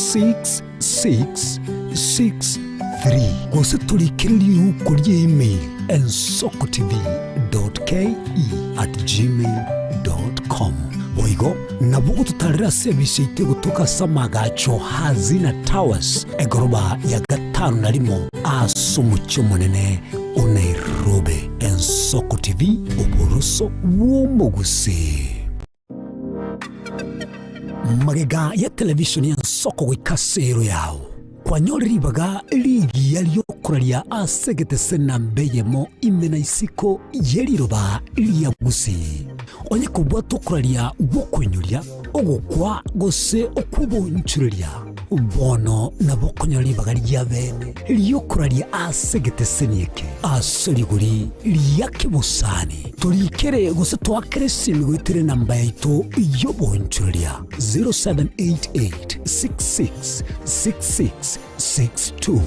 6663 gose torikere riuko rie email ensokotv.ke@gmail.com. Boigo nabo ogototarera ase ebisi yaito egotoka ase amagacho Hazina Towers, egoroba ya gatano na rimo ase omochie omonene o Nairobi. Ensoko TV, oboroso bw'omogusii. Magega ya televishoni y'ensoko goika ase ero yao, kwanyore ribaga rigiya ri'okoraria ase egetese namba eyemo ime na isiko ye riroba ria Gusii. Onye kobwate okoraria gw'okoinyoria, ogokwa gose okw'oboonchoreria, bono nabo okonyora ribaga ria bene ri'okoraria ase egeteseni eke ase rigori ria kebosani. Torikere gose toakere esimi goetera enamba yaito y'oboonchoreria 0788 66 66 62.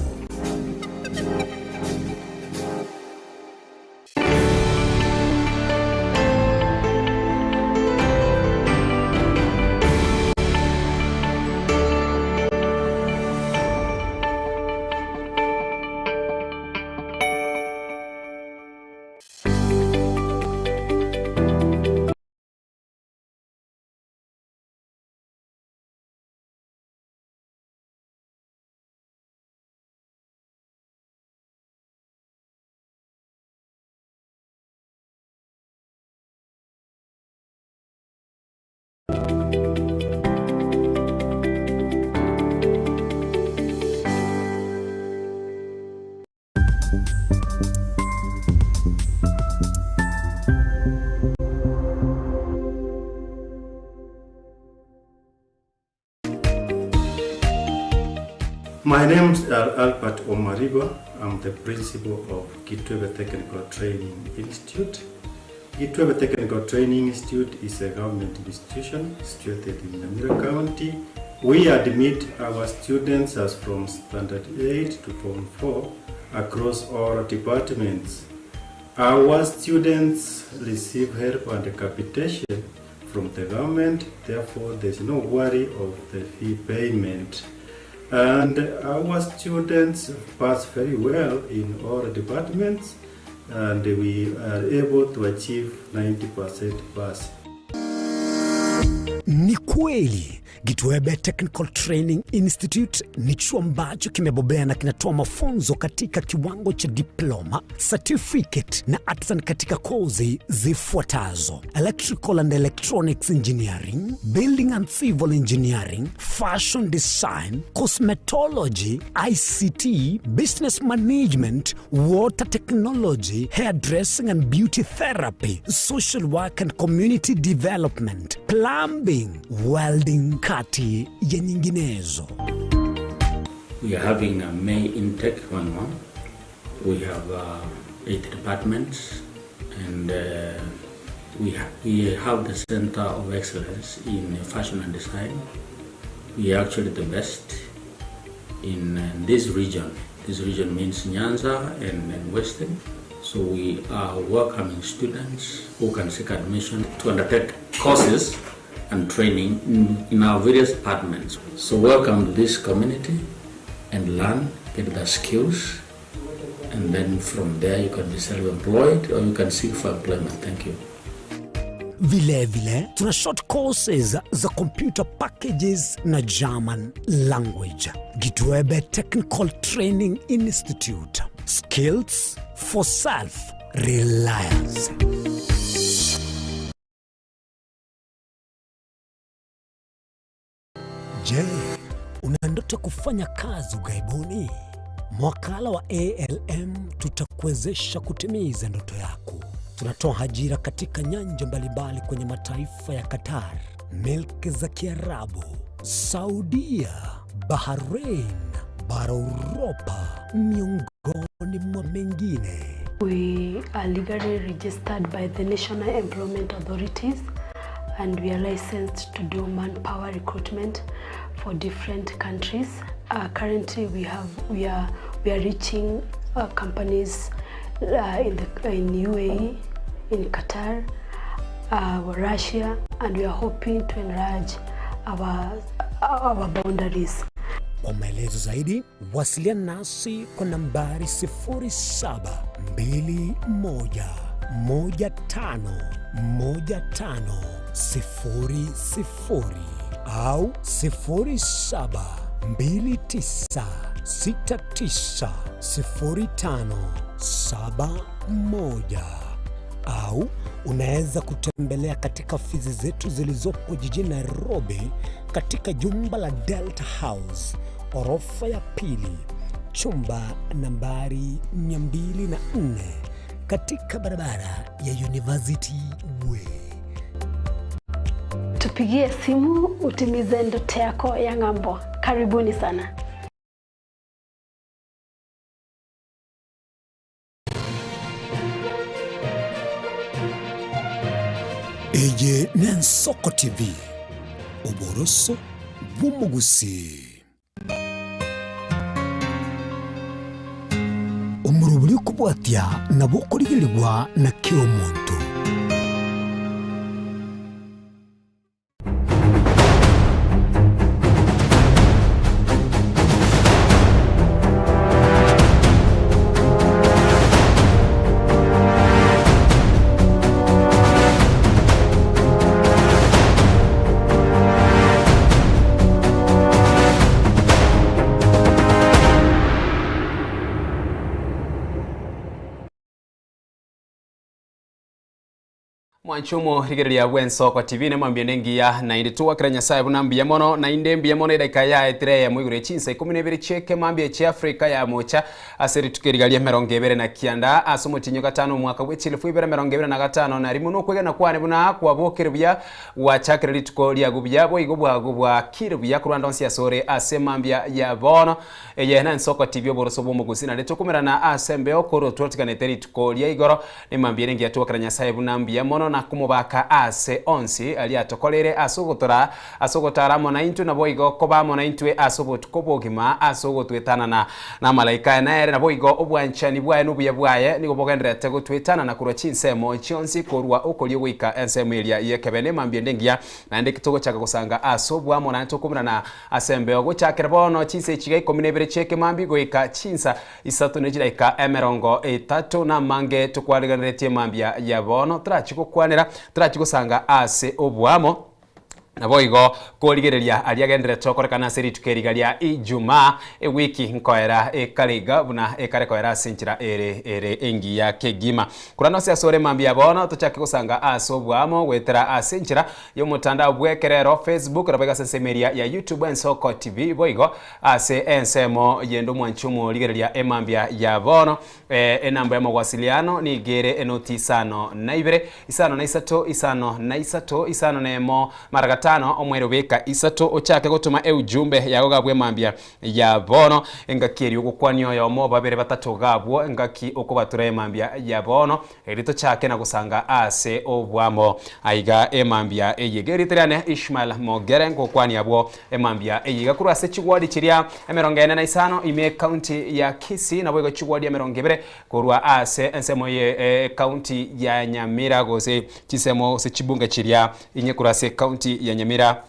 My name is Albert Omariba. I'm the principal of Kitwebe Technical Training Institute. Kitwebe Technical Training Institute is a government institution situated in Nyamira County. We admit our students as from Standard 8 to Form 4 across all departments. Our students receive help and capitation from the government, therefore there's no worry of the fee payment. And our students pass very well in all departments and we are able to achieve 90% pass. Ni kweli Gitwebe Technical Training Institute ni chuo ambacho kimebobea na kinatoa mafunzo katika kiwango cha diploma, certificate na artisan katika kozi zifuatazo: electrical and electronics engineering, building and civil engineering, fashion design, cosmetology, ICT, business management, water technology, hairdressing and beauty therapy, social work and community development, plumbing, welding, kati ya nyinginezo. We are having a May intake going on. We have 8 departments and we, ha we have the Center of Excellence in Fashion and Design. We are actually the best in this region. This region means Nyanza and, and Western. So we are welcoming students who can seek admission to undertake courses and training in, in our various departments. So welcome to this community and learn, get the skills, and then from there you can be self-employed or you can seek for employment. Thank you. Vile vile tuna short courses za computer packages na German language. Gitwebe Technical Training Institute. Skills for self reliance. Je, una ndoto kufanya kazi ughaibuni? Mwakala wa ALM tutakuwezesha kutimiza ndoto yako. Tunatoa ajira katika nyanja mbalimbali kwenye mataifa ya Qatar, milki za Kiarabu, Saudia, Bahrain, bara Uropa, miongoni mwa mengine. We are legally registered by the National Employment Authorities and we are licensed to do manpower recruitment for different countries. Currently we have we are we are reaching companies in the in UAE, in Qatar, Russia, and we are hoping to enlarge our our boundaries. Kwa maelezo zaidi wasiliana nasi kwa nambari 0721151500 au 0729690571 au unaweza kutembelea katika ofisi zetu zilizopo jijini Nairobi katika jumba la Delta House orofa ya pili chumba nambari 204 katika barabara ya University Way. Tupigie simu utimize ndoto yako ya ng'ambo. Karibuni sana. Eye n'Ensoko TV, oboroso bw'omogusii. Omorobori okobwatia nabo okorigerigwa na kera omonto. Mwanche omorigereria bw'ensoko TV nemambia nengiya naende togwakera Nyasaye buna mbuya mono naende mbuya mono edaika yaetire eyemo igoro ye chinsa ikomi na ibere chi'ekemambia chia Africa ya mocha ase rituko eriga ria emerongo ebere na kianda ase omotienyi o gatano omwaka bwe chilifu ibere emerongo ebere na gatano na rimo nokwegena kwane buna kwabokire buya gwachakire rituko riago buya boigo bwago bwakire buya korwa ande onsi asore ase emambia ya bono eye na ensoko TV oboroso bw'omogusi naende tokomerana ase embeo korwa twatiganete rituko ria igoro nemambia ere engiya twakera Nyasaye buna mbuya mono na komobaka ase onsi aria atokoreire ase ogotora ase ogotara amo naintwe naboigo koba amo naintwe ase obotuko obogima ase ogotwetanana na amalaika aye nere naboigo obwanchani bwaye na obuya bwaye nigo bogendererete gotwetanana korwa chinsemo chionsi korwa okorio goika ensemo eria y'ekebe nemambia ende engiya naende togochaka gosanga ase oboamo naende tokomerana ase embeo gochakera bono chinsa echi iga ikomi na ibere chi'ekemambia goika chinsa isato ne chidaika emerongo etato namange tokwariganeretie mambia ya bono torachi gokwanera torachi gosanga ase oboamo. Naboigo korigereria aria agenderete okorekana ase rituko eriga ria Ijumaa, ewiki nkoera ekare iga buna ekare koera ase enchera ere ere engiya kegima. Korana ase asore mambia bono tochake gosanga ase oboamo goetera ase enchera y'omotandao bw'ekerero, Facebook, naboigo ase ensemo eria ya YouTube Ensoko TV, boigo ase ensemo yende omwanchi omorigereria emambia ya bono. Enamba y'omogwasiliano nigo ere enoti isano na ibere, isano na isato, isano na isato, isano na emo, mara gatano, omwere obeka isato, ochake gotoma eujumbe yago gabwo emambia ya bono, engaki eria ogokwania oyomo, babere, batato gabwo, engaki okobatura emambia ya bono, erio tochake na gosanga ase obwamo aiga emambia eye. Iga erieta riane Ishmael Mogere ngokwania abwo emambia eye iga korwa ase chigwadi chiria emerongo ene na isano ime ekaunti ya Kisii naboigo chigwadi emerongo ebere korwa ase ensemo ye ekaunti ya Nyamira gose chinsemo gose chibunge chiria inye korwa ase ekaunti ya Nyamira.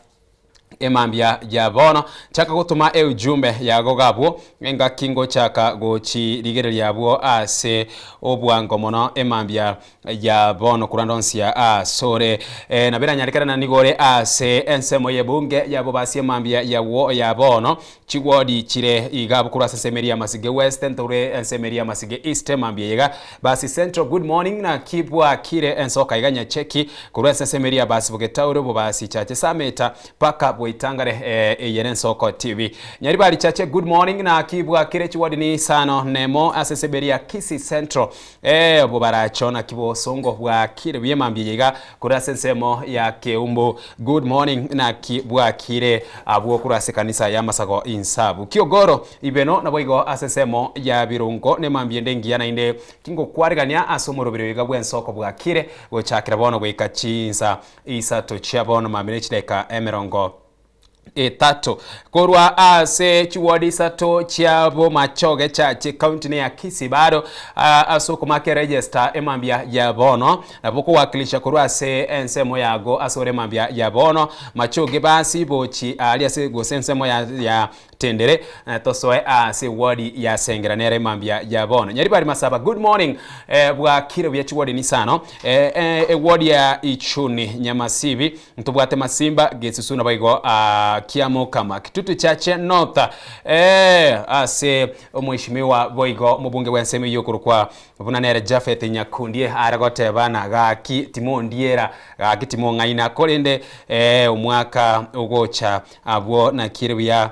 Emambia ya bono, chaka gotoma eujumbe yago gabwo, engaki ngochaka gochirigereria abwo ase obwango mono emambia ya bono korwa ndonsi asore. Nabo eranyarekane na nigo ore ase ensemo y'ebunge yabo basie emambia yagwo ya bono, chigwodi chire iga abwo korwa ase ensemo eria ya Masige West, ntore ensemo eria ya Masige East emambia iga. Basi Central good morning naki bwakire ensoka iga Nyacheki korwa ase ensemo eria ya Basi Bogetaure Bobasi Chache Sameta Paka bweitangare eye nensoko TV. Nyaribari Chache good morning naki bwakire chiwodi ni isano nemo ase ensemo eria ya Kisii Central Bobaracho naki bosongo bwakire buya mambia eye iga korwa ase ensemo ya Keumbu good morning naki bwakire abwo korwa ase ekanisa ya Masago Insabu Kiogoro Ibeno naboigo ase ensemo ya Birungo nemambia ende engiya naende kingokwarigania ase omoroberi oyo iga bwensoko bwakire gochakera bono goika chinsa isato chia bono mambia ne chidaeka emerongo. Etato. Korwa ase chiwodi isato chia Bomachoge Church ekaunti ne ya Kisii bado ase okomaka eregister emambia ya bono nabo okowakilisha korwa ase ensemo yago ase ore emambia ya bono Machoge basi bochi aria ase gose ensemo ya ya Tendere tosoe ase ewodi ya Sengera nere emambia ya bono Nyaribari Masaba good morning bwakire buya chiwodi nisano ewodi ya Ichuni Nyamasibi Ntobwate Masimba, Gesusu naboigo Kiamokama, Kitutu Chache North ase omweshimiwa boigo omobunge bw'ensemo eyio okorokwa buna nere Japheth Nyakundi are goteba na gaki timondiera gaki timong'aina korende omwaka ogocha abwo nakire buya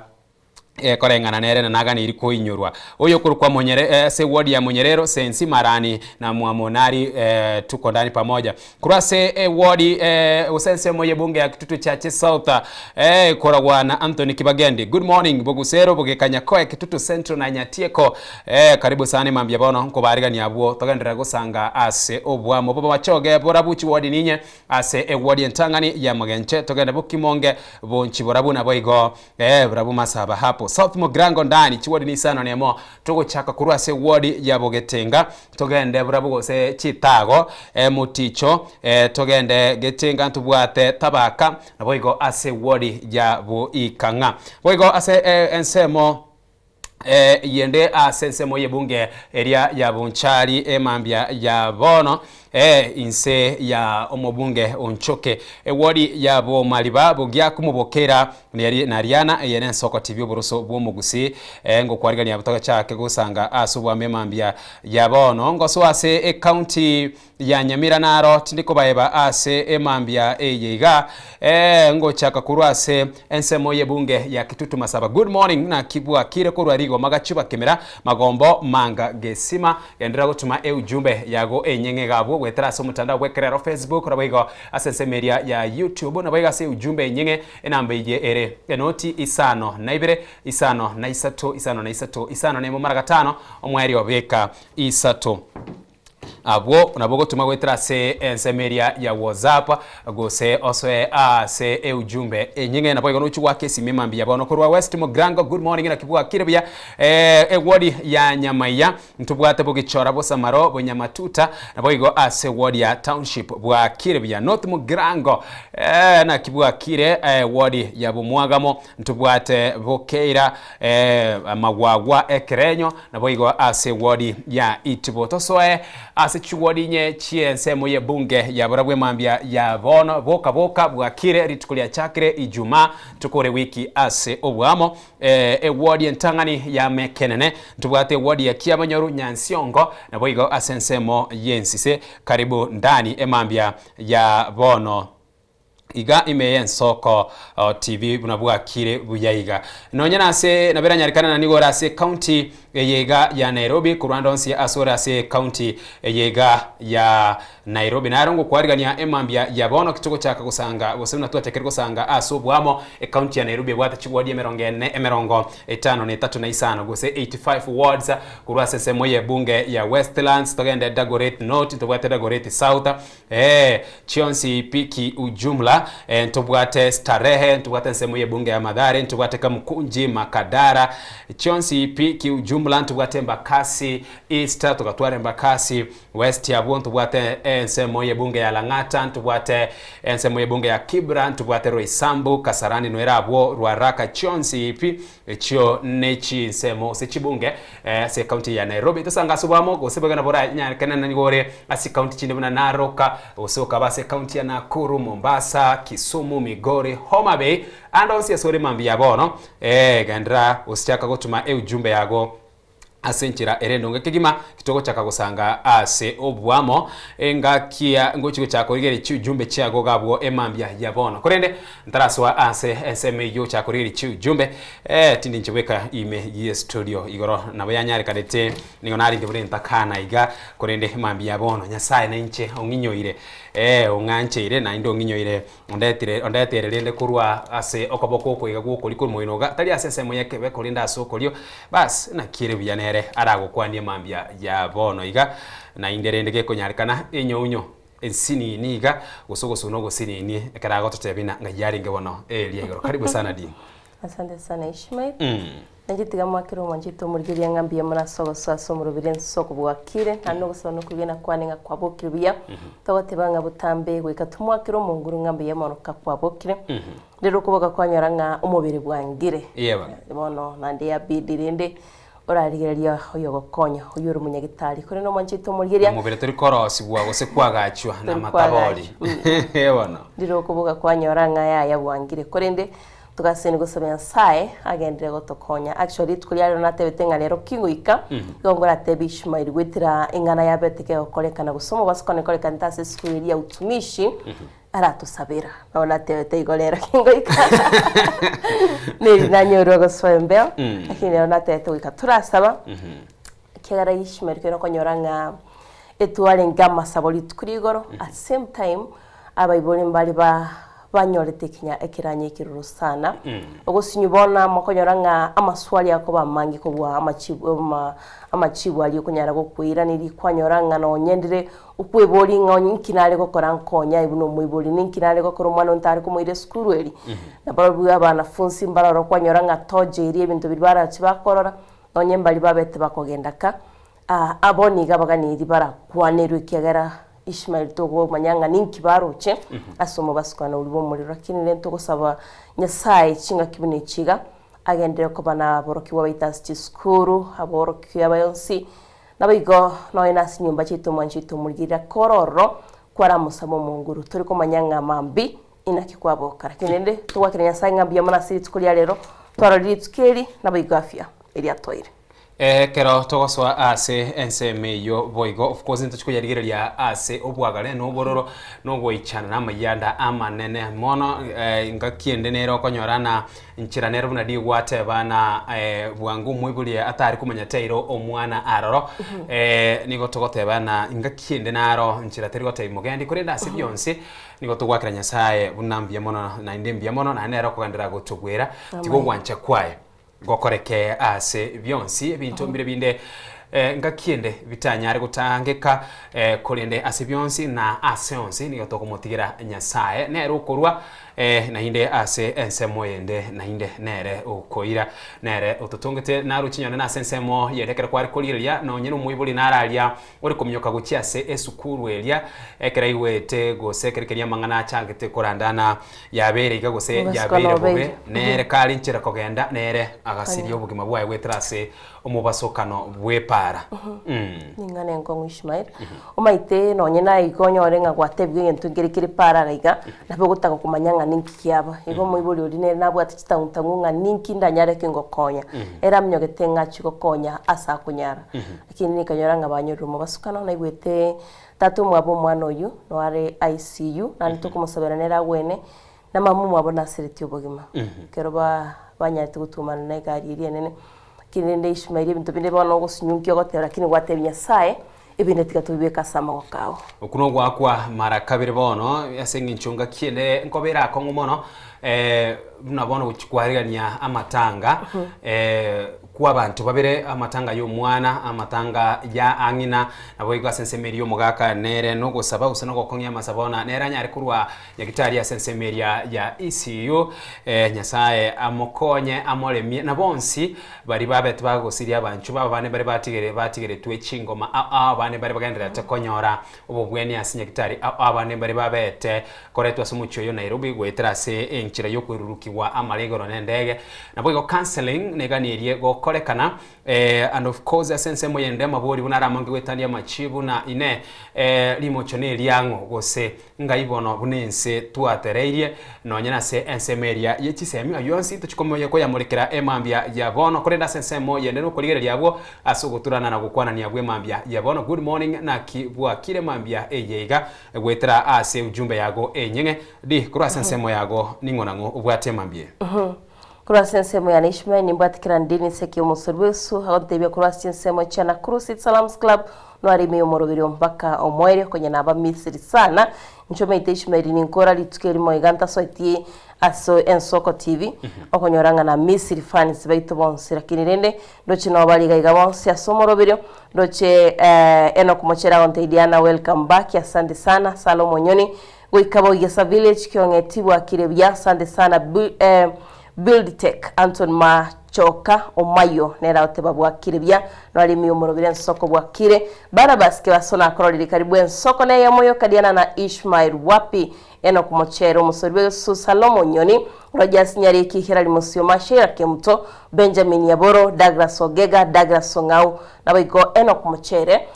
Koreng'ana nere na naganeiri koinyorwa. Oyo okorokwa Monyere ase eward ya Monyerero, Sensi, Marani na Mwamonari tuko ndani pamoja. Korwa ase eward gose ensemo y'ebunge ya Kitutu Chache South ekoragwa na Anthony Kibagendi. Good morning Bogusero, Bogeka, Nyakoe, Kitutu Central na Nyatieko. Karibu sana mambia bono nkobaarigania abwo togenderere gosanga ase obwamo bw'amachoge borabu chiward ninye ase eward entang'ani ya Magenche togende Bokimonge bonchi borabu naboigo Ee, barabwo masaba hapo South Mugirango ndani chiwodi nisano nemo togochaka korwa ase ewodi ya Bogetenga togende barabwo gose Chitago Moticho togende Getenga ntobwate Tabaka naboigo ase ewodi ya Boikang'a. Boigo ase ensemo eyende ase ensemo y'ebunge eria ya Bonchari emambia ya bono inse ya omobunge Onchoke ewodi ya Bomariba bogiaku mobokera Nariana eye nensoko TV oboroso bw'omogusii ngokwarigania togachake gosanga ase obwamo emambia ya bono ngosoa ase ecounty ya Nyamira naro tindi kobaeba ase emambia eye iga ee ngochaka korwa ase ensemo y'ebunge ya Kitutu Masaba good morning naki bwakire korwa rigoma gachuba kemera magombo manga gesima genderera gotuma eujumbe yago enyeng'e iga abwo goetera ase omotandao bw'ekerero Facebook naboigo ase ensemo eria ya YouTube naboigo ase eujumbe enyeng'e enamba eye ere enoti isano na ibere isano na isato isano na isato isano na emo mara gatano omoerio beka isato. Abwo nabwo gotuma goetera ase ensemo eria ya WhatsApp gose osoe ase eujumbe enying'e naboigo nochie goaka esimi mambia bono korwa West Mugrango good morning naki bwakire buya eward ya Nyamaiya ntobwate bogichora bosamaro bonyamatuta naboigo ase ward ya Township bwakire buya North Mugrango naki bwakire ward ya Bomwagamo ntobwate Bokeira Magwagwa ekerenyo Naboigo ase ewodi ya Itibo tosoe ase chiwodi inye chi'ensemo y'ebunge ya barabwo emambia ya bono boka boka bwakire rituko riachakire Ijumaa tokore wiki ase oboamo ewodi entang'ani ya Mekenene ntobwate ewodi ya Kiabanyoru Nyansiongo naboigo ase ensemo y'ensise karibu ndani emambia ya bono. Iga ime y'ensoko TV buna bwakire buya iga. Nonya nase nabo eranyarekane na nigo ore ase county eye iga ya Nairobi korwa ande onsi ase ore ase county eye iga ya Nairobi. Naro ngokwarigania emambia ya bono ki togochaka gosanga gose buna twachakire gosanga ase oboamo ecounty ya Nairobi ebwate chiwodi emerongo ene emerongo etano na etato na isano gose 85 wards korwa ase ensemo y'ebunge ya Westlands togende Dagoretti North tobwate Dagoretti South Ee, chionsi pi ki ujumla, eh, ntobwate Starehe, ntobwate ensemo y'ebunge ya Mathare, ntobwate Kamukunji, Makadara, chionsi pi ki ujumla, ntobwate Embakasi East, togatwara Embakasi West abwo, ntobwate ensemo y'ebunge ya Lang'ata, ntobwate ensemo y'ebunge ya Kibra, ntobwate Roysambu, Kasarani noere abwo, Ruaraka, chionsi pi Echio nechinsemo gose chibunge ase ecounty ya Nairobi. Tosange ase oboamo gose boigo nabo oranyarekane nigo ore ase chicounty chinde buna Narok, gose okaba ase ecounty ya Nakuru, Mombasa, Kisumu, Migori, Homa Bay, ande onsi ase ore mambia bono genderera gose chaka gotuma eujumbe yago Ase enchera ere endonge kegima titogochaka gosanga ase oboamo engaki ngochi gochaka korigereria chiujumbe chiago gabwo emambia ya bono. Korende ntarasoa ase ensemo eyio gochaka korigereria chiujumbe eh, tindi inche bweka ime ye studio igoro nabo yanyarekanete nigo narenge buna entakana iga korende emambia ya bono Nyasaye nainche ong'inyoire eh, ong'ancheire naende ong'inyoire Ondetire, ondetere rende korwa ase okoboko oko iga gw'okorio kw'omoino iga, tari ase ensemo y'ekebe, korende ase okorio. Bas, naki ere buya nere aragokwanie mambia ya bono iga, naende rende gekonyarekana enyounyo. ensinini iga gose ogosuna ogosinini ekero agototebia ng'a ng'ai arenge bono eria igoro. Karibu sana Dean. Asante sana Ishmael. Nainche tiga mwakere omwanchete omorigereria ng'a mbuya mono ase ogosoa ase omoroberi ense okobwakire, naende nogosaba na okwegena kwane ng'a kwabokire buya, togoteba ng'a botambe goika tomwakere omonguru ng'a mbuya mono ka kwabokire. Rero okoboka kwanyora ng'a omobere bwangire. Yeba. Bono naende yabidi rende orarigereria oyogokonya, oyio ore omonyagitari. Korende omwanchete omorigereria. Omobere tori korosigwa gose kwagachwa na Tori amatabori. kwagachwa. Bono. Rire okoboka kwanyora ng'a yaya bwangire. Korende Togaseni gosaba Nyasae agenderere gotokonya. Actually rituko ria rero natebete ng'a rero ki ngoika, igo ngoratebie Ishmael goetera eng'ana yabete kegokorekana gose omobaso kone korekanete ase esukuru eria ya utumishi, aratosabera. Nabo natebete igo rero ki ngoika. Neri nanyorwe gosoa embeo, lakini rero natebete goika torasaba, ekiagera Ishmael kero okonyora ng'a etwarenge amasabo rituko ria igoro, at same time abaibori mbare ba banyorete ekinya ekeranya ekeroro sana. Ogosinywa bono amo okonyora ng'a amaswali akoba amange kobua amachibu ama amachibu aria okonyara gokoiraneria kwanyora ng'a nonye ndire okweboria ng'a onye inki nare gokora nkonye aye buna omoibori, ninki nare gokora omwana one ntare komoira esukuru eri. Nabarobwo abanafunsi mbaroro kwanyora ng'a toja eria ebinto biria barachi bakorora, Nonye mbaria babete bakogenda ka, aa, abo nigo abaganeri barakwanerwe, ekiagera Ishmael togomanya ng'a ninki baroche ase omobasukano oria bw'omorero. Lakini rende togosaba Nyasaye chingaki buna echi iga, agenderere koba naborokigwa baito ase chisukuru, aborokia bayonsi, naboigo nonye nase chinyomba chiaito omwanchi oito omorigereria kore ororo, kwaramosabe omonguru. Tori komanya ng'a mambia Inaki kwaboka? Lakini rende togwakera Nyasae ng'a mbuya mono ase rituko ria rero, twarorire rituko eri, naboigo afya eria toire. Ekero togosoa ase ensemo eyio boigo, of course ntochi koyarigereria ase obwagare na obororo na ogoichana na amayanda amanene mono engaki ende nere okonyora na nchera nere buna rigwateba na bwango omoibori atari komanya teiro omwana aroro nigo togoteba na engaki ende naro nchera teri gotebia mogendi korende ase bionsi Nigo togoakera Nyasae buna mbuya mono naende mbuya mono, naende nere okogenderera gotogwera, tiga ogwancha kwaye gokoreke ase bionsi. Ebinto mbire binde ngaki ende bitanyare gotangeka, korende ase bionsi na ase onsi nigo tokomotigera Nyasae, nere okorua naende ase ensemo eyende naende nere okoira, nere ototongete naroche nyonde nase ensemo yende ekero kware korigereria nonye nomoibori nararia Ore kominyoka gochia ase esukuru eria, ekero aigwete gose ekero keria amang'ana achagete korandana, yabeire iga gose Ogasika yabeire bobe, nobeire. nere kare inchera kogenda, nere agasiria obogima bwaye goetera ase omobasokano bw'epaara. Ning'ana enkong'u Ishmael, omaete nonye naye iga onyore ng'a gwatebigwa egento nkere kere paara iga iga, nabo ogotaka komanya ng'a ninki kiaba. Igo omoibori oria nere nabwate chitang'utang'u ng'a ninki ndanyare ki ngokonya. Ere aminyogete ng'a achie gokonya ase akonyara. Lakini nikanyora ng'a banyorire omobasukano, naigwete tata omwabo omwana oyio noare ICU, naende tokomosabera nere agwene, na mama omwabo naseretie obogima. Ekero ba banyarete gotuomana na egari eria enene. Lakini rende Ishmael ebinto binde bono ogosinyunkia ogoteba lakini gwatebia Nyasaye, ebinde tiga tobibeke ase amagoko ao. Okwo nogoakwa mara kabere bono, ase eng'encho ngaki ende nkobera akong'u mono, buna bono gochia kwarigania amatanga, Kw'abanto babere, amatanga y'omwana, amatanga ya ang'ina, naboigo ase ensemo eria y'omogaka nere nogosaba gose nogokong'ia amasabo na nere anyare korwa nyagitari ase ensemo eria ya ECU. Nyasae amokonye amoremie na bonsi baria babete bagosiria abanchwa babo abande mbare batigere batigeretwe chingoma ao ao abande mbare bagendererete konyora obobweni ase nyagitari ao ao abande mbare babete koretwa ase omochie oyo Nairobi goetera ase enchera y'okwerurukigwa amare igoro nendege. Naboigo counselling neganerie gokorekana and of course ase ensemo yende amabori buna aramange goetania amachibu na inee rimocho neriang'o gose ngai bono buna ense twatereirie nonye nase ensemo eria ye chisemi ayio onsi tochikomoya koyamorekera emambia ya bono korende ase ensemo yende nokorigereria abwo ase ogoturana na gokwanania abwo emambia ya bono good morning naki bwakire mambia eye iga Goetera ase ujumbe yago enyeng'e, di, korwa ase ensemo yago ning'o nang'o obwate mambia. Korwa ase ensemo yane Ishmael nimbwate kera Dennis eke omosori bw'esu agontebia korwa ase chinsemo chia Nakuru City Salams Club noare ime y'omoroberio mpaka omoerio konya naba Misiri sana. Inche omaete Ishmael ninkora rituko erimo iga ntasoetie. Ase Ensoko TV, okonyora ng'a na Misiri fans baito bonsi, lakini rende ndoche nabo bare iga iga bonsi ase omoroberio, ndoche Enock Mochere agontebia Diana welcome back, asante sana, Sala Omonyoni, goika Bogesa Village, Kiong'eti bwakire buya, asante sana, Buildtech, Anton Machoka Omayio nere agoteba bwakire buya, Norimi omorobire ensoko bwakire, Barnabas Kebaso nakororire karibu ensoko neyemo yoka Diana na Ishmael wapi Enock Mochere, omosori bw'egesusu Salomo Nyoni, Rogers Nyariki, Hilary Musioma, Sheila Kemuto, Benjamin Nyaboro, Douglas Ogega, Douglas Ong'au, naboigo Enock Mochere,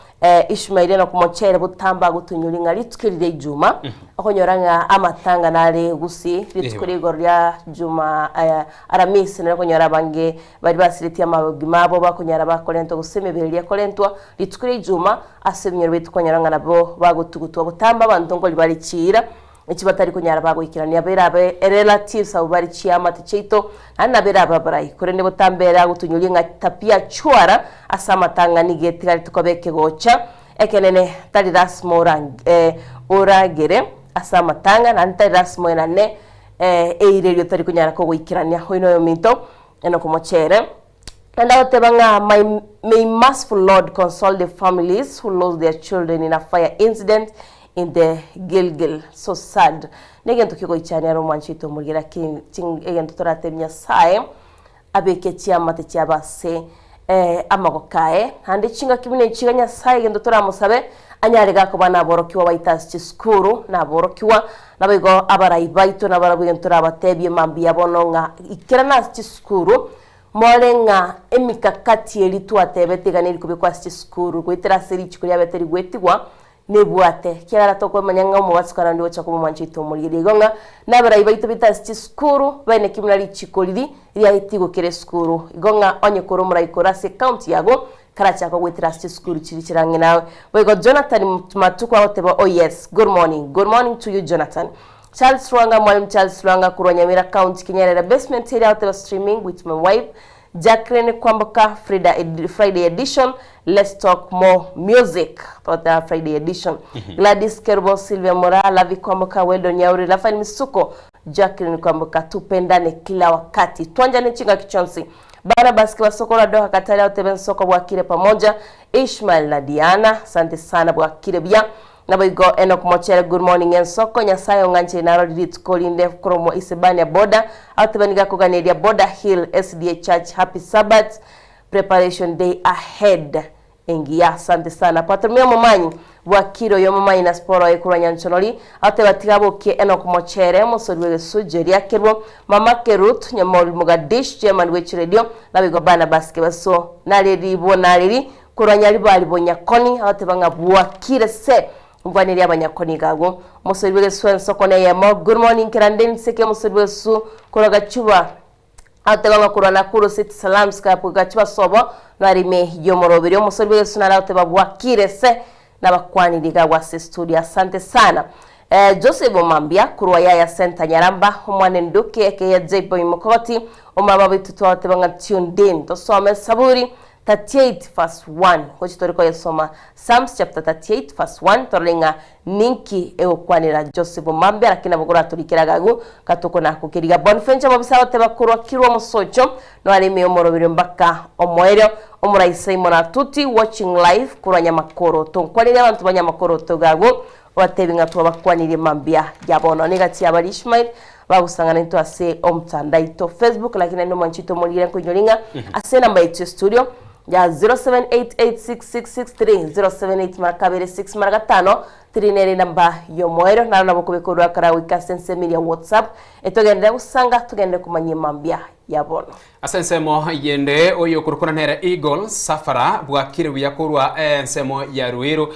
Ishmael Enock Mochere botambe agotunyuria ng'a rituko eri ria Ijuma, okonyora ng'a amatanga nare gusii, rituko ria igoro ria Juma Aramisi nere okonyora abange baria basiretie amabogima abo bakonyara bakorentwa gose emebere eria ekorentwa rituko ria Ijuma, Ase ebinyoro biaito kwanyora ng'a nabo bagotugutwa botambe abanto nkori bare chiira echi batari konyara bagoikerania bere abe relatives abwo bare chiamate chiaito naende nabere abe abarai korende botambe ere agotonyoria ng'a tapia chwara ase amatang'ani getigarete koba ekegocha ekenene tari lasima oragere ase amatanga naende tari lasima oenane eira eria otari konyara kogoikerania oyio noyominto Enock Mochere. Naende agoteba ng'a my may merciful Lord console the families who lost their children in a fire incident in the Gilgil. So sad. Negento kegoichania aro omwanchi oito omorige lakini ching egento toratebie Nyasaye abeke chiamate chiabo ase eh, amagoko aye. Naende chingaki buna echi iga Nyasaye egento toramosabe anyare gakoba naborokigwa baito ase chisukuru, naborokigwa naboigo abarai baito nabarabwo egento torabatebie mambia bono ng'a ikerana ase chisukuru More ng'a emikakati eria twatebete iga neri kobekwa ase chisukuru, goetera ase richiko riabete rigwetigwa, nebwate, ekiagera tokomanya ng'a omobasukani onde ogocha koba omwanchi oito omorigereria. Igo ng'a nabarai baito baito ase chisukuru, baeneki buna richiko riria riaetigwe kera esukuru. Igo ng'a onye kore omorai kore ase ecounty yago, karachake goetera ase chisukuru chiria chire ang'e nawe. Boigo Jonathan Matuko agoteba, Oh yes, good morning, good morning to you Jonathan. Charles Lwanga, Mwalimu Charles Lwanga korwa Nyamira County, Kinyerere Basement area agoteba streaming with my wife Jacqueline Kwamboka Frida ed, Friday edition let's talk more music togoteba Friday edition Gladys Kerubo Sylvia Moraa Lavi Kwamboka Weldon Nyauri Rafael Misuko Jacqueline Kwamboka tupendane kila wakati twanjane chingaki chionsi Barnabas Kibasoko Radoha Katari agoteba ensoko bwakire pamoja Ishmael na Diana asante sana bwakire buya Naboigo Enock Mochere good morning ensoko Nyasaye ong'ancheire narorire rituko rinde koromwa Isebania boda agoteba nigo akoganeria Boda Hill SDA Church happy Sabbath preparation day ahead engiya asante sana Patromeo Momanyi bwakire oyo Momanyi na Sporo oye korwa Nyanchonori agoteba tiga abokie Enock Mochere omosori bw'egesuju eria kerwo Mama Keruth Nyamori Mogadish chairman bwe chiredio naboigo Barnabas Kebaso nareri bonareri Korwa Nyaribari bonyakoni, agoteba ng'a bwakire se nkwanerie abanyakoni iga agwo. Omosori bw'egesu ensoko neyemo. Good morning Kerande Nseke omosori bw'egesu korwa Gachuba agoteba ng'a korwa Nakuru City Salams Cup Gachuba sobo narime y'omoroberio. Omosori bw'egesu nare agoteba bwakire se nabakwanirie iga agwo ase studio. Asante sana. Eh, Joseph Omambia korwa Yaya Center Nyaramba, omwana enduki aka J-Boy Mokogoti, omama bw'etutu agoteba ng'a tuned in. Tosome Saburi 38 verse 1, gochi tori koyesoma Psalms chapter 38 verse 1 torore ng'a ninki egokwanera Joseph omambe lakini nabo koratorikere agagu gatokonakokeriga Bonifencha mobisa agoteba korwa kirwa omosocho noare ime y'omoroberio mpaka omoerio Omorai Simon Atuti watching live korwa Nyamakoroto nkwanere abanto ba Nyamakoroto iga agwo obatebi ng'a twabakwanirie mambia ya bono negati y'abari Ishmael bagosang'ana intwe ase omotandao aito Facebook lakini naende omwanchi oito omorigere nkoinyore ng'a ase enamba yaito ya studio ya 07886663 078 mara kabere 6 mara gatano 3 nere enamba y'omoerio naro nabo okobeka orwakara goika ase ensemo eria WhatsApp etogenderere gosanga togenderere komanya emambia ya bono. Ase ensemo yende oyo okorokwana nere Eagle Safara bwakire buya korwa ensemo ya Ruiru.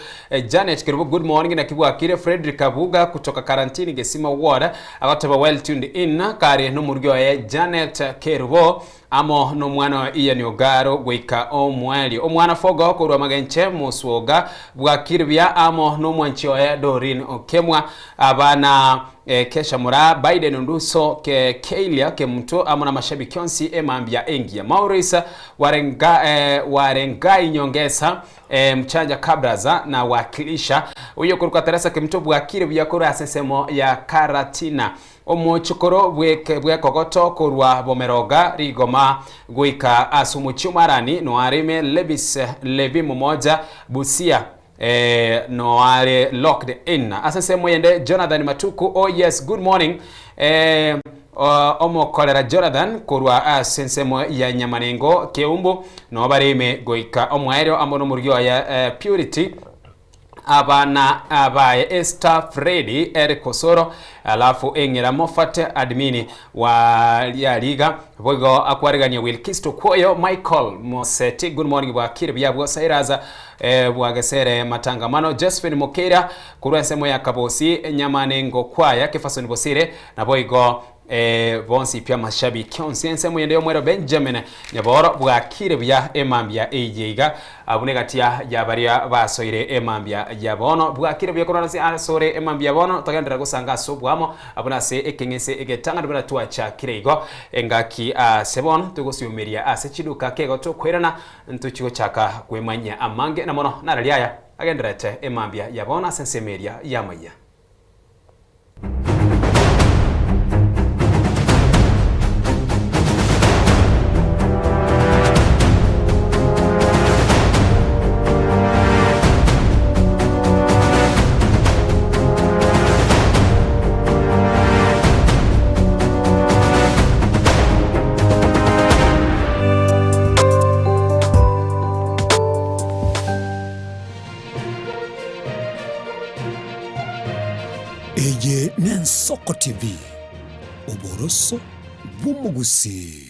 Janet Kerubo good morning naki bwakire. Fredrick Abuga kutoka Karantini Gesima ward agoteba well tuned in kare nomorugi oye Janet Kerubo amo nomwana oye Ian Ogaro goika omoerio. Omwana Fogo korwa Magenche Moswoga bwakire buya amo nomwanchi oye Doreen Okemwa abana Kesha Moraa, Biden Onduso, Keilia Kemunto amo namashabiki onsi e. emambia engiya. Maurice Warenga, eh, Warengai Nyongesa eh, Mchanja Kabraza na wakilisha oyo korwa Teresa Kemuto bwakire buya korwa ase ensemo ya Karatina Omochokoro bw'ekogoto korwa Bomeroga rigoma goika ase omochie omoarani noareme Levis Levi momoja Busia eh, noare locked in ase ensemo yende Jonathan Matuku oh yes good morning eh, omokorera Jonathan korwa ase ensemo ya Nyamanengo Keumbu nobareme goika omoerio amo nomorugi oye eh, Purity Abana baye Esther, Freddy, Eric Osoro, alafu Eng'era Moffat admin wa Liariga boigo akwaregania Wilkisto Kwoyo, Michael Moseti, good morning bwakire buya bwo Cyrus eh, bwagesere matangamano Josephine Mokeira korwa ensemo ya Kabosi Nyamanengo kwaya Kefason Bosire naboigo Ee, bonsi pi amashabiki onsi ensemo yende y'omwero Benjamin Nyaboro bwakire buya emambia eye iga abwo negati ya baria basoire emambia ya bono bwakire buya korwa ase asore emambia bono togenderera gosanga ase obwamo abwo nase ekeng'ese egetang'ani buna twachakire igo engaki ase bono togosiumeria ase chiduka kego tokoirana ntochi gochaka kwemanyia amange na mono nararia aya agendererete emambia ya bono ase ensemo eria y'amaiya. Eye n'Ensoko TV, oboroso bw'omogusii.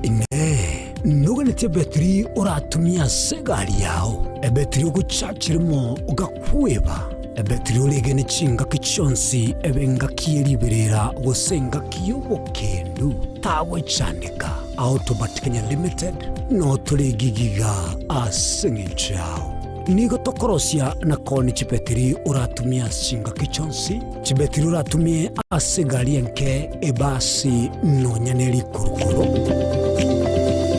Inee! Noganetie ebetiri oratumie ase egari yao, ebetiri ogochachiremo ogakweba, ebetiri oregene chingaki chionsi ebe engaki ye riberera gose engaki y'obokendu? Tagwechandeka. Autobat Kenya Limited notore gigiga ase engencho yao. Nigo tokorosia na koonia chibetiri oratumie ase chingaki chionsi, chibetiri oratumie ase egari enke, ebasi, nonya ne rikurukuru.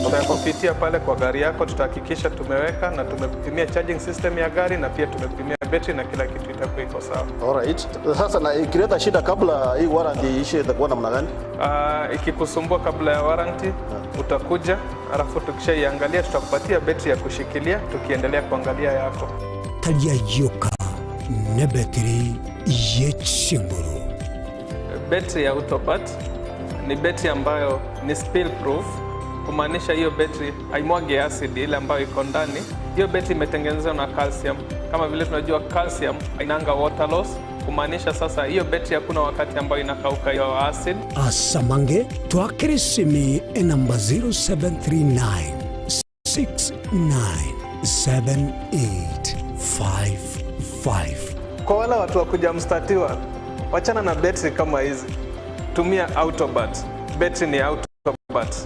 Tutakupitia pale kwa gari yako, tutahakikisha tumeweka na tumekupimia charging system ya gari na pia tumekupimia betri na kila kitu itakuwa iko sawa. Alright. Sasa na ikileta shida kabla hii warranty iishe itakuwa namna gani? Ikikusumbua kabla ya warranty utakuja, alafu tukishaiangalia tutakupatia betri ya kushikilia tukiendelea kuangalia yako. Tari ayio nebetiri ye chinguru. Betri ya Autobat ni betri ambayo ni spill proof, kumaanisha hiyo betri haimwagi acid ile ambayo iko ndani. Hiyo betri imetengenezwa na calcium. Kama vile tunajua calcium hainanga water loss, kumaanisha sasa hiyo betri hakuna wakati ambayo inakauka hiyo acid. Asamange twakere esimi enamba 0739 697855. Kwa wale watu wa kujamstatiwa, wachana na betri kama hizi, tumia Autobat. Betri ni Autobat.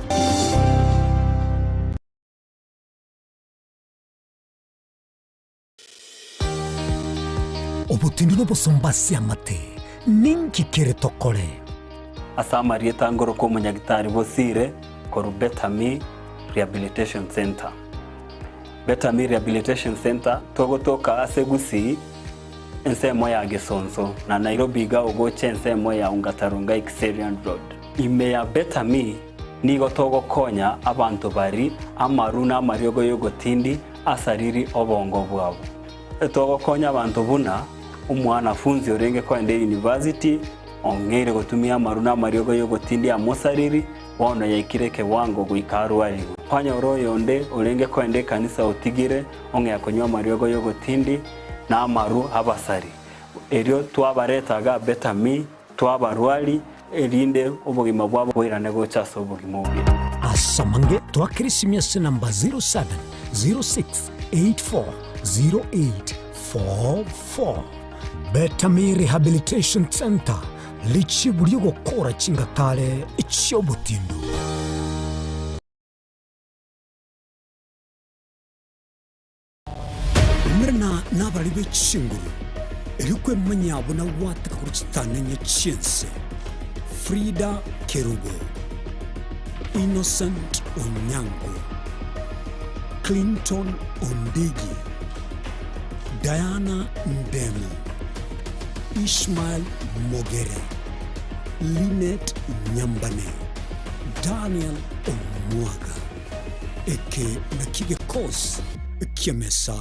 Obotindu nobosomba ase amate, ninki kere tokore? Ase amarieta ngoroka omonyagitari Bosire korwa Better Me Rehabilitation Centre. Better Me Rehabilitation Centre togotoka ase Gusii ensemo ya Gesonso na Nairobi iga ogocha ensemo ya Ongata Rongai Kiserian Road. Ime ya Better Me nigo togokonya abanto bari amaru na amariogo yogotindi asariri obongo bwabo. Togokonya abanto buna omwanafunzi orenge kogenda eyunivasiti ong'eire gotumia amaru na amariogo y'ogotindi amosariri, bono yaikire ekewango goika arwarigwe. Kwanyora oyonde orenge kogenda ekanisa otigire ong'ea konywa amariogo y'ogotindi na amaru abasari. Erio twabareta iga Betami, twabarwari, erinde obogima bwabo boirane gocha ase obogima obuya. Asamange twakere esimi ase namba 0706840844. Betami Rehabilitation Centre, richibu ri'ogokora chingatare chi'obotindu. Umerana nabarari be chinguru, erio kwemanyia buna gwateka korwa chitanenye chi'ense. Frida Kerubo, Innocent Onyango, Clinton Ondigi, Diana Ndemo, Ishmael Mogere, Linet Nyambane, Daniel Omwaga. Eke nakio gekosi ki'emesa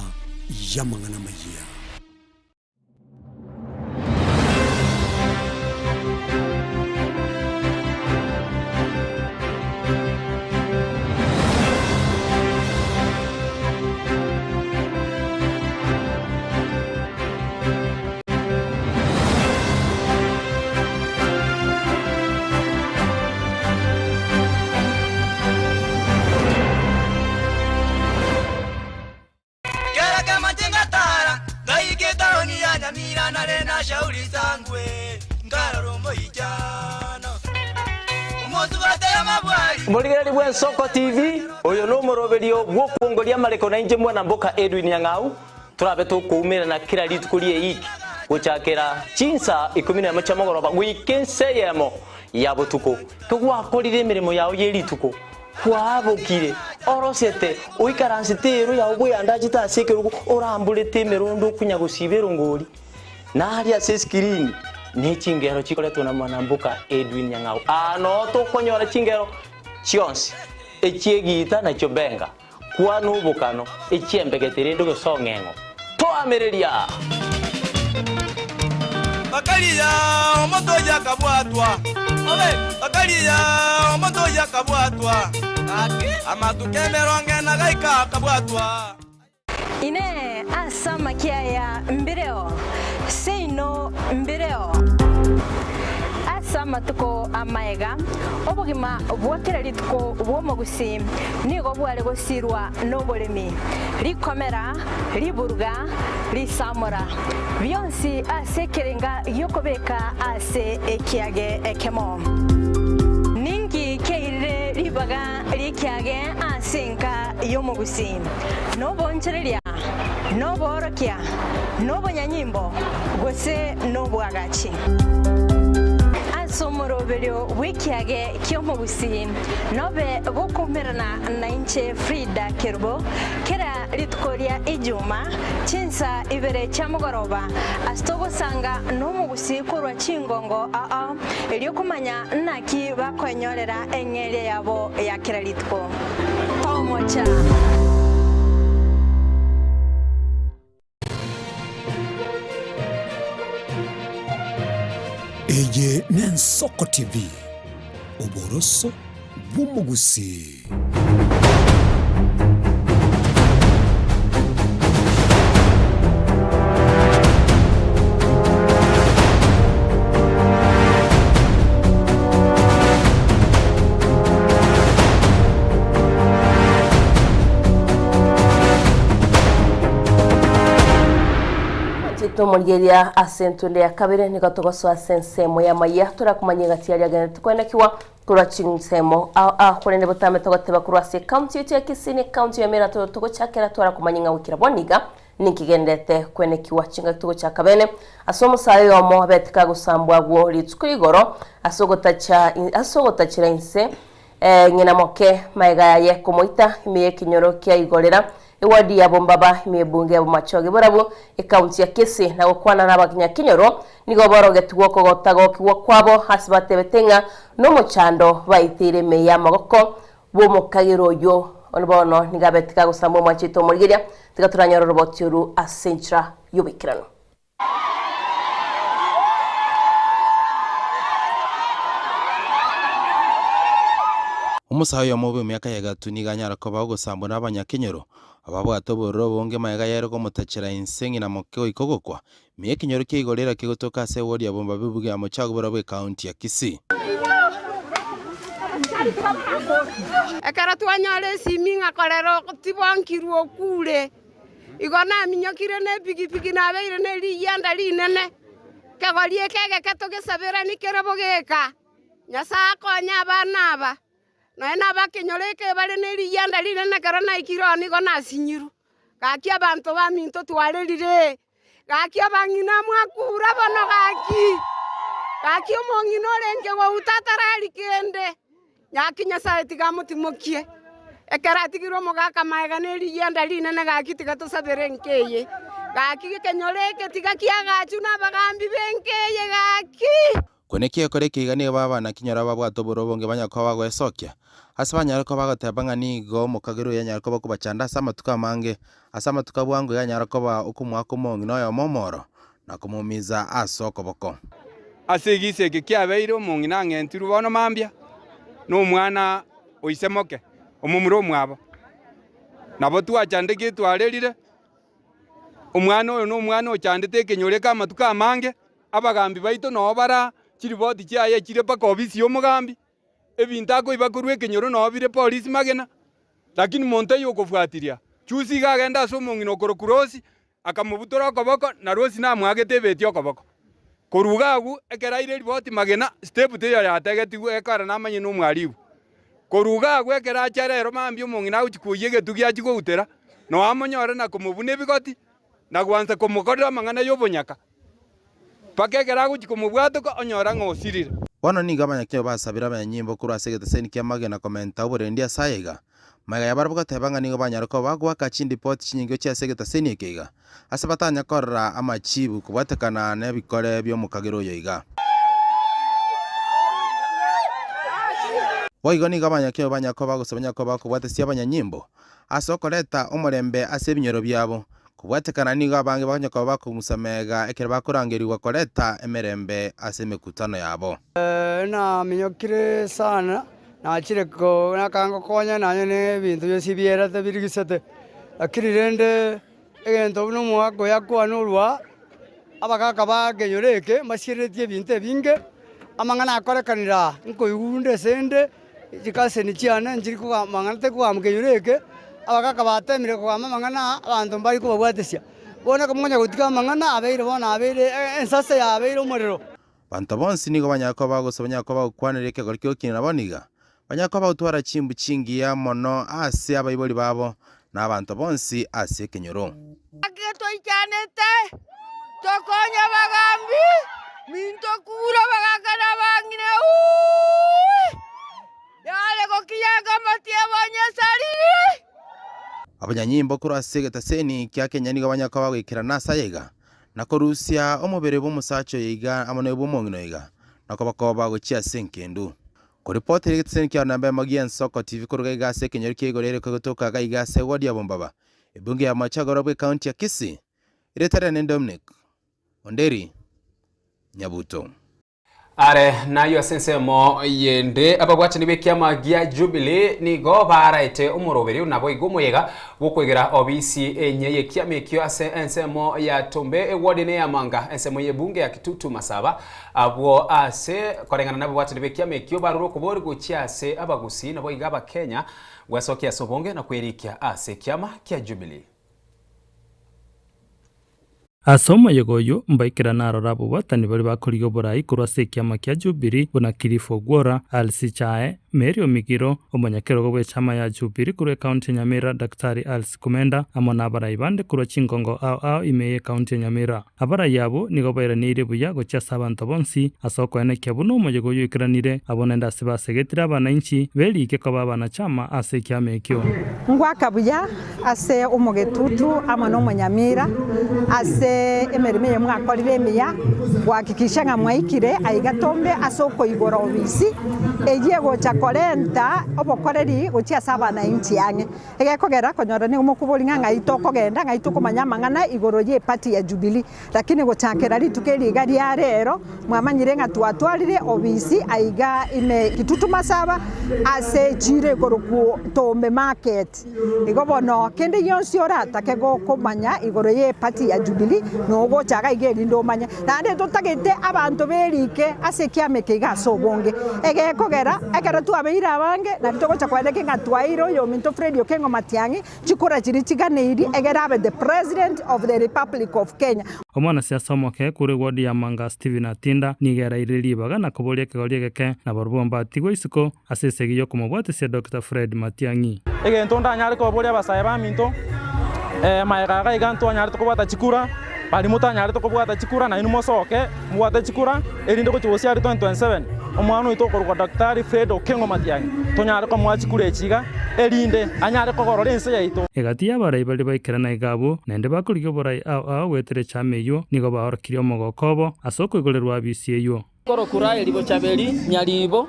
y'amang'ana amayia. Kera kemache ngatara ngaika etaoni ya Nyamira nare na shauri sangwe nkarora omoichano omosubate amabwari. Omorigereria bw'Ensoko TV, oyo nomoroberio bw'okwongoria amareko nainche mwana mboka Edwin Nyang'au, torabe tokoumerana kera rituko ri'eiki gochakera chinsa ikomi nemo chia mogoroba goika ense eyemo ya botuko. Kegwakorire emeremo yao ye rituko, Kwabokire, orosete, oikaransete eero yao bweyandachete ase ekerogo, oramborete emerondo okonya gosiba erongori. Naria ase eskirini ne chingero chikoretwa na mwanamboka Edwin Nyang'au. Aa noo tokonyora chingero chionsi, echi'egiita na chiobenga, kwana obokano, echi'embegete rende gose ong'eng'o. Toamereria! Bakaria omonto oyio akabwatwa, bakaria omonto oyio akabwatwa, amatuko emerongo ena gaika akabwatwa. Inee! Ase amakia aya mbireo? Seino mbireo. Ase amatuko amaega, obogima bwa kera rituko bw'omogusii nigo bware gosirwa noboremi, rikomera, riburuga, risamora, bionsi ase ekerenga gi'okobeka ase ekiage ekemo. Ninki kiairire ribaga ri'ekiage ase enka y'omogusii? Nobonchereria, noboorokia, nobonyanyimbo, gose nobwagachi? Ase omoroberio bw'ekiage ki'omogusii nobe gokoumerana nainche Frida Kerubo kera rituko ria Ijuma chinsa ibere chia mogoroba ase togosanga nomogusii korwa chingongo ao erio komanya naki bakoenyorera eng'eria yabo ya kera rituko. Tomocha! Eye n'Ensoko TV, oboroso bw'omogusii. Mwanchete omorigereria ase entunde ya kabere nigo togosoa ase ensemo y'amayia torakomanya egati yaria agenderete koenekiwa korwa chinsemo ao ao korende botambe togoteba korwa ase ekaunti yaito ya Kisii na ekaunti ya Nyamira togochakera twarakomanya ng'a goikera bono iga Ninki gendete kwenekiwa chingaki togochaka bene ase omosae oyomo abete kagosambwa agwo rituko igoro ase ogotacha ase ogotachera inse ng'ina moke maega yaye komoita ime y'ekenyoro kia Igorera ewadi ya Bombaba ime y'ebunge ya Bomachoge Borabu ekaunti ya Kisii na gokwana nabakinyakenyoro nigo borogetigwe okogotagokigwa kwabo ase batebete ng'a nomochando baiteire ime y'amagoko Bw'omokagera oyio, onde bono nigo abete kagosamba omwanchete omorigereria, tiga toranyore oroboti oru ase enchera y'oboikeranu. Omosae oyomo bw'emiaka ya egatu nigo anyara koba ogosambwa nabanyakenyoro, ababwate obororo obonge magega yaye komotachera inse ng'ina moke goika ogokwa. Mia ekenyoro kia igoro kegotoka ase ewodi ya Bombabe Buge amo Chagubora bw'Ekaunti ya Kisii. Ekero twanyora esimi ng'a korera tibonkirwe okure, igo naminyokire ne epigipigi nabeire ne riyianda rinene, kegori eke egeke togesaberanie kere bogeka, Nyasae akonye abana aba, Nonya nabakenyoro eke bare ne riyianda rinene ekero naikire oo nigo nasinyirwe. Gaki abanto baminto twarerire, gaki abang'ina mwakure bono gaki! Gaki omong'ina orenge gouta atarari kende, gaki Nyasae tiga amotimokie. Ekero atigire omogaka magega ne rigianda rinene gaki tiga tosabere enka eye. Gaki ekenyoro eke tiga kiagachwe nabagambi b'enka eye gaki. Kone kiekora ekeiga nigo baba kinyora babwate obororo obonge banyare koba bagoesokia, ase banyare koba bagoteba ng'a nigo omokagera oyo anyare koba okobachanda ase amatuko amange, ase amatuko a bwango iga anyare koba okomoaka omong'ina oyomo omoro, na komomiza ase okoboko. Ase egisa eke kiabeire omong'ina ang'entirwe bono mambia, na omwana o ise moke, omomura omwabo. Nabo twachandekire twarerire, omwana oyo nomwana ochandete ekenyoro eke amatuko amange. Abagambi baito nao bara chiripoti chiaye chire mpaka ofisi y'omogambi, ebinto akoiba korwa ekenyoro nao bire polisi magena, lakini monto oyio okofuatiria chusi iga agenda ase omong'ina okorokwa Rosi, akamobutora okoboko, na Rosi namoagete ebeti okoboko. Korwa iga agwo, ekero aire eripoti magena, step teiyo yategetigwe ekero namanye nomwaribu. Korwa iga agwo ekero acha rero mambia omong'ina agochia koyia egetugi achie goutera, nao amonyore na komobuna ebigoti, na gwansa komokorera amang'ana y'obonyaka. Mpaka ekero agochia komobwatoka onyora ng'a osirire. Bono nigo abanyakinyoro basabire abanyanyimbo korwa ase egeteseni ki'amagena komenta oborendi ase aya iga. Magega ya barabwo goteba ng'a nigo banyare koba bagoaka chindipoti chinyinge gochia ase egeteseni eke iga, ase batanya korora amachibu kobwatekana nebikore bi'omokagera oyo iga. Boigo nigo abanyakinyoro banyare koba bagosaba banyare koba bakobwatesia abanyanyimbo ase okoreta omorembe ase ebinyoro biabo, Kobwatekana nigo abange bakonya koba bakong'usa mega ekero bakorangerigwa koreta emerembe ase emekutano yabo. Naminyokire sana, nachire ko nakangokonya nonye na ebinto bionsi bierete birigisete, lakini rende egento buna omogaka oyo akwane orwa, abagaka ba ekenyoro eke mbasiereretie ebinto ebinge, amang'ana akorekanire aa, nkoigwa inde ase ende. Chikaseni chiane nchiri kogamba amang'ana tari kogamba kenyoro eke, abagaka batemire kogamba amang'ana aa, abanto mbari kobabwatesia. Bono ekero mokonya gotiga amang'ana abeire bono abeire ensase yabeire omorero. Abanto bonsi nigo banyare koba gose banyare koba bagokwaneria ekegori ki'ogokina nabo niga banyare koba bagotwara chimbu chingiya mono ase abaibori babo na abanto bonsi ase ekenyoro. Gaki toichanete, tokonye abagambi, minto kure abagaka na abang'ina uuii! Yare gokinyanga amatiebo nyesariri. Abanyanyimbo korwa ase egetaseni kia Kenya nigo banyare koba bagoikerana ase aya iga, na korusia omobere bw'omosacha oyo iga amo noyo bw'omong'ina oyo iga, na kobakoba gochia ase enkendu. Koripotera egetaseni kia Namba Emo gi'Ensoko TV korwa gaiga ase ekenyoro kia igoro ere kogotoka gaiga ase ewodi ya Bombaba, Ebunge ya Machagoro bw'Ekaunti ya Kisii, erieta riane Dominic Onderi Nyabuto. Are nayio ase ensemo yende ababwatani b'ekiama gia Jubilee nigo baraete omoroberio naboigo omoyega bw'okwegera obisi enye y'ekiama ekio ase ensemo ya Tombe eward ene ya Manga ensemo y'ebunge ya Kitutu Masaba abwo ase koreng'ana nababwatani b'ekiama ekio barure okobori gochia ase abagusii naboigo abakenya Gwesokia ase obonge na kwerikia ase ekiama kia Jubilee. Ase omoyega oyio mbaikerane aroro abobwatani baria bakorigia oborai korwa ase ekiama kia Jubilee buna Cliff Ogwora, Alice Chae, Mary Omigiro, omonyakerogo bw'echama ya Jubilee korwa ekaunti ya Nyamira Daktari Alice Kumenda amo nabarai bande korwa chingongo ao ao ime y'ekaunti ya Nyamira. Abarai abwo nigo bairaneirie buya gochia ase abanto bonsi, ase okoenekia buna omoyega oyio oikeranire, abwo naende ase basegetire abanainchi beriike koba abanachama ase ekiama ekio. Ngwaka buya ase omogetutu amo nomonyamira ase emeremo eye mwakorire emiya, gohakikisha ng'a mwaikire aiga tombe ase okoigora obisi eyio egocha korenta obokoreri gochia ase abanainchi ang'e. Egekogera konyora nigo mokoboria ng'a ng'ai tokogenda, ng'ai tokomanya amang'ana igoro y'eparty ya Jubilee. Lakini gochakera rituko eri iga ria rero, mwamanyire ng'a twatwarire obisi aiga ime Kitutu Masaba ase echiro ekorokwo Tombe Market. Igo bono kende gionsi oratake gokomanya igoro y'eparty ya Jubilee nogocha iga iga erinde omanye. Naende totagete abanto berike ase ekiama eke iga ase obonge. Egekogera ekero twabeire abange nari togocha koeneki ng'a twaeire oyominto Fred Okengo Matiang'i chikura chiria chiganeiri egere abe the President of the Republic of Kenya. Omwanasiasa omoke korwa eward ya Manga Stephen Atinda nigo erairire ribaga na koboria ekegori egeke na barobwo mbatigwe isiko ase esegi y'okomobwatisia Doctor Fred Matiang'i. Egento ndanyare koboria abasae baminto, magega iga iga ntwanyarete kobwata chikura. Baria motanyarete kobwata chikura nainwe mosoke mobwate chikura, erinde gochia gosiaria 2027, omwana oito okorokwa Daktari Fred Okengo Matiang'i tonyare komoa chikura echi iga, erinde anyare kogorora ense yaito. Egati y'abarai baria baikerana iga abwo, naende bakorigia oborai ao ao goetera echama eyio, nigo baorokirie omogoko obo ase okoigorerwa abisi eyio. Korokwa Raeli Bochaberi Nyaribo,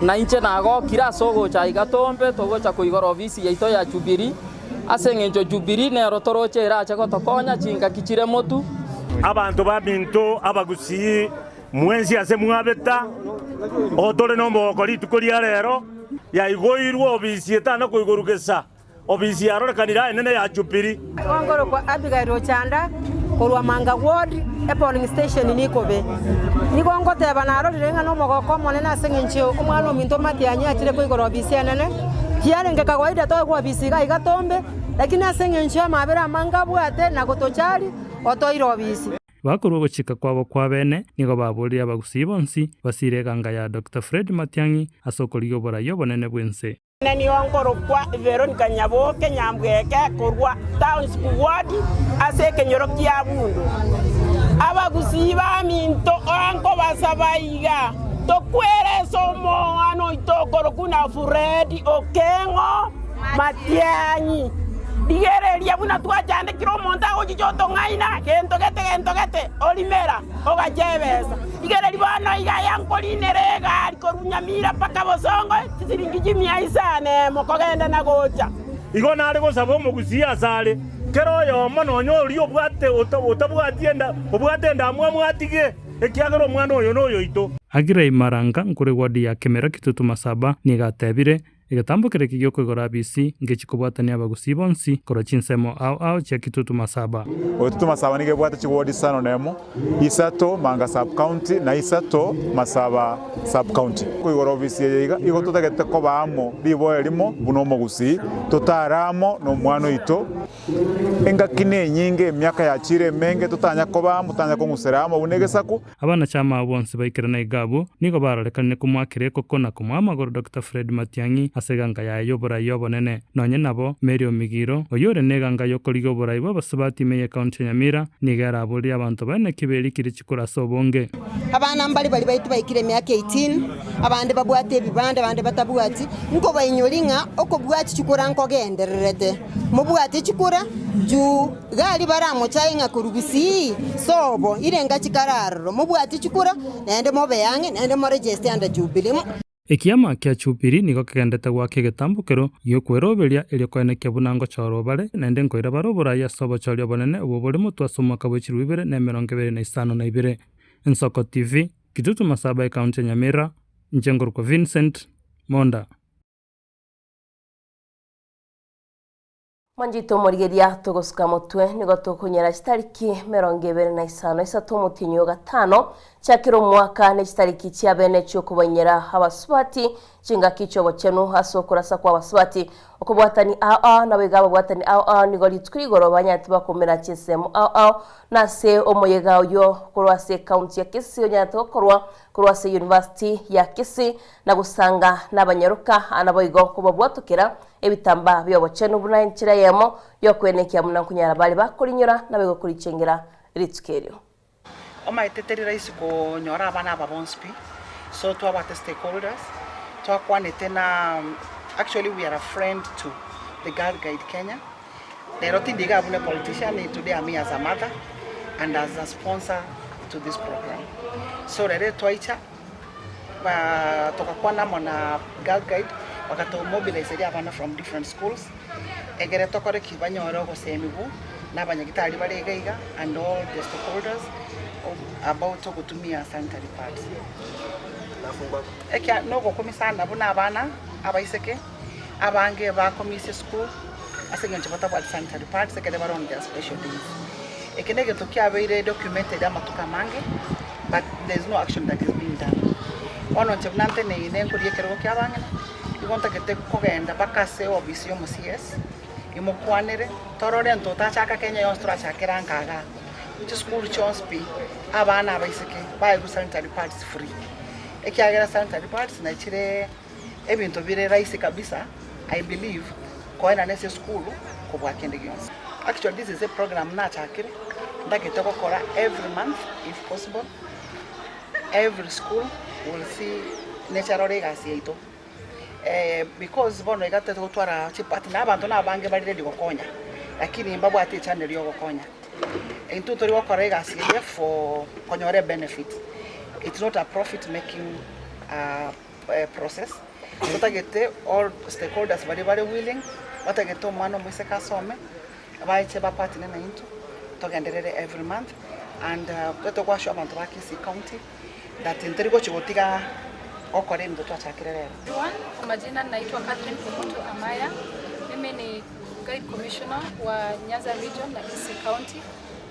na inche nagokire ase ogocha aiga tombe togocha koigora ofisi yaito ya Jubilee, ase engencho Jubilee nero toroche erache gotokonya chingaki chire motu. Abanto baminto abagusii mwensi ase mwabeta, otore nomogoko rituko ria rero, yaigoirwe obisi etana koigorwa gesa. Ofisi yarorekanire aye nene ya Jubili. Nkorokwa Abigail Ochanda korwa Manga Ward, epolling station Nikobe. Nigo ngoteba narorire ng'a nomogoko omonene ase eng'encho omwana ominto Matiang'i achire koigora ofisi enene. Tiarenge kawaida toegwe ofisi iga iga tombe, lakini ase eng'encho y'amabera amange abwate na gotochari, otoire ofisi. Bakorua ogochika kwabo kwa bene, nigo baboorire abagusii bonsi basiire eganga ya Doctor Fred Matiang'i ase okorigia oborai obonene bw'ense. Ine nigo nkorokwa Veronica Nyaboke Nyambweke korwa Township Ward ase ekenyoro kia Bundu. Abagusii baminto nkobasaba iga, tokwere ase omong'ana oito okorokwa na Fred Okeng'o Matiang'i. Rigereria buna twachandekire omonto agochicha otong'aina gento gete gento gete orimera ogacha ebesa. Rigereria bono iga aya nkorinera egari korwa Nyamira mpaka Bosongo chisiringi chimia isano emo kogenda na gocha. Igo nare gosaba omogusii asare, kera oyomo nonya oria obwate otabwati enda, obwate endamwamu atige, ekiagera omwana oyo noyoito. Aggrey Maranga nkore ward ya Kemera Kitutu Masaba nigo atebire, Egetambo keria kegiokoigora abisi ngechi kobwatania abagusii bonsi korwa chinsemo ao ao chia Kitutu Masaba. Kitutu Masaba nigo ebwate chiwodi isano na emo, isato Manga Sub-county na isato Masaba Sub-county. Koigora ofisi eye iga, igo totagete koba amo riboa erimo buna omogusii, totare amo nomwana oito. Engaki nenyinge, emiaka yachiire emenge, totanya koba amo, totanya kong'usera amo buna egesaku. Abanachama abwo bonsi baikerana iga abwo, nigo barorekanire komoakera ekoko na komoa amagoro Doctor Fred Matiang'i ase eganga yaye y'oborai obonene. Nonye nabo, Mary Omigiro, oyio ore neganga y'okorigia oborai bw'abasubati ime y'ecounty ya Nyamira, nigo eraborie abanto baye naki berikire chikura ase obonge. Abana mbare baria baito baikire emiaka 18, abande babwate ebibande, abande batabwati, nkobainyori ng'a okobwati chikura nkogendererete. Mobwate chikura juu gari baramochaye ng'a korwa gusii sobo irenga chikare aroro. Mobwate chikura naende mobe ang'e naende moregeste under Jubilee. Ekiama kia Jubilee nigo kegendete goaka egetambokero gi'okweroberia erio koenekia buna ngochorwa bare naende nkoira bare oborai ase obochori obonene obwo bore motwe ase omwaka bwe chilifu ibere na emerongo ebere na isano na ibere. Ensoko TV, Kitutu Masaba Ecounty ya Nyamira, inche nkorokwa Vincent Monda. Mwanchete omorigeria togosuka motwe nigo tokonyera chitariki 25 isato omotienyi o gatano chia kera omwaka ne chitariki chia bene chiokobanyera abasubati chingaki chiobochenu ase okorasa kwa abasubati okobwatani ao ao nabo iga ababwatani ao ao nigo rituko rigoro banyarete bakomera chinsemo ao ao nase omoyega oyo korwa ase ekaunti ya Kisii onyarete gokorwa korwa ase University ya Kisii na gosanga nabanyaroka naboigo kobabwatokera ebitambaa bi'obochenu buna enchera eyemo y'okwenekia buna nkonyara bare bakorinyora naboigo korichengera rituko erio. Omanyete teri rahisi konyora abana aba bonsi pi, so twabwate stakeholders, twakwanete na actually we are a friend to the Girl Guide Kenya, rero tindi iga buna politician, today I'm here as a mother and as a sponsor to this program. So rero twaicha. Togakwana amo na Girl Guide, bagatomobiliseria abana from different schools, egere tokore ki? Banyore ogosemigwa na abanyagitari bare iga iga and all the stakeholders about ogotumia sanitary pads. Ekia nogokumia sana buna abana abaiseke abange bakomisia esukuru ase eng'encho batabwati sanitary pads ekere bare on their special days. Eke negento kiabeire documented amatuko amange. but there is no action that is being done. Bono inche buna nteneine nkoria ekerogo kia abang'ina, igo ntagete kogenda mpaka ase office ya omo CS, imokwanere, torore ntotachaka Kenya yonsi torachakere anka igaa, chisukuru chionsi pi, abana abaiseke baegwe sanitary pads free, ekiagera sanitary pads nachire ebinto bire rahisi kabisa, I believe koenana ase esukuru kobua kende gionsi. Actually this is a program nachakire, Ntagete gokora every month if possible, every school will see nature arore egasi yaito because bono iga totogotwara chipartner abanto na abange bare ready gokonya, lakini mbabwate echannel ya ogokonya. Intwe tori gokora egasi eye for konyora ebenefit, it's not a profit making process, totagete all stakeholders baria bare willing, batagete omwana omoiseke asome, bache ba partner naintwe, togenderere every month and totagete goassure abanto ba Kisii county that ntori gochi gotiga gokora ebinto twachakire rero. Everyone, kwa majina naitwa Catherine Kemunto Amaya. Mimi ni Guide Commissioner wa Nyanza Region na Kisii County.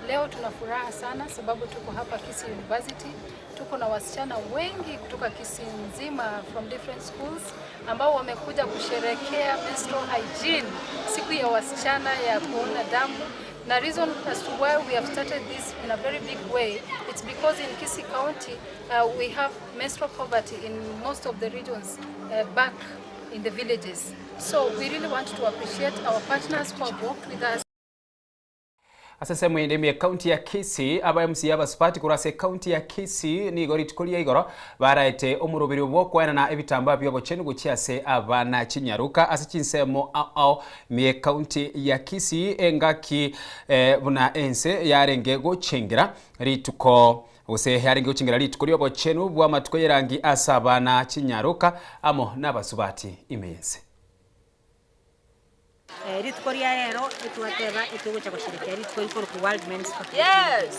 Leo tuna furaha sana sababu tuko hapa Kisii University. Tuko na wasichana wengi kutoka Kisii nzima from different schools ambao wamekuja kusherekea menstrual hygiene, siku ya wasichana ya kuona damu. Na reason as to why we have started this in a very big way, it's because in Kisii County we have menstrual poverty in most of the regions back in the villages. So we really want to appreciate our partners who have worked with us. Ase ensemo ende ime ekaunti ya Kisii, aba MCA abasubati korwa ase ekaunti ya Kisii nigo rituko ria igoro baraete omoroberio bw'okoenana ebitambaa bi'obochenu gochia ase abana chinyaroka ase chinsemo ao ao ime y'ekaunti ya Kisii engaki buna ense yarenge gochengera rituko gose yarenge gochengera rituko ri'obochenu bw'amatuko y'erangi ase abana chinyaroka amo nabasubati ime y'ense. Rituko ria rero etwateba etogocha gosherekea rituko rikorokwa World Men's Fertility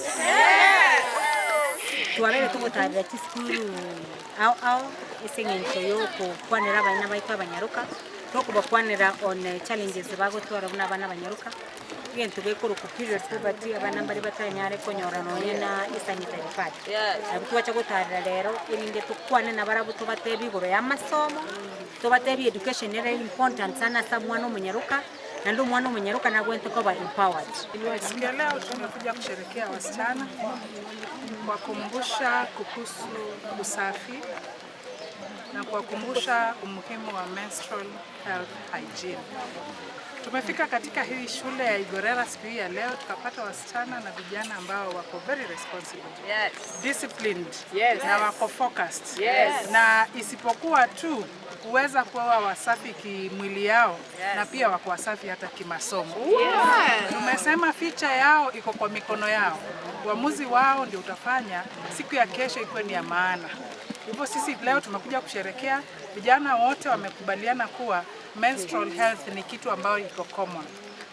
Twabeire togotarera chisukuru ao ao ase eng'encho ya okokwanera abana baito abanyaroka, tokobakwanera on challenges bagotwara buna abana abanyaroka, egento gekorokwa period poverty abana mbare batanyare konyora nonye na esanitary pad. Nabo twacha gotarera rero erinde tokwane nabarabwo tobatebie igoro ya amasomo, Tobatebie education nere important sana ase omwana omonyaroka, naende omwana omonyaroka nagwente koba empowered. Siku ya leo tumekuja kusherekea wasichana kuwakumbusha kuhusu usafi na kuwakumbusha umuhimu wa menstrual health hygiene. Tumefika katika hii shule ya Igorera siku hii ya leo tukapata wasichana na vijana ambao wako very responsible. Yes. Disciplined. Yes. Na wako focused. Yes. Na isipokuwa tu kuweza kuwa wasafi kimwili yao Yes. na pia wako wasafi hata kimasomo. Yes. Tumesema ficha yao iko kwa mikono yao. Uamuzi wao ndio utafanya siku ya kesho ikuwe ni ya maana. Hivyo sisi leo tumekuja kusherekea, vijana wote wamekubaliana kuwa menstrual health ni kitu ambayo iko common.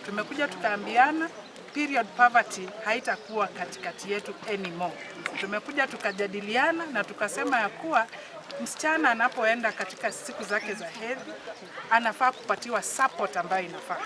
Tumekuja tukaambiana period poverty haitakuwa katikati yetu anymore. Tumekuja tukajadiliana na tukasema ya kuwa msichana anapoenda katika siku zake za hedhi anafaa kupatiwa support ambayo inafaa.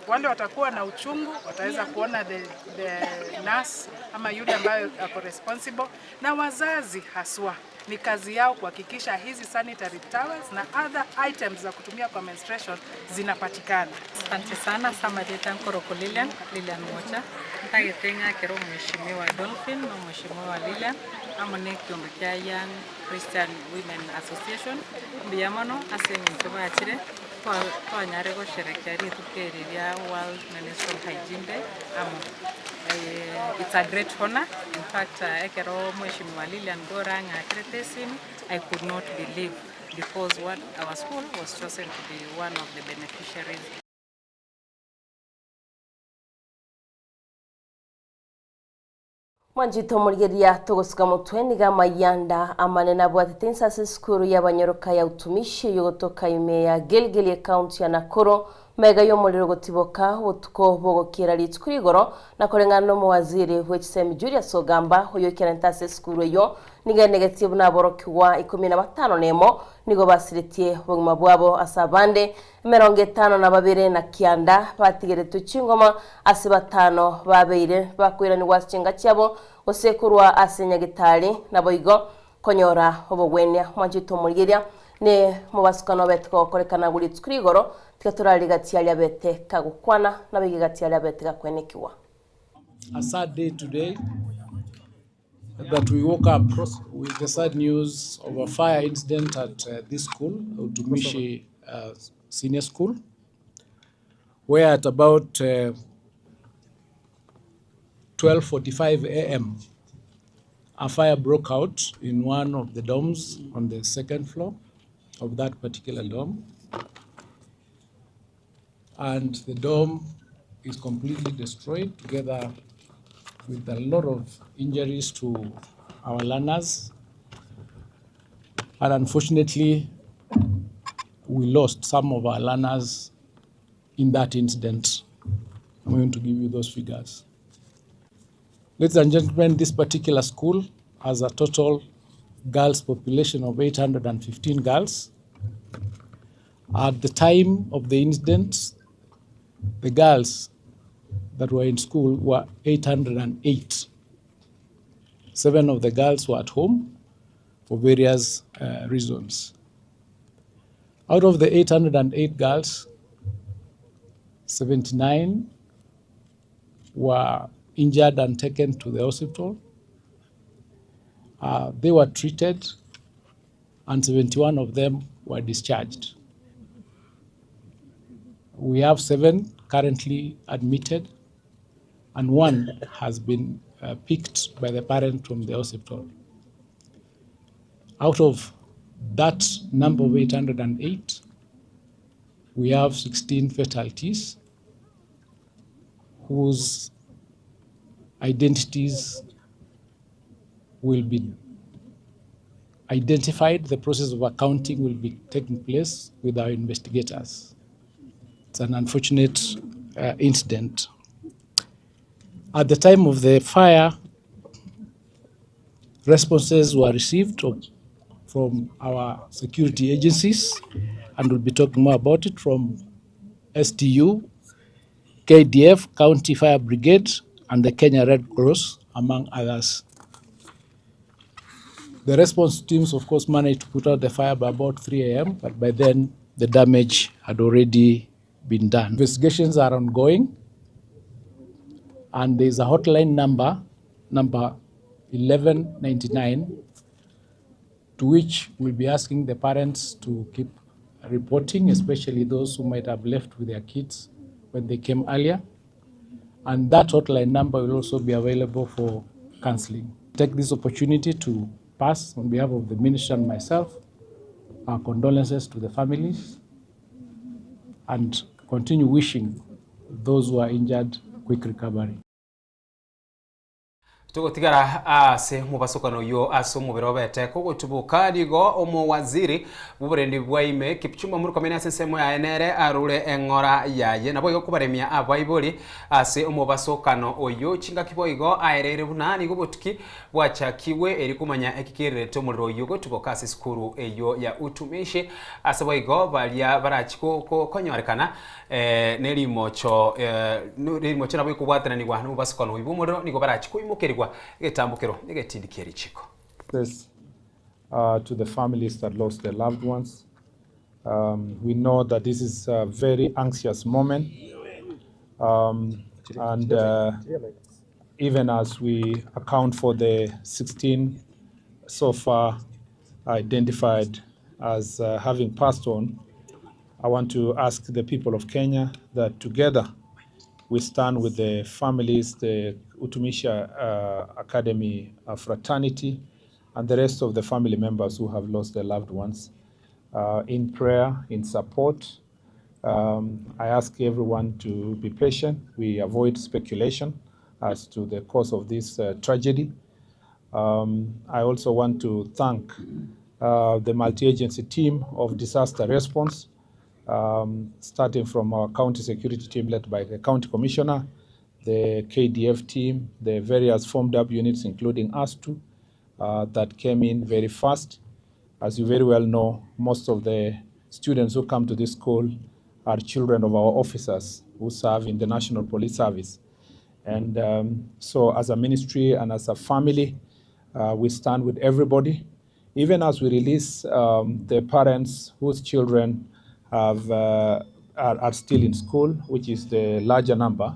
Wale watakuwa na uchungu wataweza kuona the, the nurse ama yule ambayo ako responsible, na wazazi haswa ni kazi yao kuhakikisha hizi sanitary towels na other items za kutumia kwa menstruation zinapatikana. Asante sana Samarita Nkoroko Lilian, Lilian Mocha. Ntagete ng'akera omweshimiwa Dolphin na omweshimiwa Lilian amo na ekiombe kia Young Christian Women Association mbuya mono ase eng'encho bachire twanyare gosherekea rituko eri ria World Menstrual Hygiene Day amo. It's a great honor. In fact, ekero mweshimiwa Lilian Gora ang'akerete esimi, I could not believe because what our school was chosen to be one of the beneficiaries. Mwanchete omorigereria togosuka motwe nigo amayanda amanene abwatete inse ase esukuru y'abanyoroka ya utumishi eyogotoka ime ya Gilgil ecounty ya Nakuru magega y'omorero gotiboka obotuko bogokiera rituko rigoro na koreng'ana n'omowaziri bw'echisemi Julius Ogamba oyoikerente ase esukuru eyio nigo enegetie buna aborokigwa ikomi na batano nemo nigo basiretie obogima bwabo ase abande emerongo etano na babere na kianda batigeretwe chingoma ase batano babeire bakoiranigwa ase chinka chiabo gose korwa ase nyagetari naboigo konyora obogwenia. Mwanchete omorigeria ne mobasukano obete kogokorekana agwo rituko rigoro tiga torare gati aria abete kagokwana naboigo gati aria abete gakwenekigwa. A sad day today that we woke up with the sad news of a fire incident at this school, Utumishi Senior School, where at about 12:45 a.m., a fire broke out in one of the dorms on the second floor of that particular dorm. And the dorm is completely destroyed, together with a lot of injuries to our learners. And unfortunately, we lost some of our learners in that incident. I'm going to give you those figures. Ladies and gentlemen, this particular school has a total girls population of 815 girls. At the time of the incident, the girls that were in school were 808. 7 of the girls were at home for various reasons. Out of the 808 girls, 79 were injured and taken to the hospital. They were treated, and 71 of them were discharged. We have 7 currently admitted, and 1 has been picked by the parent from the hospital. Out of that number of 808, we have 16 fatalities whose identities will be identified. The process of accounting will be taking place with our investigators. It's an unfortunate incident. At the time of the fire, responses were received from our security agencies, and we'll be talking more about it, from STU, KDF, County Fire Brigade, and the Kenya Red Cross, among others. The response teams, of course, managed to put out the fire by about 3 a.m., but by then the damage had already been done. Investigations are ongoing, and there's a hotline number, number 1199, to which we'll be asking the parents to keep reporting, especially those who might have left with their kids when they came earlier. And that hotline number will also be available for counseling. Take this opportunity to pass, on behalf of the minister and myself, our condolences to the families, and continue wishing those who are injured quick recovery. Tugotigara ase mubasokano yo ase omobere obete kogotuboka nigo omowaziri bw'oborendi bwa ime Kipchumba Murkomen ase ensemo yaye nere arure eng'ora yaye nabo igo kobaremia abaibori ase omobasokano oyo chingaki boigo aereire buna nigo botuki bwachakiwe eri komanya ekikererete omorero oyo gotuboka ase esukuru eyo ya Utumishi ase boigo baria barachi konyorekana nerimocho nerimocho nabo ikobwatananigwa nomobasokano oyo bwa omorero nigo barachi koimokerigwa egetambukero egetindi richiko. This, to the families that lost their loved ones. We know that this is a very anxious moment. And even as we account for the 16 so far identified as having passed on, I want to ask the people of Kenya that together we stand with the families, the Utumishi Academy fraternity, and the rest of the family members who have lost their loved ones in prayer, in support. I ask everyone to be patient. We avoid speculation as to the cause of this tragedy. I also want to thank the multi-agency team of disaster response, starting from our county security team led by the county commissioner, the KDF team, the various formed up units, including ASTU, that came in very fast. As you very well know, most of the students who come to this school are children of our officers who serve in the National Police Service. And so as a ministry and as a family, we stand with everybody. Even as we release the parents whose children are still in school, which is the larger number,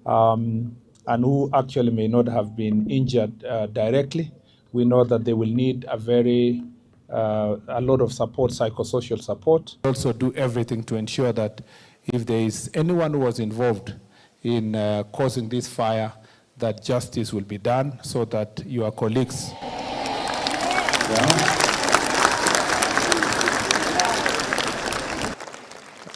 and who actually may not have been injured directly, we know that they will need a lot of support, psychosocial support. Also do everything to ensure that if there is anyone who was involved in causing this fire, that justice will be done so that your colleagues yeah,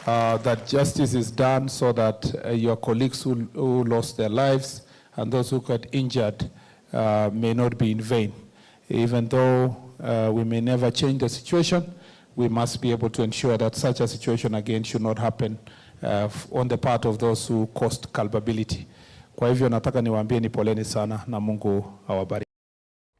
uh, that justice is done so that uh, your colleagues who, who lost their lives and those who got injured uh, may not be in vain. Even though uh, we may never change the situation, we must be able to ensure that such a situation again should not happen uh, on the part of those who caused culpability. Kwa hivyo nataka niwaambie ni poleni sana na Mungu awabariki.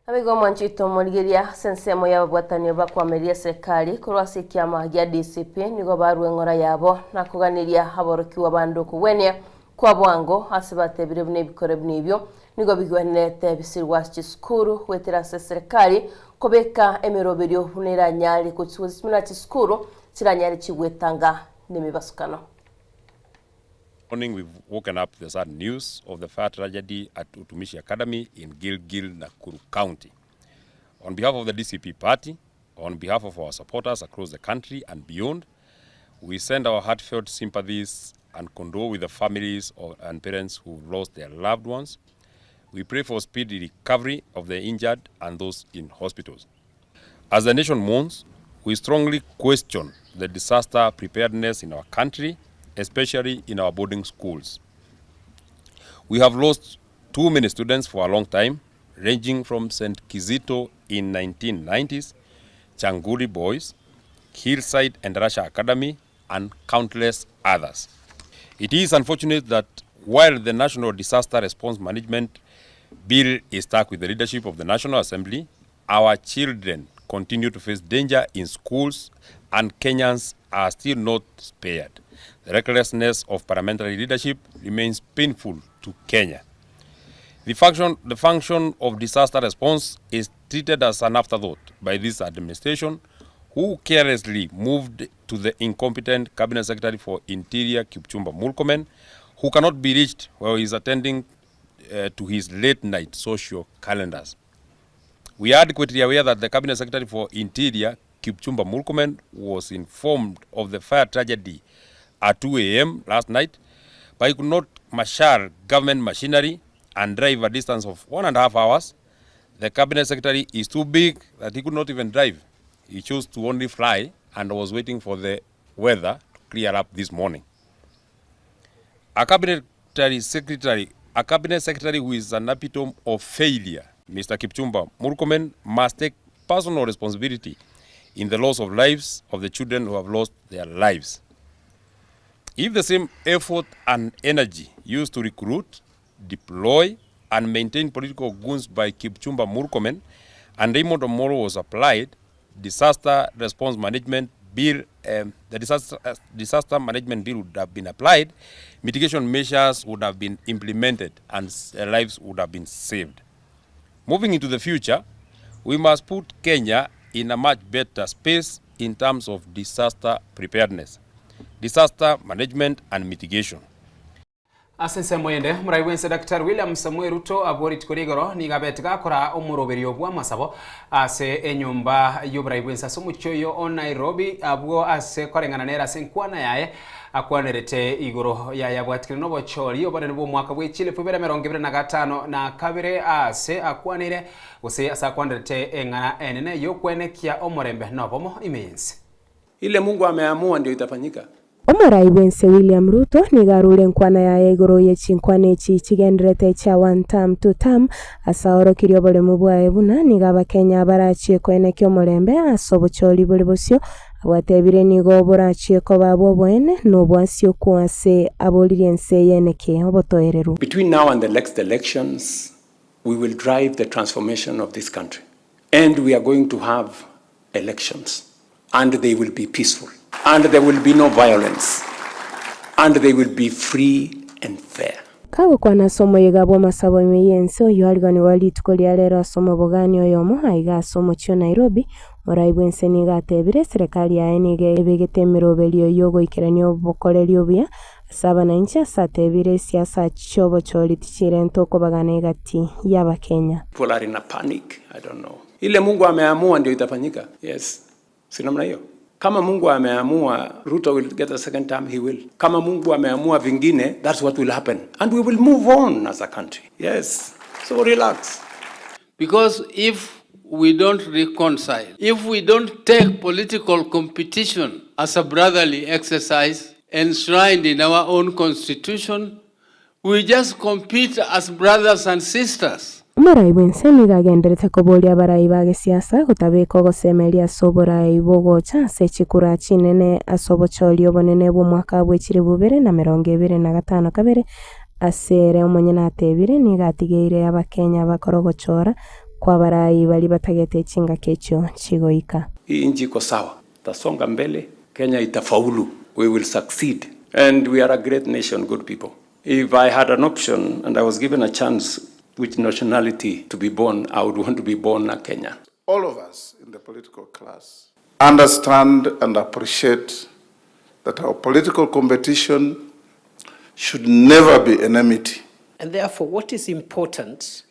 Abigo mwanchito morigeria sensemo y'ababwatanio bakwameria serikali korwa ase ekiama gia DCP nigo barua eng'ora yabo na kuganiria aborokiwa bande okogwenia kwa bwango ase batebire buna ebikore buna ebio nigo bigwenerete bisirwa ase chisukuru gwetera ase serikali kobeka emeroberio buna eranyare gochisimuna chisukuru chiranyare chigwetanga nemibasukano. Morning, we've woken up the sad news of the fire tragedy at Utumishi Academy in Gilgil, Nakuru County. On behalf of the DCP party, on behalf of our supporters across the country and beyond, we send our heartfelt sympathies and condole with the families of, and parents who lost their loved ones. We pray for speedy recovery of the injured and those in hospitals. As the nation mourns, we strongly question the disaster preparedness in our country, especially in our boarding schools. We have lost too many students for a long time, ranging from St. Kizito in 1990s, Changuri Boys, Hillside and Russia Academy, and countless others. It is unfortunate that while the National Disaster Response Management Bill is stuck with the leadership of the National Assembly, our children continue to face danger in schools and Kenyans are still not spared. The recklessness of parliamentary leadership remains painful to Kenya. The function, the function of disaster response is treated as an afterthought by this administration, who carelessly moved to the incompetent Cabinet Secretary for Interior, Kipchumba Murkomen, who cannot be reached while he is attending to his late night social calendars. We are adequately aware that the Cabinet Secretary for Interior, Kipchumba Murkomen, was informed of the fire tragedy at 2 a.m. last night, but he could not marshal government machinery and drive a distance of 1.5 hours. The Cabinet Secretary is too big that he could not even drive. He chose to only fly and was waiting for the weather to clear up this morning. A cabinet secretary, a cabinet secretary who is an epitome of failure, Mr. Kipchumba Murkomen, must take personal responsibility in the loss of lives of the children who have lost their lives. If the same effort and energy used to recruit, deploy, and maintain political goons by Kipchumba Murkomen and Raymond Omolo was applied, disaster response management bill, the disaster, disaster management bill would have been applied, mitigation measures would have been implemented, and lives would have been saved. Moving into the future, we must put Kenya in a much better space in terms of disaster preparedness, disaster management, and mitigation. Ase ensemo ende omorai bwense Daktari William Samuel Ruto abwo rituko ria igoro nigo abete gakora omoroberio bwa amasabo ase enyomba y'oborai bwense ase omochie oyo o Nairobi abwo ase koreng'ana nere ase enkwana yaye akwanerete igoro yaye abwatikire na obochori obonene bwa omwaka bwe chielfu ibere emerongo ibere na gatano na kabere ase akwanire gose ase akwanerete eng'ana enene y'okwenekia omorembe na obomo ime y'ense. Ile Mungu ameamua ndio itafanyika. Omorai bwense William Ruto nigo arure enkwana yaye igoro ye chinkwana echi chigenderete chia one term two term ase aorokirie oboremu bwaye buna nigo abakenya barachie koenekia omorembe ase obochori bore bosio abwatebire nigo borachie koba bwa oboene na obwasioku ase aboririe ense eyeneke obotoereru. Between now and the next elections, we will drive the transformation of this country. And we are going to have elections. And they will be peaceful. And there will be no violence. And they will be free and fair. Kagokwana ase omoyega bw'amasabo ime y'ense oyio ariganigwa rituko ria rero ase omobogani oyomo aiga ase omochie o Nairobi omorai bwense nigo atebire eserekari yaye nigo ebegete emeroberio y'ogoikerania obokoreri obuya ase abananchi ase atebire esiasa chiobochori tichirenta okobagana egati y'abakenya. People are in a panic. I don't know. Ile Mungu ameamua ndio itafanyika. Yes. Si namna hiyo. Kama Mungu ameamua Ruto will get a second term, he will. Kama Mungu ameamua vingine, that's what will happen. And we will move on as a country. Yes. So relax. Because if we don't reconcile, if we don't take political competition as a brotherly exercise enshrined in our own constitution, we just compete as brothers and sisters. Omorai bw'ense nigo agenderete koboria abarai ba gesiasa gotabeka ogosemeria ase oborai bogocha ase chikura chinene ase obochori obonene bw'omwaka bwe 2025 ase ere omonyene atebire nigo atigeire abakenya bakore ogochora kwa abarai baria batagete chingaki echio chigoika. Hii nchi iko sawa, tasonga mbele, Kenya itafaulu, we will succeed and we are a great nation, good people. If I had an option and I was given a chance which nationality to be born, I would want to be born a Kenyan. All of us in the political class understand and appreciate that our political competition should never be enmity. And therefore, what is important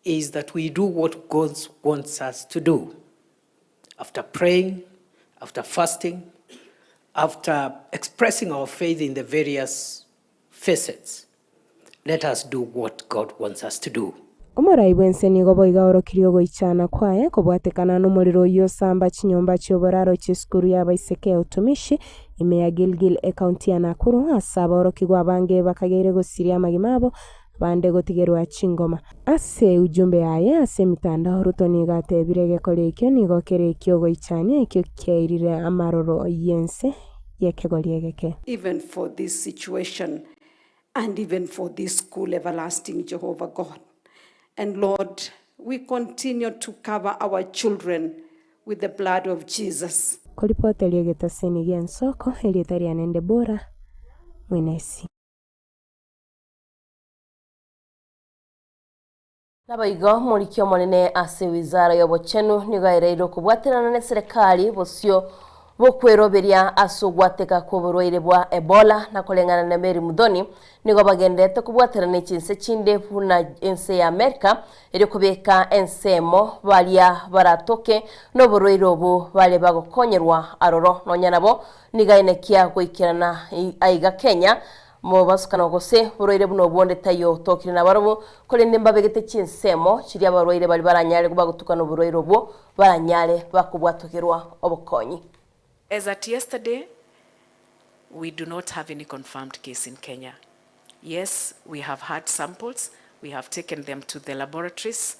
is that we do what God wants us to do. After praying, after fasting, after expressing our faith in the various facets, let us do what God wants us to do. Omorai bw'ense nigo boigo aorokirie ogoichana kwaye kobwatekana na omorero oyio osamba chinyomba chi'oboraro chi'esukuru y'abaiseke ya Utumishi ime ya Gilgil ekaunti ya Nakuru ase abaorokigwa abange bakageire gosiria amagima abo bande gotigerwa chingoma. Ase ujumbe yaye ase emitandao Ruto nigo atebire egekora ekio nigo kere ekiogoichania ekio kiairire amaroro y'ense y'ekegori egeke. Even for this situation and even for this school, everlasting Jehovah God. And Lord, we continue to cover our children with the blood of Jesus. Koripoteria egetaseni gia ensoko erieta riane Deborah Mwenesi. Naboigo omoriki omonene ase ewizara ya obochenu nigo aereirwe okobwaterana na eserekari bosio bokweroberia ase ogwateka kwa oborwaire bwa Ebola na koreng'ana na Mary Muthoni nigo bagenderete kobwaterana chinse chinde buna ense ya America erio kobeka ensemo baria baratoke na oborwaire obo bare bagokonyerwa aroro nonya nabo nigo aenekia goikerana aiga Kenya mobasukano gose borwaire buno obonde taiyo tokire nabarobwo korende mbabegete chinsemo chiria abarwaire bari baranyare bagotukana oborwaire obwo baranyare bakobwatokerwa obokonyi. As at yesterday, we do not have any confirmed case in Kenya. Yes, we have had samples. We have taken them to the laboratories,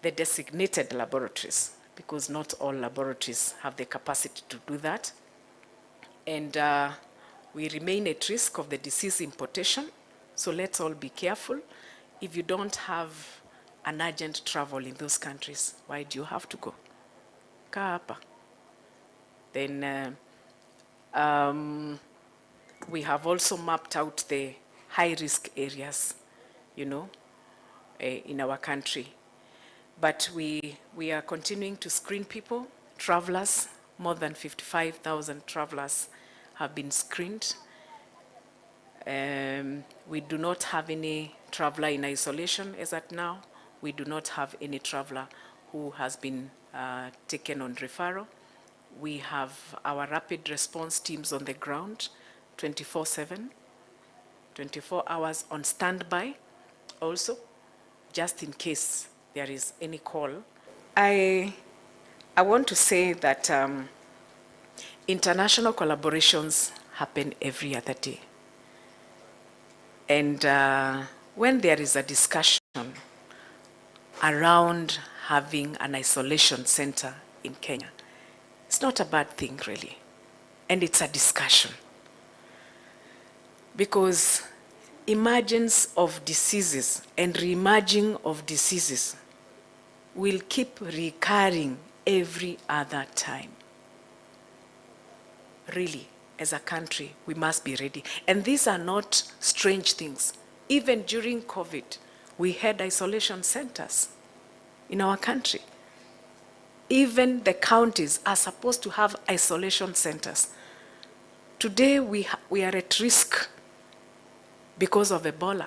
the designated laboratories, because not all laboratories have the capacity to do that. And we remain at risk of the disease importation, so let's all be careful. If you don't have an urgent travel in those countries, why do you have to go? Kaa hapa. Then we have also mapped out the high-risk areas, you know, in our country. But we are continuing to screen people, travelers. More than 55,000 travelers have been screened. We do not have any traveler in isolation as at now. We do not have any traveler who has been taken on referral. We have our rapid response teams on the ground, 24/7, 24 hours on standby also, just in case there is any call. I want to say that international collaborations happen every other day. And when there is a discussion around having an isolation center in Kenya, it's not a bad thing, really. And it's a discussion. Because emergence of diseases and reemerging of diseases will keep recurring every other time. Really, as a country, we must be ready. And these are not strange things. Even during COVID, we had isolation centers in our country. Even the counties are supposed to have isolation centers. Today, we are at risk because of Ebola.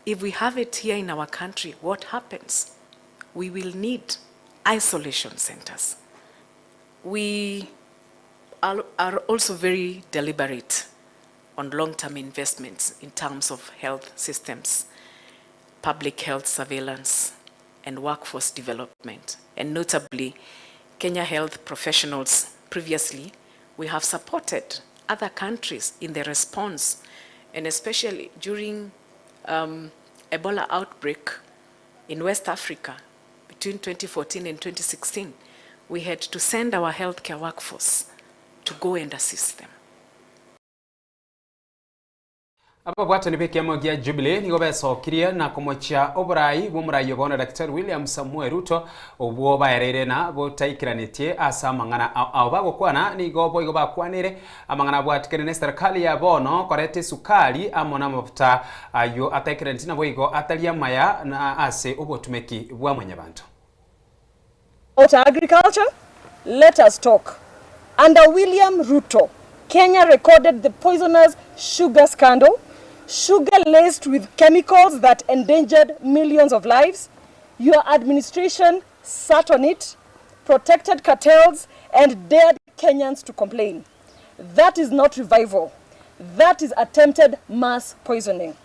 If we have it here in our country, what happens? We will need isolation centers. We are, are also very deliberate on long-term investments in terms of health systems, public health surveillance, and workforce development. And notably, Kenya health professionals previously, we have supported other countries in the response, and especially during um, Ebola outbreak in West Africa between 2014 and 2016, we had to send our healthcare workforce to go and assist them. Ababwatani b'ekiama gia Jubilee nigo besokirie na komochia oborai bw'omorai obo na Daktari William Samoei Ruto obwo baereire na botaikeranetie ase amang'ana ao ao bagokwana nigo boigo bakwanire amang'ana abwatikane neserikali ya bono koreta esukari amo namafuta ayio ataikeranetie naboigo atari amaya na ase obotumeki bwa mwanyabanto. About agriculture, let us talk. Under William Ruto, Kenya recorded the poisonous sugar scandal, sugar laced with chemicals that endangered millions of lives. Your administration sat on it, protected cartels, and dared Kenyans to complain. That is not revival. That is attempted mass poisoning.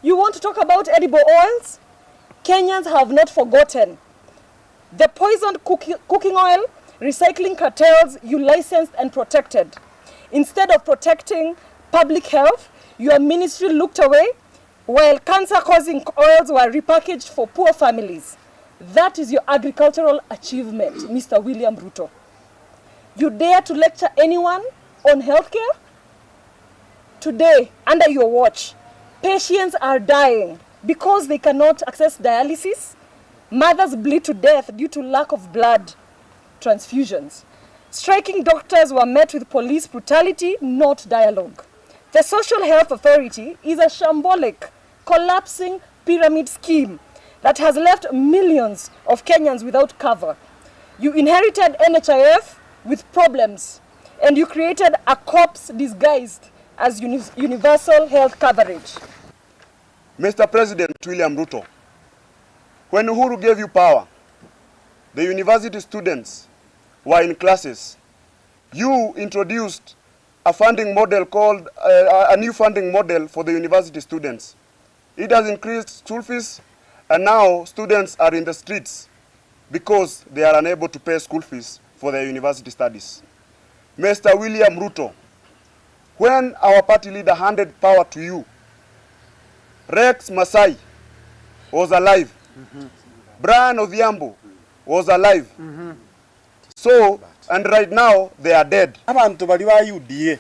You want to talk about edible oils? Kenyans have not forgotten the poisoned cooking, cooking oil, recycling cartels you licensed and protected. Instead of protecting public health, your ministry looked away while cancer-causing oils were repackaged for poor families. That is your agricultural achievement, Mr. William Ruto. You dare to lecture anyone on healthcare? Today, under your watch, patients are dying because they cannot access dialysis. Mothers bleed to death due to lack of blood transfusions. Striking doctors were met with police brutality, not dialogue. The Social Health Authority is a shambolic, collapsing pyramid scheme that has left millions of Kenyans without cover. You inherited NHIF with problems, and you created a corpse disguised as uni universal health coverage. Mr. President William Ruto, when Uhuru gave you power, the university students were in classes. You introduced a funding model called, uh, a new funding model for the university students. It has increased school fees, and now students are in the streets because they are unable to pay school fees for their university studies. Mr. William Ruto, when our party leader handed power to you, Rex Masai was alive. Mm -hmm. Brian Odhiambo was alive. Mm -hmm. So, and right now they are dead. Abantu bari ba UDA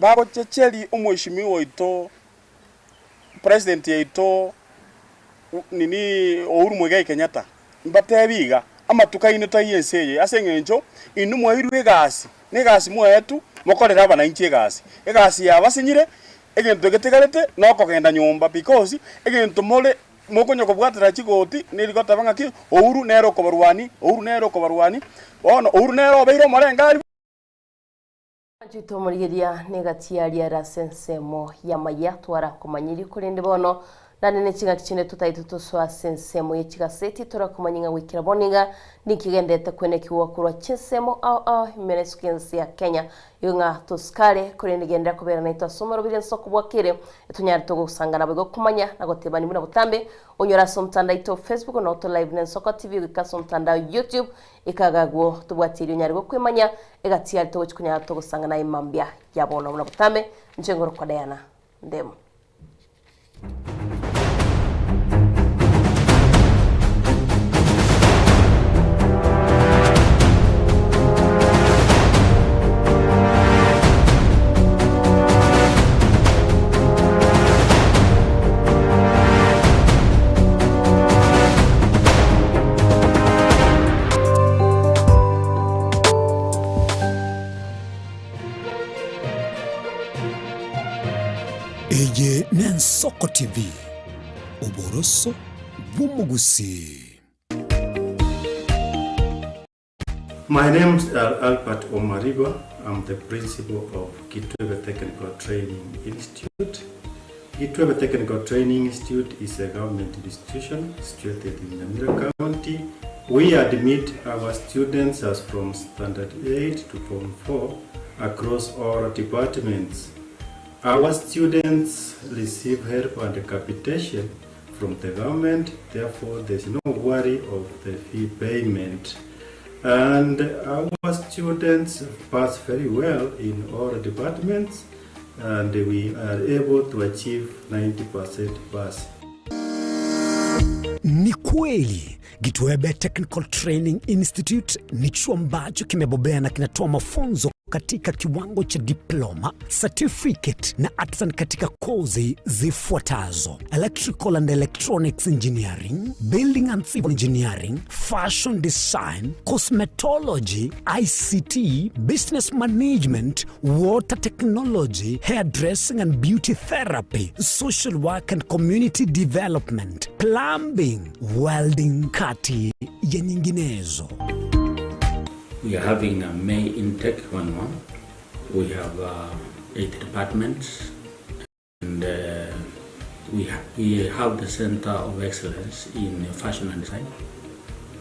bagochecheri omweshimiwa oito president yaito nini Uhuru Muigai Kenyatta mbatebi iga amatuko aino taiyo ense eye ase eng'encho inwe mwairwe egasi na egasi mwaetwe mokorere abananchi egasi. Egasi yabasinyire egento getigarete nokogenda nyomba because egento more mokonya kobwatera chigoti neri goteba ng'aki Uhuru nere okobarwani Uhuru nere okobarwani bono Uhuru nere obeire omorengari. Nchito omorigeria negati yaria ere ase ensemo y'amayia twarakomanyirie korende bono naende ne chingaki chinde totaete tosoe ase ensemo ye chigaseti torakomanyia ng'a goikera bono iga ninki gendete kwenekigwa korwa chinsemo ao ao ime na isiko y'ense ya Kenya igo ng'a tosikare korende genderera kobera naintwe ase omorobiri ensoko bwakere etonyare togosangana boigo komanya na gotebani buna botambe onyore ase omotandao oito Facebook na oto live na Ensoko TV goika ase omotandao YouTube Ekagagwo tobwati erio onyare gokwemanya egati yare togochi konyara togosanga naye mambia ya bono buna botambe inche ngorokwa Diana Ndemo. Eye n'Ensoko TV, oboroso bw'omogusii. My name is Albert Omariba. I'm the principal of Kitwebe Technical Training Institute. Kitwebe Technical Training Institute is a government institution situated in Nyamira County We admit our students as from Standard 8 to Form 4 across all departments. Our students receive help and capitation from the government, therefore there's no worry of the fee payment. And our students pass very well in all departments and we are able to achieve 90% pass. Ni kweli Gitwebe Technical Training Institute ni chuo ambacho kimebobea na kinatoa mafunzo katika kiwango cha diploma, certificate na artisan katika kozi zifuatazo: electrical and electronics engineering, building and civil engineering, fashion design, cosmetology, ICT, business management, water technology, hairdressing and beauty therapy, social work and community development, plumbing, welding, kati ya nyinginezo. We are having a May intake 1 1. We have 8 departments, and we have the Center of Excellence in Fashion and Design.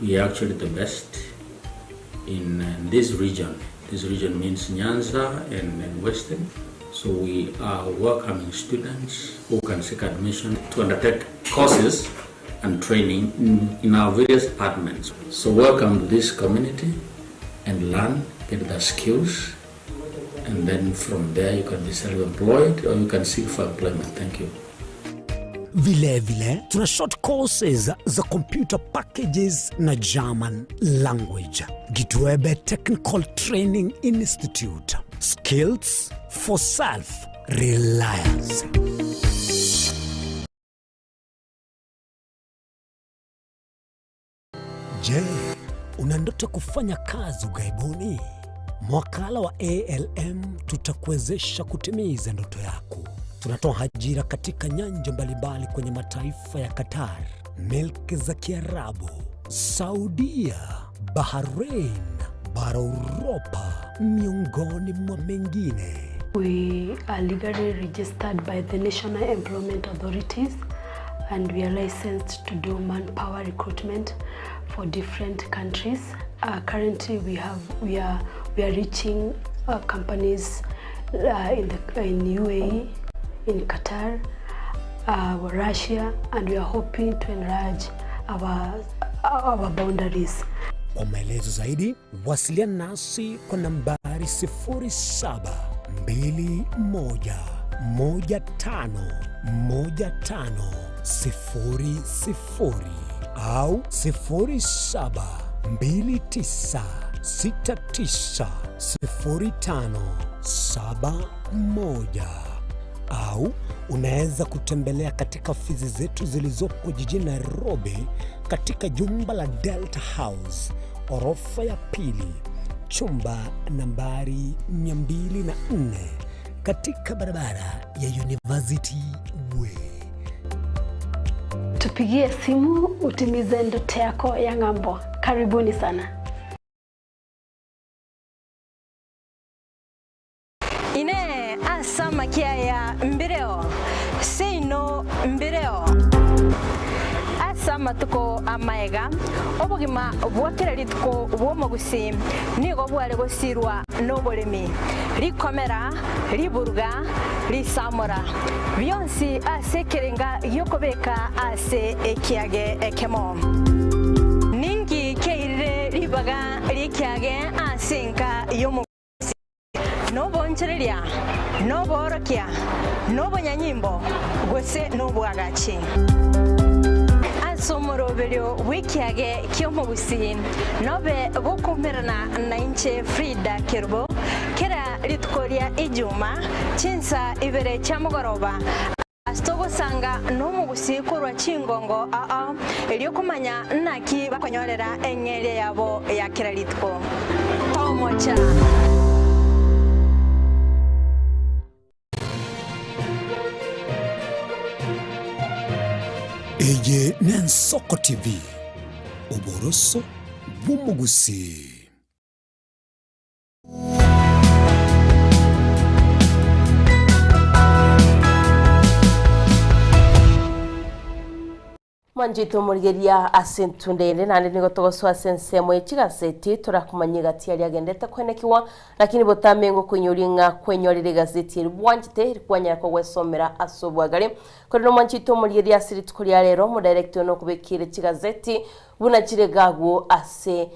We are actually the best in this region. This region means Nyanza and Western. So we are welcoming students who can seek admission to undertake courses and training in our various departments. So welcome to this community and learn, get the skills, and then from there you can be self-employed or you can seek for employment. Thank you. Vilevile tuna short courses za computer packages na German language. Gitwebe Technical Training Institute. Skills for self reliance. Je, una ndoto kufanya kazi ughaibuni? Mwakala wa ALM tutakuwezesha kutimiza ndoto yako. Tunatoa ajira katika nyanja mbalimbali kwenye mataifa ya Qatar, milki za Kiarabu, Saudia, Bahrain, bara Uropa, miongoni mwa mengine. We are legally registered by the National Employment Authorities and we are licensed to do manpower recruitment for different countries. Currently we are reaching companies in UAE, in Qatar, Russia, and we are hoping to enlarge our boundaries. Kwa maelezo zaidi wasiliana nasi kwa nambari 0721151500 au 0729690571 au unaweza kutembelea katika ofisi zetu zilizopo jijini Nairobi katika jumba la Delta House orofa ya pili chumba nambari 204 katika barabara ya University Way. Tupigie simu utimize ndoto yako ya ng'ambo. Karibuni sana. Ine asama kiaya mbireo seino mbireo asa matuko amaega obogima bwakera rituko bw'omogusi nigo bware gosirwa n'oboremi rikomera riburuga risamora bionsi ase ekerenga giokobeka ase ekiage ekemo ningi keirire ribaga rikiage ase enka y'omogusi nobonchereria noborokia nobonyanyimbo gose nobwagachi ase omoroberio bw'ekiage ki'omogusi nobe gokumerana na inche Frida Kerubo kera rituko ria ijuma chinsa ibere chia mugoroba asitogosanga n'omugusi korwa chingongo aa eriokomanya naki bakonyorera eng'eria yabo ya kera rituko tomocha. Eye n'Ensoko TV, oboroso bw'omugusi. Mwanchete omorigeria ase entunda ende, naende nigo togosoa ase ensemo ye chigaseti, torakomanya egati aria agendete koenekigwa, lakini botambe ngokoinyoria ng'a kwenyorire egazeti eri bwanchete, rikwanyara kogwesomera ase obwagare. Korende omwanchete omorigeria ase rituko ria rero, omodirector one okobekeire chigazeti buna chire iga agwo ase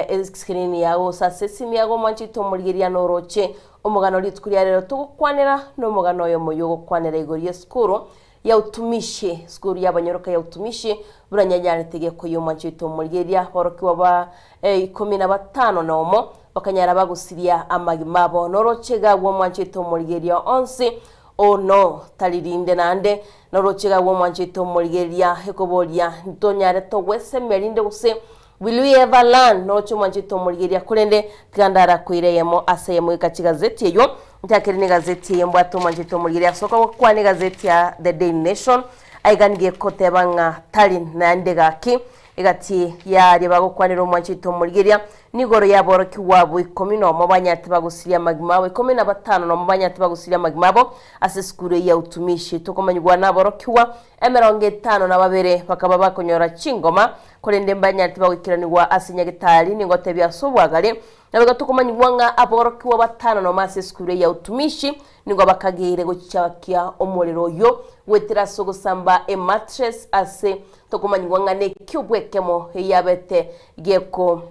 escreen yago gose ase esimi yago omwanchete omorigeria noroche omogano rituko ria rero togokwanera nomogano oyomo oywo ogokwanera igoro y'esukuru ya utumishi, sukuru y'abanyoroka ya utumishi, buna nyanyarete gekoyia omwancho oito omorigereria, aborokigwa ba ikomi na batano na omo bakanyara bagosiria amagima abo. Noroche iga agwo omwancho oito omorigereria onsi, oh no, tari rinde naende, noroche iga agwo omwancho oito omorigereria, ekoboria, ntonyare togwesemia rinde gose Will we ever learn? Noroche omwancho oito omorigereria, korende tiga ndarakoire eyemo ase eyemo goika chigazeti eywo. Nchakere negazeti eye mbwate omwancho oito omorigereria ase okogokwana egazeti ya The Daily Nation. Aiga nigo egoteba ng'a tari naende gaki egati y'aria bagokwanera omwancho oito omorigereria nigoro y'aborokigwa abwo ikomi nomo banyarete bagosiria amagima abo ikomi na batano nomo banyarete bagosiria amagima abo ase esukuru eye ya utumishi. Tokomanyigwa naborokigwa emerongo etano na babere bakaba bakonyora chingoma Korende mbanyarete bagoikeranigwa ase Nyagetari, ningotebia ase obwagare, naboigo tokomanyigwa ng'a aborokigwa batano nomo ase esukuru eye ya utumishi nigo bakageire gochakia omorero oyio goetera ase ogosamba emattress ase tokomanyigwa ng'a nekiobwa ekemo eyabete geko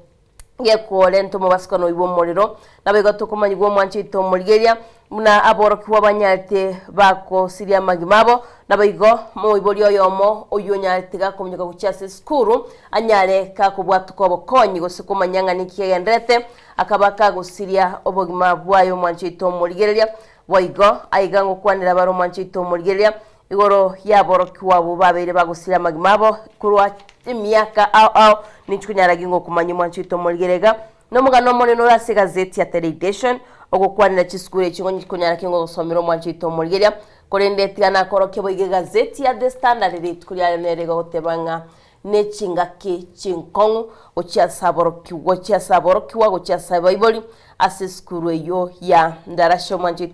gekorenta omobasukano oyio bw'omorero. Naboigo tokomanyigwa omwancho oito omorigereria, buna aborokigwa banyarete bagosiria amagima abo, naboigo moibori oyomo oyio onyarete gakominyoka gochia ase esukuru, anyare gakobwatuka obokonyi gose komanya ng'a ninki kegendererete, akaba kagosiria obogima bwaye omwancho oito omorigereria. Boigo aiga ngokwanera bare omwancho oito omorigereria, Igoro y'aborokigwa abwo babeire bagosiria amagima abo korwa emiaka ao ao, ninki konyara gingo okomanya omwancho oito omorigere iga? Nomogano omonene ore ase egazeti ya The Nation, ogokwanera chisukuru echi ng'onye konyara kingo gosomera omwancho oito omorigeria, korende tiga nakorokia boigo egazeti ya The Standard rituko riaye nere iga ogoteba ng'a nechingaki chinkong'u gochia ase aborokigwa gochia ase aborokigwa gochia ase abaibori ase esukuru eyio ya Ndarasha omwancho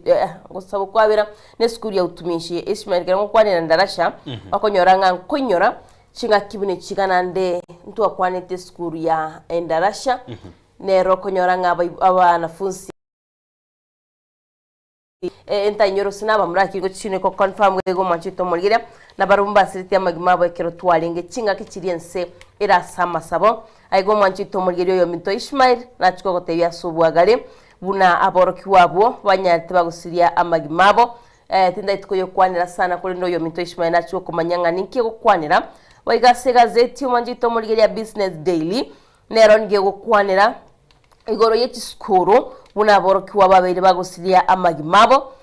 gosaba okwabera na esukuru ya utumishi Ishmael ekero ngokwanera Ndarasha okonyora ng'a nkoinyora chingaki buna echi iga naende ntwakwanete esukuru ya Endarasha nero okonyora ng'a abai abanafunsi Entainyoro ase nabamura akire gochia ko confirm iga omwanchete omorigereria, na barabwo mbasiretie amagima abo ekero twarenge chingaki chiria ense ere ase amasabo. Aiga omwanchete omorigereria oyominto Ishmael nachia kogotebia ase obwagare buna aborokigwa abwo banyarete bagosiria amagima abo. Tindaeti koyokwanera sana korende oyominto Ishmael nachia gokomanya ng'a ninki egokwanera. Boigo ase egazeti omwanchete omorigereria Business Daily nero nigo egokwanera igoro ye chisukuru, buna aborokigwa babeire bagosiria amagima abo,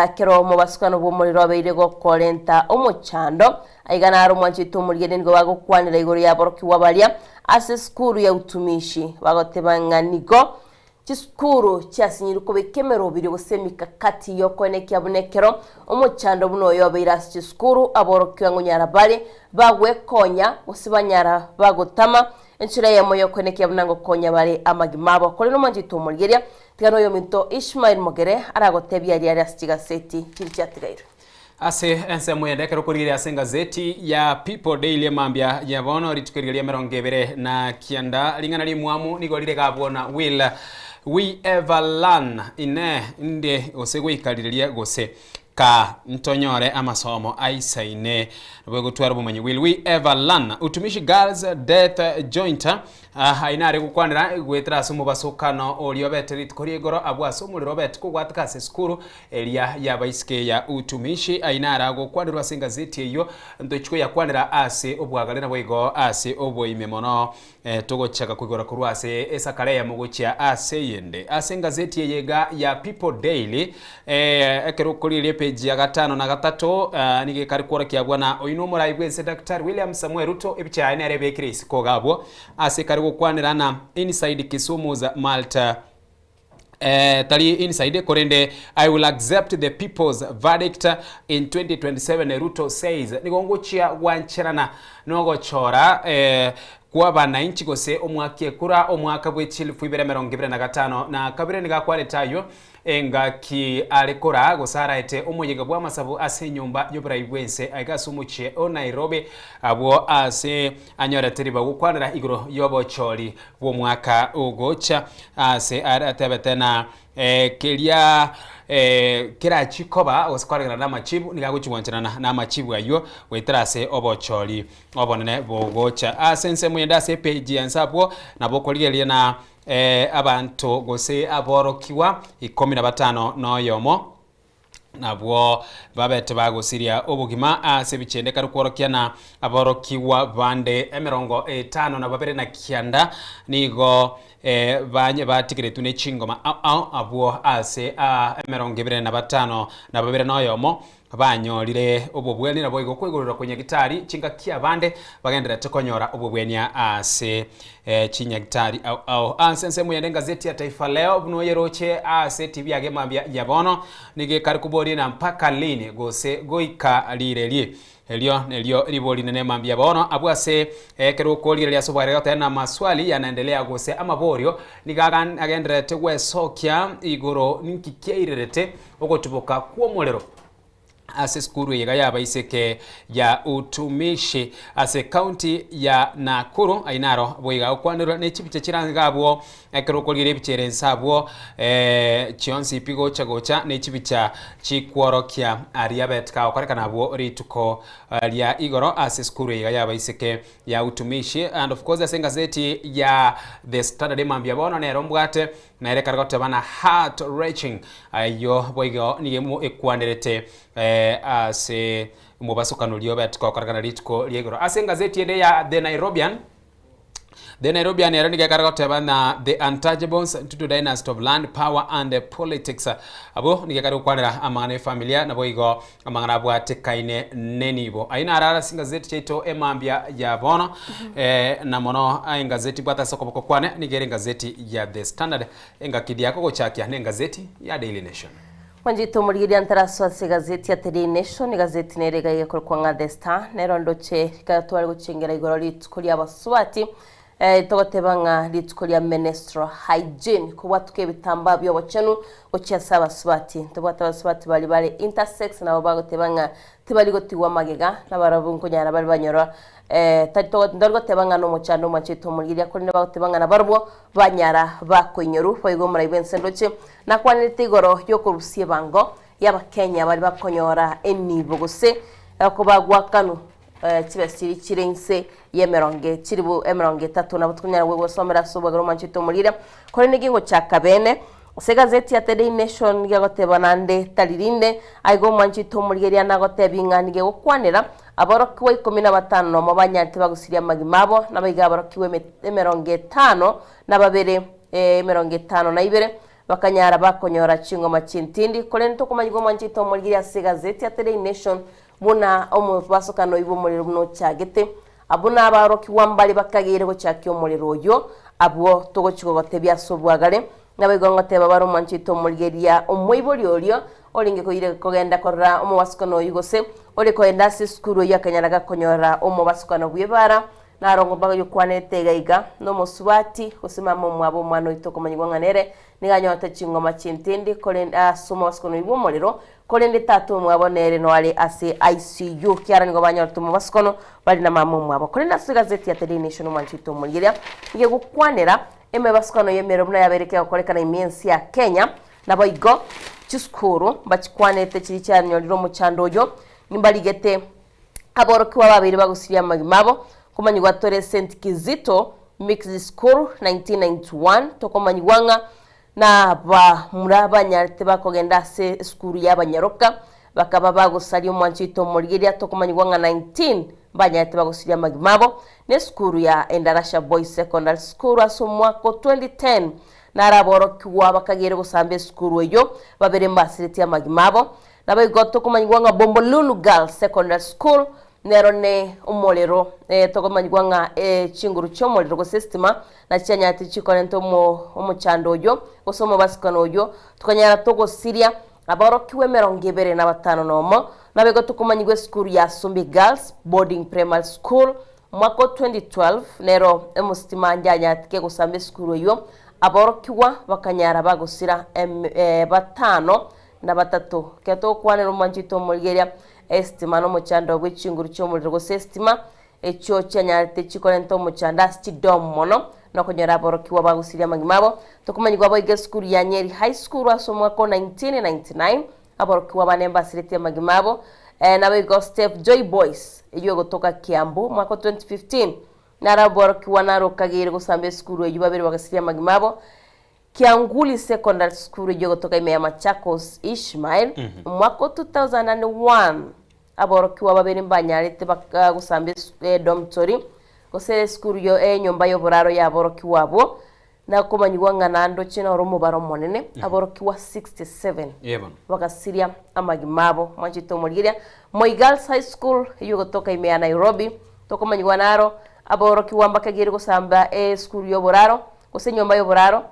ekero omobasukano bw'omorero abeire gokorenta omochando. Aiga naro omwanchete omorigende nigo bagokwanera igoro y'aborokigwa baria ase esukuru ya utumishi, bagoteba ng'a nigo chisukuru chiasinyirwe kobeka emerobiri gose emikakati y'okoenekia buna ekero omochando buna oyo obeire ase chisukuru, aborokigwa ngonyara bare bagwekonya gose banyara bagotama Enchera eyemo y'okoenekia buna ngokonya bare amagima abo. Korende omwanchete omorigeria, tiga noyominto Ishmael Mogere aragotebie aria are ase chigaseti chiria chiatigairwe. Ase ensemo ende ekero okorigereria ase engazeti ya People Daily emambia ya bono rituko riria ria emerongo ebere na kianda ring'ana rimwamu nigo rire gabwo na will we ever learn inee inde gose goika rireria gose Ka ntonyore amasomo aisaine nabo egotwara obomanyi Will we ever learn Utumishi Girls Death Joint Aya nare gokwanera goetera ase omobasokano oria obete rituko ria igoro abwo ase omorero obete kogwateka ase esukuru eria y'abaiseke ya Utumishi Aya nare agokwanerwa ase engazeti eyio ntochi koyakwanera ase obwagare naboigo ase oboime mono Togochaka koigora korwa ase esakara eyemo gochia ase eyende. Ase engazeti eye iga ya People Daily, ekero okorigereria epeji ya gatano na gatato, nigo ekare kworokia abwo na oyio nomorai bw'ense Daktari William Samoei Ruto, ebicha yaye nere ebekire isiko iga abwo ase ekare gokwanera na Inside Kisumu's Malta Tari inside korende I will accept the people's verdict in 2027 Ruto says. Nigo ngochia gwancherana nogochora kwa abananchi gose omwaka ekura omwaka bwe chilifu ibere emerongo ibere na gatano na kabere nigo akwanete ayio. Engaki are koraa gose araete omoyega bw'amasabo ase enyomba y'oborai bw'ense aiga ase omochie o Nairobi, abwo ase anyorete ribaga gokwanera igoro y'obochori bw'omwaka ogocha ase atebete na keria kerachie koba gose kwaregana namachibu nigo agochia gwancherana namachibu ayio goetera ase obochori obonene bogocha. Ase ensemo ende ase epage ya inse abwo nabo okorigereria na abanto gose aborokigwa ikomi na batano na oyomo, nabwo babete bagosiria obogima ase ebichende kare kworokia na aborokigwa bande emerongo etano na babere na kianda nigo banye batigeretwe ne chingoma ao ao abwo ase emerongo ebere na batano na babere na oyomo Banyorire obobwenia naboigo koigorerwa kwa nyagitari chingaki abande bagendererete konyora obobwenia ase chinyagitari ao ao. Ase ensemo yende engazeti ya Taifa Leo buna oyeroche ase TV age mambia ya bono nigo ekare koboria na mpaka lini gose goika rireri. Erio nerio ribori rinene mambia bono abwo ase ekero okorigereria ase obware goteba na maswali yanaendelea gose amaborio nigo agendererete gwesokia igoro ninki kiairerete ogotuboka kw'omorero ase esukuru eye iga y'abaiseke ya Utumishi ase ekaunti ya Nakuru. Ayio naro boiga gokwanerwa ne chibicha chire iga abwo ekero okorigereria ebicha ere inse abwo chionsi pi gocha gocha ne chibicha chikworokia aria abete kagokorekana abwo rituko ria igoro ase esukuru eye iga y'abaiseke ya Utumishi. And of course ase engazeti ya The Standard mambia bono nero mbwate Nere kare goteba na heart wrenching ayio boigo nigo ekwanerete ase omobasokano oria obete gokorekana rituko ria igoro. Ase engazeti ende ya The Nairobian, The Nairobian ere nigo ekare goteba na The Untouchables, Ntutu Dynasty of Land, Power and Politics. Abwo nigo ekare gokwanera amang'ana efamilia naboigo Amang'ana abwatekaine nenibo. Ayio naro ase engazeti chiaito emambia ya bono, na mono engazeti mbwate ase okoboko kwane nigo ere engazeti ya The Standard, engaki ndiaka ogochakia nengazeti ya Daily Nation. Mwanchete omorigereria ntarasoa ase egazeti ya The Daily Nation, egazeti nere iga egekorokwa ng'a The Star, nero ndoche rikaya tware gochengera igoro rituko ria abasubati, Togoteba ng'a rituko ria menstrual hygiene, kobwatuka ebitambaa bi'obochenu gochia ase abasubati. Ntobwate abasubati baria bare intersex nabo bagoteba ng'a tibari gotigwa magega, nabarabwo nkonyara bare banyora tari togo ntori goteba ng'a nomochando omwanchete omorigereria korende bagoteba ng'a nabarabwo banyara bakoinyorwa. Boigo omorai bw'ense ndoche nakwanerete igoro y'okorusia ebango y'Abakenya baria bakonyora enibo gose kobagwakanwa Chibesa chiria chire inse y'emerongo chilifu emerongo etato nabo tokonyara gwegosomera ase obwegera omwanchete omorire. Korende kegochaka bene, ase egazeti ya The Daily Nation gegoteba naende tari rinde, aiga omwanchete omorigereria nagotebia ng'a nigo egokwanera aborokigwa ikomi na batano nomo banyarete bagosiria amagima abo, nabaiga aborokigwa emerongo etano na babere emerongo etano na ibere bakanyara bakonyora chingoma chintindi. Korende tokomanyigwa omwanchete omorigereria ase egazeti ya The Daily Nation Buna omobasokano oyio bw'omorero buna ochagete, abwo nabaorokigwa mbare bakageire gochakia omorero oyio, abwo togochia gogotebia ase obwagare. Naboigo ngoteba bare omwanchete omorigereria omoibori oria orenge koira kogenda korora omobasokano oyio gose ore kogenda ase esukuru eyio akanyara gakonyora omobasokano bw'ebara, naro ngokwanete iga iga, nomosubati gose mama omwabo omwana oito okomanyigwa ng'a nere Nigo anyorete chingoma chintindi korende ase omobasukano oyio bw'omorero, korende tata omwabo nere noare ase ICU, kiagera nigo banyorete omobasukono bare na mama omwabo. Korende ase egazeti ya The Daily Nation omwanchi oito omorigereria nigo egokwanera emebasukano y'emerero buna yabeire kegokorekana ime y'ense ya Kenya, naboigo chisukuru mbachikwanete chiria chianyorire omochando oyo, nimbarigete Aborokigwa babeire bagosiria amagima abo, Nkomanyigwa tore St. Kizito Mixed School 1991, tokomanyigwa ng'a nabamura banyarete bakogenda ase esukuru y'abanyaroka, bakaba bagosaria omwancho oito omorigeria, tokomanyigwa ng'a 19 mbanyarete bagosiria amagima abo, na esukuru ya Endarasha Boys Secondary School ase omwaka o 2010, naro aborokigwa bakageire gosamba esukuru eyio, babere mbasiretie amagima abo. Naboigo tokomanyigwa ng'a Bombolulu Girls Secondary School nero ne omorero, tokomanyigwa ng'a chinguru chi'omorero gose estima nachianyarete chikorenta omochando oyio gose omobasikano oyio, tokanyara togosiria aborokigwa emerongo ebere na batano nomo. Naboigo tokomanyigwa esukuru ya Sumbi Girls Boarding Primary School omwaka o 2012 nero emositima njanyarete kegosamba esukuru eyio. Aborokigwa bakanyara bagosira batano na batato. Ekero togokwanera omwancho oito omorigereria, esitima nomochando bwe chinguru chi'omorero gose esitima echio chianyarete chikorenta omochando ase chidomu mono na okonyora aborokigwa bagosiria amagima abo. Tokomanyigwa boigo esukuru ya Nyeri High School ase omwaka o 1999 aborokigwa bane mbasiretie amagima abo. Naboigo Steph Joy Boys eyio egotoka Kiambu omwaka o 2015 Naro aborokigwa naro okageire gosamba esukuru eyio babere bagasiria amagima abo. Kianguli Secondary School eyio egotoka ime ya Machakos, Ishmael, omwaka o 2001 aborokigwa babere mbanyarete baka gosamba edormitory gose esukuru yo enyomba y'oboraro y'aborokigwa abwo na komanyigwa ng'a nandoche noro omobaro omonene aborokigwa 67 Ee bono. bagasiria amagima abo. Mwanchete omorigereria Moi Girls High School eyio egotoka ime ya Nairobi tokomanyigwa naro aborokigwa mbakageire gosamba esukuru y'oboraro gose enyomba y'oboraro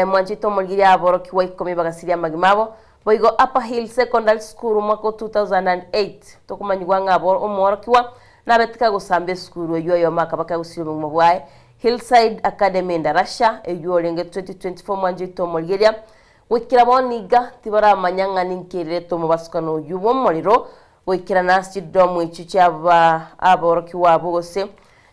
mwanchete omorigereria aborokigwa ikomi bagasiria amagima abo. Boigo Upper Hill Secondary School omwaka o 2008 tokomanyigwa ng'a abo omworokigwa nabeteka gosamba esukuru eyio oyomo akaba kagosiria obogima bwaye. Hillside Academy Endarasha eyio orenge 2024 mwanchete omorigereria Goikera bono iga tibaramanya ng'a ninki ererete omobasukano oyio bw'omorero goikerana ase chidomu echio chiaba aborokigwa abwo gose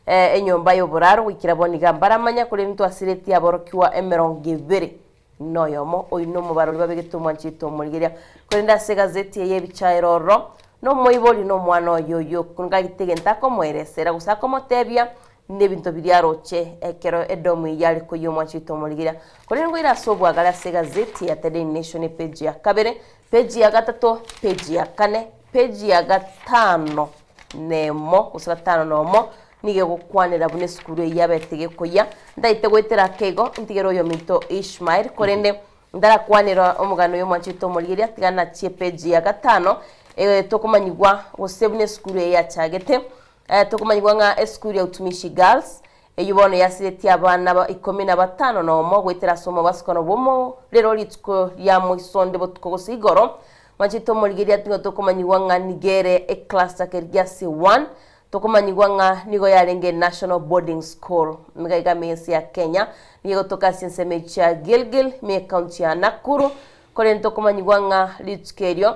enyomba y'oboraro goikera bono iga mbaramanya, korende ntwasiretie aborokigwa emerongo ebere noyomo. Oyio nomobarori babegete omwanchete omorigereria. Korende ase egazeti eye y'ebichaero ororo nomoibori na omwana oye oyio ngagete egento akomoeresera gose akomotebia Nebinto biria aroche ekero Edomu eyio are koyia omwanchete omorigereria. Korende ngoire ase obwagare ase egazeti ya The Daily Nation epeji ya kabere, peji ya gatato, peji ya kane, peji ya gatano nemo gose gatano nomo, nigo egokwanera buna esukuru eyio yabete gekoyia. Ntaete goetera ake igo, ntigere oyominto Ishmael, korende ndarakwanera omogano oyo omwanchete omorigereria, tiga nachie epeji ya gatano, tokomanyigwa gose buna esukuru eye yachagete. Tokomanyigwa ng'a esukuru ya Utumishi Girls, eyio bono yasiretie abana ba ikomi na batano nomo goetera ase omobasukano bw'omorero rituko ria moisonde botuko gose igoro. Mwanchete omorigereria nigo tokomanyigwa ng'a nigo ere ecluster keria C1. Tokomanyigwa ng'a nigo yarenge National Boarding School niga iga ime y'ense ya Kenya. Nigo egotoka ase ensemo echio chia Gilgil ime y'ecounty ya Nakuru. Korende tokomanyigwa ng'a rituko erio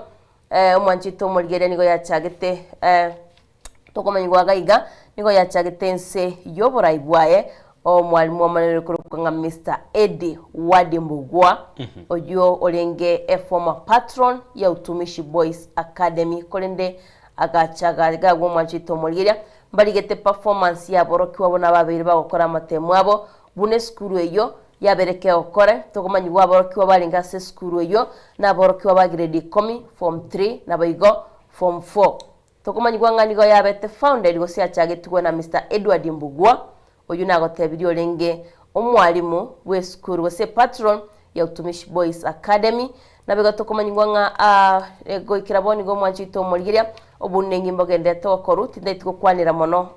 Omwanchete omorigereria nigo yachagete tokomanyigwa iga iga, nigo yachagete ense y'oborai bwaye, omwalimu omonene ore korokwa ng'a Mister Eddie Wadi Mbugua, oyio orenge a former patron ya Utumishi Boys Academy, korende agacha iga agwo omwanchete omorigereria, mbarigete performance y'aborokigwa buna babeire bagokora amatemu abo, Buna esukuru eyio yabereke gokore, tokomanyigwa aborokigwa barenge ase esukuru eyio naborokigwa ba grade ikomi, form three, naboigo form four. Tokomanyigwa ng'a nigo yabete founded gose yachagetigwe na Mister Edward Mbugua, oyio nagotebirie orenge omwalimu bw'esukuru gose patron ya Utumishi Boys Academy. Naboigo tokomanyigwa ng'a goikera bono nigo omwancho oito omorigereria, obonengi mbogendererete gokorwa, tindaeti gokwanera mono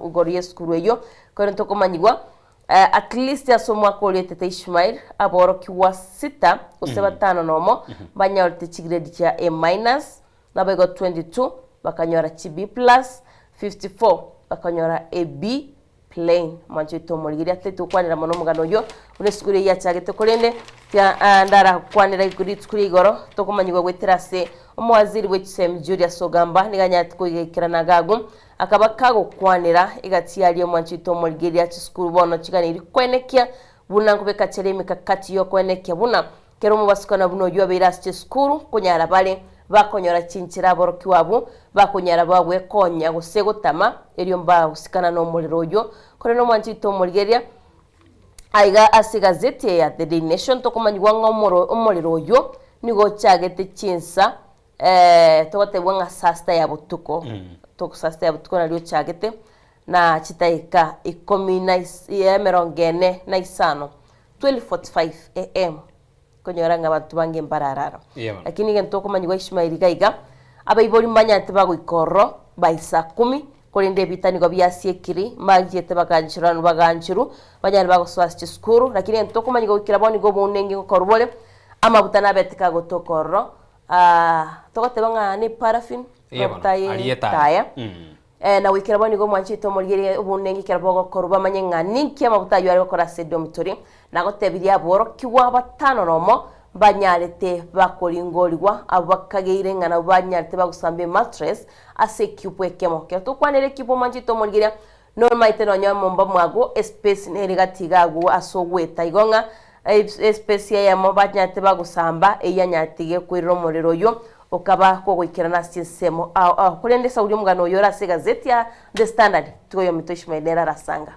igoro y'esukuru eyio, Korende tokomanyigwa, at least ase omwaka oria oetete Ishmael, aborokigwa sita gose batano nomo banyorete chigrade chia A minus, naboigo 22 bakanyora chi B plus, 54 bakanyora a B plain. Mwanche oito omorigereria tari togokwanera mono omogano oyio buna esukuru eyio yachagete korende tiga ndarakwanera rituko ria igoro tokomanyigwa goetera ase omowaziri bwe chisemi Julius Ogamba nigo anyarete koigekerana iga agwo Akaba kagokwanera egati yaria omwanchete omorigereria chisukuru bono chiganeiri koenekia buna nkobeka chere emekakati y'okoenekia buna kera omobasukana buna oyio abeire ase chisukuru konyara bare bakonyora chinchera aborokigwa abwo bakonyara bagwekonya gose gotama erio mbagosikana nomorero oyio. Korende omwanchete omorigereria aiga ase egazeti eye ya The Daily Nation tokomanyigwa ng'a omorero oyio nigo ochagete chinsa Togotebwa ng'a saa sita ya botuko, saa sita ya botuko nario ochagete, na chidakika ikomi na is emerongo ene na isano, 12:45 am, okonyora ng'a abanto bange mbararara. Eya bono. Lakini egento okomanyigwa Ishmael iga iga, abaibori mbanyarete bagoika ororo by saa kumi, korende ebita nigo biasiekiri, mbachiete bagancherwa bagancherwa, banyare bagosoa ase chisukuru, lakini egento okomanyigwa goikera bono nigo obounengi ngokorwa bore, amabuta nabete kagotoka ororo, Togoteba ng'a ne paraffin, Eya bono, mafuta ye aria etaya. etaya. Eh, na goikera bono nigo mwanchete omorigereria obonene ekero bogokorwa bamanye ng'a ninki amabuta ayio are gokora ase edomitori. Nagotebirie aborokigwa batano nomo mbanyarete bakoringorigwa, abwo bakageire ng'a nabwo banyarete bagosamba emattress ase ekiupu ekemo. Ekero tokwanera ekiupu omwanchete omorigereria, nomaete nonya momba mwago espace nere gati iga agwo ase ogweta. Igo ng'a espace eyemo banyarete bagosamba eyio yanyarete iga ekoirera omorero oyio okaba kogoikerana ase chinsemo ao ao. Korende Sauli omogano oyo ore ase egazeti ya The Standard, tiga oyominto Ishmael nere arasanga.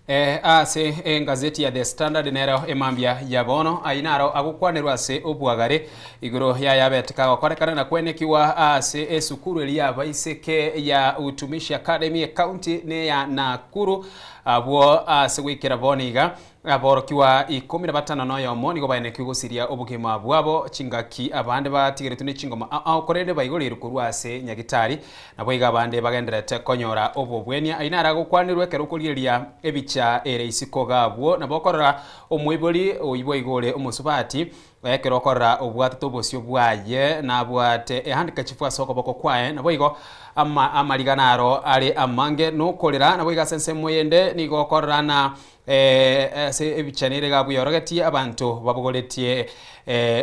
Eh, ase engazeti ya The Standard nero emambia ya bono ayio naro agokwanerwa ase obwagare igoro yayabete kagokorekana na kwenekigwa ase esukuru eria y'abaiseke ya Utumishi Academy ecounty neya Nakuru abwo ase goikera bono iga Aborokigwa ikomi na batano na oyomo nigo baenekigwe gosiria obogima bwabo chingaki abande batigeretwe ne chingoma ao ao, korende baigoreirwe korwa ase nyagitari. Naboigo abande bagendererete konyora obobwenia. Ayio naro agokwanerwa ekero okorigereria ebicha ere isiko iga abwo. Nabo okorora omoibori oyio boigo ore omosubati, ekero okorora obwatete obosio bwaye, nabwate ehandkerchief ase okoboko kwaye, naboigo ama amariga naro are amange nokorera. Naboigo ase ensemo eyende nigo okorora na Ase ebicha nere iga bweyorogetie abanto babogoretie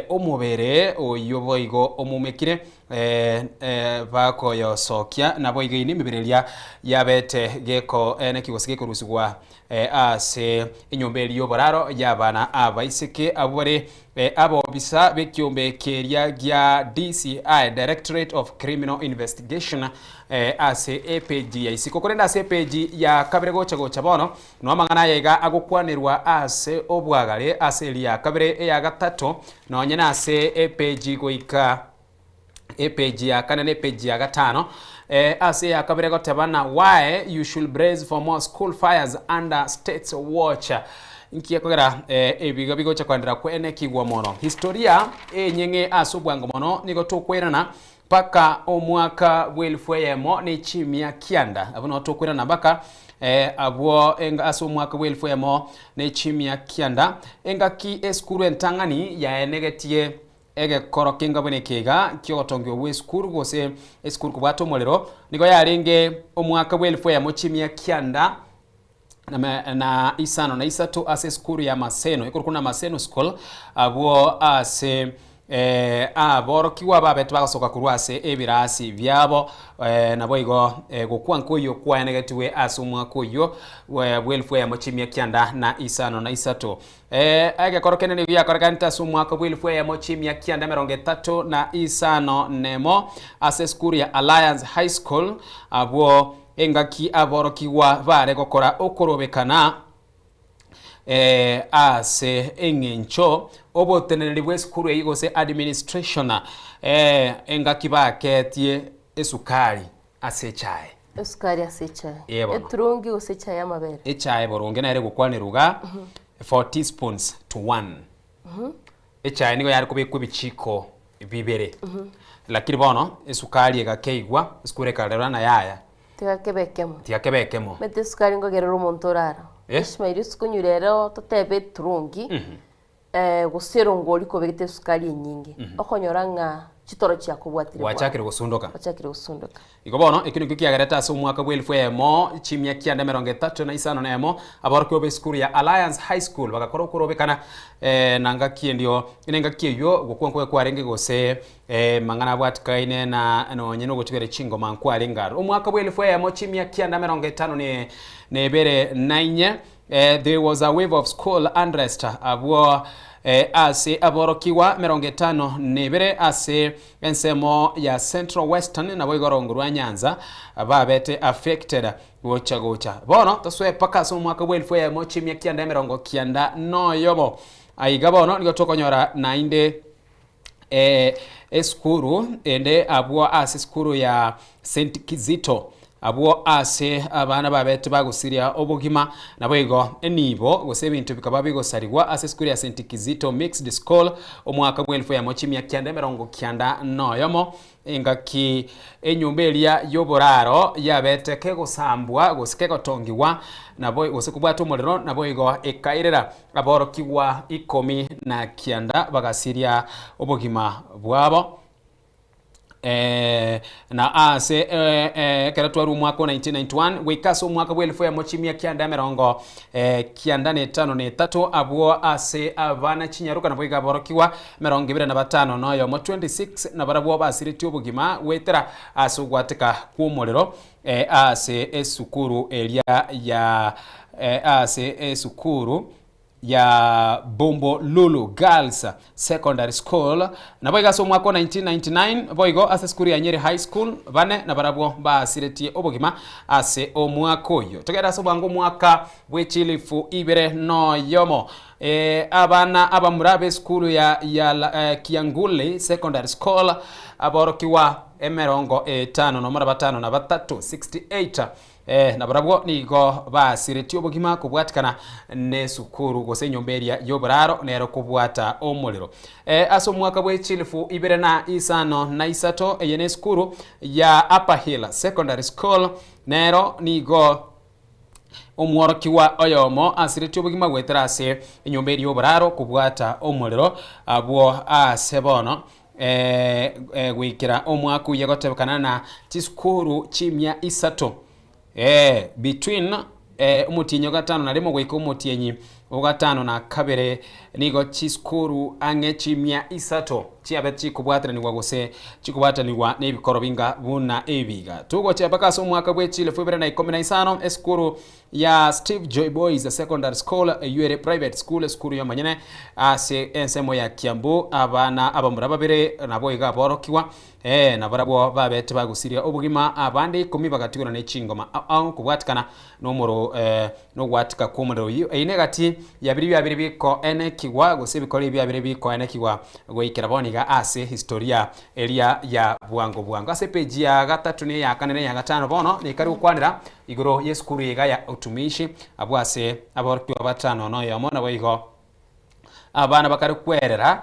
omobere oyio boigo omumekire, bakoyosokia, naboigo eye nemebere eria yabete geko naki gose gekorusigwa ase enyomba eria y'oboraro y'abana abaiseke abwo bare abobisa b'ekiombe keria gia DCI, Directorate of Criminal Investigation, ase epeji ya isiko. Korende ase epeji ya kabere gocha gocha bono, Noa amang'ana aya iga agokwanerwa ase obwagare ase eria ya kabere, eya gatato, nonye nase epeji goika epeji ya kane na epeji ya gatano. Ase eya kabere egoteba na why you should brace for more school fires under states watch. Inki gekogera ebiga bigocha koenderera kwenekigwa mono? Historia enyeng'e ase obwango mono nigo tokwerana Mpaka omwaka bw'elifu eyemo ne chimia kianda, abwo nao tokoirana mpaka abwo ase omwaka bw'elifu eyemo ne chimia kianda, engaki esukuru entang'ani yaenegetie egekoro kenga buna eke iga ki'ogotongiwa gw'esukuru gose esukuru kobwata omorero, nigo yarenge omwaka bw'elifu eyemo chimia kianda na isano na isato ase esukuru ya Maseno, ekorokwa na Maseno School, abwo ase aborokigwa babete bagosoka korwa ase ebirasi biabo, naboigo gokwa nkoiyo kwaenegetigwe ase omwaka oyio bw'elfu eyemo chimia kianda na isano na isato. Egekoro kende nigo giakorekanete ase omwaka bw'elfu eyemo chimia kianda emerongo etato na isano nemo ase esukuru ya Alliance High School, abwo Engaki aborokigwa baare gokora okorobekana ase eng'encho oboteneneri bw'esukuru eyio gose administration, engaki baketie esukari ase echae. Esukari ase echae. Ee bono. Eturungi gose echae y'amabere. Echae boronge nere egokwanerwa iga, 4 teaspoons to 1. Echae nigo yare kobekwa ebichiko bibere, lakini bono esukari egakeigwa, esukari ekarora na yaya. Tiga kebe ekemo. Tiga kebe ekemo. Omanyete esukari nkogerera omonto orara. Eh? Ishmael ase rero totebe eturungi, gose erongori kobegete esukari enyinge, okonyora ng'a chitoro chiakobwatire bwango. Gwachakire gosundoka. Gwachakire gosundoka. Igo bono, ekio nakio kiagerete ase omwaka bw'elifu eyemo chimia kianda emerongo etato na isano na emo, aborokigwa b'esukuru ya Alliance High School bagakora okorobekana na ngaki endio nengaki eyio gokwa nkobe kwarenge gose mang'ana abwatikaine na nonye nogotigera chingoma nkwarenge aroro. Omwaka bw'elifu eyemo chimia kianda emerongo etano na ebere na inye, There was a wave of school unrest abwo ase aborokigwa emerongo etano na ebere ase ensemo ya Central Western naboigo rongo rwa Nyanza babete affected gocha gocha. Bono tosoe paka ase omwaka bwa elfu eyemo chimia kianda emerongo kianda noyomo. Aiga bono nigo tokonyora naende esukuru ende abwo ase esukuru ya St Kizito abwo ase abana babete bagosiria obogima naboigo enibo gose ebinto bikaba bigosarigwa ase esukuru ya St Kizito Mixed School omwaka bw'elfu eyemo chimia kianda emerongo kianda noyomo Engaki enyomba eria y'oboraro yabete kegosambwa gose kegotongigwa, nabo gose kobwata omorero, naboigo ekairera aborokigwa ikomi na kianda bagasiria obogima bwabo. Eh, na ase eh, eh, ekero twarwa omwaka o 1991 goika ase omwaka bwa elfu emo chimia kianda emerongo eh, kianda na etano na etato abwo ase abana chinyaroka nabo iga aborokigwa emerongo ebere na batano na oyomo 26 nabarabwo basiretie obogima goetera ase ogwateka kw'omorero eh, ase esukuru eria ya eh, ase esukuru ya Bombolulu Girls Secondary School. Naboigo ase omwaka o 1999 boigo ase esukuru ya Nyeri High School bane nabarabwo basiretie obogima ase omwaka oyio. Togende ase obwango omwaka bwe chilifu ibere noyomo. Eh, abana abamura b'esukuru ya, ya eh, Kianguli Secondary School aborokigwa emerongo etano nomo na batano na batato 68 Ee, nabarabwo nigo basiretie obogima kobwatikana nesukuru gose enyomba eria y'oboraro nero kobwata omorero. Ee, ase omwaka bwe chilifu ibere na isano na isato eye nesukuru ya Upper Hill Secondary School nero nigo omworokigwa oyomo asiretie obogima goetera ase enyomba eria y'oboraro kobwata omorero abwo ase bono goikera omwaka oyio egotebekana na chisukuru chimia isato between omotienyi o gatano na rimo goika omotienyi o gatano na kabere nigo chisukuru ang'e chimia isato chiabe chikobwatanigwa gose chikobwatanigwa na ebikoro binga buna ebiga. Togochia mpaka ase omwaka bwe chilifu ibere na ikomi na isano esukuru ya Steve Joy Boys Secondary School eyio ere private school esukuru y'omonyene ase ensemo ya Kiambu abana abamura babere nabo iga aborokigwa eh, nabarabwo babete bagusiria obogima abande ikomi bagatigwa ne chingoma ao ao kobwatikana nomoro eh, nogwatika kw'omorero oyio eyio negati ya biria biabere bikoenekigwa gose ebikoro ebi biabere bikoenekigwa goikera bono iga ase historia eria ya bwango bwango ase epeji ya gatato na eya kane na eya gatano bono nekari gokwanera Igoro y'esukuru iga ya utumishi, abwo ase aborokigwa batano noyomo, naboigo abana bakare kwerera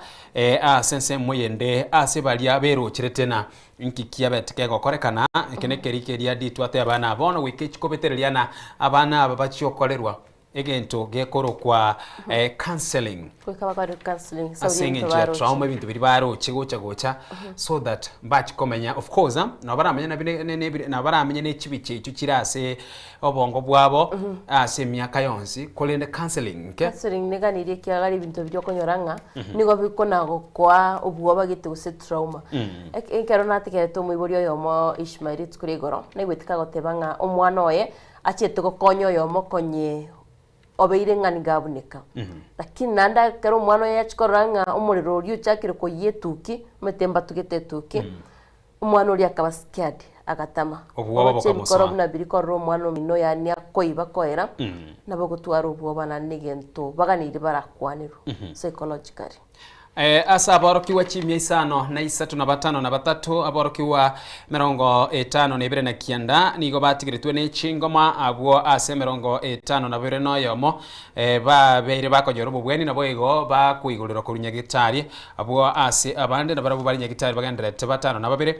ase ensemo yende ase baria berocherete na inki kiabete kegokorekana. Eke nekeri keria ditwate abana aba bono goika echikobetereria na abana aba bachiokorerwa egento gekorokwa counseling. Goika bakore counseling ase ase eng'encho ebinto ya baroche. trauma ebinto biria baroche gocha gocha so that mbachi komenya of course ah, nabo baramenya nabi ne- ne- ne- nabo baramenya ne chibicha echio chire ase obongo bwabo ase emiaka yonsi korende counseling nke Counseling neganirie ekiagera ebinto biria okonyora ng'a nigo bikona gokoa obwoba gete gose trauma. Ek- Ekero nategerete omoibori oyomo Ishmael rituko ria igoro, naigwete kagoteba ng'a omwana oye achiete gokonya oyomo konye obeire ng'a nigo abuneka. Lakini naende ekero omwana oye achia korora ng'a omorero oria ochakire koyia etuki, omanyete mbatugete etuki, omwana oria akaba scared agatama. Obwoba Oroche ebikoro bokamosoa. buna biria korora omwana omino yaani akoiba koera, nabo ogotwara obwoba naende na egento baganeire barakwanerwe psychologically. Ase aborokigwa chimia isano na isato na batano na batato, aborokigwa emerongo etano na ebere na kianda nigo batigeretwe ne chingoma, abwo ase emerongo etano na babere na oyomo babeire bakonyora obobweni, naboigo bakoigorerwa korwa nyagetari, abwo ase abande nabarabwo bare nyagetari bagendererete batano na babere,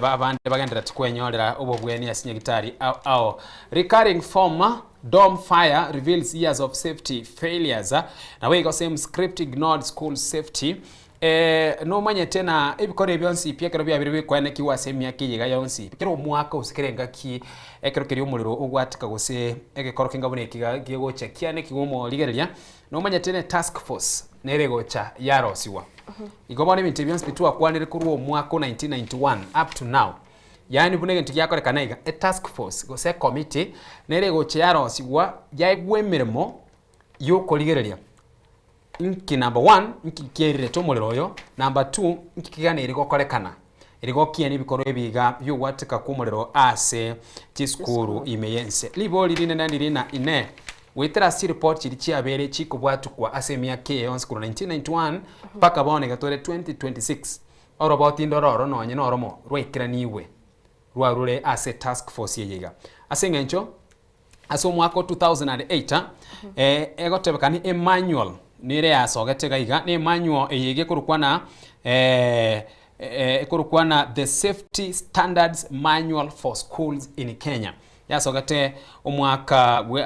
abande bagendererete kwenyorera obobweni ase nyagetari ao ao. Recurring form Dorm fire reveals years of safety failures. Naboigo same script ignored school safety. Eh, nomanyete na ebikoro ebi bionsi pi ekero biabire bikoenekigwa ase emiaka eye iga yonsi pi, kera omwaka gose kera engaki ekero keria omorero ogwatika gose egekoro kenga buna eki iga gegocha kianekigwa omorigereria, nomanyete ne task force nere egocha yarosiwa. Igo bono ebinto ebi bionsi pi twakwanire korwa omwaka o 1991 up to now, Yaani buna egento giakorekana iga, etask force gose ecommittee nere egocha yarosigwa yaegwa emeremo yokorigereria nki number one, nki kiairerete omorero oyo, number two, nki keganeiri gokorekana eri gokieni ebikorwa ebi iga biogwateka kwa omorero ase chisukuru ime yense. Ribori rinene ndiri ng'a inee, goetera ase chiripoti chiria chiabeire chikobwatukwa ase emiaka eye yonsi korwa 1991 mpaka bono iga tore 2026, Oroboti ndororo nonye noromo rwaikeranigwe rwarure ase task force eye iga. Ase eng'encho ase omwaka o 2008 eh, egotebekana emanual nere yasogete iga iga, na emanual eye iga ekorokwa na eh, eh, ekorokwa na the safety standards manual for schools in Kenya. Yasogete omwaka bwe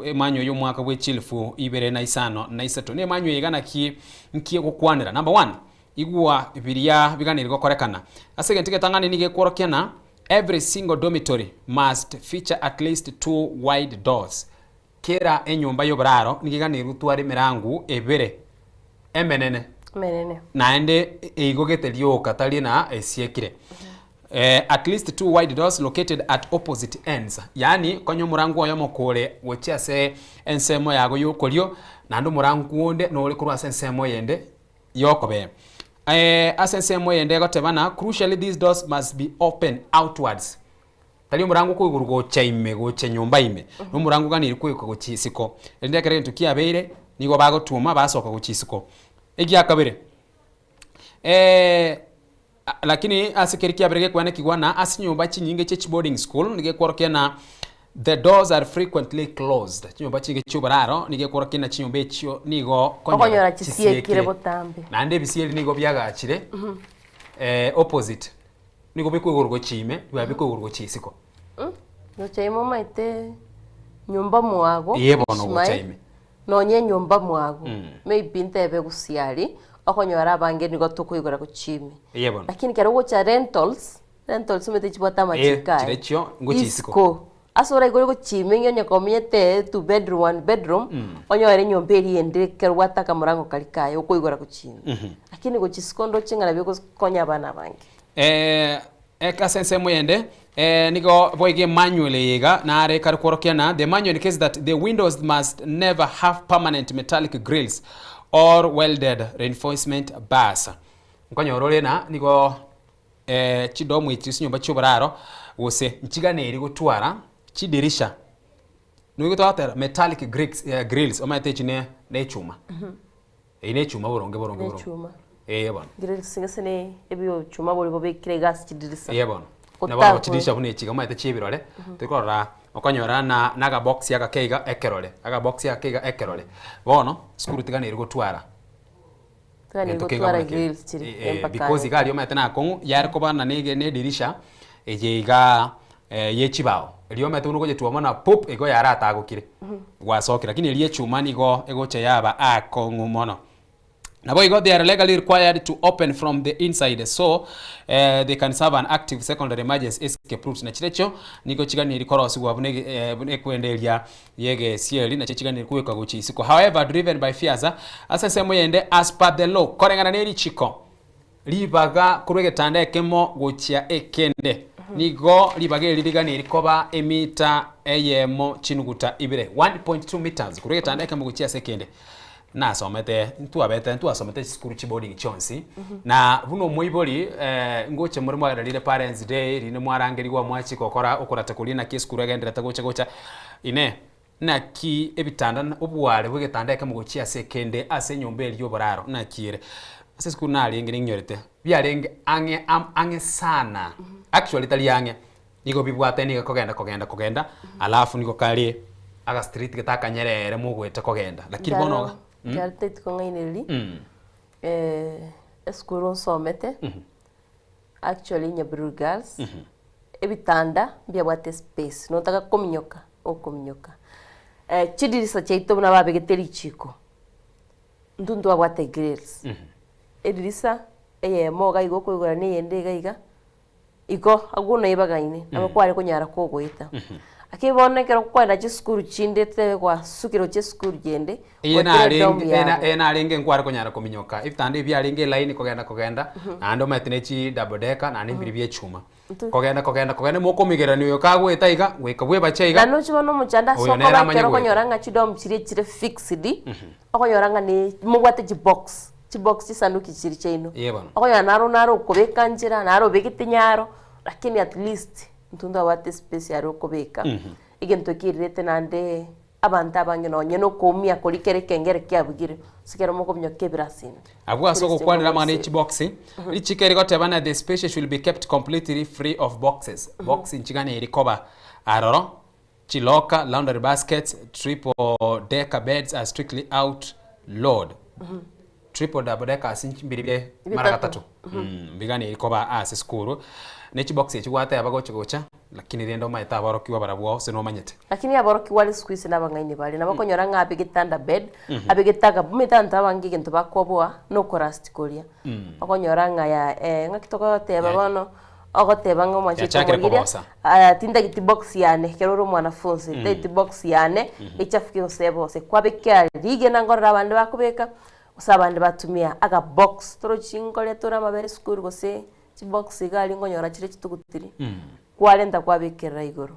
emanual ya omwaka bwe chilifu ibere na isano na isato. Na emanual eye iga naki nki egokwanera? Number one. Igwa biria biganiri gokorekana. Ase egento egetang'ani nigo ekworokia na every single dormitory must feature at least two wide doors. Kera enyomba y'oboraro nigo eganirwe tware emerango ebere emenene. Emenene. Naende eigogete rioka tari na esiekire. At least two wide doors located at opposite ends, yaani konya omorango oyomo kore gochia ase ensemo yago y'okorio, naende omorango onde nore korwa ase ensemo eyende y'okobee. Ase ensemo eyende egoteba ng'a crucially these doors must be open outwards, tari omorango okoigorwa gocha ime gocha nyomba ime, na omorango oganeirie koigwa gochia isiko, erinde ekero egento kiabeire nigo bagotwoma basoka gochia isiko. Egiakabere, Lakini ase keria kiabere gekwanekigwa na ase chinyomba chinyinge chie chiboarding school nigo ekworokia na the doors are frequently closed. Chinyomba chinge chi'oboraro nigo ekworokia na chinyomba echio nigo Okonyora chisiekire botambe. Naende ebisieri nigo biagachire opposite nigo bikoigorwa gochia ime biba bikoigorwa gochia isiko. Gocha ime omaete nyomba mwago Ee bono gocha ime. Nonye enyomba mwago, maybe ntebe gusii aria, okonyora abange nigo tokoigora gochia ime. Eye bono. Lakini ekero ogocha rentals, rentals omanyete chibwate Eh, amachiko aye. chirochio ngochia isiko. Isiko. Ase oraigore gochia ime ng'a onye komenyete two bedroom, one bedroom, onyore enyomba eria ende ekero obwate akamorango karia kaye okoigora gochia ime. Lakini gochia isiko ndoche ng'a nabo egokonya abana abange. Ase ensemo eyende, nigo boigo emanual eye iga nare ekare kworokia na the manual indicates that the windows must never have permanent metallic grills or welded reinforcement bars. Nkonyora ore na nigo chidomu echi chinyomba chi'oboraro gose nchiganeri gotwara chidirisha nigo togoteba metallic grills omanyete echi ne echuma. Eyio nechuma boronge boronge boronge. Nechuma. Ee bono. Grills gese ne ebiochuma boria bobekire iga ase chidirisa. Ee bono. Na bono chidirisha buna echi iga omanyete chia ebirore, torikorora okonyora na na akabox agake iga ekerore, akabox ake iga ekerore. Bono, sukuru tiga neri gotwara. Tiga neri Gento keiga gotwara buna keri. grills chiri Eh, mpaka because iga aria omanyete nakong'u, yare koba na nege na edirisha, eye igaa ye chibao. Erio omanyete buna ogochitwoma na pup, igo yaratagokire. Gwasokire, lakini eria echuma nigo egocha yaba akong'u mono. Naboigo they are legally required to open from the inside so they can serve an active secondary emergency escape route. Na chirochio nigo chiganiri korosigwa buna buna ekwenda eria y'egesieri nachio chiganiri kobekwa gochia isiko. However, driven by fears, ase ensemo eyende as per the law, koreng'ana ne richiko, Ribaga korwa egetanda ekemo gochia ekende, nigo ribaga eri riganeri koba emita eyemo chinuguta ibere, 1.2 meters, korwa egetanda ekemo gochia ase ekende. Nasomete, ntwabete ntwasomete chisukuru chiboarding chionsi, na buna omoibori ngoche more mwararire parents day, rinde mwarangerigwa mwachia gokora okorata koria naki esukuru egenderete gocha gocha, inee, naki ebitanda obware bw'egetanda ekemo gochia ase ekende ase enyomba eria y'oboraro naki ere? Ase esukuru narenge ning'inyorete, biarenge ang'e am ang'e sana, actually tari ang'e, nigo bibwate nigo kogenda kogenda kogenda, alafu nigo kare aga street gete akanyerere mogoeta kogenda, lakini bono iga Nkiaro ntaeti kong'ainereria, esukuru nsomete, actually Nyabiruru Girls, ebitanda mbiabwate espace, notaka kominyoka, okominyoka. Chidirisa chiaito buna babegete richiko, intwe ntwabwate grills, edirisa eyemo iga iga okoigora na eyende iga iga, igo abwo naibagaine, nabo kware konyara kogoeta. Lakini bono ekero okoenda chisukuru chinde totebe gwasukire gochia esukuru yende, Eye goetera edom narenge ena yabo. eye narenge nkware konyara kominyoka, ebitanda ebi biarenge elaini kogenda kogenda, naende omanyete ne chi double decker naende mbiri bia echuma. Kogenda kogenda kogenda mokomigererania oyo kagoeta iga, goika bwebache iga, Na noche bono omochando ase oyo nere okoba amanye ekero goeta. okonyora ng'a chidom chiria chire fixed, okonyora ng'a ne mobwate chibox, chibox chisanduki chiria chiaino. Ee bono. Okonyora naro naro okobeka nchera, naro obegete nyaro, lakini at least intwe ntwabwate espace yare okobeka, egento ekerete naende abanto abange nonye na okoumia koria kera ekengere kiabugire, ase ekero mokominyoka ebirasi ime. Abwo ase ogokwanera amang'ana ye chiboxi, richiko erigoteba na the spaces should be kept completely free of boxes. Box nchiganeri koba aroro, chilocker, laundry baskets, triple decker beds are strictly outlawed. Triple double deckers mbiri bire mara Bitato. gatato. Mbiganeri koba ase esukuru. Ne chibox echi gwateba gochi gocha. Lakini rende omaete aborokigwa barabwo gose nomanyete. Lakini aborokigwa are siku hizi nabang'aini bare, nabo okonyora ng'a abegete under bed, abegete aga omanyete abanto abange egento bakoboa nokorasti koria. Okonyora ng'a ya ng'aki togoteba bono, ogoteba ng'a omwanchete Yachakire omorigereria, kobosa. aya tintageti box yane ekero ore omwanafunzi, tintageti box yane echafuke gose ebose. Kwabekera rigena nkorora abande bakobeka, gose abande batumia agabox, torochi nkoria tore amabere esukuru gose Chibox iga aria nkonyora chire chitugutiri, kwarenta kwabekerera igoro,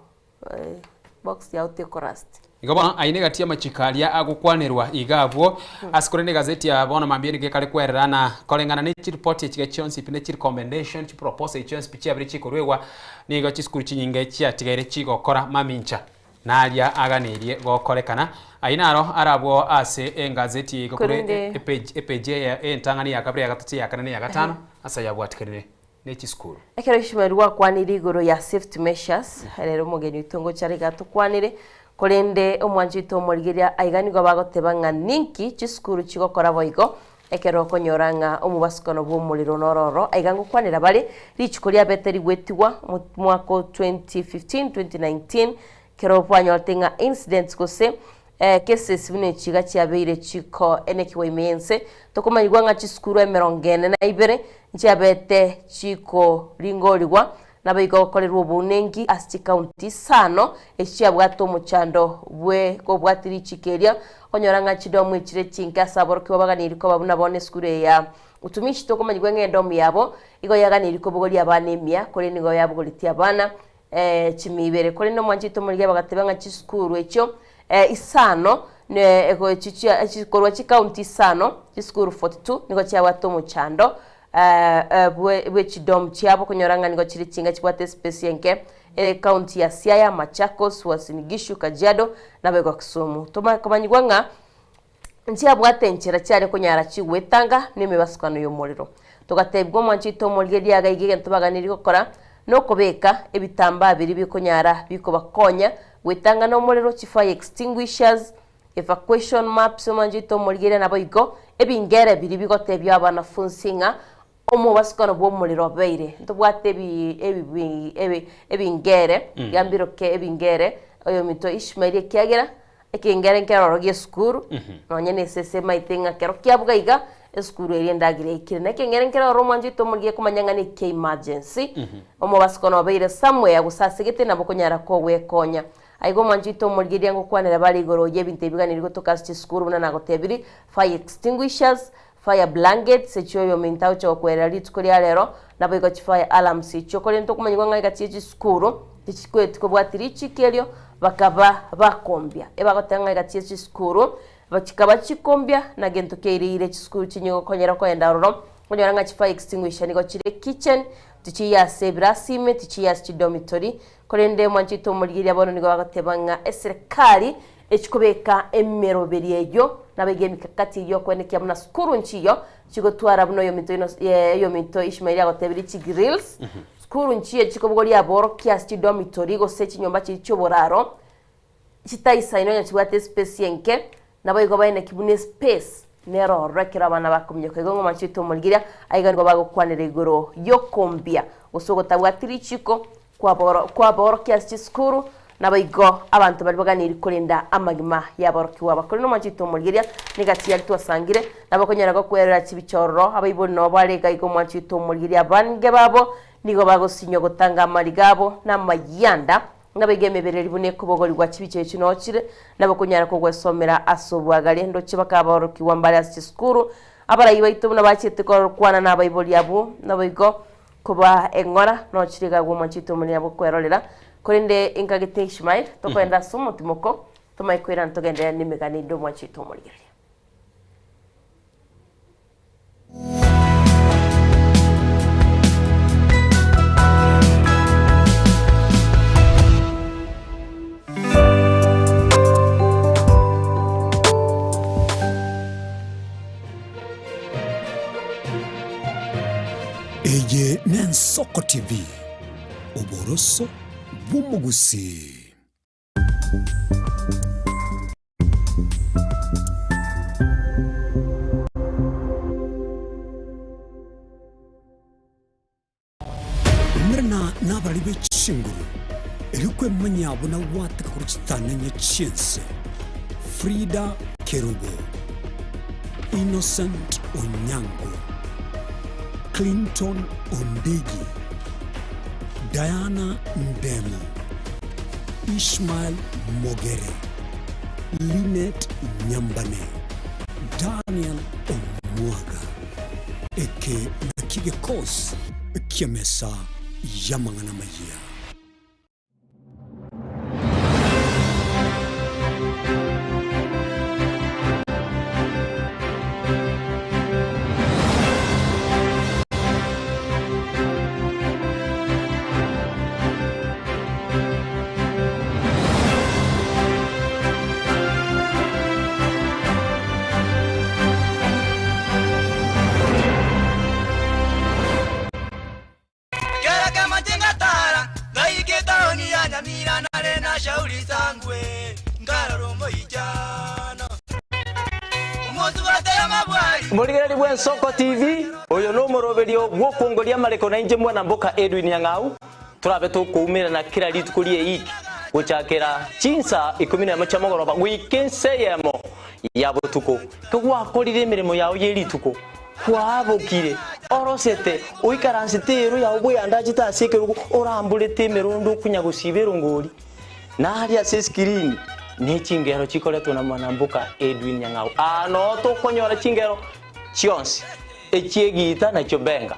box yao tekorust. Igo bono ayio negati y'amachiko aria agokwanerwa iga abwo ase korende egazeti ya bono mambia nigo ekare kwerera na koreng'ana ne chiripoti echiga chionsi pi ne chirecommendation chiproposal chionsi pi chiabire chikoruegwa nigo chisukuru chinyinge chiatigaire chigokora mamincha naria aganeirie gokorekana. Ayio naro arabwo ase engazeti eye iga korwa Korende- epage epage eye entang'ani ya kabere ya gatato ya kane na eya gatano ase ayabwatikanire ne chisukuru. Ekero Ishmael gwakwanire igoro ya safety measures, rero omogeni oito ngocha are iga atokwanere, korende omwanchi oito omorigeria aiga nigo bagoteba ng'a ninki chisukuru chigokora boigo ekero okonyora ng'a omobasukano bw'omorero nororo aiga ngokwanera bare rituko riabete rigwetigwa omwaka o 2015 2019 ekero bwanyorete ng'a incidents gose cases buna echi iga chiabeire chikoenekigwa ime y'ense, tokomanyigwa ng'a chisukuru emerongo ene na ibere nchiabete chikoringorigwa, naboigo gokorerwa obounenki ase chikaunti isano echi chiabwate omochando bwe kobwati richiko eria, okonyora ng'a chidomu echire chinke ase aborokigwa baganeirie koba buna bono esukuru eye ya Utumishi tokomanyigwa ng'a edomu yabo igo yaganeirie kobogoria abana emia korende nigo yabogoretie abana chimia ibere. Korende omwancho oito omorigia bagateba ng'a chisukuru echio isano korwa chikaunti isano, chisukuru 42 nigo chiabwate omochando bwe chidom chiabo okonyora ng'a nigo chire chinga chibwate espace enke ere ekaunti ya Siaya, Machakos, Uasin Gishu, Kajiado naboigo Kisumu. Tomanye komanyigwa ng'a nchiabwate enchera chiare konyara chigwetanga nemebasukano y'omorero. Togatebigwa omwancho oito omorigereria iga iga egento baganirie gokora nokobeka ebitambaa biria bikonyara bikobakonya gwetanga nomorero, chifire extinguishers, evacuation maps, omwancho oito omorigereria naboigo ebingere biria bigotebia abanafunsi ng'a omobasukano bw'omorero obeire. Ntobwate ebi ebi ebi ebingere, biambiroke ebingere, oyominto Ishmael ekiagera Ekengere nkeroro gi'esukuru, nonye nesese emaete ng'a kero kiabuga iga, esukuru eria endagera yaikire. Na ekengere nkeroro omwancho oito omorigie komanya ng'a nekia emergency, omobasuko nobeire somewhere gose ase gete nabo okonyara kogwekonya. Aiga omwancho oito omorigie riria ngokwanera bare igoro y'ebinto ebi biganeirie gotoka ase chisukuru buna nagotebirie, fire extinguishers, fire blankets, echio oyominto agocha gokwerera rituko ria rero, naboigo chifire alarms echio. Korende tokomanyigwa ng'a egati ye chisukuru tichikweti kobwati richiko erio, bakaba bakombia. Ebagoteba ng'a egati ye chisukuru chikaba chikombia na gento kiaireire chisukuru chinye gokonyera koenda ororo, okonyora ng'a chifire extinguisher nigo chire kitchen, tichiya ase ebirasi ime, tichiya ase chidomitory, korende omwanchete omorigereria bono nigo bagoteba ng'a eserekari Echikobeka emeroberi eyio, nabaiga emikakati eyio okwenekia buna sukuru nchiyo chigotwara buna oyominto ino oyominto Ishmaeli agotebirie chigrills, sukuru nchiyo chikobogoria aborokia ase chidomitory gose chinyomba chiria chioboraro, chitaisaine onye chibwate espace enke, naboigo baeneki buna espace nero ororo ekero abana bakominyoka. Igo ng'a omwanchete omorigeria, aiga nigo bagokwanera igoro yokombia gose ogotabwati richiko Kwaborokia ase chisukuru, naboigo abanto baria baganeirie korenda amagima y'aborokigwa aba. Korende omwanchete omorigereria, negati yaria twasangire, nabo okonyora gokwerera chibicha ororo, abaibori nabo bare iga iga omwanchete omorigereria abange babo nigo bagosinywa gotanga amariga abo na amayianda, naboigo emebere eria buna ekobogorigwa chibicha echio noo chire, nabo okonyara kogwesomera ase obwagare. Ndoche bakaborokigwa mbare ase chisukuru, abarai baito buna bachiete korokwana nabaibori abwo, naboigo Koba eng'ora nochire iga agwo omwanchete omonene abwo kwerorera, korende inkagete Ishmael, tokoenda ase omotimoko, tomanye koirana togenderere nemegano ende omwanchete omorigereria. Eye n'Ensoko TV, oboroso bw'omogusii. Umerana nabarari be chinguru. Erio kwemanyia buna gwateka korwa chitanenye chi'ense, Frida Kerubo, Innocent Onyango, Clinton Ondigi, Diana Ndemo, Ishmael Mogere, Linet Nyambane, Daniel Omwaga. Eke nakio gekosi ki'emesa y'amang'ana amayia. Kera kamache ngatara ngaika etaoni ya Nyamira nare na shauri sangwe nkarora omoichano omosubate amabwari. Morigereri bw'Ensoko TV, oyo nomoroberio bw'okongoria amareko na inche mwana mboka Edwin Nyang'au, torabe tokoumerana kera rituko ri'eiki gochakera chinsa ikomi nemo chia mogoroba goika ense eyemo ya botuko. Kegwakorire emeremo yao ye rituko, Kwabokire, orosete, oikaransete eero yao bweyandachete ase ekerogo, oramborete emerondo okonya gosiba erongori. Naria ase eskirini ne chingero chikoretwa na mwanamboka Edwin Nyang'au. Aa noo tokonyora chingero chionsi, echi'egiita na chiobenga,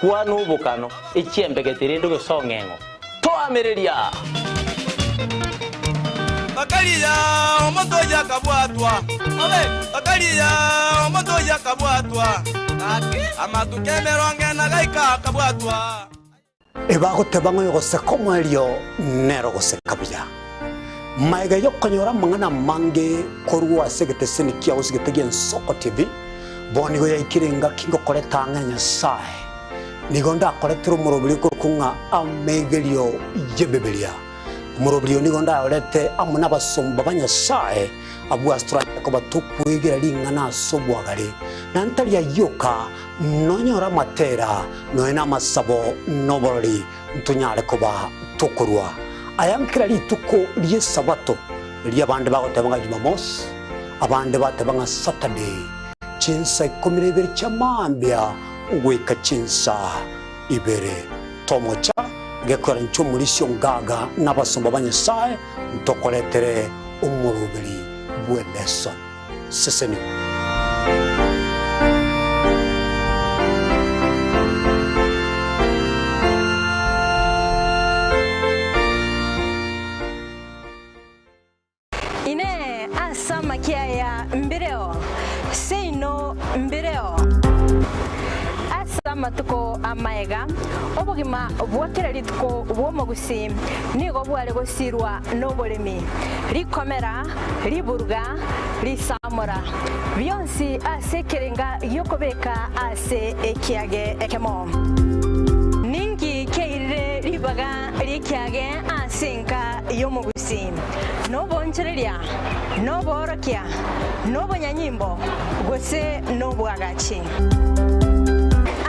kwana obokano, echi'embegete rende gose ong'eng'o. Toamereria! Bakaria omonto oyio akabwatwa, bakaria omonto oyio akabwatwa, amatuko emerongo ena gaika akabwatwa. Ebagoteba ng'a oyogoseka omoerio nere ogoseka buya. Magega y'okonyora amang'ana amange korwa ase egeteseni kiao gose egete gi'Ensoko TV, bono nigo yaikire engaki ngokoreta ang'e na Nyasae. Nigo ndakoretere omoroberi okorokwa ng'a Amegerio y'Ebibilia. Omoroberi oyo nigo ndayorete amo nabasomba ba Nyasae, abwo ase toranyare koba tokwegera ring'ana ase obwagare, na ntari ayio oka, nonyore amatera, nonya namasabo, na oborori, ntonyare koba tokorua aya nkera rituko ri'Esabato, erio abande bagoteba ng'a Jumamosi, abande bateba ng'a Saturday, chinsa ikomi na ibere chia mambia goika chinsa ibere. Tomocha gekora inche omorisia ongaga na abasomba ba Nyasae ntokoretere omoroberi bw'eleson. Sesenigwa. Inee! Ase amakia aya mbireo? Seino mbireo. Ase amatuko amaega, obogima bwa kera rituko bw'omogusii nigo bware gosirwa noboremi, rikomera, riburuga, risamora, bionsi ase ekerenga gi'okobeka ase ekiage ekemo. Ninki kiairire ribaga ri'ekiage ase enka y'omogusii? Noboonchoreria, noboorokia, nobonyanyimbo, gose nobwagachi?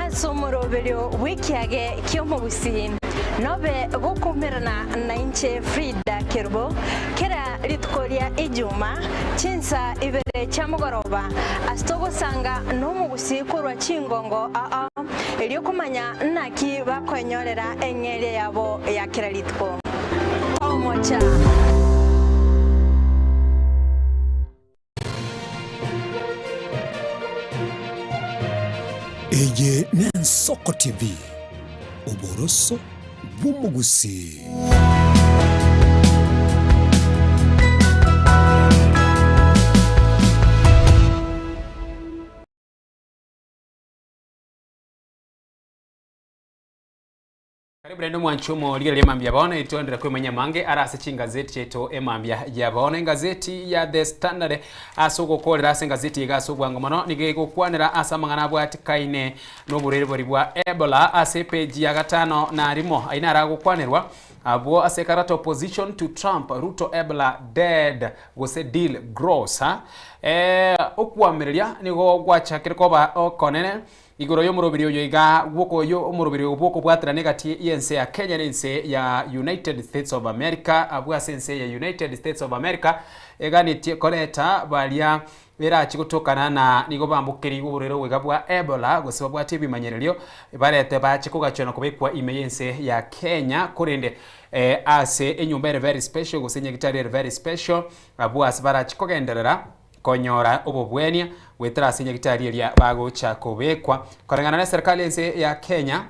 Ase omoroberio bw'ekiage ki'omogusii, nobe gokoumerana nainche Frida Kerubo, kera rituko ria Ijuma, chinsa ibere chia mogoroba, ase togosanga nomogusii korwa chingongo ao ao, erio komanya naki bakoenyorera eng'eria yabo ya kera rituko. Tomocha. Eye n'Ensoko TV, oboroso bw'omogusii. Karibu naende omwanchi omorigereria emambia bono etwendere kwemanya amange are ase chingazeti chiaito emambia ya bono. Engazeti ya The Standard ase ogokorera ase engazeti iga ase obwango mono nigo egokwanera ase amang'ana abwatikaine noborwaire boria bwa Ebola ase epeji ya gatano na rimo. Ayio naro agokwanerwa abwo ase ekarata opposition to Trump Ruto Ebola dead gose deal gross. Eh, okwamireria nigo gwachakire koba okonene. Igoro y'omorobiri oyo iga bw'okoyo omorobiri oyo bw'okobwaterana egati y'ense ya Kenya na ense ya United States of America abwo ase ense ya United States of America eganetie koreta baria berache gotokana na nigo bambokerigwe oborwaire obo iga bwa Ebola gose babwate ebimanyererio barete bache kogachwa na kobekwa ime y'ense ya Kenya korende ase enyomba ere very special gose enyagitari ere very special abwo ase barache kogenderera konyora obobwenia goetera ase nyagitari eria bagocha kobekwa. Koreng'ana na eserikali ense ya Kenya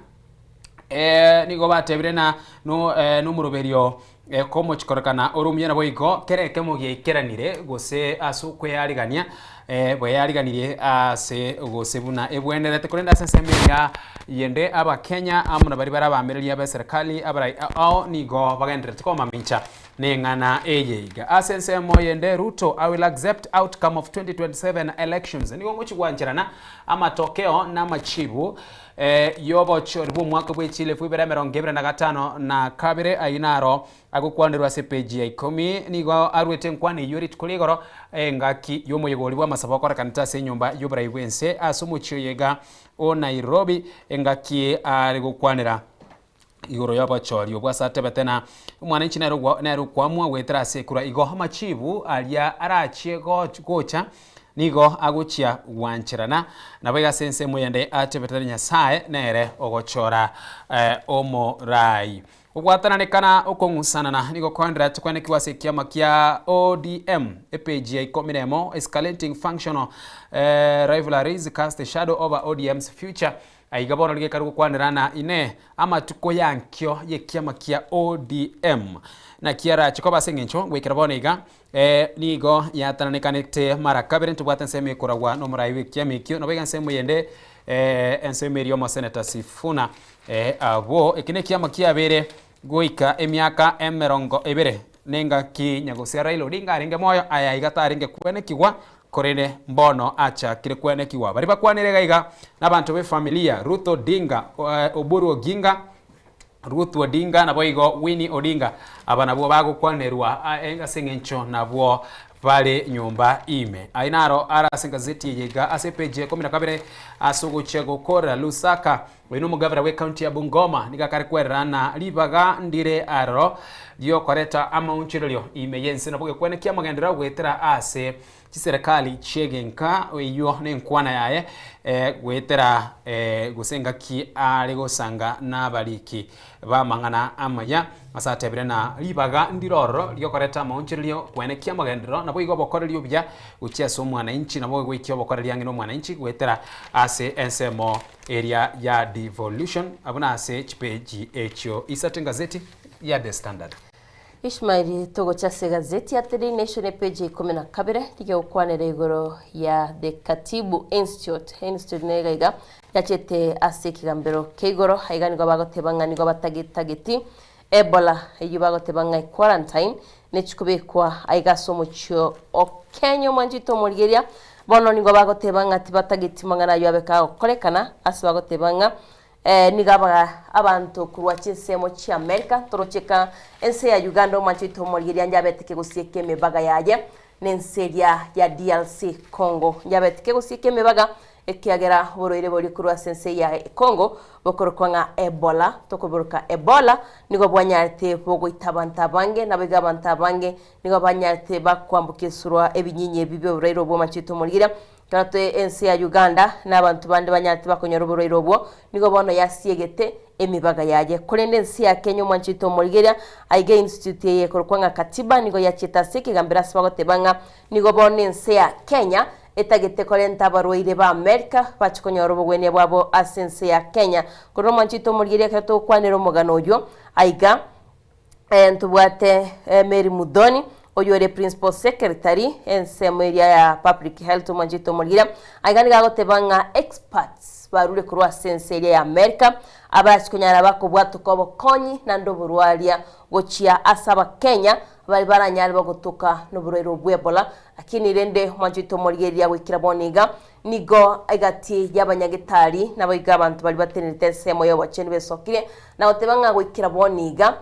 eh, nigo batebire na no eh, nomoroberio eh, komochikorekana ore omuya naboigo kera ekemo giaikeranire gose ase okweyarigania eh, bweyariganirie ase gose buna ebwenerete korende ase ensemo eria yende abakenya amo na baria bare abamereria b'eserikali abarai ao nigo bagendererete komamincha Neng'ana eye iga. Ase ensemo eyende Ruto, I will accept outcome of 2027 elections. Nigo ngochia gwancherana amatokeo na amachibu eh, y'obochori bw'omwaka bwe chielfu ibere emerongo ebere na gatano na kabere ayio naro agokwanerwa ase epeji ya ikomi. Nigo arwete enkwana eyio rituko ria igoro engaki y'omoyegori bw'amasabo okorekanete ase enyomba y'oborai bw'ense ase omochie oyo iga o Nairobi engaki are gokwanera igoro y'obochori obwo ase atebete na omwananchi nere ogwa nere okwamua goetera ase ekura. Igo amachibu aria arachie goch gocha nigo agochia gwancherana naboigo ase ensemo eyende atebete na Nyasaye nere ogochora omorai. Ogwatananekana okong'usanana nigo koendererete kwenekigwa ase ekiama kia ODM, epage ya ikomi na emo, Escalating functional rivalries cast a shadow over ODM's future. Aiga bono riga ekare gokwanera na Inee, amatuko y'ankio y'ekiama kia ODM naki arache koba ase eng'encho goikera bono iga nigo yatananekanete mara kabere ntobwate ensemo ekoragwa nomorai bw'ekiama ekio nabo iga ensemo eyende ensemo eria omoseneta Sifuna abwo eki nekiama kiabeire goika emiaka emerongo ebere nengaki nyagosia Raila Odinga arenge moyo aya iga tarenge kwenekigwa Korende mbono achakire kwenekigwa. Baria bakwanire iga iga nabanto b'efamilia, Ruth Odinga, Oburu Oginga, Ruth Odinga naboigo Winnie Odinga. Aba nabwo bagokwanerwa ase eng'encho nabwo bare nyomba ime. Ayio naro are ase egazeti eye iga ase epeji ya ikomi na kabere ase ogochia gokorera Lusaka. Oyo nomogavera bw'ecounty ya Bungoma nigo akare kwerera na ribaga ndire aroro riokoreta amaonchorerio ime y'ense nabo gekwane ki'amagenderero goetera ase chiserekari chi'egenka eyio nenkwana yaye goetera gose engaki are gosanga nabariki b'amang'ana amaya ase atebire na ribaga ndire ororo riokoreta amaonchorerio kwene ki'amagenderero naboigo obokoreri obuya gochia ase omwananchi nabo goikia obokoreri ang'e nomwananchi goetera ase ensemo Eria ya devolution abwo nase chipeji echio isato engazeti ya The Standard. Ishmael togocha ase egazeti ya The Daily Nation epeji ya ikomi na kabere rigia gokwanera igoro ya The Katibu Institute. Institute nigo iga iga yachete ase ekegambero kia igoro aiga nigo bagoteba ng'a nigo batagetageti Ebola eyio bagoteba ng'a equarantine nechikobekwa aiga ase omochie o Kenya omwanchete omorigeria bono nigo bagoteba ng'a tibatageti mang'ana ayio abe kagokorekana ase bagoteba ng'a nigo aba abanto korwa chinsemo chia America torocheka ense ya Uganda omwanchete omorigeria njabete kegosieka emebaga yaye na ense eria ya DRC Congo njabete kegosieka emebaga Ekiagera oborwaire boria korwa ase ense ya Congo bokorokwa ng'a Ebola, tokoboroka Ebola, nigo bwanyarete bogoita abanto abange, naboigo abanto abange nigo banyarete bakwamboka esurwa ebinyinyi ebi bi'oborwaire obwo omachete omorigereria. Ekero toe ense ya Uganda na abanto bande banyarete bakonyora oborwaire obwo, nigo bono yasiegete emibaga yaye. Korende ense ya Kenya omwanchete omorigereria, aiga institute eye ekorokwa ng'a Katiba nigo yachiete ase ekegambero ase bagoteba ng'a nigo bono ense ya Kenya etagete korenta abarwaire ba Amerika bache konyora obogwenia bwabo ase ense ya Kenya. Korende omwanchete omorigereria ekero togokwanera omogano oyio aiga, ntobwate Mary Muthoni oyio ore Principal Secretary ensemo eria ya Public Health omwanchete omorigereria, aiga nigo agoteba ng'a experts barure korwa ase ense eria ya Amerika abarache konyara bakobwatoka obokonyi naende oborwaria gochia ase abakenya baria baranyare bagotoka noborwaire obwo bw'Ebola Lakini rende omwancho oito omorigereria goikera bono iga, nigo egati y'abanyagetari naboigo abanto baria batenerete ensemo y'obochenu besokirie, na goteba ng'a goikera bono iga,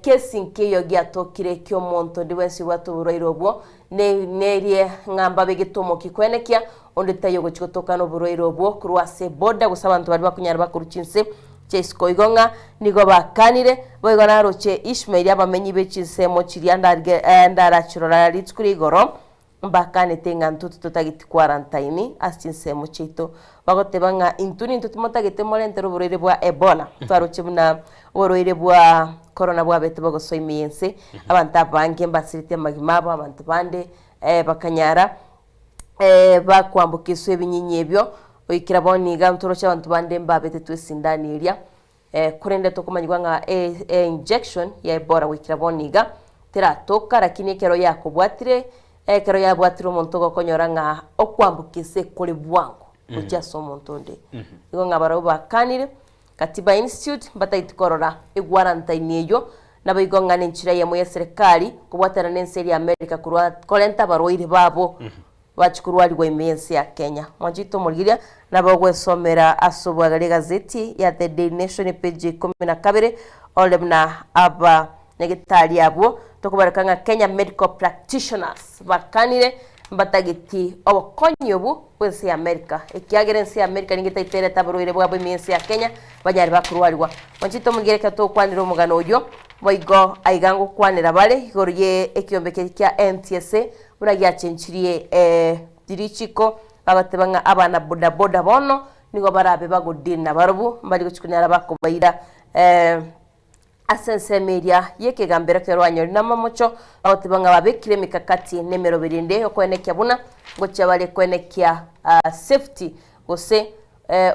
kesi nkeiyo giatokire ki'omonto onde bwensi obwate oborwaire obwo, ne nerie ng'a mbabegete omokia koenekia Onde taiyo ogochia gotoka noborwaire obwo korwa ase eboda gose abanto baria bakonyara bakorwa chinse chia isiko. Igo ng'a nigo bakanire, boigo naroche Ishmaeli abamenyi be chinsemo chiria ndarige ndarachirora rituko ria igoro, mbakanete ng'a intwe titotageti quarantine ase chinsemo chiaito. Bagoteba ng'a intwe nintwe timotagete morentere oborwaire bwa Ebola. Twaroche buna oborwaire bwa corona bwabete bogosoa ime y'ense, abanto abange mbasireti amagima abo, abanto bande bakanyara bakwambokeswa ebinyinyi ebio, goikera bono iga ntoroche abanto bande mbabetetwe esindani eria, korende tokomanyigwa ng'a einjection ya Ebola goikera bono iga teratoka lakini ekero yakobwatire, ekero yabwatire omonto ogokonyora ng'a okwambokesa ekore bwango gochia ase omonto onde. Igo ng'a barabwo bakanire, Katiba Institute mbataeti korora eguarantine eyio, naboigo ng'a nenchera eyemo y'eserekari kobwatana nense eria America korwa korenta abarwaire babo bachie korwarigwa ime y'ense ya Kenya. Mwanchete omorigereria nabo ogwesomera ase obwagare egazeti ya The Daily Nation epage ya ikomi na kabere ore buna aba nyagetari abwo tokobareka ng'a Kenya Medical Practitioners bakanire mbatageti obokonyi obu bw'ense ya America ekiagera ense ya America nigo etaete erete aborwaire bwabo ime y'ense ya Kenya banyare bakorwarigwa. Mwanchete omorigereria ekero togokwanera omogano oyio boigo aiga ngokwanera bare igoro ye ekiombe keria kia NTSA buna giachenchirie richiko bagateba ng'a abana bodaboda bono nigo barabe bagodina nabarobwo mbari gochia konyara bakobaira Ase ensemo eria y'ekegambero ekero anyorire namamocho, bagoteba ng'a babekire emekakati na emeroberi ende y'okoenekia buna ngochia bare koenekia safety gose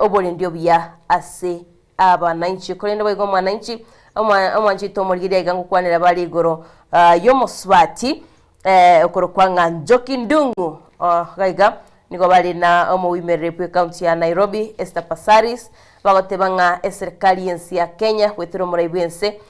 oborendi obuya ase abananchi. Korende boigo omwananchi omwanchete omorigereria iga ngokwanera bare igoro y'omosubati okorokwa ng'a Njoki Ndung'u iga iga nigo bare na omoimereri bw'ecounty ya Nairobi Esther Passaris bagoteba ng'a eserikari y'ense ya Kenya goetera omorai bw'ense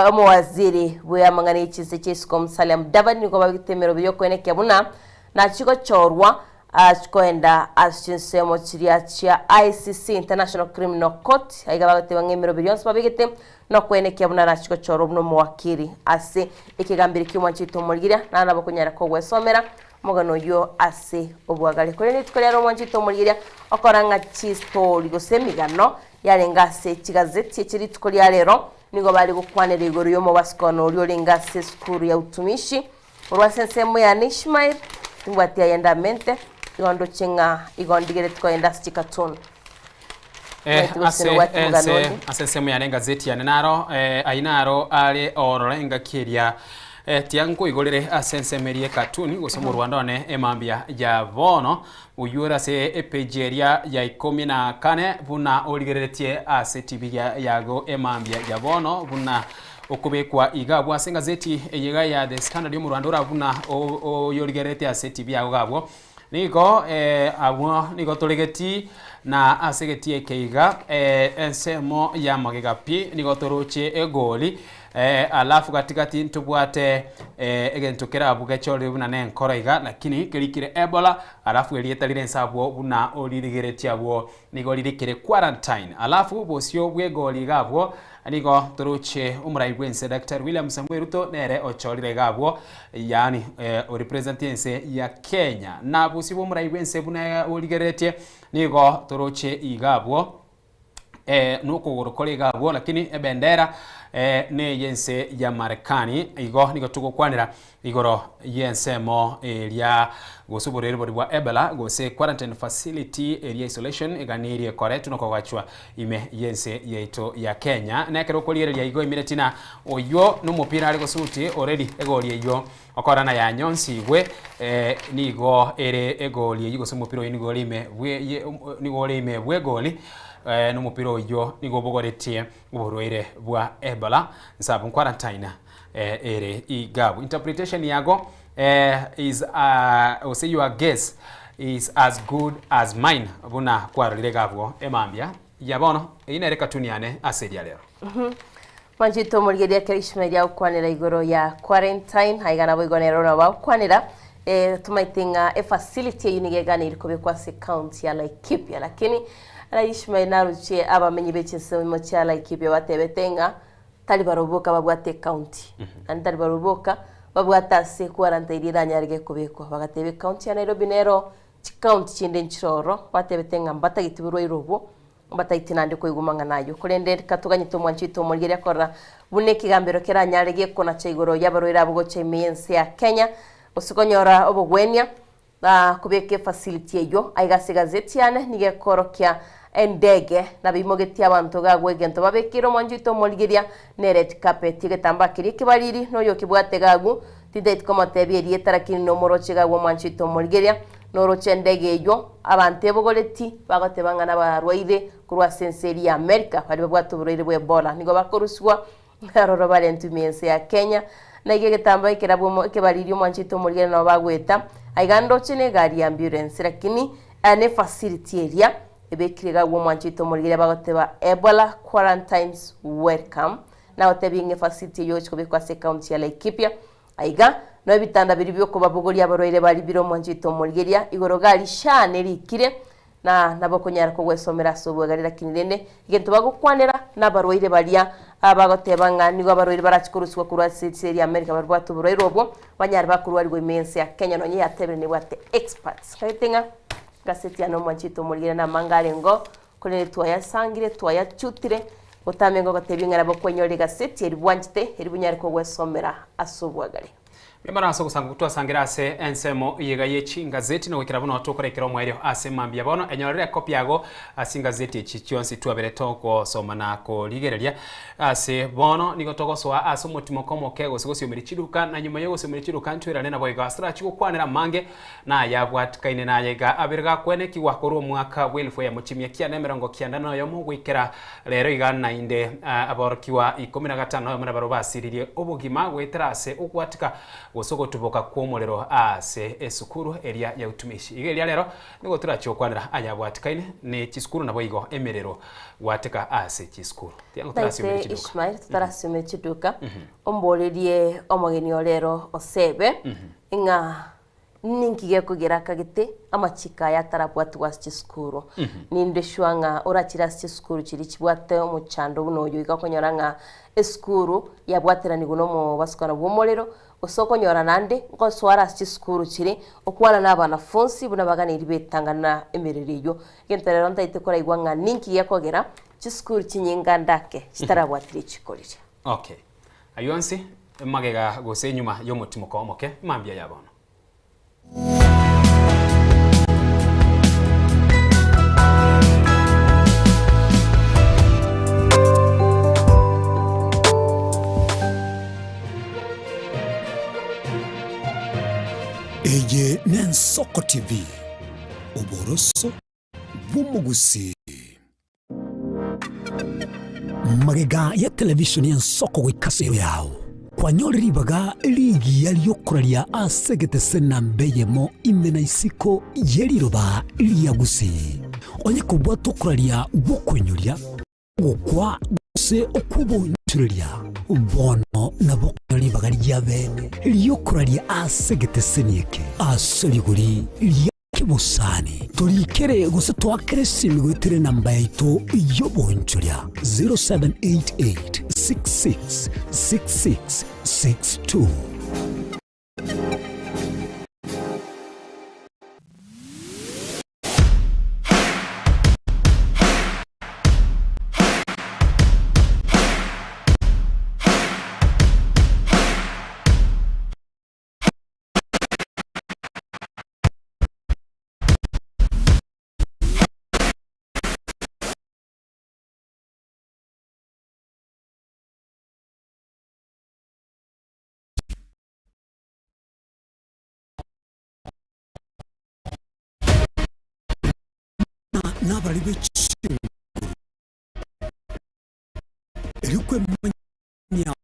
omowaziri bw'amang'ana ye chinse chia isiko Musalia Mudavadi nigo babegete emeroberi y'okoenekia buna nachie gochorwa Ase koenda ase chinsemo chiria chia ICC, International Criminal Court, aiga bagoteba ng'a emeroberi yonsi babegete nokwenekia buna nachi gochorwa buna omowakiri ase ekegambero ki'omwanchete omorigeria, naende nabo okonyara kogwesomera omogano oyio ase obwagare. Korende rituko riaro omwanchete omorigeria okora ng'a chistori gose emegano yarenge ase chigazeti echi rituko ria rero nigo bare gokwanera igoro y'omobasukano oria orenge ase esukuru ya utumishi Korwa ase ensemo yane Ishmael, timbwati ayende amente, igo ndoche ng'a igo ndigeretie kogenda ase chikatuni. Eh, Omanyete gose ase nobwate omogano ense onde? ase ensemo yane engazeti yane naro eh, ayio naro are ororo engaki eria eh, tiankoigorere ase ensemo eria ekatuni gose omorwando one emambia ya bono oyio ore ase epeji eria ya ikomi na kane buna origereretie ase TV ya- yago emambia ya bono buna Okobekwa iga abwo ase engazeti eye iga ya The Standard y'omorwando ore abwo buna oyorigererete ase TV yago iga abwo. Nigo abwo nigo toregeti na ase egetii eke iga ensemo ya magega pi nigo toroche egoli alafu gatigati ntobwate egento kere abwo gechorire buna ne enkoro iga lakini kerikire Ebola alafu erieta rire inse abwo buna oririgeretie abwo nigo ririkire quarantine alafu bosio bw'egoli iga abwo Nigo toroche omorai bw'ense Daktari William Samoei Ruto nere ochorire iga abwo, yaani orepresent ense ya Kenya. Na bosio bw'omorai bw'ense buna origereretie nigo toroche iga abwo nokogoro kore iga abwo lakini ebendera neye ense ya Marekani. Igo nigo togokwanera Igoro y'ensemo eria gose oborwaire boria bwa Ebola gose quarantine facility eria isolation eganirie ekoretwe nokogachwa ime y'ense yaito ya Kenya. Nekero okorigereria igo emireti na oywo nomopira are gosuti already egori eywo okorana yanyonsigwe nigo ere egori eywo gose omopira oywo nigo ore ime bwe nigo ore ime bwegori nomopira oywo nigo obogoretie oborwaire bwa Ebola nsabu quarantine ere igabu. Interpretation yago is gose your guess is as good as mine buna kwarorire iga abwo emambia ya bono. Eyio nere cartoon yane ase eria rero. Mwanchete omorigereria ekero Ishmael agokwanera igoro ya quarantine, aiga naboigo nere nabo bagokwanera eh, tomaete ng'a efacility eyio nigo eganeire kobekwa ase ecounty ya Laikipia lakini ara Ishmael naroche abamenyi be chinsemo chia Laikipia batebete ng'a Tari barobwo boka babwate ecounty, naende tari barobwo boka babwate ase quarantine eranyarege kobekwa. Bagateba ecounty ya Nairobi nero Chikaunti chinde nchiroro batebete ng'a mbatageti borwaire obwo, mbatageti naende koigwa mang'ana ayio. Korende rika toganyete omwanchi oito omorigereria korora buna ekegambero keranyare gekonacha igoro y'abarwaire abwo gocha ime y'ense ya Kenya, gose konyora obogwenia na kobeka efacility eyio. Aiga ase egazeti yane nigo ekorokia endege nabo eimogetie abanto iga agwo egento babekeire omwanchi oito omorigereria ne red carpet. Egetambaa keria ekebariri noyo okebwate iga agwo Tintageti komotebia erieta, lakini nomoroche iga agwo omwanchi oito omorigereria, noroche endege eyio, abanto ebogoreti, bagoteba ng'a nabarwaire korwa ase ense eria ya America, baria babwate oborwaire bwa Ebola, nigo bakorusigwa aroro barentwe ime y'ense ya Kenya. Na iga egetambaa ekerabwo omo ekebariri omwanchi oito omorigereria nabo bagoeta, aiga ndoche na egari ya ambulance, lakini aya ne facility eria ebekire iga agwo omwanchi oito omorigereria bagoteba Ebola quarantines welcome. Nagotebie ng'a efasiti eyio ogochia kobekwa ase ekaunti ya Laikipia. Aiga noo ebitanda biria biokobabogoria abarwaire baria bire omwanchete omorigeria igoro gari shaa nerikire na nabo okonyara kogwesomera ase obwegare lakini rende egento bagokwanera nabarwaire baria bagoteba ng'a nigo abarwaire barachie korusigwa korwa ase ense eria America babwate oborwaire obwo banyare bakorwarigwa ime y'ense ya Kenya nonye yatebire nebwate experts. Ntagete ng'a egaseti yane omwanchete omorigeria namanga arengeo Korende twayasangire, twayachutire, gotamenga ogotebia ng'a nabo kwenyora egaseti eri bwanchete, eri bonyare kogwesomera ase obwagare. Mbuya ase ogosanga okwo twasangire ase ensemo eyega ye chingazeti na goikera buna tokorekera omoerio ase mambia bono enyorere ekopi yago ase chingazeti echi chionsi twabere togosoma na korigereria ase bono nigo togosoa ase omotimoko omoke gose gosiomeria chiduka na nyuma yogosiomeria chiduka ntwerane naboigo ase torachi gokwanera amange Nayabwatikaine naye iga abere gakwenekigwa korwa omwaka bw'elifu eyemo chimia kianda emerongo kianda na oyomo goikera rero iga naende aborokigwa ikomi na gatano na oyomo nabarabwo basiririe obogima goetera ase ogwatika gose ogotuboka kw'omorero ase esukuru eria ya utumishi. Iga eria rero nigo torachie gokwanera ayabwatikaine ne chisukuru naboigo emerero gwateka ase chisukuru. Tiango torasiomere Taite chiduka. Ishmael totarasiomere chiduka omborerie omogeni o rero osebe ng'a Ninki gekogera akagete amachiko aya atarabwatigwe ase chisukuru? Ninde sure ng'a orachire ase chisukuru chiria chibwate omochando buna oyo iga okonyora ng'a esukuru yabwateranigwe na omobasukano bw'omorero, gose okonyora naende ngosoa are ase chisukuru chiria okwana na abanafunsi buna baganeiri betang'ana emerero eyio. Egento rero ntaete koraigwa ng'a ninki gekogera chisukuru chinyinga ndake chitarabwati richiko riria. Okay. Ayio onsi magega gose enyuma y'omotimoko omoke mambia ya bono. Eye n'Ensoko TV, oboroso bw'omogusii. Magega ya televisheni y'ensoko goika ase ero yao, kwanyore ribaga rigiya ri'okoraria ase egetese namba eyemo ime na isiko ye riroba ria Gusii. Onye kobwate okoraria gw'okoinyoria, ogokwa gose okw'obonchoreria, bono nabo okonyora ribaga ria bene ri'okoraria ase egeteseni eke ase rigori ria Kebosani, torikere gose toakere esimi goetera enamba yaito y'obonchoria 0788 66 66 62. Nabari be chinguru, erio kwemanyia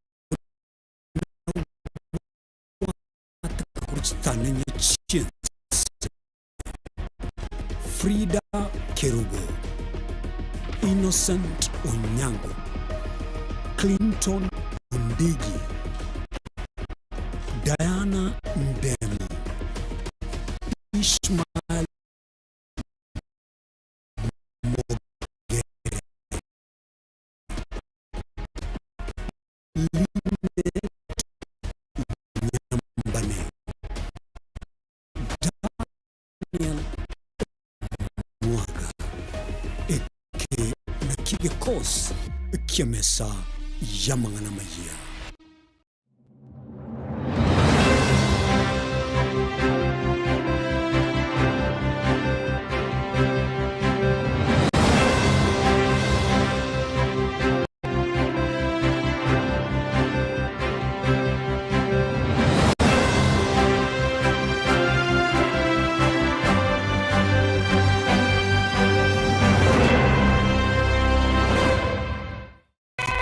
Chitanenye chi'ense, Frida Kerubo, Innocent Onyango, Clinton Ondigi, Diana Ndemo, Ishmael Mogere, Linet Nyambane, Daniel. Force ki'emesa y'amang'ana amayia.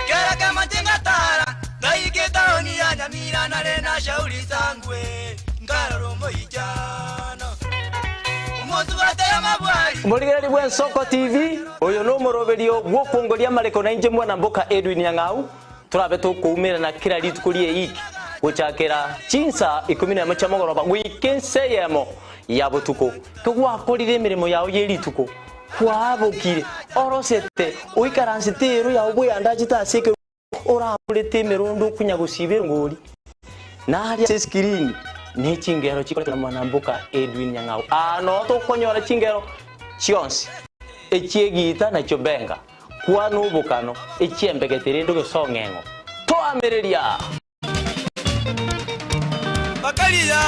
Kera kemo tingatara, ngaika etaoni ya Nyamira nare na shauri sangwe, nkarora omoichano. Omosubate y'amabwari. Morigereri bw'Ensoko TV, oyo nomoroberio bw'okwongoria amareko na inche mwana mboka Edwin Nyang'au, torabe tokoumerana kera rituko rie eiki gochakera chinsa ikomi nemo chia mogoroba goika ense eyemo ya botuko. Kegwakorire emeremo yao ye rituko, Kwabokire, orosete, oikaransete eero yao bweyandachete ase ekerogo, oramborete emerondo okunya gosiba erongori, na aria ase esikirini ne chingero chikoretwa na mwanamboka Edwin Nyang'au. Aa noo tokonyora chingero chionsi, echi'egiita na chiobenga, kwana obokano, echi'embegete rende ogesong'eng'o. Toamereria! Bakaria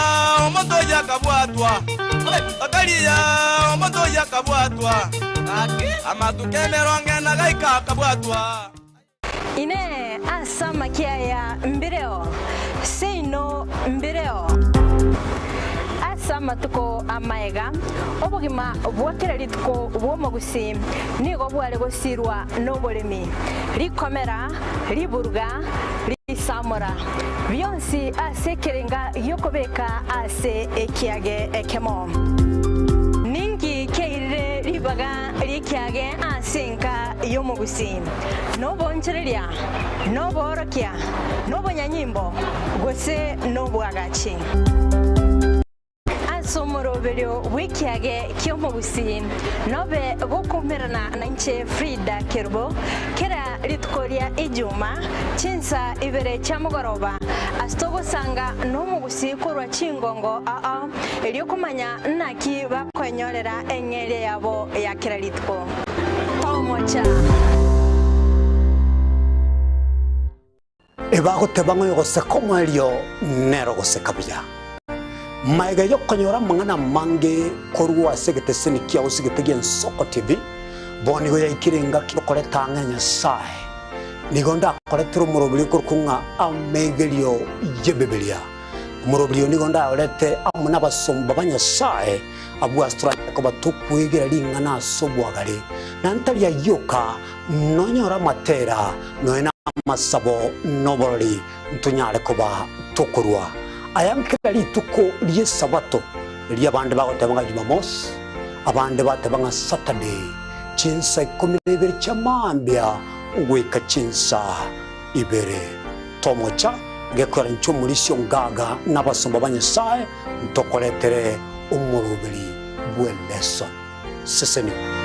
omonto oyio akabwatwa, bakaria omonto oyio akabwatwa, amatuko emerongo ene gaika akabwatwa. Inee! Ase amakia aya mbireo? Seino mbireo. Ase amatuko amaega, obogima bwa kera rituko bw'omogusii nigo bware gosirwa noboremi, rikomera, riburuga, risamora, bionsi ase ekerenga gi'okobeka ase ekiage ekemo. Ninki kiairire ribaga ri'ekiage ase enka y'omogusii? Noboonchoreria, noboorokia, nobonyanyimbo, gose nobwagachi? Ase omoroberio bw'ekiage ki'omogusii, nobe gokoumerana nainche Frida Kerubo, kera rituko ria Ijuma, chinsa ibere chia mogoroba, ase togosanga nomogusii korwa chingongo ao erio komanya naki bakoenyorera eng'eria yabo ya kera rituko. Tomocha! Ebagoteba ng'a oyogoseka omoerio nere ogoseka buya. Magega y'okonyora amang'ana amange korwa ase egeteseni kiao ase egete gi'Ensoko TV, bono nigo yaikire engaki y'okoreta ang'e Nyasae. Nigo ndakoretere omoroberi okorokwa ng'a Amegerio y'Ebibilia. Omoroberi oyo nigo ndayorete amo nabasomba ba Nyasae, abwo ase toranyare koba tokwegera ring'ana ase obwagare, na ntari ayio oka, Nonyore amatera, nonya namasabo, noborori, ntonyare koba tokorua aya kera rituko ri'Esabato, erio abande bagoteba ng'a Jumamosi, abande bateba ng'a Saturday, chinsa ikomi na ibere chia mambia goika chinsa ibere. Tomocha gekoera inche omorisia ongaga na abasomba ba Nyasae ntokoretere omoroberi bw'eleson. Sesenigwa.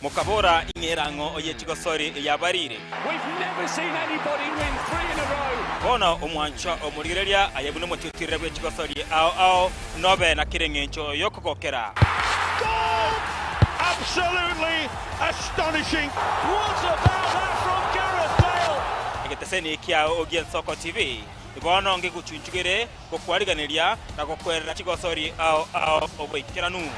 Mokabora, Ing'era ang'o oye chigosori eyabarire? Bono omwanchwa omorigereria aye buna omotiotirere bwe chigosori ao ao, nobe na kera engencho y'okogokera. Astonishing! What about that from Gareth Bale? Egeteseni kiao gi'Ensoko TV bono ngegochunchugere gokwariganeria na gokwerera chigosori ao ao oboikeranu.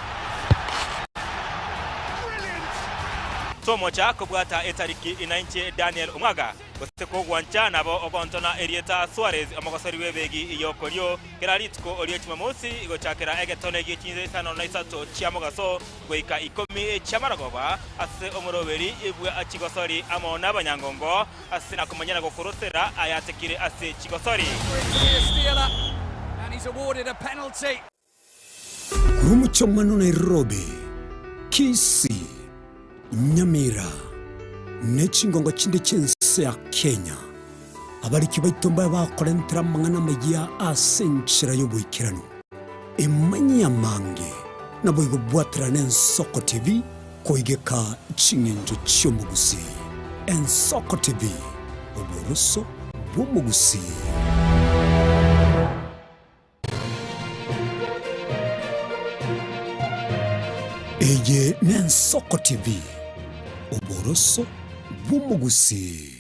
Tomocha kobwata etariki inainche Daniel Omwaga. Gose kogwancha nabo ogontona erieta Suarez, omogosori bw'ebegi y'okorio, kera rituko rie Chumamosi gochakera egetone gie chinsa isano na isato chia mogaso goika ikomi chi'amarogoba, ase omoroberi bwa chigosori amo nabanyangongo, ase nakomanya na gokorosera ayatekire ase chigosori. Korwa omochie Nairobi, Kisii, Nyamira, ne chingongo chinde chi'ense ya Kenya, abariki baito mbabe bakorentera amang'ana amayia ase enchera y'oboikeranu. Emanyie amange, naboigo bwaterane Ensoko TV koigeka ching'encho chi'omogusii. Ensoko TV, oboroso. bw'omogusii. Eye n'Ensoko TV, oboroso bw'omogusii.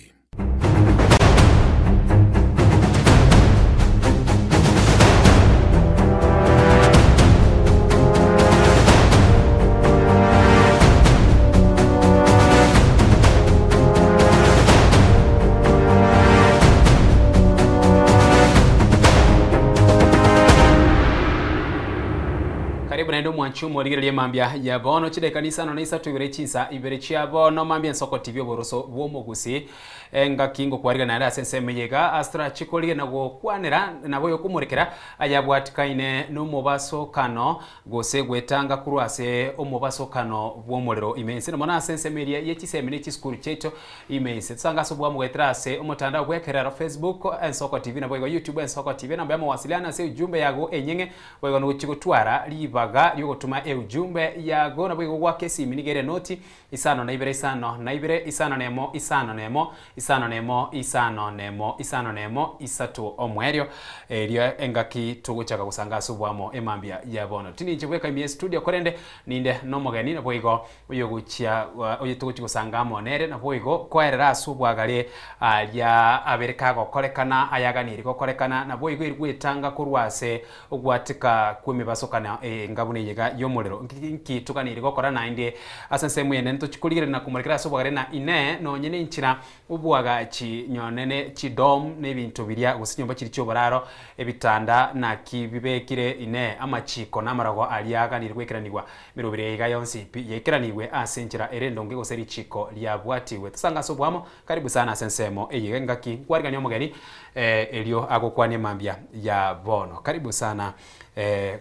Karibu naende omwanchi omorigereria mambia ya bono chidaeka nisano na isato ibere chinsa ibere chia bono mambia ensoko TV oboroso bw'omogusi engaki ngokwarigana naende ase ensemo eye iga ase torachi korigena gokwanera nabo oyokomorekera ayabwatikaine nomobasokano Gose gwetanga korwa ase omobasokano bw'omorero ime ense, na mono ase ensemo eria ye chisemi ne chisukuru chiaito ime ense. Tosange ase obwamo goetera ase omotandao bw'ekerero, Facebook, Ensoko TV naboigo YouTube Ensoko TV. Enamba y'amawasiliano ase eujumbe yago enyeng'e boigo nogochia gotwara ribaga ri'ogotoma eujumbe yago naboigo goaka esimi nigo ere noti isano na ibere isano na ibere isano na emo isano na emo isano na emo isano na emo isano na emo isato omoerio erio engaki togochaka gosanga ase oboamo emambia ya bono. Tindi inche bweka ime studio korende ninde nomogeni naboigo oyogochia oyo togochia gosanga amo nere naboigo koerera ase obwagare aria abere kagokorekana ayaganiri gokorekana naboigo eri gwetanga korwa ase Ogwatika kw'emebasokano enga buna eyega y'omorero. Nki toganeirie gokora naende ase ensemo eye ntochie korigereria na komorekera ase obwagare na Inee nonye nenchera obwagachi nyone ne chidom na ebinto biria gose chinyomba chiria chi'oboraro ebitanda naki bibekire Inee amachiko na amarago aria aganeirie goikeranigwa emeroberi eye iga yonsi pi yaikeranigwe ase enchera ere endonge gose richiko riabwatigwe Tosange ase oboamo Karibu sana ase ensemo eye engaki nkwarigania omogeni erio agokwanie mambia ya bono. Karibu sana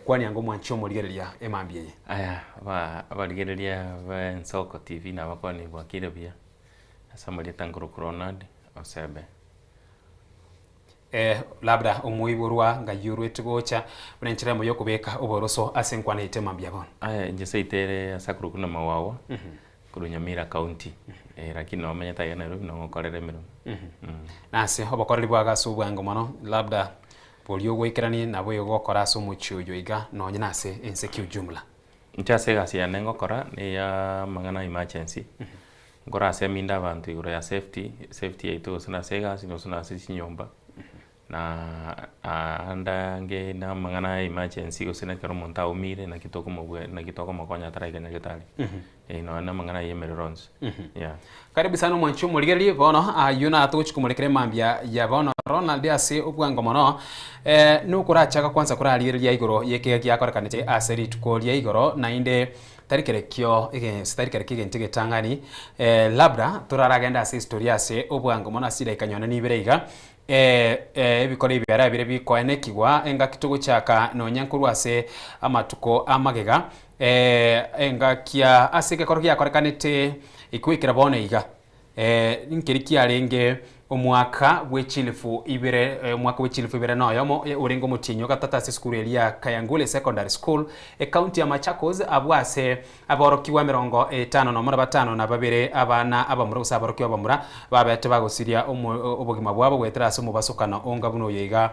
kwania ango omwanchi omorigereria emambia eye. Aya abarigereria ba Ensoko TV nabakwanie bwakire buya ase amarieta nkorokwa Ronald Osebe. Labda omoiborwa ngai orwete gocha buna enchera eyemo yokobeka oboroso ase enkwana yaito emambia bono. Aya inche seito ere ase akorokwa buna Mawawa. Korwa Nyamira County, lakini nomenyete aiga Nairobi noo ngokorera emeremo. Nase obokoreri bwago ase obwango mono, labda boria ogoikeranie nabo igo gokora ase omochie oyo iga nonye nase ense kiujumla. Inche ase egasi yane ngokora neya amang'ana a emergency, nkore ase eminde abanto igoro ya safety, safety yaito gose nase egasi gose nase chinyomba, Na ande ange namang'ana ya emergency gose na ekero omonto aumire naki tokomobua naki tokomokonya ataraika nyagetari. Eh nonya na amang'ana ya emerero onsi, yeah. Karibu sana omwanchi omorigereria bono ayio natogochia komorekera emambia ya bono Ronald ase obwango mono eh, nokorachaka kwanza korarigereria igoro yekega giakorekanete ase rituko ria igoro naende tari kerekio ege tari kerekio egento egetang'ani eh, labda toraragende ase historia ase obwango mono ase chidaika nyone nibere iga Ebikoro ebi biarabire bikoenekigwa engaki togochaka nonya nkorwa ase amatuko a magega, engaki ase egekoro giakorekanete goikera bono iga, nkeri kiarenge omwaka bwe chilifu ibere omwaka bwe chilifu ibere na oyomo orenge omotienyi o gatato ase esukuru eria ya Kayangule Secondary School, ecounty ya Machakos, abwo ase Aborokigwa emerongo etano nomo na batano na babere, abana abamura gose aborokigwa abamura, babete bagosiria obogima bwabo goetera ase omobasokano onga buna oyo iga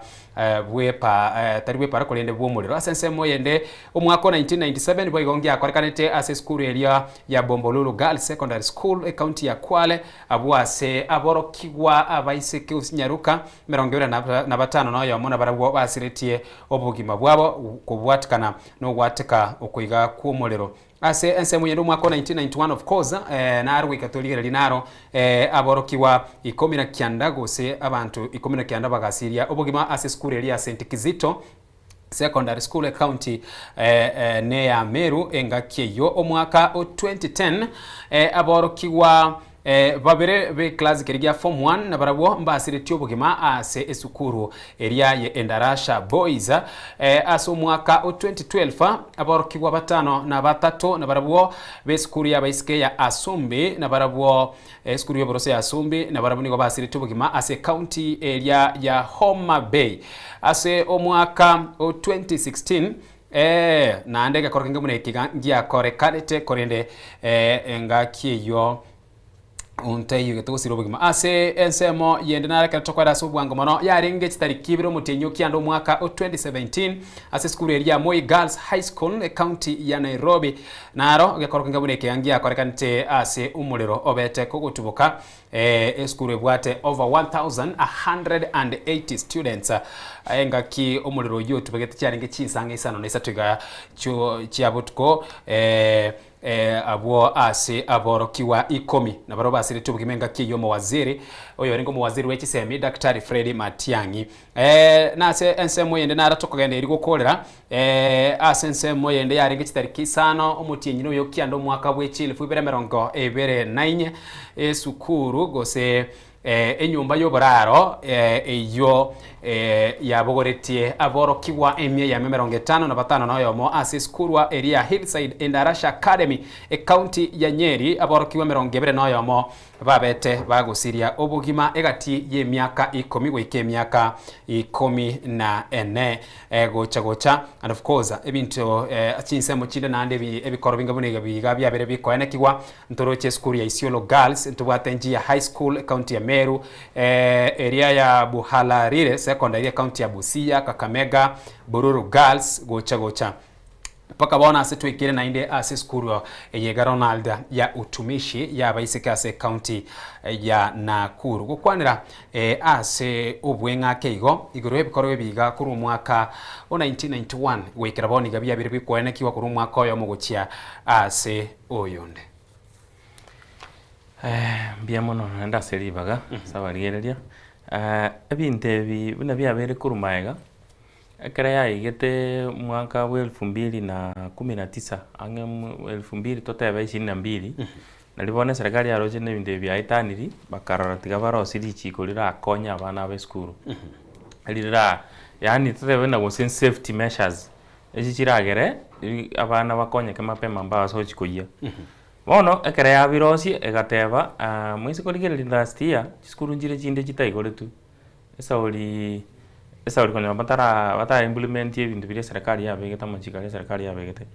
bw'epa tari bw'epara korende bw'omorero. Ase ensemo eyende, omwaka o 1997 boigo ngiakorekanete ase esukuru eria ya Bombolulu Girls Secondary School, ecounty ya Kwale, abwo ase aborokigwa abaiseke gose chinyaroka emerongo ebere na batano na oyomo nabarabwo basiretie obogima bwabo kobwatikana Nogwateka okoiga kw'omorero. Ase ensemo yende omwaka o 1991 of course eh, naro goika torigererie naro eh, aborokigwa ikomi na kianda gose abanto ikomi na kianda bagasiria obogima ase esukuru eria ya St Kizito Secondary School ecounty eh, eh, neya Meru engaki eyio omwaka o 2010 eh, aborokigwa Babere b'eklasi keria gia form one nabarabwo mbasiretie obogima ase esukuru eria ye Endarasha Boys. Ase omwaka o 2012 aborokigwa batano na batato nabarabwo b'esukuru y'abaiseke ya Asumbi nabarabwo esukuru y'oboroso ya Asumbi nabarabwo nigo basiretie obogima ase ecounty eria ya Homa Bay. Ase omwaka o 2016 Naende egekoro kenge buna eke iga ngiakorekanete, korende engaki eyio Ontaiyo getogosira obogima. Ase ensemo yende naro ekero tokoera ase obwango mono yarenge chitariki ibere omotienyi o kianda omwaka o 2017 ase esukuru eria ya Moi Girls High School ecounty ya Nairobi naro gekorokwa inga buna ekeangi giakorekanete ase omorero obete kogotuboka esukuru ebwate over 1180 students engaki omorero oyio otubegete chiarenge chinsang'a isano na isato iga chia botuko Abwo ase aborokigwa ikomi nabarabwo basiretie obogima engaki eyio omowaziri oyorenge omowaziri bwe chisemi Daktari Fred Matiang'i. Nase ensemo eyende naro tokogenda erio gokorera ase ensemo eyende yarenge chitariki isano omotienyi noyo kianda omwaka bwe chielfu ibere emerongo ebere na inye esukuru gose Enyomba y'oboraro eyio yabogoretie aborokigwa emia eyemo emerongo etano na batano na oyomo ase esukuru eria ya Hillside Endarasha Academy, ecounty ya Nyeri, aborokigwa emerongo ebere na oyomo babete bagosiria obogima egati y'emiaka ikomi goika emiaka ikomi na ene gocha gocha and of course ebinto chinsemo chinde naende ebikoro binga buna iga biabere bikoenekigwa Ntoroche esukuru ya Isiolo Girls, ntobwate Njia High School ecounty ya Meru, eria ya Buhalarire Secondary ecounty ya Busia, Kakamega, Bururu Girls gocha gocha mpaka bono ase twaikire naende ase esukuru eye iga Ronald ya Utumishi ya abaiseke ase ecounty ya Nakuru. Gokwanera ase obweng'ake igo igoro y'ebikorwa ebi iga korwa omwaka o 1991 goikera bono iga biabire bikoenekigwa korwa omwaka oyomo gochia ase oyonde. Mbuya mono naende ase ribaga ase abarigereria. Ebinto ebi buna biabeire korwa magega, ekero yaigete omwaka bwa elfu mbili na kumi na tisa ang'e elfu mbili totebe ishirini na mbili, nario bono eserekari yaroche na ebinto ebi biaetaniri, bakarora tiga barosie richiko rirakonye abana aba esukuru. Rira yaani totebe buna gose safety measures. Echi chiragere abana bakonyeke mapema mbabase gochia koyia. Bono ekero yabirosie egateba moise korigereria last year chisukuru nchire chinde chitaigoretwe, esauri esauri konyora batara batara implement ebinto biria eserekari yabegete amachiko aria eserekari yabegete.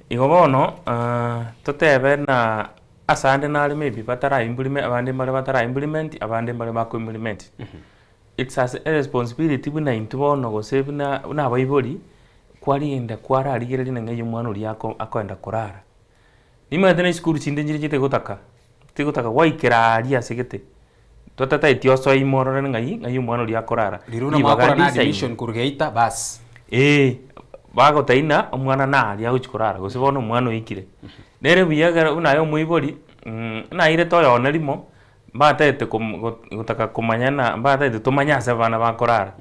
Igo bono totebe na ase ande nare maybe batara implement abande mbare batara implement abande mbare bako implement. It's as a responsibility buna intwe bono gose buna buna abaibori, kwarenda kwararigereria na ng'ai omwana oria ako akoenda korara. Nimanyete na esukuru chinde nchire chitigotaka, tigotaka gwaikera aria ase gete, totataeti osoe ime orore ng'ai ng'ai omwana oria akorara. Riria buna mwakora na admission korwa geita bas. Eeh, bagotaina omwana naria agochi korara gose bono omwana oikire. Nere buya ekero buna aye omoibori, nairete oyone rimo, Mbatagete gotaka komanya na mbatagete tomanye ase abana bakorara.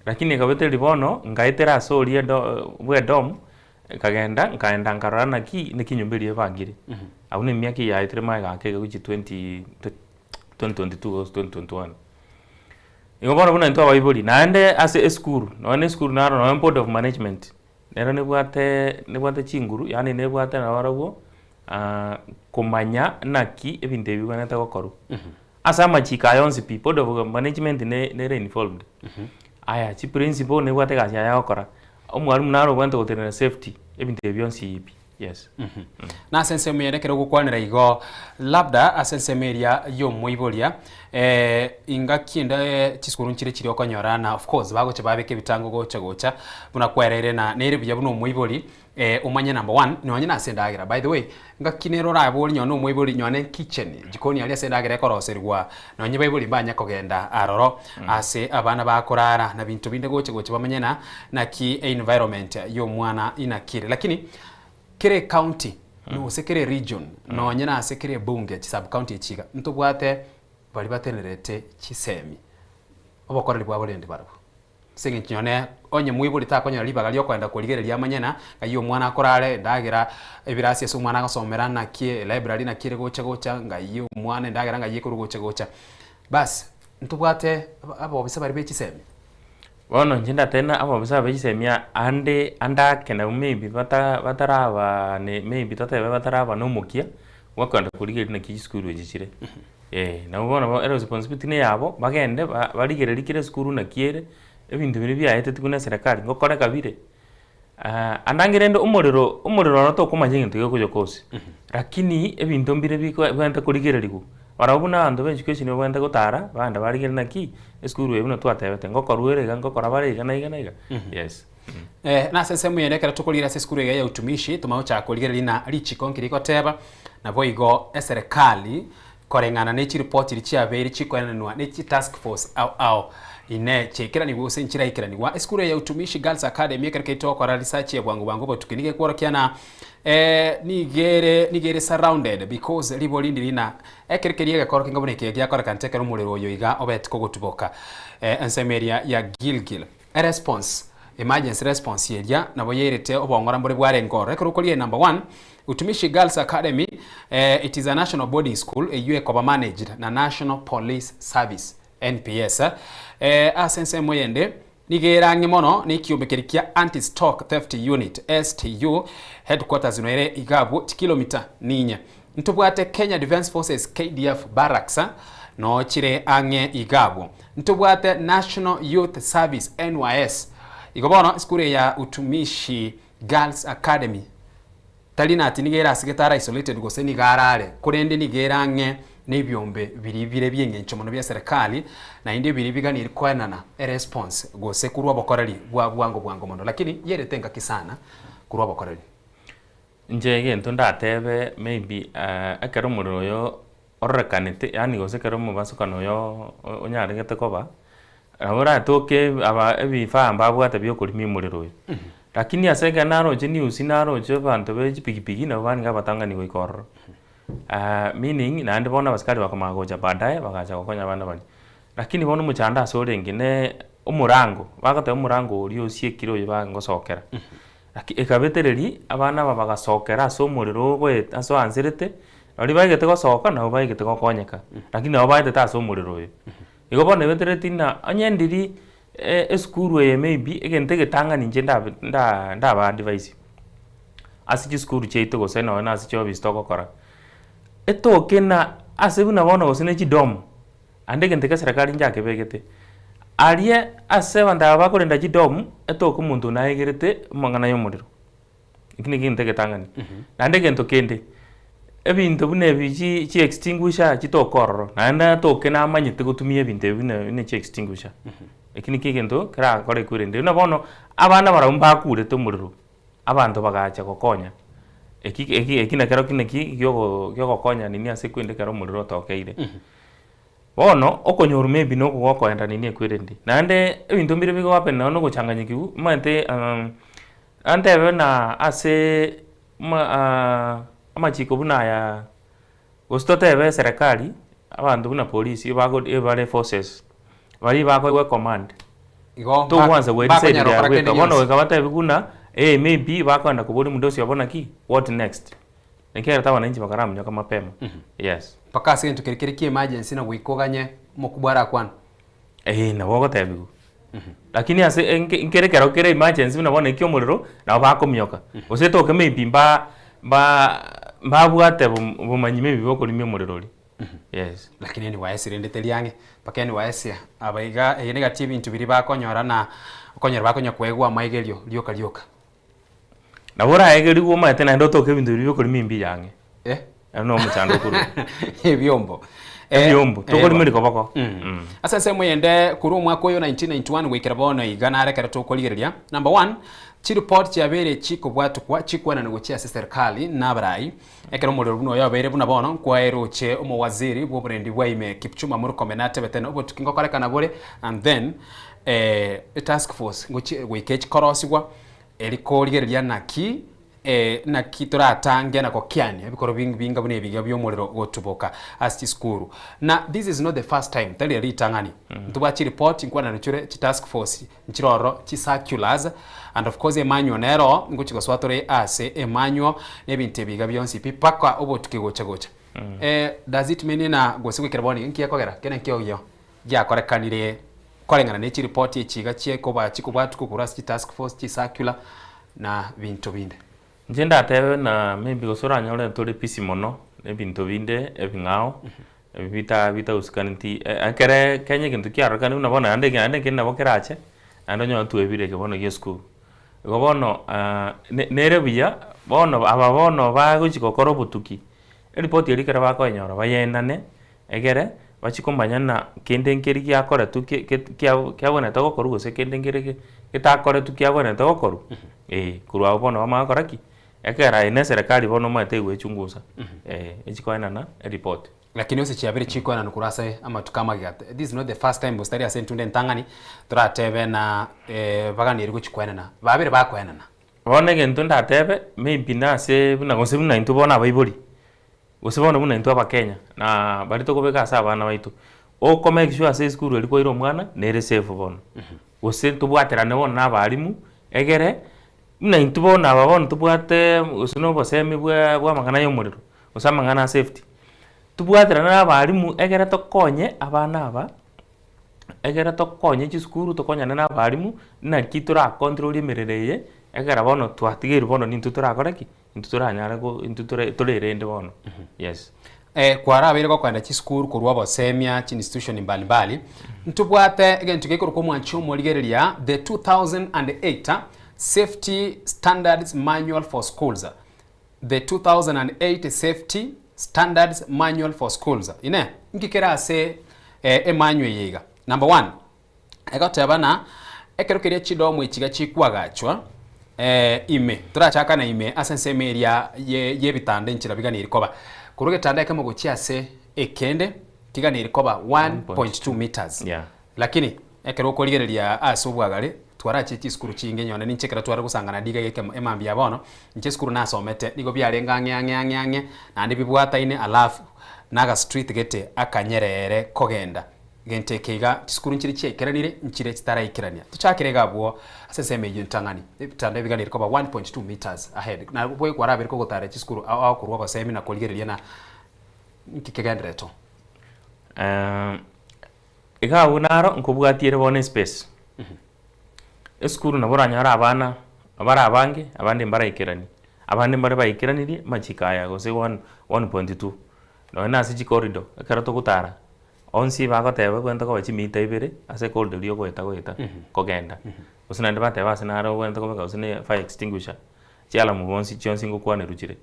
Lakini ekaba teri bono, nkaetera ase oria edo bwa edomu, nkagenda nkaenda nkarora naki naki enyomba eria ebangire. Abwo na emiaka eye yaetire magega ake iga gochia twenty 2022 gose 2021. Igo bono buna intwe abaibori, naende ase esukuru, nonye na esukuru naro nonye board of management, nero nebwate nebwate chinguru yaani nebwate nabarabwo komanya naki ebinto ebi bibwenerete gokorwa. Ase amachiko aya onsi pi, board of management ne nere involved. Aya chiprinciple nebwate egasi yaye agokora, omwalimu naro obwenerete gotenena safety, ebinto ebi bionsi pi, yes. Na ase ensemo ere ekero ogokwanera igo, labda ase ensemo eria y'omoiboria, ingaki ende chisukuru nchire chiria okonyora na of course bagocha babeka ebitango gocha gocha, buna kwereire na nere buya buna omoibori, Omanye number one, nonye nase endagera, by the way, ngaki nere orabori nonye na omoibori nonye kitchen, jikoni aria ase endagera ekoroserigwa, nonye baibori mbanya kogenda aroro ase abana bakorara na binto binde gocha gocha bamanye na naki environment ya omwana inaki ere. Lakini kera ecounty gose kera eregion nonye nase kera ebunge chisub county echi iga, ntobwate baria batenerete chisemi, obokoreri bwabo rende barabwo. Ase engencho yone, onye moibori takonyora ribaga ri'okoenda korigereria amanye na ng'ai omwana akorare, endagera, ebirasi ase omwana agosomera naki, elibrary naki ere gocha gocha, ng'ai omwana endagera ng'ai ekorwa gocha gocha. Bas, ntobwate abobisa baria be chisemi. Bono inche ndatebe ng'a abobisa be chisemi ande ande ake nabo maybe bata bataraba ne maybe totebe bataraba na omokia bwa koenda korigereria naki chisukuru echi chire. Eh, nabo bono bo eresponsibility na eyabo, bagende ba barigererie kera esukuru naki ere, ebinto biria biaetetigwe na eserekari ngokoreka bire. Ande ange rende omorero, omorero oro tokomanya egento gekoyoka gose, rakini ebinto mbire biko bibwenerete korigererigwa. Barabwo buna abanto ba education babwenerete gotara, bagenda barigereria naki, esukuru eye buna twatebete, ngokorwa ere iga, ngokora bare iga na iga na iga, yes. Nase ensemo eye ekero tokorigereria ase esukuru eye ya utumishi, tomanye gochaka korigereria ng'a richiko nki rigoteba, naboigo eserekari koreng'ana ne chiripoti chiria chiabeire chikoenanwa ne chitask force ao ao ine chiaikeranigwe gose nchiraikeranigwa. Esukuru eye ya Utumishi Girls Academy ekero keria togokora research ya bwango bwango obotuki nigo ekworokia ng'a nigo ere nigo ere surrounded because ribori ndiri ng'a ekero keria egekoro kenge buna eke giakorekanete ekero omorero oyo iga obete kogotuboka ensemo eria ya Gilgil. Eresponse, emergency response eria nabo yairete obong'ora mbore bwarenge ororo. Ekero okoria number one, Utumishi Girls Academy, it is a national boarding school eyio ekoba managed na National Police Service, NPS. Ase ensemo eyende, nigo ere ang'e mono na ekiombe keria kia Anti-Stock Theft Unit, STU, headquarters noere iga abwo chikilomita ninye. Ntobwate Kenya Defence Forces, KDF, Barracks noo chire ang'e iga abwo. Ntobwate National Youth Service, NYS. Igo bono esukuru eye ya Utumishi Girls Academy tari nati nigo ere ase getara isolated gose nigo arare, korende nigo ere ang'e na ebiombe biria bire bi'engencho mono bia serikali naende biria biganiri koenana eresponse gose korwa obokoreri bwa bwango bwango mono. Lakini yerete engaki sana korwa obokoreri. Inche egento ndatebe maybe ekero omorero oyo ororekanete yaani gose ekero omobasokano oyo onyaregete koba, nabo oratoke aba ebifaa mbabwate bia okorimia omorero oyo. Lakini ase ekero naroche news naroche abanto be chipikipiki nabo barenge abatang'ani goika ororo. Meaning naende bono abasikari bakomanya gocha baadaye bagacha gokonya abana baria. Lakini bono omochando ase orenge ne omorango, bagoteba omorango oria osiekire oyo bagosokera. Naki ekabetereria abana aba bagasokera ase omorero ogoeta ase oanserete, baria baigete gosoka nabo baigete gokonyeka, lakini nabo baetete ase omorero oyo. Igo bono ebeteretie ng'a onye ndiri esukuru eye maybe egento egetang'ani inche ndabe nda ndaba advise ase chisukuru chiaito gose nonye na ase chiofisi togokora, etoke na ase buna bono gose ne chidorm. Naende egento ekia eserekari njakebegete, aria ase abanto aba bakorenda chidomu, etoke omonto oyio naegerete amang'ana ya omorero. Ekio nakio egento egetang'ani. Naende egento kende, ebinto buna ebi chi chi extinguisher chitoke ororo, naende atoke namanyete gotumia ebinto ebi buna buna chi extinguisher. Ekio nakio egento kerakore ekwerende. Buna bono, abana barabwo mbakurete omorero, abanto bagacha gokonya, eki eki eki nakerokio naki giogo giogokonya nini ase ekwende ekero omorero otokeire. Bono, okonyorwa maybe na okogokoenda nini ekwerende. Naende ebinto mbire bigo happen nonye na ogochanganyikigwa, omanyete antebe buna ase ma amachiko buna aya, gose totebe eserekari, abanto buna polisi ebago ebare forces, baria bakoegwa ecommand, Igo togwansa bakonyara gwe decide gokora bweka, kende bono gionsi. goika batebiwe buna maybe bakoenda koboria omonto obo naki, what next? Ekiagera abananchi bakaramonyoka mapema. Yes. Mpaka ase egento keria kere kia emergency na goika oganye omokubwa arakwane. Eeh nabo ogotebiwa. Lakini ase enke nkere ekero kere emergency buna bono ekia omorero, nabo bakomioka. Gose etoke maybe mba mba mbabwate obomanyi maybe bwa okorimia omorero oria. Yes. Lakini NYS rende teri ang'e, mpaka NYS aba iga eye negati ebinto biria bakonyora na okonyora bakonya koegwa amaigerio rioka rioka. Nabo oraegerigwe omanyete naende otoke ebinto biria biokorima mbiya ang'e. Eh? Ero no omochando okorwa. Ebiombo. Ebiombo. Tokorimeri koboko. Ase ensemo eyende korwa omwaka oyo 1991 goikera bono iga nare ekero tokorigereria. Number one, chireport chiabeire chikobwatukwa chikwenanwa gochia ase serikali na abarai. Ekero omorero buna oyo obeire buna bono, nkwaeroche omowaziri bw'oborendi bwa ime Kipchumba Murkomen atebete na obotuki ngokorekana bore and then eh, etask force ngochie goika echikorosigwa Eri korigereria naki, naki toratange na gokiania ebikoro binga buna ebiga bi'omorero gotuboka ase chisukuru. Na this is not the first time, tari riria ritang'ani. Ntobwate chiripoti nkwanera chire chi task force nchire ororo, chi circulars, and of course emanual nero ngochi gosoa tore ase emanual na ebinto ebiga bionsi pi mpaka obotuki gocha gocha. Does it mean ng'a gose goikera bono iga nki gekogera? Kende nkio giakorekanire Koreng'ana ne chiripoti echi iga chiekoba chikobwatuka korwa ase chitask force, chicircular na binto binde. Inche ndatebe na maybe gose oranyore tore busy mono na ebinto binde ebing'ao ebi bita bitahusikaneti ekere kenya egento kiarorekane buna bono naende naende ekende nabo kerache naende onyore twebire eke bono gia esukuru. Igo bono ne nere buya, bono aba bono bagochi gokora obotuki, eripoti eria ekero bakoenyora bayeendane, egere bachie komanya ng'a kende nkeri giakoretwe ke ke kia kiabwenerete gokorwa gose kende nkere ge getakoretwe kiabwenerete gokorwa, eh, korwa abwo bono bamanye gokora ki? Ekero aye na eserekari bono omanyete egoechungusa, eh, echi koenana eripoti. Lakini ase chiabere chikoenanwa korwa ase amatuko amagega, this is not the first time gose tari ase entunda entang'ani toratebe na baganeiri gochia koenana, babere bakoenana. Bono egento ndatebe, maybe nase buna gose buna intwe bono abaibori, gose bono buna intwe abakenya, na baria tokobeka ase abana baito, oko make sure ase esukuru eria kwaira omwana, nere safe bono. Gose tobwaterane bono na abalimu, egere, buna intwe bono aba bono tobwate gose na obosemi bwa bwa amang'ana ya omorero, gose amang'ana a safety, tobwaterane na abalimu egere tokonye abana aba, egere tokonye chisukuru tokonyane na abalimu, naki toracontrol emerero eye, ekero bono twatigeirwe bono nintwe torakore ki? Intwe toranyare ko intwe tore torerende bono, yes. Kwarabeire gokoenda chisukuru korwa obosemia chiinstitution mbalimbali, ntobwate egento gekorokwa omwanchi omorigereria the 2008 Safety Standards Manual for Schools, the 2008 Safety Standards Manual for Schools. Inee, nki kere ase emanual eye iga? Number one, egoteba ng'a ekero keria chidomu echiga chikwagachwa ime, torachaka na ime ase ensemo eria y'ebitanda enchera biganeiri koba. Korwa egetanda ekemo gochia ase ekende kiganeiri koba 1.2 meters. Lakini ekero okorigereria ase obwagare, twarachie chisukuru chinge nyone ninche ekero tware gosangana diga geke emambia ya bono, inche esukuru nasomete nigo biarenge ang'e ang'e ang'e ang'e naende bibwataine alafu na agastreet gete akanyerere kogenda. Gento eke iga chisukuru nchire chiaikeranire nchire chitaraikerania. Tochakere iga abwo ase ensemo eyio entang'ani. Ebitanda ebiganeri koba 1.2 metres ahead. Na boigo kwarabere kogotara chisukuru ao ao korwa obosemi na korigereria na nki kegendereto. Iga abwo naro nkobwatia ere bono espace. Esukuru nabo oranyore abana bare abange, abande mbaraikerani, abande mbare baikeranirie amachiko aya gose one 1.2. Nonye na ase chicorridor ekero togotara, onsi bagoteba obwenerete koba chimita ibere ase ecorridor eria ogoeta goeta kogenda. Gose naende bateba ase naro obwenerete kobeka gose na fire extinguisher, chialamu bonsi chionsi ngokwanerwa chire.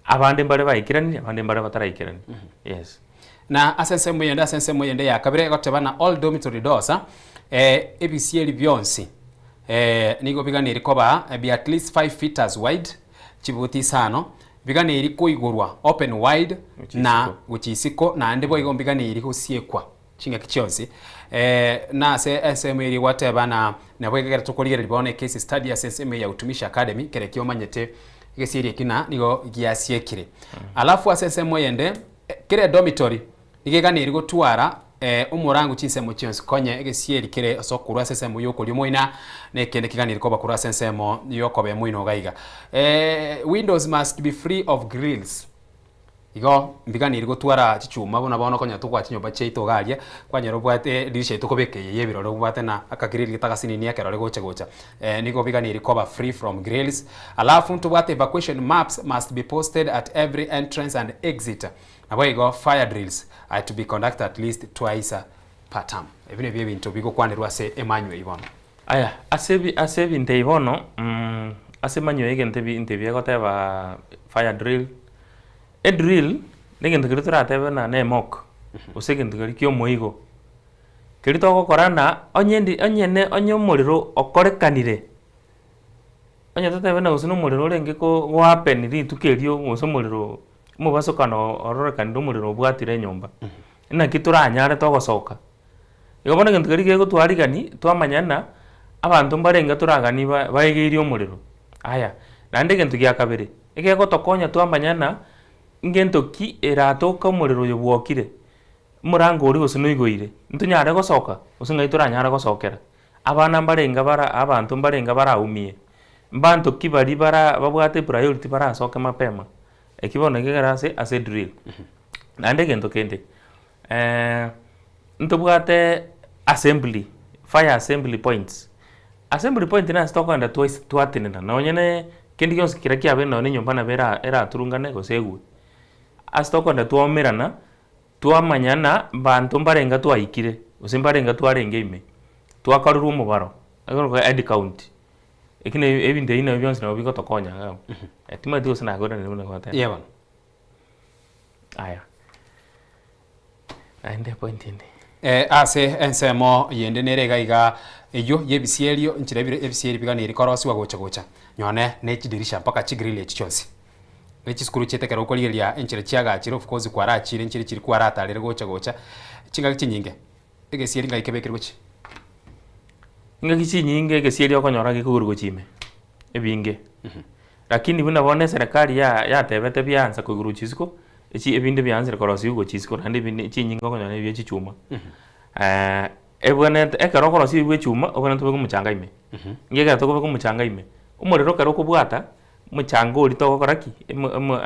Abande mbare baikeranirie, abande mbare bataraikerania, yes. Na ase ensemo eyende ase ensemo eyende ya kabere egoteba na all dormitory doors ebisieri bionsi nigo biganeiri koba be at least 5 feeters wide, chibuti isano, biganeiri koigorwa open wide na gochia isiko naende boigo mbiganeiri gosiekwa chingaki chionsi. Na ase ensemo eria gwateba na nabo ekero tokorigereria bono ecase study ase ensemo eye ya Utumishi Academy kere ekio omanyete egesieri ekio na nigo giasiekire. Alafu ase ensemo eyende kera edormitory nigo eganeiri gotwara omorango chinsemo chionsi konye egesieri kere ase okorwa ase ensemo yokoria omoina na ekende keganeiri koba korwa ase ensemo yokoba emoino iga iga. Windows must be free of grills. Igo mbiganeiri gotwara chichuma buna bono okonyora tokoa chinyomba chiaito iga aria, kwanyora obwate edirisha eye tokobeka eye ya ebirore obwate na akagrill getagasininia ekerore gocha gocha. Nigo biganeiri koba free from grills. Alafu ntobwate evacuation maps must be posted at every entrance and exit. Naboigo fire drills are to be conducted at least twice per term. Ebi nabio ebinto bigokwanerwa ase emanywa eyio bono. Aya, ase ebi ase ebinto ebi bono, ase emanywa eye egento ebinto ebi egoteba fire drill, edrill na egento keria toratebe ng'a na emock, gose egento keria kia omoigo, keria togokora ng'a onye endi onye ne onye omorero okorekanire, onye totebe ng'a gose na omorero orenge ko gohappen rituko erio gose omorero omobasokano ororekanire omorero obwatire enyomba, naki toranyare togosoka. Igo bono egento keria kegotwarigani twamanya ng'a abanto mbarenge toragani ba baegeirie omorero. Aya, naende egento gia kabere, egegotokonya twamanya ng'a ngento ki eratoke omorero oyo bwokire, omorango oria gose noigoire, ntonyare gosoka gose ng'ai toranyare gosokera. Abana mbarenge bara abanto mbarenge baraumie, mbanto ki baria bara babwate priority barasoke mapema, ekio bono gekere ase ase edrill. Naende egento kende. Ntobwate assembly, fire assembly points. Assembly point nase tokogenda twaise twatenena nonye ne kende gionsi keria kiabeire nonye na enyomba nabo era eraturungane gose egwe. Ase tokogenda twaumerana, twamanyana banto mbarenga twaikire, gose mbarenga twarenge ime, twakorerwa omobaro, ekorokwa head count. Eki na ebinto ebi nabio bionsi nabo bigotokonya iga abwo. Timanyeti gose nakoiranire buna gwateba. Eeh bono. Aya, naende epoint ende. Ase ensemo yende nere iga iga eyio y'ebisierio nchire bire ebisieri biganeiri korosiwa gocha gocha nyone ne chidirisha mpaka chigrill echi chionsi. Ne chisukuru chiaito ekero okorigereria enchera chiagachire of course kwarachire nchire chiria kwaratarire gocha gocha chingaki chinyinge egesieri ngai kebekire gochia. Chingaki chinyinge egesieri okonyora gekogorwa gochia ime ebinge. Lakini buna bono eserekari ya yatebete biansa koigorwa gochia isiko, echi ebinde biansire korosiwa gochia isiko naende ebinde chinyinge okonyora ebi bia chichuma. Ebwenerete ekero okorosia ebi bwa echuma, obwenerete obeke omochanga ime. Nki ekero tokobeka omochanga ime, omorero ekero okobwata, omochanga oria togokora ki? Emo emo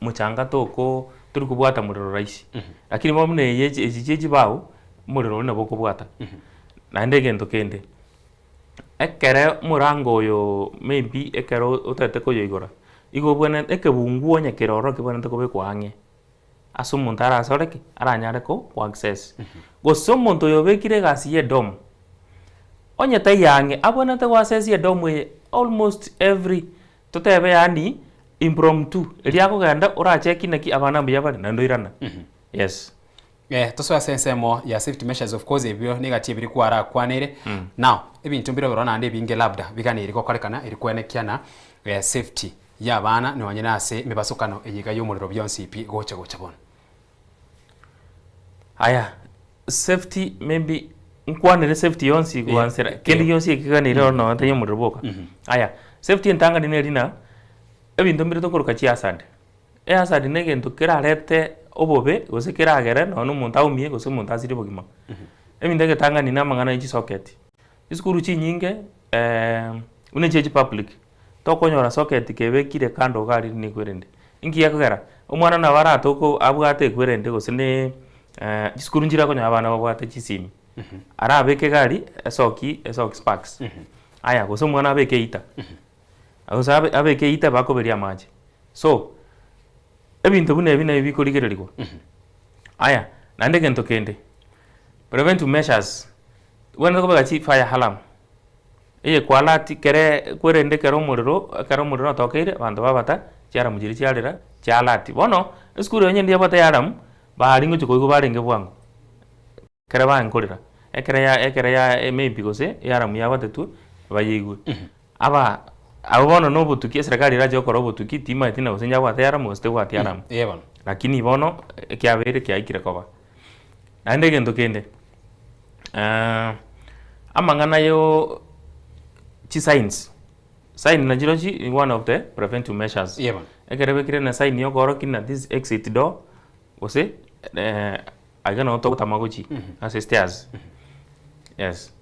omochanga toko tori kobwata morero rahisi. Lakini bono buna eye echi echi chia echibao, omorero oria nabo okobwata. Naende egento kende, ekere omorango oyo maybe ekero otagete koyoigora, igo obwenerete ekebunguo onye kere ororo kebwenerete kobekwa ang'e, ase omonto arasore ki? Aranyare ko ko access. Gose omonto oyo obekire egasi ya edom, onye taiyo ang'e, abwenerete go access edom eye almost every totebe yaani impromptu, erio akogenda oracheki naki abana mbuya bare naende oirana, yes. Eh, tosoe ase ensemo ya safety measures of course ebio negati ebiri kwarakwanere. Now, ebinto mbire obororo naende ebinge labda biganeiri gokorekana eri kwenekia na eh, safety ya abana nonye na ase emebasokano eye iga y'omorero bionsi pi gocha gocha bono. Aya, safety maybe nkwanere safety yonsi goansera kende gionsi ekeganeire ororo nonye tari omorero bwoka. Aya, safety entang'ani neri ng'a, ebinto mbire tokoroka chihazard. Ehazard na egento kerarete obobe gose keragere nonye na omonto aumie gose omonto asirie obogima. Ebinto egetang'ani na amang'ana ya chisocket, chisukuru chinyinge buna echi chia chipublic, tokonyora socket kebekire kando iga aria na ekwerende. Inki gekogera? Omwana nabo aratoke abwate ekwerende gose ne chisukuru nchire okonyora abana babwate chisimi, arabeke iga aria esoki esoki sparks, aya gose omwana abeke eheater. Gose abe abeke eita bakoberia amache. So, ebinto buna ebi nabio bikorigererigwa. Aya, naende egento kende, preventive measures, obwenerete kobeka chi fire alarm, eye kwa alert kere kwerende ekero omorero ekero omorero otokeire, abanto babata, chialarm chiria chiarera, chia alert. Bono, esukuru onye ndiyabwate ealarm, baria ngochia koigwa barenge bwango. Ekero bankorera, ekero ya ekero ya maybe gose earamu yabatetwe, bayeigwe. Aba abwo bono na obotuki eserekari erache gokora obotuki, timanyeti na gose nyabwate earamu gose tebwati earamu. Eeh bono. Lakini bono, ekiabeire kiaikire koba. Naende egento kende, amang'ana yo chisigns, sign nachirochi is one of the preventive measures. Eeh bono. Ekero ebekire na sign yokorokia ng'a this exit door, gose Aiga nao togotama gochia ase stairs. Yes.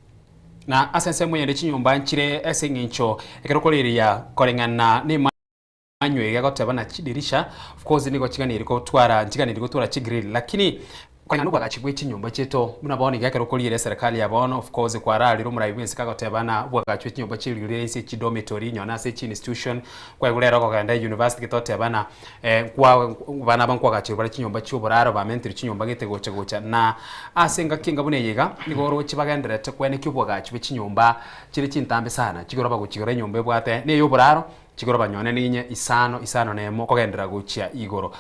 Na ase ensemo eyende chinyomba nchire ase eng'encho ekero okorereria koreng'ana nemanywe iga egoteba na chidirisha of course nigo chiganeiri gotwara nchiganeiri gotwara chigrill lakini koreng'ana nobwagachi bwe chinyomba chiaito buna bono iga ekero okorigereria eserekari ya bono of course kwararire omorai bwensi kagoteba ng'a obwagachi bwe chinyomba chi'erigori ase chidomitory nonye ase chiinstitution kwaigure rero okogenda euniversity gete oteba ng'a Nkwa abana aba nkwagacherwa bare chinyomba chi'oboraro, bamenterwe chinyomba gete gocha gocha. Na ase engaki enga buna eye iga, nigo oroche bagendererete koenekia oboagachi bwe chinyomba chire chintambe sana, chigoroba gochia igoro enyomba ebwate ney'oboraro, chigoroba nyone ninye, isano, isano na emo, kogenderera gochia igoro.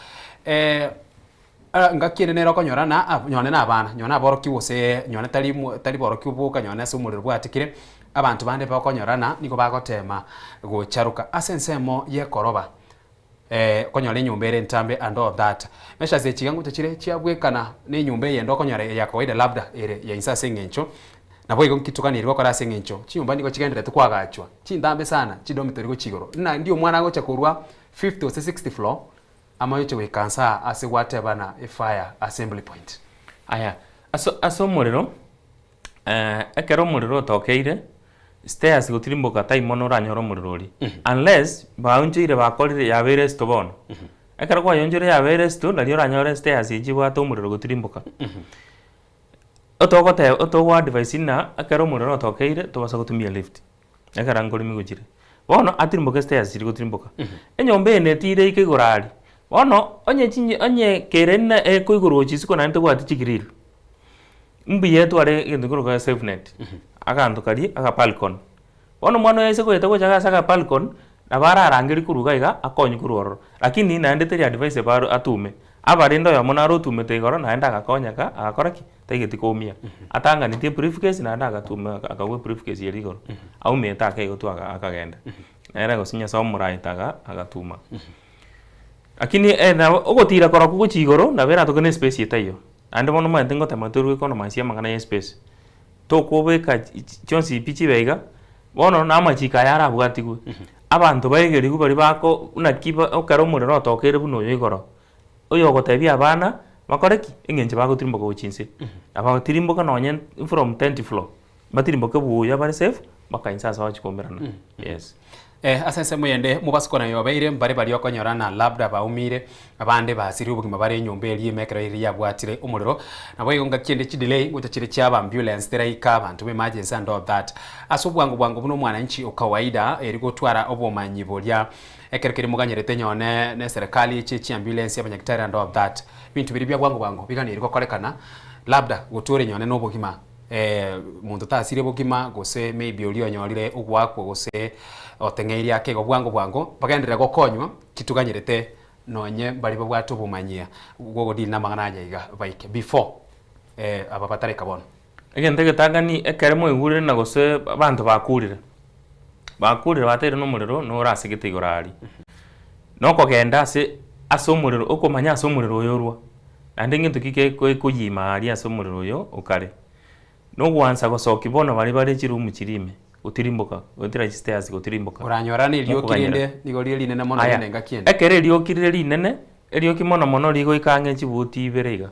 Engaki ende nere okonyora na nyone na abana, nyone aborokigwa gose nyone tari mo tari borokigwa boka nyone ase omorero bwatikire, abanto bande bakonyorana nigo bagotema gocharoka ase ensemo y'ekoroba. Okonyora enyomba ere entambe and all that. Measures echi iga ngocha chire chiabwekana na enyomba eyende okonyora ya kawaida labda ere ya inse ase eng'encho, naboigo nki toganeiri gokora ase eng'encho chinyomba nigo chigendererete koagachwa chintambe sana chidomitory gochia igoro. Ng'a ndi omwana agocha korwa fifth gose sixth floor amaye oche goika nse aa ase gwatebana efire assembly point. Aya, ase ase omorero, ekero omorero otokeire, Stairs gotirimboka tai mono oranyore omorero oria unless baonchoire bakorire yabeire esito bono. Ekero kwayonchoire yabeire esito nario oranyore stairs echi chibwate omorero gotirimboka. Otogoteba otogo advise ng'a ekero omorero otokeire tobasa gotumia lift ekero nkoremi gochire. Bono atirimboke stairs chiria gotirimboka. Enyomba eye netire ike igoro aria, bono onye chinye onye kere na ekoigorwa gochia isiko naende tebwati chigrill. Mbuya etware egento nkorokwa safe net, aganto karia aga balcony. Bono omwana oyo aise goeta gocha ase agabalcony, nabo ararangerie korwa iga iga, akonywe korwa ororo. Lakini naende teri advisable aro atume. Abarende oyomo naro otumete igoro naende agakonyeka, agakora ki? Taigeti koumia. Atanganetie ebriefcase naende agatuma akagwa ebriefcase eria igoro. Aumete ake igo tu akagenda. Nere gose Nyasaye omoraete aga agatuma. Lakini nabo ogotira korokwo gochia igoro, nabo eratoke na espace etaiyo. Naende bono omanyete ngotema torwe economize amang'ana ya espace. Tokobeka chionsi pi chibe iga, bono na amachiko aya arabwatigwe. Abanto baegerigwe baria bako naki ba ekero omorero otokeire buna oyo igoro, oyogotebia abana bakore ki? Eng'encho bagotirimboka gochia inse. Abagotirimboka nonye from tenth floor, batirimboke buya bare safe, mpaka inse ase bagochia koumerana, yes. Ase ensemo eyende mobasukana yobeire mbare baria okonyora na labda baumire, abande basirie obogima bare enyomba eria ime ekero riria yabwatire omorero. Naboigo ngaki ende chidelay ngocha chire chiaba ambulance teraika abanto ba emergency and all that. Ase obwango bwango buna omwananchi o kawaida eri gotwara obomanyi boria ekero keria moganyerete nyone ne serikali eche chiambulance abanyagitari and all that. Ebinto biria bia bwango bwango biganeiri gokorekana labda gotwore nyone na obogima. Monto tasirie bogima, gose maybe oria onyorire ogoakwa gose oteng'eirie ake igo bwango bwango, bagenderere gokonywa, titoganyerete nonye baria babwate obomanyia bwa ogodeal namang'ana aya iga baike before aba batareka bono. Egento egetang'ani ekere mwaigurire na gose abanto bakurire, bakurire bateire na omorero nore asegete igoro aria. Nokogenda ase ase omorero okomanya ase omorero oyo orwa. Naende ngento ki gekoyima aria ase omorero oyo okare? Nogwansa gosokia bono baria bare chiroom chiria ime, gotirimboka, goetera chistairs gotirimboka. Oranyora na erioki Mokoganyera. rinde nigo rire rinene mono Aya, rinde engaki ende. ekero erioki rire rinene, erioki mono mono rigoika ang'e chibuti ibere iga.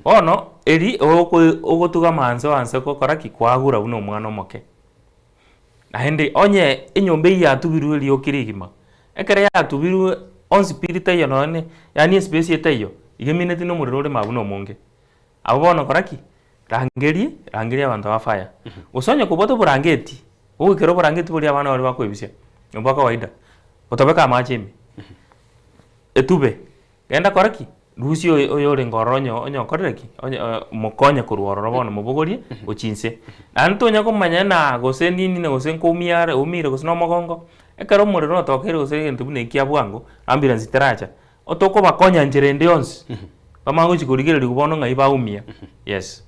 Bono, eri oko ogotugama anse oanse gokora ki? Kwagura buna omwana omoke. Naende onye enyomba eyio yatubirwe erioki rigima, ekero yatubirwe onsi pi ritaiyo nonye yaani espace etaiyo, iga emineti na omorero ore mabu na omonge. Abwo bono kora ki? Rangeria, rangeria abanto ba fire. Gose onye kobwate oborangeti, ogoikera oborangeti boria abana baria bakoebisia, obwa kawaida, otobeke amache ime, etube. Genda kora ki? Rusia oyo oyorenge ororo onye onye okorire ki? Onye mokonye korwa ororo bono mobogorie gochia inse. Naende tonya komanya na gose nini na gose nkoumia are oumire gose na omogongo, ekero omorero otokeire gose egento buna ekia bwango, ambulance teracha, otokobakonya nchera ende yonsi, bamanye gochia korigereriwa bono ng'ai baumia, yes.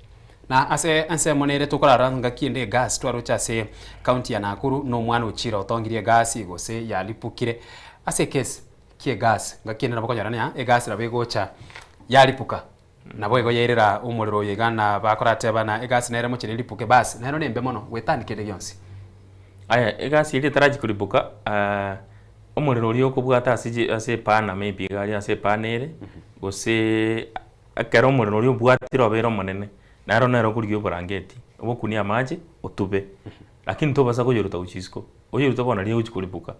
Na ase ensemo nere tokorara ngaki ende egasi twaroche ase county ya Nakuru na omwana ochire otongirie egasi gose yalipukire ase ekesi. ki'egasi. Ngaki ende nabo okonyora ng'a egasi nabo egocha yaripuka, nabo igo yairera omorero oyo iga na bakorateba na egasi nere mochie neripuke bas, nero nembe mono goetania kende gionsi. Aya, egasi eria etarachi koripuka, omorero oria okobwata ase chi ase epana maybe iga aria ase epana ere, gose ekero omorero oria obwatire obeire omonene, naro nere okorigia oborangeti, obokunie amache, otube. Lakini tobasa koyeruta gochia isiko, oyeruta bono riria egochi koripuka.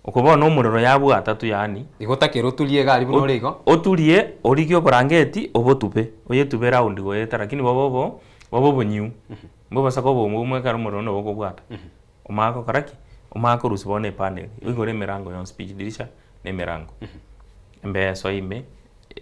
Oko bono omorero yabwata tu yaani. Igo otakeire oturie iga aria buna ore igo. Oturie origie oborangeti obotube, oyetube round goeta lakini bobe obo bobe obonyiu. Mbobasa koba obomo ekero omorero onde bokobwata. Omanye gokora ki? Omanye korusia bono epande eria, oigore emerango yonsi pi chidirisha na emerango. Embeso ime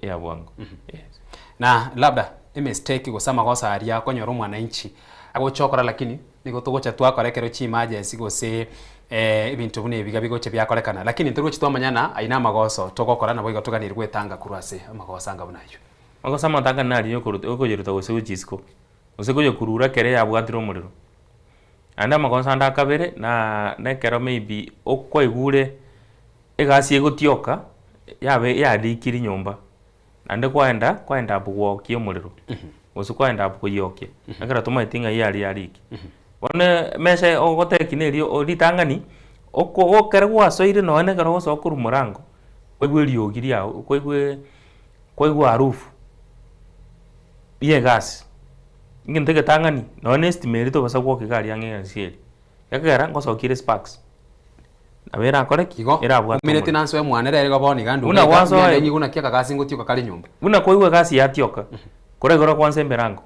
ya bwango, yes. Na labda emistake gose amagoso aria akonyora omwananchi agocha okora lakini nigo togocha twakora ekero chia emergency gose ebinto buna ebi iga bigocha biakorekana lakini ntorigochi twamanyana ayio na amagoso togokora nabo igo toganeiri gwetanga korwa ase amagoso anga buna ayio. Amagoso amatangani naria yokoruta okoyeruta gose gochia isiko, gose koyekurura ekero yabwatire omorero. Naende amagoso ande akabere na na ekero maybe okwaigure egasi egotioka yabe yarikire nyomba. Naende kwaenda kwaenda abwo gwokia omorero, gose kwaenda abwo koyiokia, ekero tomaeti ng'ai aria yariki. Bono emesa ogoteki na erio o ritang'ani, oko ekero gwasoire nonye na ekero ogosoa korwa morango, kwaigwa eriogi riago kwaigwa kwaigwa harufu ya egasi. Egento egetang'ani, nonye na estima eria tobasa gwoka iga aria ang'e egasi eria, ekogera ngosokia ere sparks. Nabo erakore ki? Igo, Erabwate omineti omorero. nansoe mwane rero igo bono iga nduga Buna iga, gwasoa ngende nyigwe naki akagasi ngotioka kare nyomba. Buna kwaigwa egasi yatioka, kore igoro kwansa emerango.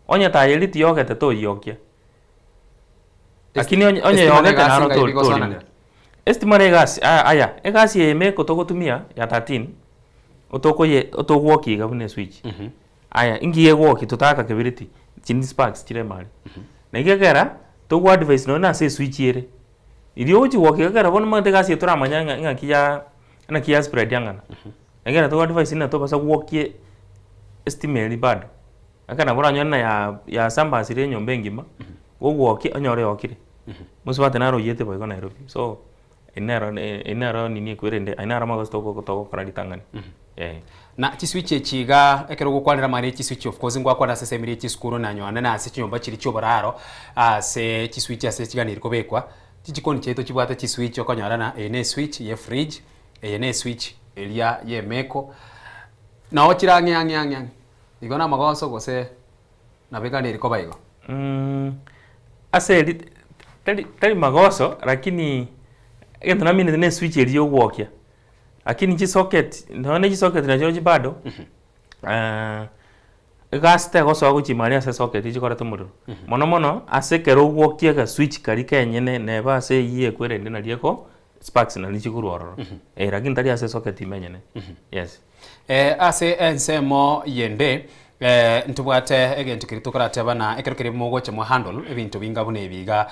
Onye tayeri tiyogete toyiokia. Lakini onye onye Estima na yogete egasi naro ngai tori bigosoananera? torinde. Estima na egasi aya aya, egasi eye ime togotumia ya 13, otokoye otogwokia iga buna eswitch. Aya, inki egwokia totaka kebiriti, chindi sparks chire ime aria. Naki ekera. Togo advise nonye na ase eswitch ere, riria ogochi goaka iga ekero bono omanyete egasi eye toramanya ng'a ng'aki ya naki ya spread ang'ana. Ekero togo advise ng'a tobasa gwokia estima eria bado, ekero nabo oranyore ng'a ya yasambasire enyomba engima, gogwokia onyore eokire. Mosubati naro oyete boigo Nairobi, so Eri nero eri nero nini ekwerende, ayio naro amagoso toko togokora ritang'ani, eh. Na chiswitch echi iga ekero ogokwanera amang'ana ye chiswitch of course ngwakwana ase esemi rie chisukuru na nonye na ase chinyomba chiria chia oboraro ase chiswitch ase chiganeri kobekwa, chichikoni chiaito chibwate chiswitch okonyora ng'a eye ne eswitch ye efridge, eye ne eswitch eria ya emeko, nabo chire ang'e ang'e ang'e ang'e. Igo namagoso gose nabo eganeri koba igo? Ase eri tari tari magoso lakini egento naminete na eswitch eria ya ogwokia, lakini chisocket nonya na chisocket nachirochio bado egasi tegosoa gochia ime aria ase esocket chikoreta omorero. Mono mono ase ekero ogwokia egeswitch karia kenyene neba ase eywo ekwerende nario eko sparks nario chikorwa ororo, eh lakini tari ase esocket ime enyene, yes. Ase ensemo yende, ntobwate egento keria tokorateba na ekero keria mogocha mwa handle ebinto binga buna ebi iga,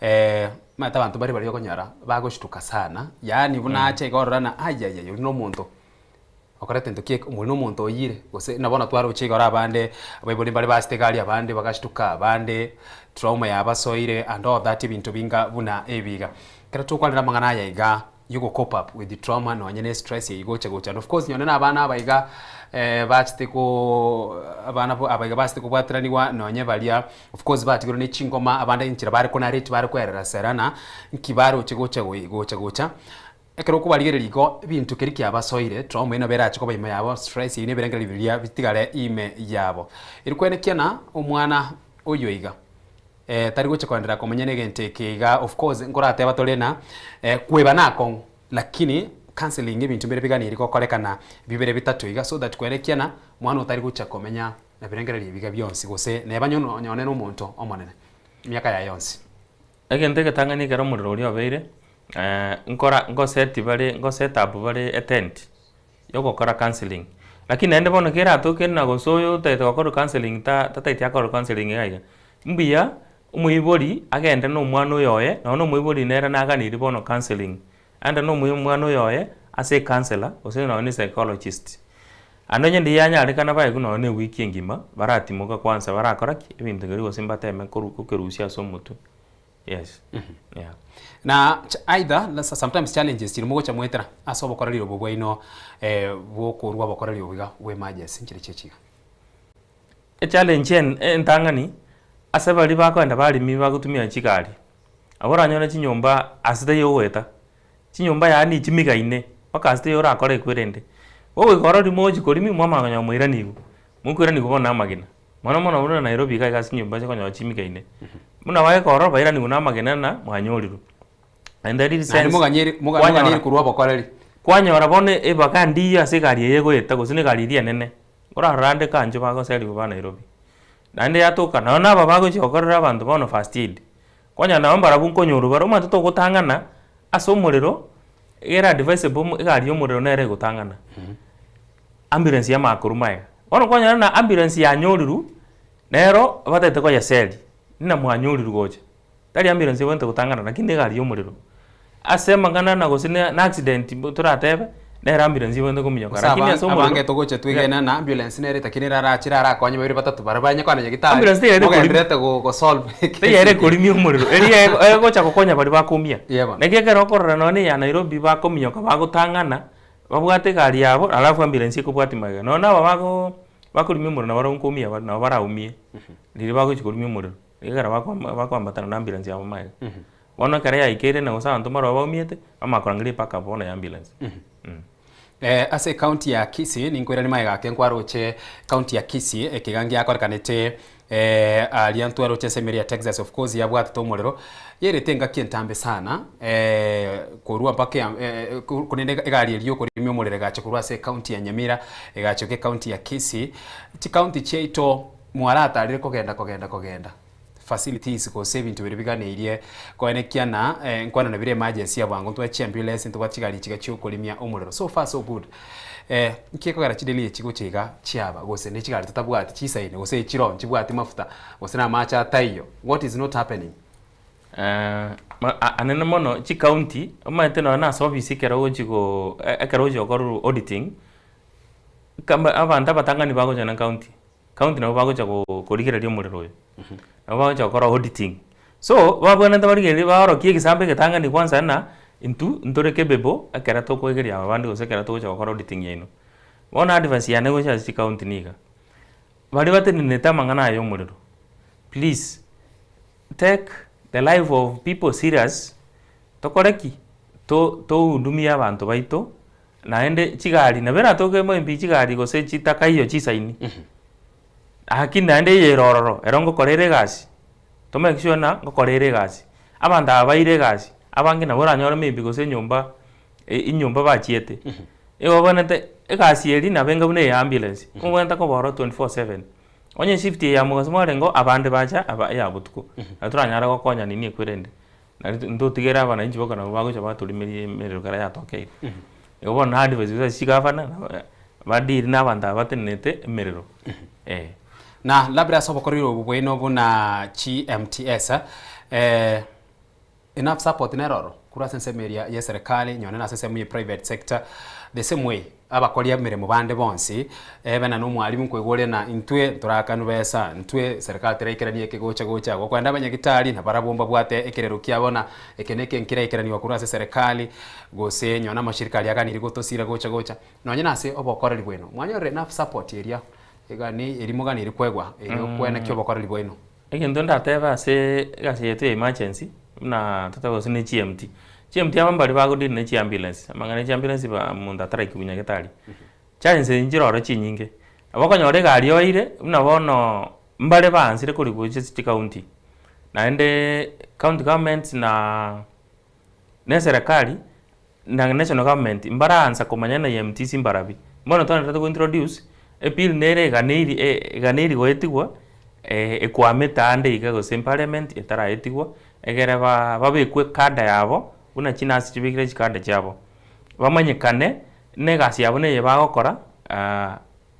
omanyete abanto mbare baria okonyora bagoshtuka sana, yaani buna ache iga orora ng'a ayayaya oyio na omonto okorete gento ki eke, oyio na omonto oyire, gose na bono twaroche igoro abande, abaibori mbare basete egari abande bagashtuka, abande trauma yabasoire and all that ebinto binga buna ebi iga. Ekero tokwanera amang'ana aya iga. You go cope up with trauma nonye ne stress eywo gocha gocha and of course nonye na abana aba iga bachete ko abana aba iga bachete kobwateraniwa nonye baria of course batigirwe ne chingoma abande enchera bare ko narrate bare koereserana nki baroche gocha gocha gocha. Ekero okobarigereria igo ebinto keria kiabasoire trauma eywo nabo erache koba ime yabo stress eywo na ebirengererio biria bitigare ime yabo. Eri kwenekia na omwana oyo iga. Tari gocha koenderea komenya negento eke iga of course nkorateba tore na kweba nakong'u lakini counselling ebinto mbire biganiri gokorekana bibere bitato iga so that kwerekia na mwana otari gocha komenya na birengererio ebiga bionsi gose neba nyono nyone na omonto omonene emiaka yaye yonsi. Egento egetang'ani ekero omorero oria obeire, nkora ngoseti bare ngoset up bare etent. Yogokora counselling. Lakini naende bono keratoke na gose oyo otagete gokorwa counselling ta tatageti akorwe counselling iga iga, mbuya omoibori agende na omwana oyo oye, nonya na omoibori nere naganirie bono counselling, aende na omoi omwana oyo oye ase ecounsellor gose nonya na epsychologist. Ande onye ndiyanyarekana baegwe nonya na ewiki engima, baratimoka kwanza barakora ki? Ebinto keria gose mbateme koru kokerusia ase omotwe. Yes, yeah. Na aidha sometimes challenges chiri mogocha mwetera ase obokoreri obo bwaino bwokorwa obokoreri obo iga bwa emergency nchire chiachi iga. Echallenge en entang'ani, ase baria bakoenda barimi bagotumia chigari, abwo oranyore chinyomba ase taiyo ogoeta, chinyomba yaani chimigaine, mpaka ase taiyo orakore ekwerende. Ogoika ororo rimo ochi korimi mwamanya konya moiranigwe, mokoiranigwa bono na amagena. Mono mono buna Nairobi iga iga ase chinyomba chikonyora chimigaine, buna bageka ororo bairanigwe na amagena na mwanyorirwe. And there is Naende sense, moganyeri moga- kwanyora moganeri korwa obokoreri. kwanyora bono ebaga ndiyo ase egari eye egoeta gose na egari eria enene, orarore ande kancho bagoseriwa ba Nairobi. Naende yatoka nonya na aba bagochia gokorera abanto bono first aid, kwanyora nabo mbarabwo nkonyorwa bare omanyete togotang'ana ase omorero, egere advisable omo egari ya omorero nere egotang'ana. Ambulance yamanya korwa magega. Bono kwanyora ng'a ambulance yanyorirwe, nero batagete koyeseri, buna mwanyorirwe gocha. Tari ambulance ebwenerete gotang'ana lakini na egari ya omorero. Ase amang'ana na gose na na accident mbo toratebe, nere ambulance ebwenerete kominyoka Gose lakini ase omorero abange togocha twegene ng'a ambulance nere etakini erarache erakonye babere batato baria banye kogenda nyagitari, Ambulance teyare korimi mogendererete go gosolve ekesi teyare eke. korimia omorero, eria ego egocha gokonya baria bakoumia. Eeh bono. Naki ekero okorora nonye na eya Nairobi bakominyoka bagotang'ana, Babwate egari yabo, alafu ambulance ekobwatia magega. Nonya naba bago bakorimia omorero nabarabwo nkoumia bare, nabo baraumie, riria bagochia korimia omorero, ekero bakoamba bakoambatana na ambulance yabo magega. Bono ekero yaikeire na gose abanto mbaroo baumiete, bamanya korangeria epaka bono ya ambulance. Ase ecounty ya Kisii, ninkoiranie magega ake nkwaroche county ya Kisii, ekiga ngiakorekanete Aria ntwaroche ase emeri ya Texas of course yabwatete omorero, yerete engaki entambe sana korwa mpaka korende egari eria yokorimia omorero egacha korwa ase ecounty ya Nyamira egacha goika ecounty ya Kisii. Chicounty chiaito mwaratarire kogenda kogenda kogenda facilities gose ebinto biria biganeirie koenekia na nkwana nabire emergency ya bwango ntobwate chiambulance ntobwate chigari chiga chiokorimia omorero so far so good. Nki ekogera chideli echi gocha iga chiaba gose ne chigari totabwati chisaini gose echiro nchibwati mafuta gose na amache ataiyo what is not happening? Anene mono chicounty, omanyete nonya na ase ofisi ekero ogochi go ekero ogochi gokora auditing, kamba abanto abatang'ani bagocha na county, county nabo bagocha go korigereria omorero oyo, nabo bagocha gokora auditing. So, babwenerete barigererie baorokie egesambo egetang'ani kwanza ng'a intwe ntore capable ekero tokoegeria aba bande gose ekero togocha gokora auditing yaino. Bono advice yane gocha ase chicounty niga, baria batenenete amang'ana aya ya omorero, please take the life of people serious, tokore ki? To tohudumie abanto baito, naende chigari nabo eratoke maybe chigari gose chitakaiyo chisaini, lakini naende eye ere ororo, ero ngokora ere egasi, to make sure ng'a ngokora ere egasi. Abanto aba baire egasi, abange nabo oranyore maybe gose enyomba enyomba bachiete, igo obwenerete egasi eria nabo enga buna eye ambulance, obwenerete koba ororo 24/7. Onye shift eye ya mogaso mwarengeo abande bacha aba eya botuko, nabo toranyare gokonya nini ekwerende, nari ntotigere abananchi boka nabo bagocha batorimeria emerero ekero yatokeire. Igo bono na advice gose ase chigavana nabo badeal na abanto aba batenenete emerero eh. Na labda ase obokoreri obo bwaino buna chiMTS enough support nere ororo korwa ase ensemo eria ya eserekari nonye na ase ensemo ya private sector the same way abakori emeremo bande bonsi ebe na nomwalimu nkoigwa ore na intwe ntorakanwe besa intwe serikali teraikeranie eke gocha gocha gokoenda abanyagitari nabarabwo mbabwate ekerero kiabo na eke na eke nkeraikeranigwa korwa ase eserekari gose nonye na amashirika aria aganiri gotosira gocha gocha nonye na ase obokoreri bwaino mwanyorire enough support eria egani eria moganiri koegwa erio koenekia obokoreri bwaino. Egento ndatebe ase egasi yaito ya emergency, buna totebe gose ne chimt, chimt aba mbari bagodeal ne chiambulance, amang'ana ya chiambulance ba monto ataraikigwa nyagetari. Challenges nchire ororo chinyinge, nabo okonyora egari oeire, buna bono mbare baansire korikwa gochia ase chicounty, naende county government na na eserekari, na national government mbaraansa komanya ng'a EMTs mbarabi. Bono twagenderete go introduce, ebill nere eganeiri eganeiri goetigwa ekwamete ande iga gose parliament etaraetigwa, egere ba babekwe ecard yabo, buna chinurse chibekire chicard chiabo, bamanyekane na egasi yabo neye bagokora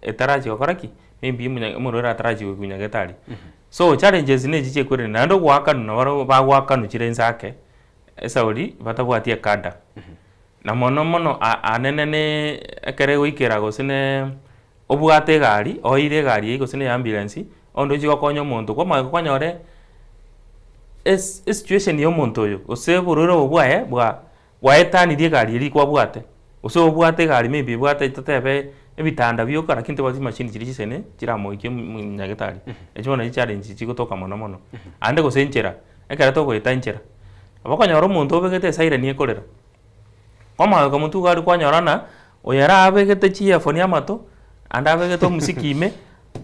etarachi gokora ki? Maybe omonya omorwaire atarachi goikwa nyagetari. So challenges na echi chiekwerende, naende ogoakanwa nabo bagoakanwa chire inse ake, Esauri batabwati ekada, na mono mono anene ne ekero egoikera gose ne obwate egari, oeire egari eyio gose ne ambulance, onde ochie gokonya omonto, kwamanya kwanyora esi esituation ya omonto oyo, gose oborwaire obo bwaye bwa bwaetanirie egari eria kwabwate, gose obwate egari maybe ebwate totebe ebitanda bioka lakini tobwati chimashini chiria chisene chiramoikie nyagetari, echio bono chichallenge chigotoka mono mono. Ande gose enchera. Ekero togoeta enchera, nabo okonyora omonto obegete esiren ekorera, kwamanya komotwa iga aria kwanyora ng'a oyo ere abegete chiearphone amato, ande abegete omosiki ime,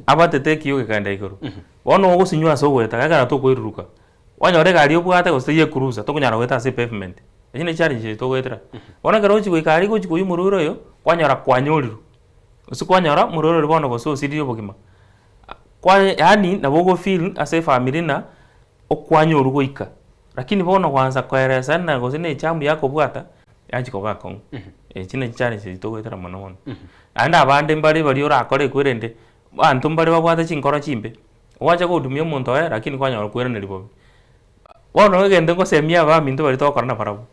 abatete ekioo gekaenda igoro. Bono ogosinywa ase ogoeta ekero tokoiruruka, kwanyora egari obwate gose teiyo ecruiser tokonyara goeta ase epavement, echio ne challenge eria togoetera. Bono ekero ogochi goika aria gochi koyia omorwaire oyo, kwanyora kwanyorirwe, gose kwanyora omorwaire oria bono gose osiririe obogima. Kwa yaani nabo ogo feel ase efamiri ng'a okwanyorwa goika, lakini bono gwansa koeresa ng'a gose na echamu yakobwata, yachia koba akong'u. Echi nachi challenge echi togoetera mono mono. Naende abande mbare baria orakore ekwerende, abanto mbare babwate chinkoro chimbe, gwacha kohudumia omonto oye lakini kwanyora okoiraneria bobe. Bono egento ngosemia abaminto baria togokora nabarabwo,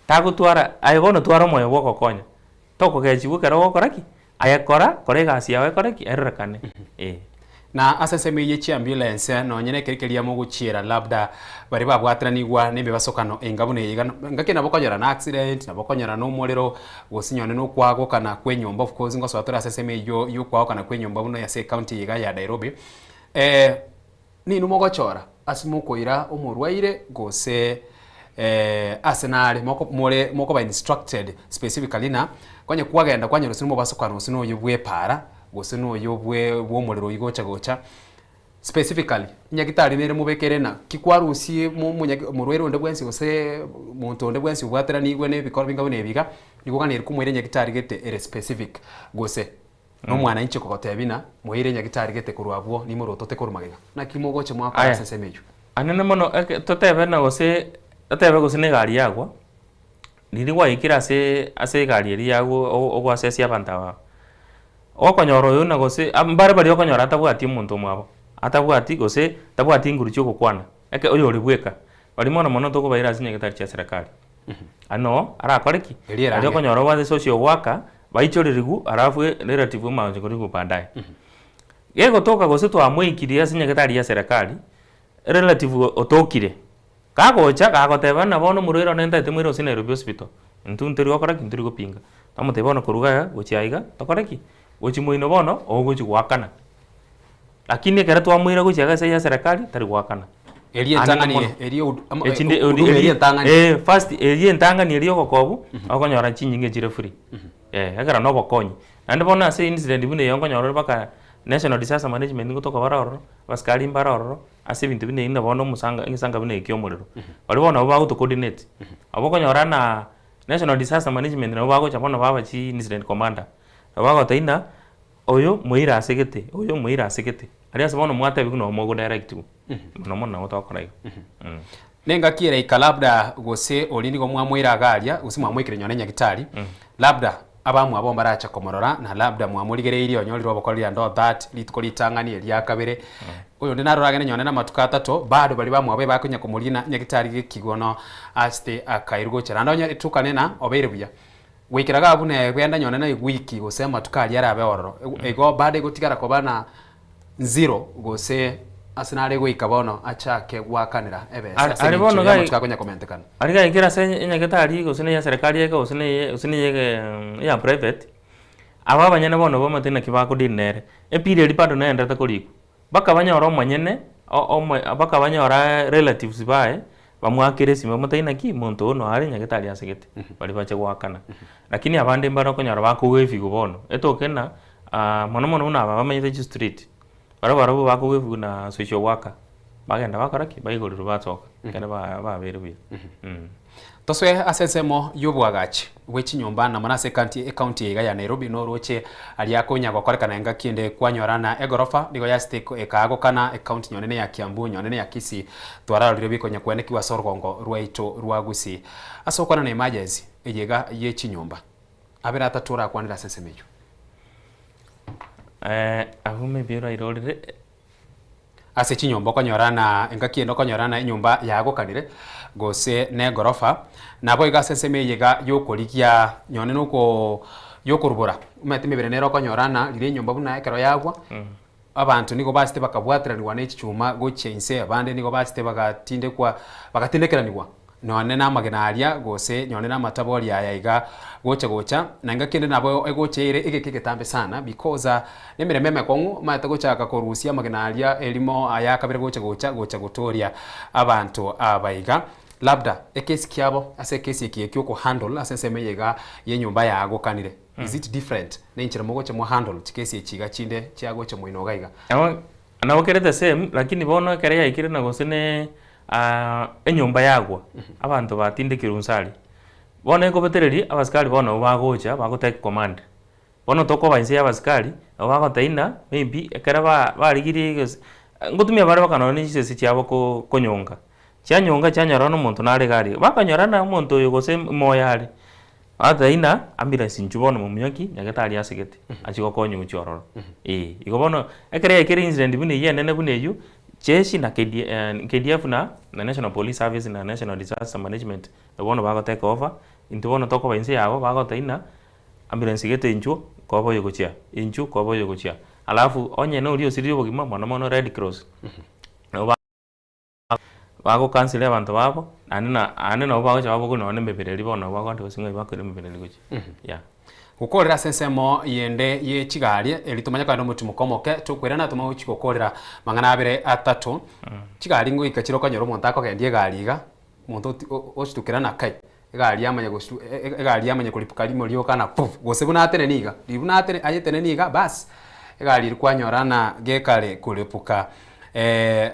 tagotwara aye bono twara omoyo bwa ogokonya, tokogechigwa ekero ogokora ki? Aye kora, kora egasi yao ekore ki? Erorekane. Eh. Na ase ensemo eye chiambulense nonye nekeri keria mogochiera labda baria babwataranigwa nemebasokano enga buna eye iga ngaki nabo okonyora na accident nabo okonyora na omorero gose nonye na okwagokana kwa enyomba of course ngosoa tore ase ensemo eywo ya okwagokana kwa enyomba buna ase ecounty eye iga ya Nairobi Ninwe mogochora ase mokoira omorwaire gose ase nare moko more mokoba instructed specifically ng'a onye kwagenda kwanyora gose nomobasokano gose noyo bwe epaara gose noyo bwe bwomorero oywo gocha gocha specifically nyagitari nere mobekere ng'a ki kwarusie mo omonya omorwaire onde bwensi gose monto onde bwensi obwateranigwe na ebikoro binga buna ebi iga, nigo oganeire komoira nyagitari gete ere specific gose. Nomwana inche kogotebia ng'a moire nyagitari gete korwa abwo nimorotote korwa magega. Naki mogocha mwakora Aya, ase ensemo eyio? Anene mono eke totebe ng'a gose totebe gose na egari yagwa, riria gwaikire ase ase egari eria yago ogoasesia abanto aba, okonyora oyo ng'a gose mbare baria okonyora atabwati omonto omwabo, atabwati gose tabwati nguru chia ogokwana, eke oyore bweka. Baria mono mono tokobaira ase chinyagitari chia serikali. Ano arakore ki? Eria Aria erange. okonyora obwate social worker baichorerigwe alafu relative omache korigwa baadaye. Gegotoka gose twamoikirie ase nyagetari ya serikali, relative otokire, kagocha gagoteba ng'a bono omorwaire one ntaete moire gose Nairobi hospital, intwe ntori gokora ki? Ntori gopinga. Twamotebia bono korwa iga gochia iga tokore ki? Gochia moino bono ogochia goakana. Lakini ekero twamoira gochia iga ase ya serikali tari goakana. Eria Ande entang'ani mono. eria ama- Echinde- huduma eria entang'ani. Eh, first eria entang'ani eria ogokobu, okonyora chinyinga chire free. Eh, ekero na obokonyi. Naende bono ase incident buna eyo nkonyora ore mpaka National Disaster Management ngotoka bare ororo, abasikari mbare ororo, ase ebinto buna ebi buna bono omosanga egesanga buna eke kia omorero. Baria bono nabo bagoto coordinate. Nabo okonyora na National Disaster Management nabo bagocha bono baba chi incident commander. Nabo bagotebia ng'a oyo moire ase gete, oyo moire ase gete. Aria ase bono mwatebiwa nabo mogo directiwa. Mono mono nabo togokora igo. Nengaki eraika labda gose oria nigo mwamoira iga aria, gose mwamoikire nonya nyagitari, labda abamwabo mbarache komorora, na labda mwamorigereirie onyorire obokoreri and all that, rituko ritang'ani, eria kabere, oyonde narore agende nonya namatuko atato, bado baria bamwabo ebakonya komorina nyagitari geki bono asete akairwa gocha. Naende onye etukane na obeire buya, goikera iga abwo na egenda nonya na ewiki gose amatuko aria arabe ororo, igo bado egotigara koba na Nziro gose ase nare goika bono achake goakanera ebesa Are ase are engencho bono gai y'amatuko akonya komentekana. Aria gaikire ase enyagetari gose na eya serikali eke gose na eye gose na eye ya private, aba abanyene bono bamanyete naki bakodeal nere. Epira eria bado naenderete korikwa, mpaka banyore omonyene o- omo mpaka banyore relatives baye, bamoakere esime bamotebie naki monto oyo noare nyagetari asegete, baria bache goakana. Lakini abande mbare okonyora bakogwa efigo bono, etoke ng'a mono mono buna aba bamenyete chistreet, baria barobwo bakogwa efigo na social worker, bagenda bakora ki? Baigorerwa basoka, ekero ba babeire buya. Tosoe ase ensemo y'oboagachi bwe chinyomba na mono ase ekanti ecounty eye iga ya Nairobi noroche aria akonya gokorekana engaki ende kwanyorana egorofa nigo yasete ekaagokana ecounty nyonene ya Kiambu nyonene ya Kisii twararorire bikonya kwenekigwa ase orogongo rwaito rwa Gusii ase okwana na emergency eye iga ye chinyomba abere atato orakwanere ase ensemo eyio. Abwo maybe orairorere. Ase chinyomba okonyora na engaki ende okonyora na enyomba yagokanire, gose na egorofa, naboigo ase ensemo eye iga yokorigia nonye na oko yokorubora, omanyete emebere nere okonyora na riria enyomba buna ekero yagwa, abanto nigo bachete bakabwateranigwa ne chichuma gochia inse, abande nigo bachete bagatindekwa bagatindekeranigwa. Nonye namagena aria, gose nonye namatabori aya iga gocha gocha, na engaki ende nabo egocha ere egeka egetambe sana because nemeremo emekong'u omanyete gochaka korusia amagena aria erimo aya kabere gocha gocha gocha gotoria abanto aba iga. Labda ekesi kiabo ase ekesi eke ekio okohandle ase ensemo eye iga ya enyomba yagokanire is it different na enchera mogocha mwahandle chikesi echi iga chinde chiagocha moino iga iga? Nabo kere the same lakini bono ekero yaikire na gose ne enyomba yagwa, abanto batindekirwe inse aria. Bono ekobetereria abasikari bono nabo bagocha bago take command. Bono tokoba inse ya abasikari, nabo bagotebia ng'a maybe ekero ba barigirie gose ngotumia bare mpaka nonye na chisese chiabo ko konyonga. Chianyonga chianyora bono omonto nare iga aria, bakonyora ng'a omonto oyo gose moyo are, Bagotebia ng'a ambulance inchuo bono mominyoki nyagetari asegete achie gokonya gochia ororo. Eh, igo bono ekero yaikire incident buna eyio enene buna eyio, jeshi na KD KDF na na National Police Service na National Disaster Management nabo bono bago take over, intwe bono tokoba inse yabo bagotebia ng'a ambulance gete inchuo koba oyo gochia, inchuo koba oyo gochia. Alafu onye na oria osiririe obogima mono mono Red Cross, nabo ba. Bagokanseria abanto babo, naende na naende nabo bagocha babogori nonye na emebere eria bono nabo bagoenda gose ng'ai bakoira emebere eria gochia, yeah. Gokorera ase ensemo yende ye chigari, erio tomanye kogenda omotimoko omoke, tokoirana tomanye gochia gokorera mang'ana abere atato. Chigari ngoika chire okonyora omonto akogendia egari iga, omonto oti ostukera na kai, egari yamanya gosu egari yamanya koripuka rimo rioka na puff, gose buna ateneni iga, riria buna atene ayeteneni iga baas, egari eria kwanyora ng'a gekare korepuka.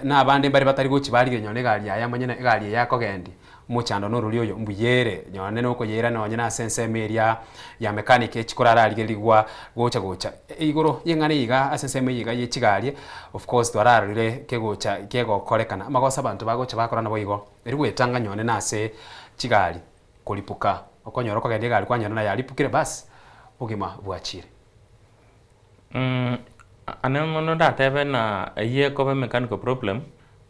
Na abande mbare batari gochia barigia nonye egari yaye amanyene egari eye akogendia, omochando norori oyo mbuya ere, nonye na okoyeira nonye na ase ensemo eria ya mechanic echi korararigerigwa gocha gocha. Igoro y'eng'ana eye iga ase ensemo eye iga ye chigari, of course twararorire kegocha kegokorekana, amagoso abanto bagocha bakora nabo igo, eri goetanga nonye na ase chigari koripuka, okonyora okogenda egari kwanyora naye aripukire bas, obogima bwachire. Ane mono ndatebe ng'a eyio ekoba emechanical problem,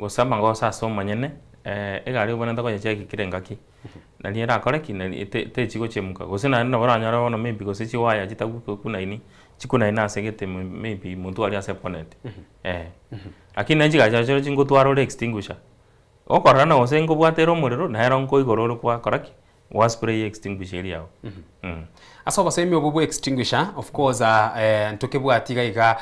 gose amagoso ase omonyene, Egari obwenerete koyecheki kera engaki, nari erakore ki? Nari te techi gochemuka. Gose naende nabo oranyore bono maybe gose chiwaya chitakunaini, chikunaine ase gete maybe monto aria ase bonnet, eh. Lakini naende chigari chiaye chirochio ngotwara ore extinguisher, okorora na gose nkobwate ere omorero, nero nkoigoro ore gwakora ki? Gwa spray extinguisher eria yago. Ase obosemi obwo bwa extinguisher, of course ntokebwati iga iga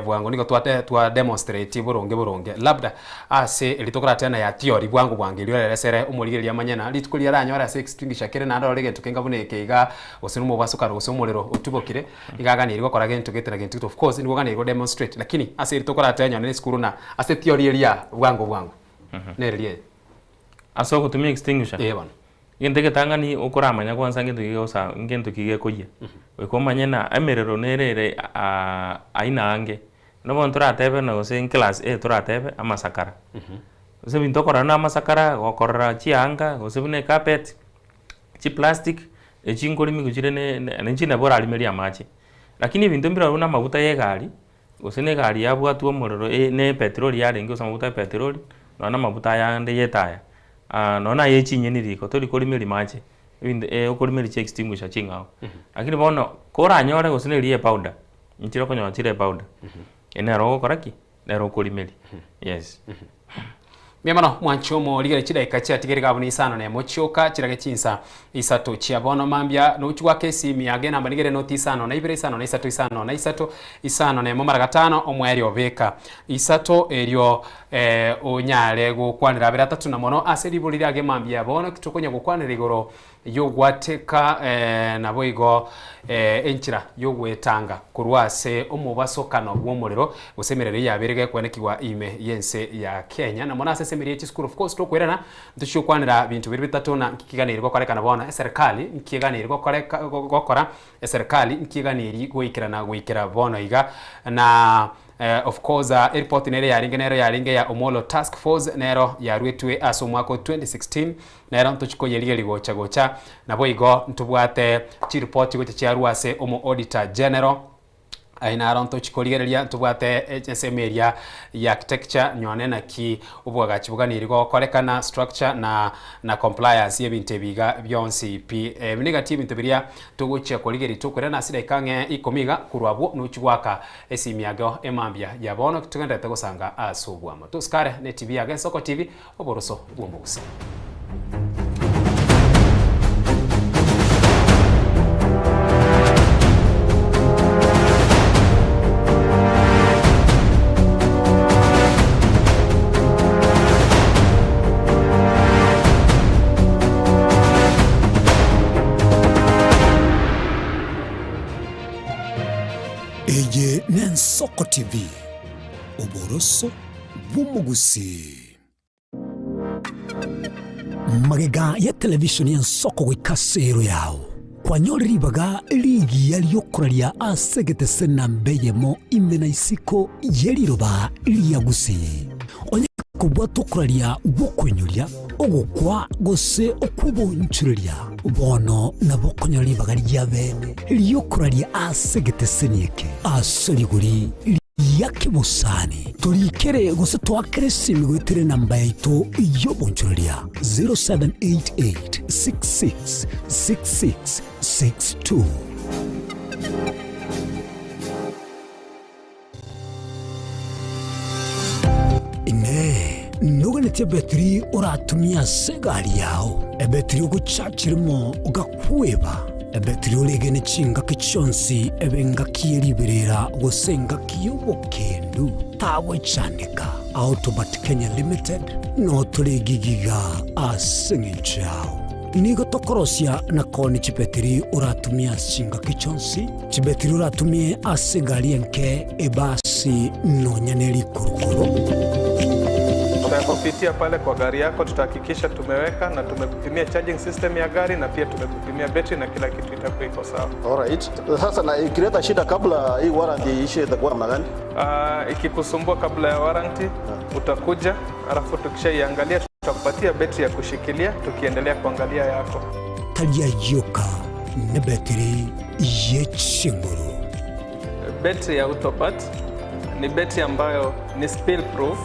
bwango nigo twate twa demonstrate boronge boronge. Labda ase erio tokoratena ya theory bwango bwango erio oreresere omorigereria amanye na rituko riria aranyore ase extinguisher kere naende orore egento kenga buna eke iga gose nomobasokano gose omorero otubokire, iga aganeirie gokora gento gete na gento gete of course nigo oganeirie go demonstrate lakini ase erio tokoratenya nonye na esukuru na ase theory eria bwango bwango nere riaye. Ase ogotumia extinguisher? Ee bono. Egento egetang'ani okoramanya kwanza ngento ki gegosa ngento ki gekoyia, goika omanye na emerero nere ere aina ange, buna bono toratebe na gose nclass A toratebe amasakara, gose ebinto okorora buna amasakara, gokorora chianga, gose buna ecarpet, chiplastic, echi nkorimiwa chire ne ne inche nabo orarimerie amache. Lakini ebinto mbire buna amaguta ya egari, Gose na egari yabwatwe omorero na epetroli yarenge gose amaguta ya epetroli, nonya na amaguta aya ande ya etaya, nonya na aye chinyeni riko tori korimeria mache, ebinto okorimeria chi extinguisher ching'ao. Lakini bono, koranyore gose na eria ya epowder, nchire okonyora chire epowder, eye nero ogokora ki? Nero okorimeria, yes. Mbuya mono mwanche omorigere chidaika chiatigere iga buna isano nemo chioka chirage chinsa isato chia bono mambia nochi goaka esimi yage enamba nigo ere noti isano na ibere isano na isato isano na isato isano nemo mara gatano omwerio obeka isato erio eh, onyare gokwanera abere atato na mono ase ribori riage mambia bono tokonya gokwanera igoro y'ogwateka naboigo enchera y'ogwetanga korwa ase omobasokano bw'omorero, gose emerero eyabeire gekwenekigwa ime y'ense ya Kenya. Na mono ase ase ye chisukuru of course tokwerana ntochiokwanera binto biria bitato na nki kiganeiri gokorekana bono eserikali nki eganeiri gokoreka gokora eserikali nki eganeiri goikerana goikera bono iga na Of course eripoti nere yarenge nero yarenge ya Omollo Task Force nero yaruetwe ase omwaka o 2016 nero ntochi koyerigeria gocha gocha naboigo ntobwate chiripoti gocha chiarwa ase omo Auditor General aye naro ntochi korigereria ntobwate ensemo eria ya architecture nyone naki obwagachi boganiri gokorekana structure na na compliance y'ebinto ebi iga bionsi pi. Ebi negati y'ebinto biria togochia korigereria tokoirana ase dakika ang'e ikomi iga korwa abwo nochi goaka Esimi yageo emambia ya bono togenderete gosanga ase obwamo. Tosikare ne TV ya Gensoko TV, oboroso bw'omogusii. Eye n'Ensoko TV, oboroso bw'omogusii. Magega ya television y'Ensoko goika ase ero yao, kwanyore ribaga rigiya riokoraria ase egetese namba eyemo ime na isiko ye riroba ria Gusii. Onye kobwata okoraria gw'okoinyoria, ogokwa, gose okw'obonchoreria, bono nabo okonyora ribaga ri'abeene ri'okoraria ase egeteseni eke ase rigori ria kebosani. Torikere gose toakere esimi goetera enamba yaito y'obonchoreria 0788 66 66 62. Inee! Noganetie ebetiri oratumie ase egari yao, ebetiri ogochachera imo ogakweba, ebetiri oregene chingaki chionsi ebe engaki ye riberera gose engaki y'obokendu? Tagochandeka. Autobat Kenya Limited notore egigiga ase eng'encho yao. Nigo tokorosia na koonia chibetiri oratumie ase chingaki chionsi, chibetiri oratumie ase egari enke, ebasi, nonya ne rikurukuru. Tutakupitia pale kwa gari yako, tutahakikisha tumeweka na tumekupimia charging system ya gari na pia tumekupimia betri na kila kitu itakuwa iko sawa. Alright. Sasa na ikileta shida kabla hii warranty iishe itakuwa namna gani? Ikikusumbua kabla ya warranty utakuja, alafu tukishaiangalia Tutakupatia betri ya kushikilia tukiendelea kuangalia yako. Tari ayioka nebetiri ye chinguru. Betri ya Autopat ni betri ambayo ni spill proof.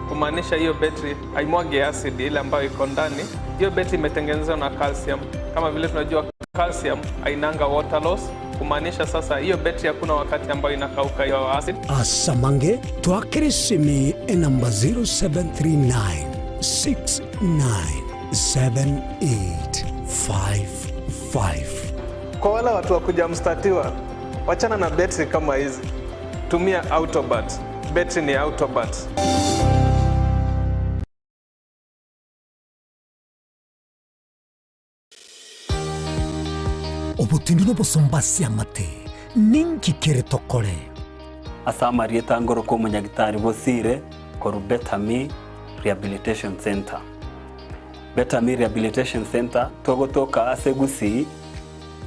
Kumaanisha hiyo betri haimwagi acid ile ambayo iko ndani. Hiyo betri imetengenezwa na calcium. Kama vile tunajua calcium hainanga water loss, kumaanisha sasa hiyo betri hakuna wakati ambayo inakauka hiyo acid. Asamange twakirisimi enamba 0739 697855. Kwa wale watu wa kuja mstatiwa, wachana na betri kama hizi, tumia Autobat. Betri ni Autobat. Obotindu nobosomba ase amate, ninki kere tokore? Ase amarieta ngorokwa omonyagitari Bosire korwa Better Me Rehabilitation Centre. Better Me Rehabilitation Centre togotoka ase Gusii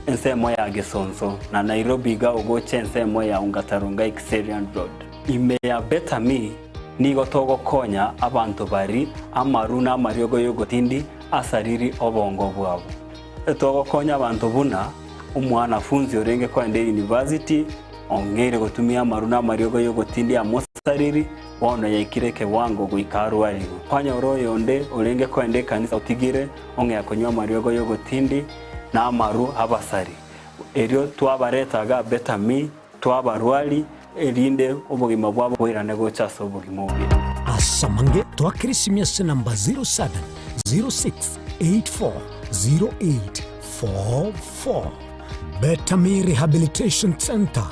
ensemo ya Gesonso na Nairobi iga ogocha ensemo ya Ongata Rongai Kiserian Road. Ime ya Better Me nigo togokonya abanto bari amaru na amariogo yogotindi asariri obongo bwabo. Togokonya abanto buna omwanafunzi orenge kogenda eyunivasiti ong'eire gotumia amaru na amariogo yogotindi amosariri bono yaikire ekewango goika arwarigwe. Kwanyora oyonde orenge kogenda ekanisa otigire ong'ea konywa amariogo yogotindi na amaru abasari. Erio twabareta iga Better Me twabarwari erinde obogima bwabo boirane gocha ase obogima obuya. Asamange twakire ase namba 0706840844. Better Me Rehabilitation Centre,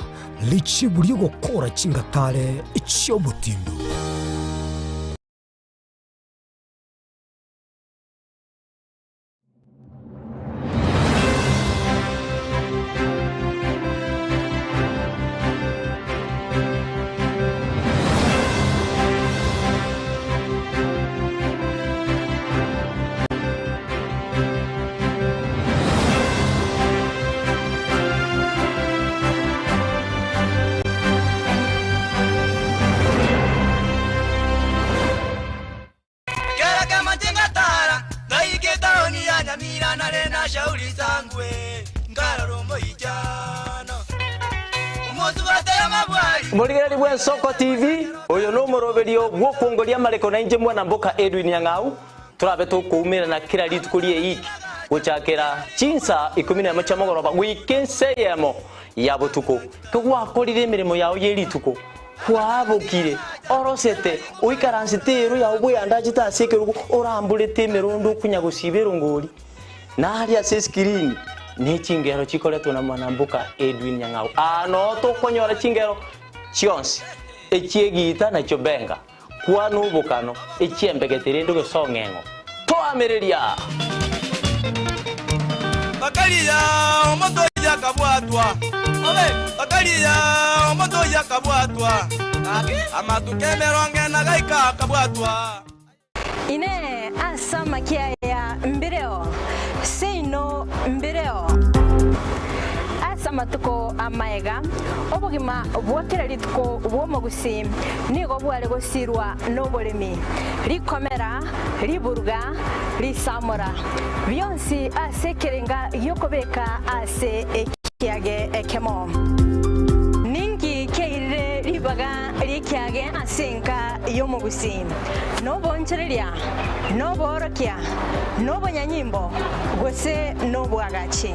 richibu ri'ogokora chingatare chi'obotindu. Kera kama ntingatara ngaike taoni ya Nyamira nare na shauri zangwe nkarora omoichano omonto batera mabwari Morigereri bwa Ensoko TV oyo no moroberio bwokongoria amareko na inche mwana mboka Edwin Nyang'au turabe tokoumera kila rituko rie iki gochakera chinsa ikumi na emo chia mogoroba goika ense eyemo ya botuko kegwakorire emeremo yao ye rituko kwabokire orosete oikaransete ero yao bweyandachete ase ekerogo oramborete emerondo okunya gosiba erongori naria ase eskirini ne chingero chikoretwo na mwanamboka Edwin Nyang'au ano tokonyora chingero chionsi echiegita nachio benga kwana obokano echiembegete rende gosong'eng'o toamereria Bakariya omoto yakabwatwa Bakariya omoto yakabwatwa amatuko emerongo ena gaika akabwatwa Inee! Ase amakia aya mbireo? Seino mbireo. Ase amatuko amaega, obogima bwa kera rituko bw'omogusii nigo bware gosirwa noboremi, rikomera, riburuga, risamora, bionsi ase ekerenga gi'okobeka ase ekiage ekemo. Ninki kiairire ribaga ri'ekiage ase enka y'omogusii? Nobonchoreria, noboorokia, nobonyanyimbo, gose nobwagachi?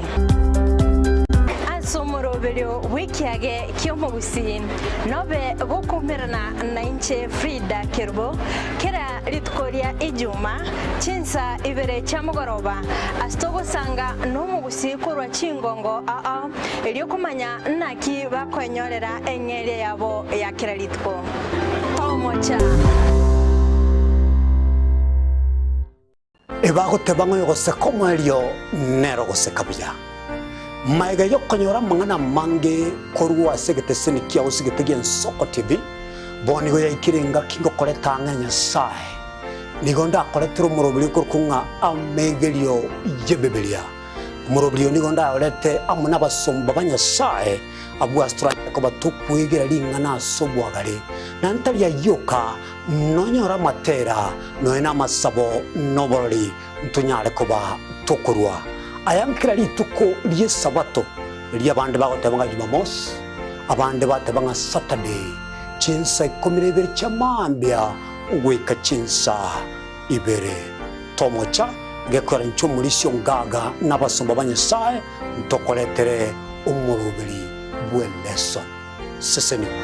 Ase omoroberio bw'ekiage ki'omogusii nobe gokoumerana nainche Frida Kerubo kera rituko ria Ijuma chinsa ibere chia mogoroba ase togosanga nomogusii korwa chingongo ao erio komanya naki bakoenyorera eng'eria yabo ya kera rituko. Tomocha. Ebagoteba ng'a oyogoseka omoerio nere ogoseka buya. Magega y'okonyora amang'ana amange korwa ase egeteseni kiao ase egete gi'Ensoko TV, bono nigo yaikire engaki ngokoreta ang'e Nyasae. Nigo ndakoretere omoroberio okorokwa ng'a Amegerio y'Ebibilia. Omoroberio oyo nigo ndayorete amo nabasomba ba Nyasae, abwo ase toranyare koba tokwegera ring'ana ase obwagare, na ntari ayio oka, Nonyore amatera, nonya namasabo, na oborori, ntonyare koba tokorua aya nkera rituko ri'Esabato, erio abande bagoteba ng'a Jumamosi, abande bateba ng'a Saturday, chinsa ikomi na ibere chia mambia. Goika chinsa ibere tomocha gekogera inche omorisia ongaga na abasomba ba Nyasae ntokoretere omoroberi bw'eleson. Sesenigwa.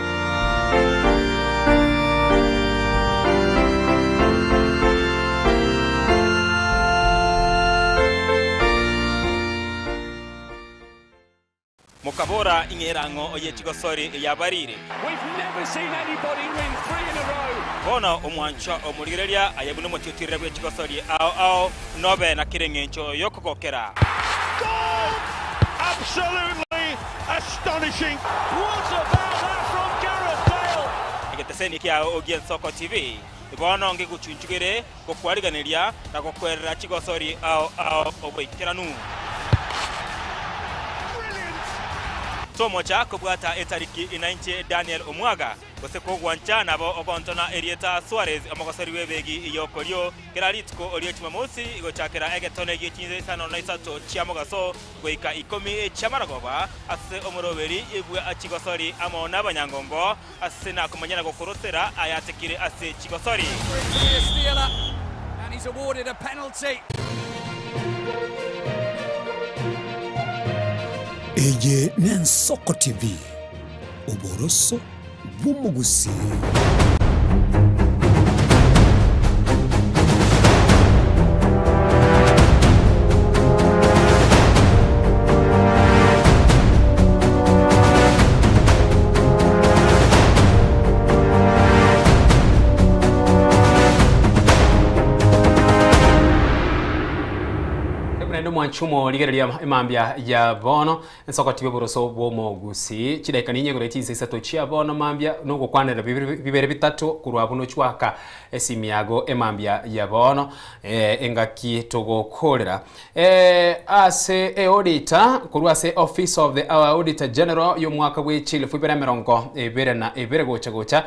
Mokabora, Ing'erang'o ye chigosori yabarire. Bono omwanchwa omorigereria aye buna omotiotirere bwe chigosori ao ao, nobe na kera engencho y'okogokera. Egeteseni kiao gi'Ensoko TV bono ngegochunchugere gokwariganeria na gokwerera chigosori ao ao oboikeranu. Tomocha kobwata etariki inainche Daniel Omwaga, gose kogwancha nabo ogontona erieta Suarez omogosori bw'ebegi y'okorio kera rituko rie Jumamosi gochakera egetone gie chinsa isano na isato chia mogaso goika ikomi chi'amaragoba ase omoroberi bwa chigosori amo nabanyangongo Ase nakomanya na gokorosera ayatekire ase chigosori. Eye n'Ensoko TV, oboroso bw'omogusii. Karibu naende omwanchi omorigereria emambia ya bono ensoko tibe oboroso bw'omogusii chidaeka ninye igoro chinsa isato chia bono mambia nogokwanera bibere bitato korwa abwo nochwaka esimi yago emambia ya bono engaki togokorera Ase eodita korwa ase Office of the Auditor General y'omwaka bwe chilifu ibere emerongo ebere na ebere gocha gocha.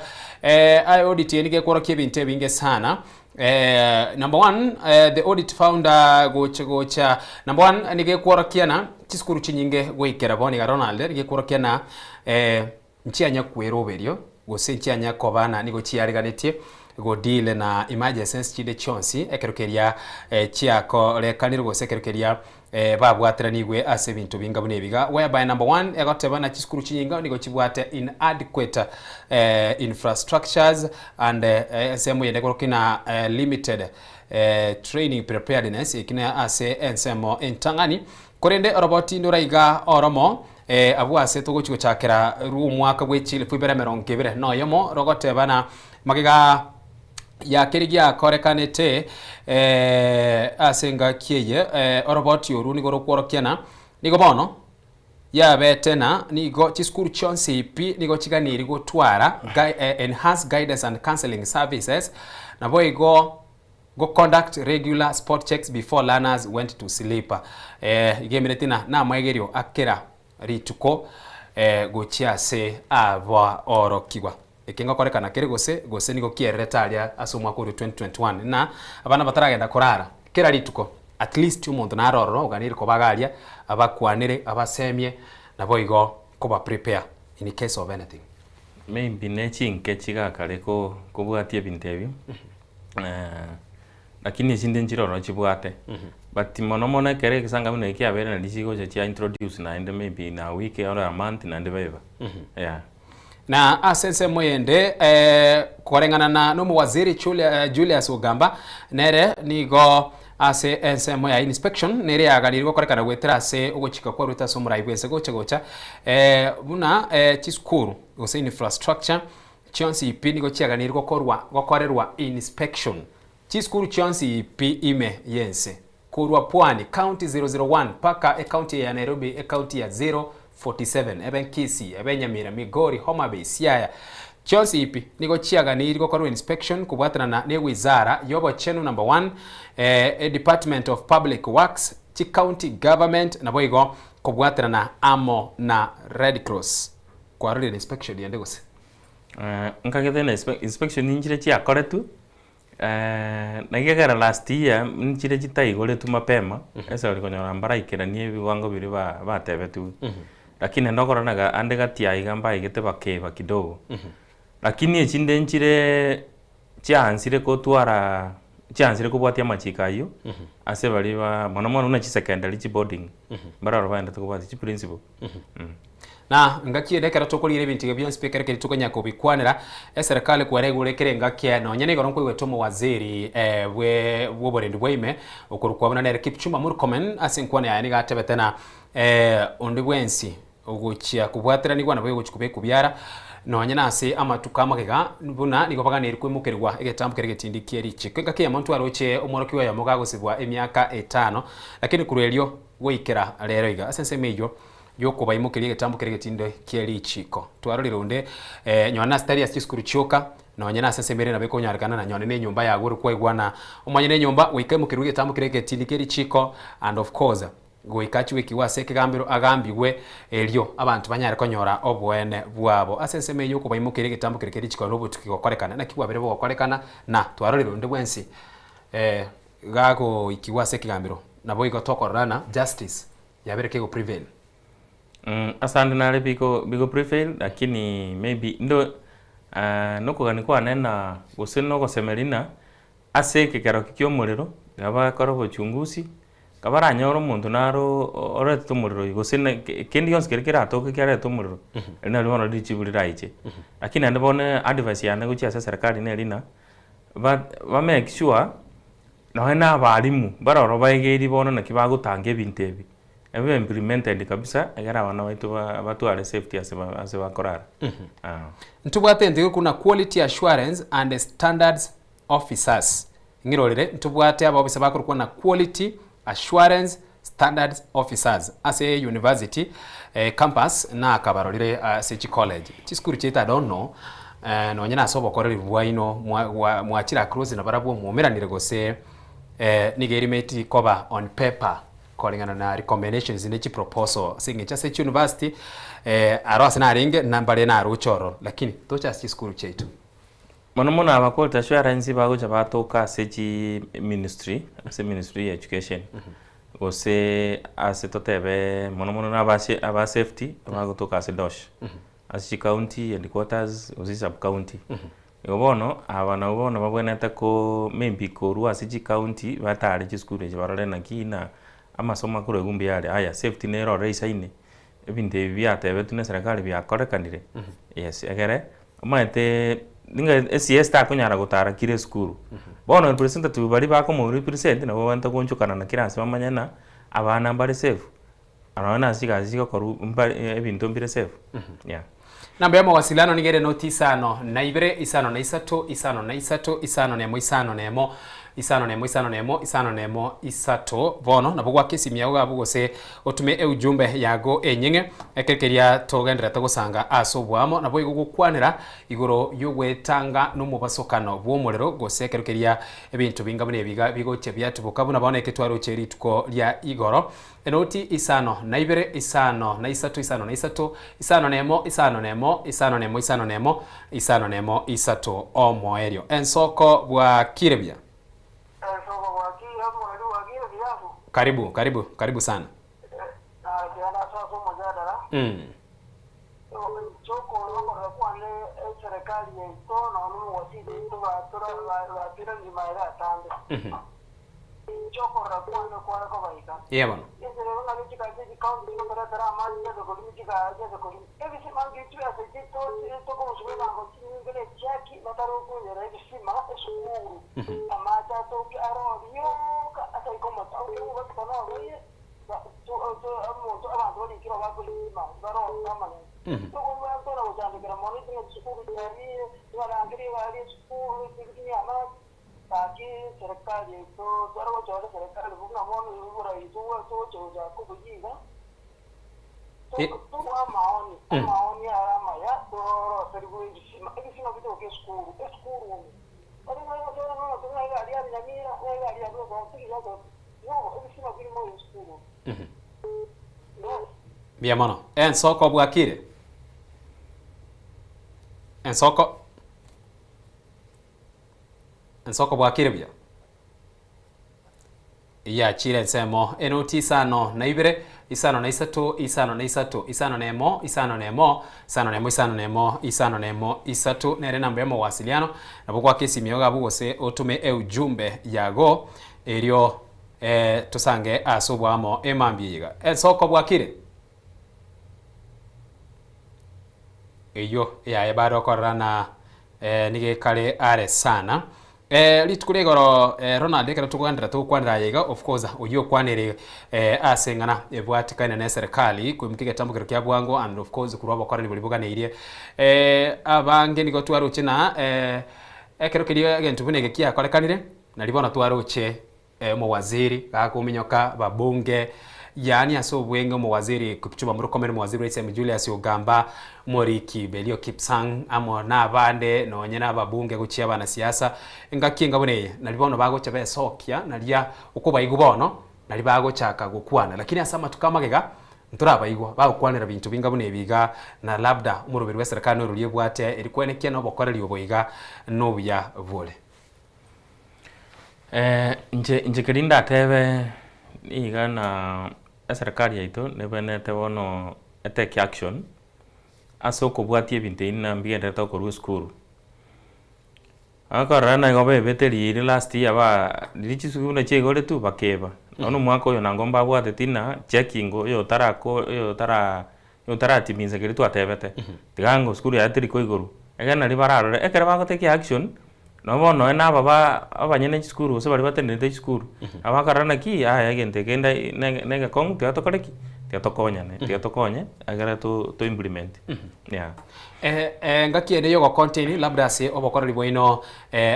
Audit eye nigo ekworokia ebinto ebinge sana. Number one, the audit found gocha gocha. Number one, nigo ekworokia na chisukuru chinyinge goikera bono iga Ronald, nigo ekworokia na nchianya kweroberio gose nchianya koba na nigo chiareganetie go deal na emergencies chinde chionsi ekero keria chiakorekanire gose ekero keria babwateranigwe ase ebinto binga buna ebiga whereby number one egoteba na chisukuru chinyinga nigo chibwate inadequate infrastructures and ensemo yende ekorokia na limited training preparedness eki na ase ensemo entang'ani korende oroboti ndoraiga oromo Abwo ase togochia gochakera rw'omwaka bwe chilifu ibere emerongo ebere na oyomo, rogoteba na magega ya keria giakorekanete ase engaki eye, oroboti orwo nigo rokworokia na nigo bono yabete na nigo chisukuru chionsi pi nigo chiganirie gotwara enhanced guidance and counseling services, naboigo Go conduct regular spot checks before learners went to sleep. Iga emereti na namwegerio a kera rituko gochia ase abaorokigwa. Eke ngokorekana kere gose gose nigo kiererete aria ase omwaka oria 2021 na abana bataragenda korara kera rituko at least omonto nare ororo oganeire koba iga aria abakwanere abasemie naboigo koba prepare in case of anything. Maybe ne chinke chigakare ko kobwatia ebinto ebio. Lakini echinde nchire ororo chibwate. But mono mono ekero egesanga buna eki kiabeire nario chigocha chia introduce naende maybe in a week or a month naende baiba. Yeah. Na ase ensemo eyende koreng'ana na nomowaziri Julius Ogamba nere nigo ase ensemo ya inspection nere yaganirwe gokorekana goetera ase ogochika kwarwete ase omorai bwense gocha gocha buna chisukuru gose infrastructure Chionsi pi nigo chiaganeirie gokorwa gokorerwa inspection. Chisukuru chionsi pi ime y'ense, korwa Pwani, county 001, paka ecounty ya Nairobi, ecounty ya 047, ebe Kisii, ebe Nyamira, Migori, Homa Bay, Siaya, chionsi pi nigo chiaganeirie gokorwa inspection kobwatanana ne wizara y'obochenu number one, eh, Department of Public Works, chicounty government, naboigo kobwatanana amo na Red Cross. Kwarorire inspection ende gose? Nkagete na inspection nchire chiakoretwe, naki ekero last year nchire chitaigoretwe mapema, ase ori konyora mbaraikeranie ebiwango biria ba batebetiwe. Lakini naende okorora ande gati aiga mbaigete bakeba kidogo. Lakini echinde nchire. Chiaansire kotwara, chiaansire kobwatia amachiko ayio, ase baria ba mono mono buna chisecondary chiboarding, mbarabwo baendete kobwatia chiprinciple. Na ngaki ende ekero tokorigereria ebinto ebi bionsi pi ekero keria tokonyara kobikwanera, eserekari kwera igure kera engaki eye nonya na igoro nkoigwete omowaziri bwe bw'oborendi bwa ime okorokwa buna nere Kipchumba Murkomen ase enkwana yaye nigo atebete na onde bwensi ogochia kobwateranigwa nabo egochia koba ekobiara nonya na ase amatuko amagega buna nigo baganeiri koimokerigwa egetambo keria getindi kie richiko. Engaki eyemo ntwaroche omworokigwa oyomo gagosibwa emiaka etano lakini korwa erio goikera rero iga ase ensemo eyio y'okobaimokeria egetambo keria getindi kie richiko. Twarorire onde nonya nase tari ase chisukuru chioka nonya nase ensemo ere nabo ekonyarekana na nonye na enyomba yago ore kwaigwana omonyene enyomba goika aimokerwe egetambo keria getindi kie richiko and of course Goika achwekigwe ase ekegambero agambigwe, erio abanto banyare konyora oboene bwabo. Ase ensemo eyio okobaimokeria egetambo keria keria richiko na obotuki gokorekana, naki bwabere bogokorekana, na twarorire onde bwensi gagoikigwa ase ekegambero, naboigo tokorora na justice yabere kego prevail. Asande nare bigo bigo prevail lakini maybe ndo nokogania kwane na gose nogosemeria ng'a ase ekekero kia omorero, nabo bakore obochunguzi. Kabaranyore omonto naro oretete omorero oyio gose na kende gionsi keria keratoke kiarete omorero, erio nario bono richibu riraiche. Lakini naende bono advice yane gochia ase eserekari neri ng'a, ba ba make sure nonye na abalimu baroro baegeiri bono naki bagotanga ebinto ebi, ebibe implemented kabisa ekero abana baito ba batware safety ase ba ase bakorara. Ntobwate ento egokuna quality assurance and standards Officers. Ng'irorere, ntobwate abaofisa bakorokwa na Quality Assurance Standards Officers ase university campus na akabarorire ase chicollege. Chisukuru chiaito I don't know nonye nase obokoreri bwaino mwachire across nabarabwo mwaumeranire gose nigo erimeti koba on paper koreng'ana na recommendations ne chiproposal ase eng'encho ase chiuniversity aro ase narenge nambare naroche ororo lakini toche ase chisukuru chiaito. Mono mono aba quality assurance bagocha batoka ase chi ministry, ase ministry ya education, gose ase totebe mono mono na abase aba safety bagotoka ase DOSH, ase chicounty headquarters gose sub county. Igo bono, aba nabwo bono babwenerete ko maybe korwa ase chicounty batare chisukuru echi barore naki na amasomo akorwa mbuya are, aya safety nere ororo eisaine, ebinto ebi biatebetwe na eserekari biakorekanire, yes egere. Omanyete ninga eCS takonyara gotara kira esukuru. Bono representative baria bakomo represent nabo babwenerete goonchokana na kera ase bamanye ng'a abana mbare safe, nonya na ase chigasi chigokorwa mbare ebinto mbire safe, yeah. Namba ya mawasiliano nigo ere noti isano na ibere, isano na isato, isano na isato, isano na emo, isano na emo, isano na emo, isano na emo, isano na emo, isato. Bono nabo gwaka esimi yago abwo gose Otome eujumbe yago enyeng'e, ekero keria togendererete gosanga ase oboamo, naboigo gokwanera igoro y'ogwetanga nomobasokano bw'omorero, gose ekero keria ebinto binga buna ebiga bigochia biatuboka, buna bono eke twaroche rituko ria igoro. Enoti isano na ibere, isano na isato, isano na isato, isano na emo, isano na emo, isano na emo, isano na emo, isano na emo, isato, omoerio. Ensoko bwakire buya. Karibu, karibu, karibu sana. Eeh bono. Mbuya mono. Ensoko bwakire? Ensoko Ensoko bwakire buya? Yachire ensemo enoti isano na ibere, isano na isato, isano na isato, isano na emo, isano na emo, isano na emo, isano na emo, isano na emo, isato, nere enamba y'omowasiliano. Nabo gwaka esimi yago abwo gose otome eujumbe yago erio eh, tosange ase oboamo emambia eye iga. Ensoko bwakire? Eyio yaye bado okorora na eh, nigo ekare are sana. Eh, rituko ria igoro eh, Ronald ekero tokogenderera togokwanera aye iga of course oyio okwanire eh, ase eng'ana ebwatikaine na eserekari koimokia egetambokero kia bwango and of course korwa obokoreri boria boganeirie eh, abange nigo twaroche na eh, ekero keria egento buna eke kiakorekanire nari bono twaroche Omowaziri gakominyoka babunge, yaani ase obwenge omowaziri Kipchumba Murkomen, omowaziri bwa Isemi Julius Ogamba, omoriki Belio Kipsang amo nabande nonye nababunge gochia abanasiasa. Engaki enga buna eye nari bono bagocha besokia naria okobaigwa bono nari bagochaka gokwana lakini ase amatuko amagega ntorabaigwa bagokwanera binto binga buna ebi iga na labda omoroberi bwe serikali norori ebwate eri kwenekia nobokoreri obo iga nobuya bore. Inche inche keria ndatebe niga na eserekari yaito nebenerete bono etake action, ase okobwatia ebinto ebi buna mbigendererete gokorwa esukuru. Okorora nigo baebete riria last year ba riria chisukuru buna chiaigoretwe bakeba, bono omwaka oyo nangwa mbabwateti ng'a checking oyo otarako oyo otara oyotaratimiza keria twatebete, tiga ng'a esukuru yaye teri koigorwa. Ekero naria bararore, ekero bagotake action, nabo bono nonye na aba ba abanyene chisukuru gose baria batenenete chisukuru, nabo bakarora naki yaya egento eke nde ne ne egekong'u tiga tokore ki? Tiga tokonyane, tiga tokonye egere to to implement, yeah. Engaki ende y'ogocontain labda ase obokoreri bwaino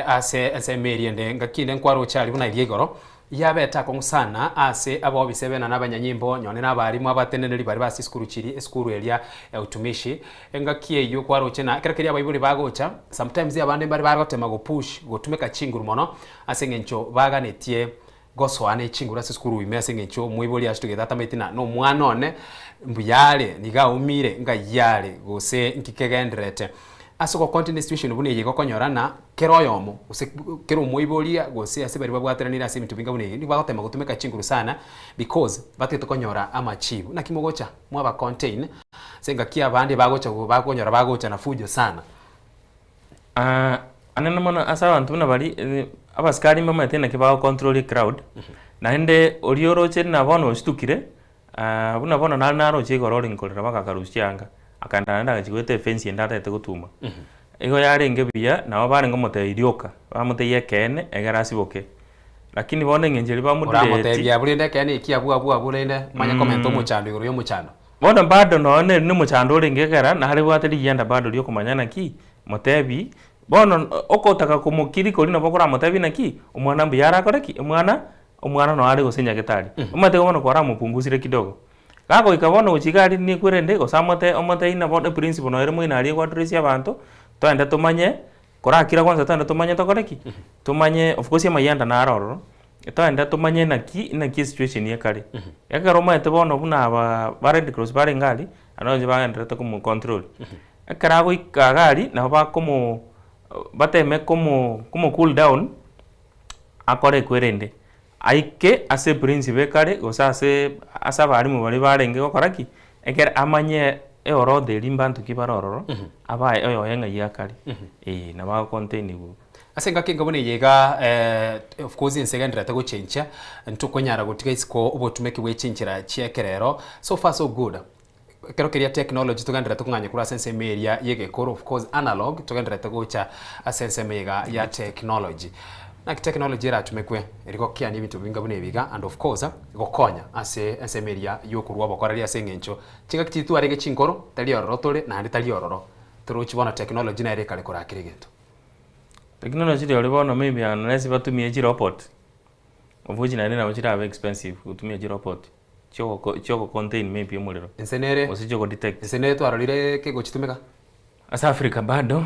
ase ensemo eria ende, engaki ende nkwaroche aria buna eria igoro, Yabete akong'u sana ase abobisa bena na abanyanyimbo, nyone na abarimu abateneneri baria base chisukuru chiria, esukuru eria ya utumishi. Engaki eyio kwaroche na ekero keria abaibori bagocha, sometimes abande mbare bagotema go push gotumeka chinguru mono ase eng'encho baganetie gosoa ne chinguru ase esukuru ime ase eng'encho omoibori achitugete atamanyeti na na omwana one mbuya are, niga aumire, ng'ai are, gose nki kegendererete. Ase ogocontinue situation buna eye gokonyora na Kera oyomo, gose kera omoiboria, gose ase baria babwataranire ase ebinto binga buna ebi, nigo bagotema gotumeka chinguru sana because batagete konyora amachibu. Naki mogocha mwaba contain ase engaki abande bagocha bakonyora bagocha na fujo sana. Anene mono ase abanto buna baria, abasikari mbamaete naki bagocontrol ecrowd, naende oria oroche buna bono ositukire, buna bono nare naroche igoro ore nkorera mpaka akarusia chianga, akaenda naende agachia goeta efence ende atagete gotuma. Igo yarenge buya, nabo barenge komotebia rioka, bamotebia ekeene egere asiboke. Lakini bono eng'encho eria bamodireti. Oramotebia abwo rende ekeene eki abwo abwo abwo rende omanye komenta omochando igoro ya omochando. Bono bado nonye neri na omochando orenge ekera nare bwate rigianda bado riokomanya naki, motebi, bono okotaka komokiri koria nabo okoramotebie naki, omwana mbuya arakore ki? Omwana, omwana noo are gose nyagetari. Omanyete bono kwaramopungusire kidogo. Gagoika bono gochia iga aria nikwerende gose amote omotebi ng'a bono eprinciple noo ere moino aria egoaddress abanto, toende tomanye, korakira kwanza toende tomanye tokore ki? Tomanye of course amayianda naro ororo, toende tomanye naki naki esituation ekare. Ekero omanyete bono buna aba ba red cross barenge aria, naende inche bagendererete komocontrol. Ekero agoika iga aria, nabo bakomo bateme komo komo cool down, akore ekwerende. Aike ase eprinciple ekare gose ase ase abalimu baria barenge gokora ki? Ekere amanye eorodha eria mbanto ki bare ororo, abae oyoye ng'ai akare, eh, nabo agocontainigwa. Ase engaki enga buna eye iga of course ense egendererete gochenchia, ntokonyara gotiga isiko obotumeki bwe chinchera chia ekerero, so far so good. Ekero keria technology togendererete kong'anya korwa ase ensemo eria ya egekoro of course analog togendererete gocha ase ensemo eye iga ya technology. Naki technology eratumekwe eri gokeania ebinto binga buna ebi iga and of course gokonya ase ensemo eria ya okorwa obokoreri ase eng'encho chingaki chiria twarenge chinkoro tari ororo tore naende tari ororo torochi bono technology nere ekare korakera egento. Technology rirorio bono maybe unless batumie chirobot, of which naende nabo chirabe expensive gotumia chirobot. Chiogoko chiogo contain maybe omorero. Ense nere Gose chiogo detect. Ense nere twarorire kegochitumeka. Ase Africa bado,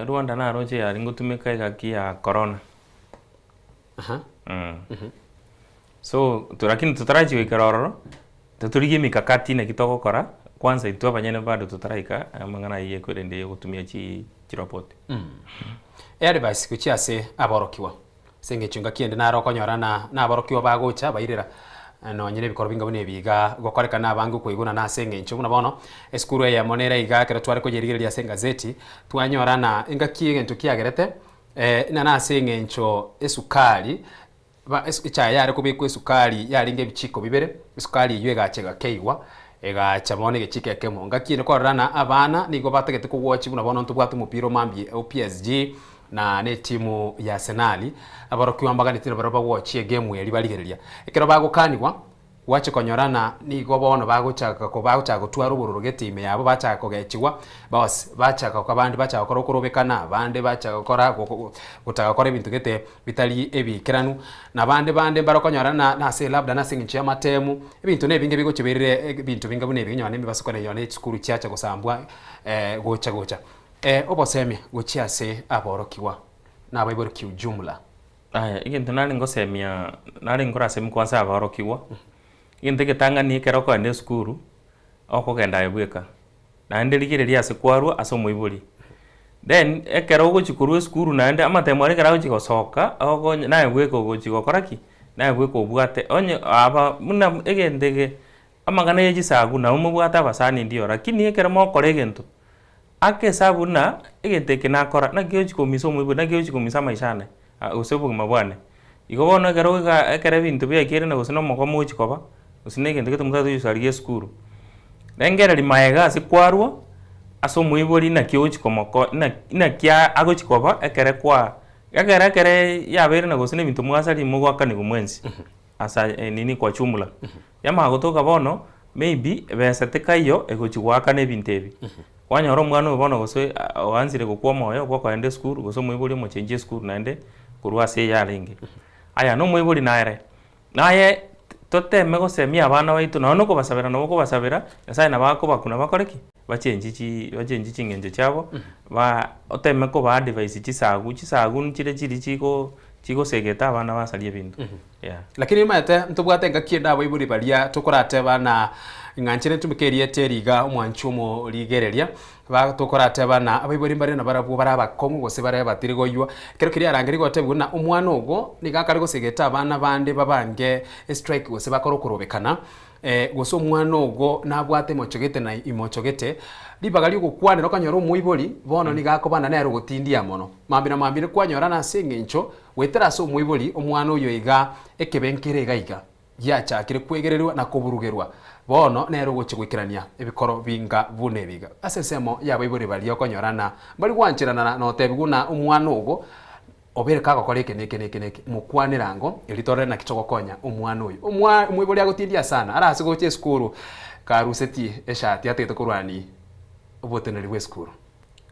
Rwanda naroche yare ngotumeka egaki ya corona. So, to lakini totarachia goikera ororo, totorigie emikakati naki togokora, kwanza intwe abanyene bado totaraika amang'ana ayio ekwerende ya ogotumia chi chirobot. Eadvice gochia ase aborokigwa. Ase eng'encho engaki ende naro okonyora na naborokigwa bagocha bairera nonye na ebikoro binga buna ebi iga gokorekana abange okoiguna ase eng'encho buna bono esukuru eyemo nere iga ekero tware koyerigereria ase engazeti twanyora na engaki egento kiagerete ng'a nase eng'encho esukari ba echae yare kobekwa esukari yarenge ebichiko bibere, esukari eywo egacha egakeigwa egacha bono egechiko ekemo. Ngaki ende kwarora na abana nigo batagete kogwochi buna bono ntobwate omopira omambia o PSG na ne etimu ya Arsenal, aborokigwa mbaganeti nabarabwo bagwochie egemu eria barigereria. Ekero bagokanigwa, Gwache konyora na nigo bono bagochaka bagochaka gotwara obororo gete ime yabo, bachaka kogechigwa, bos bachaka abande bachaka gokora okorobekana, abande bachaka gokora gotaka gokora ebinto gete bitari ebiikeranu, na abande bande mbare okonyora na nase labda nase eng'encho y'amatemu, ebinto na ebinge bigochia birire ebinto binga buna ebi onye na emebasukano eyio na chisukuru chiacha gosambwa gocha gocha. Obosemia gochia ase aborokigwa na abaibori kiujumla. Aya, egento nare ngosemia, nare nkorasemia kwanza abaorokigwa, egento egetang'ani ekero okogenda esukuru, okogenda aye bweka, naende rigereria ase kwarwa ase omoibori. Then ekero ogochia korwa esukuru naende amatemo aria ekero agochia gosoka, okonye naye bweka ogochia gokora ki? Naye bweka obwate onye aba buna egento eke, amang'ana ya chisagu nabo mobwate abasani ndio, lakini ekero mogokora egento, Ake esabu buna egento eke nakora, naki gegochia komisa omoibori, naki gegochia komisa amaisha ane, gose obogima bwane. Igo bono ekero iga ekero ebinto biaikeire na gose na omogomo ogochia koba, gose na egento gete omotagete gochia gosarigia esukuru, rengereria maega ase kwarwa, ase omoibori naki ogochia komoko naki naki agochia koba ekere kwa ekere ekere yabeire na gose na ebinto mwasaria mogoakanigwa mwensi. Asa nini kwa jumla. Yamanya gotoka bono, maybe besa tikaiyo egochi goakana ebinto ebi. Kwanyora omwana oyo bono gose oanchire gokwa omoyo bwa okoenda esukuru gose omoibori omochenchie esukuru naende korwa ase eye arenge. Aya na omoibori nere, naye toteme gosemia abana baito nonye na okobasabera nabo okobasabera, Nyasaye nabo akobakuna bakore ki? Bachenchie chi bachenchie ching'encho chiabo, ba oteme koba advise chisagu, chisagu nchire chiri chigo chigosegeta abana basaria ebinto, yeah. Lakini omanyete ntobwate engaki ende abaibori baria tokorateba na ng'a inche nintumeke erieta eri iga omwanchi omorigereria, ba tokorateba na abaibori mbare nabarabwo bare abakong'u gose bare abatiri goywa, ekero keria arangeria gotebigwa buna omwana ogo nigo akare gosegeta abana bande babange estrike gose bakore okorobekana, Gose omwana ogo nabwate imochogete na imochogete, ribaga ri'ogokwanera okonyora omoibori, bono nigo akobana nere ogotindia mono. Mambia na mambia kwanyorana ase engencho goetera ase omoibori, omwana oyo iga ekebe nkere iga iga giachakire kwegererwa na koburugerwa, bono nere ogochia goikerania ebikoro binga buna ebi iga. Ase ensemo y'abaibori baria okonyorana mbari gwancherana na notebigwa buna omwana ogo Obeire kagokora eke na eke na eke na eke, mokwanere ango, erio torore naki togokonya omwana oyo. Omwa omoibori agotindia sana, arase gocha esukuru karusetie eshati atagete korwania oboteneneri bwa esukuru.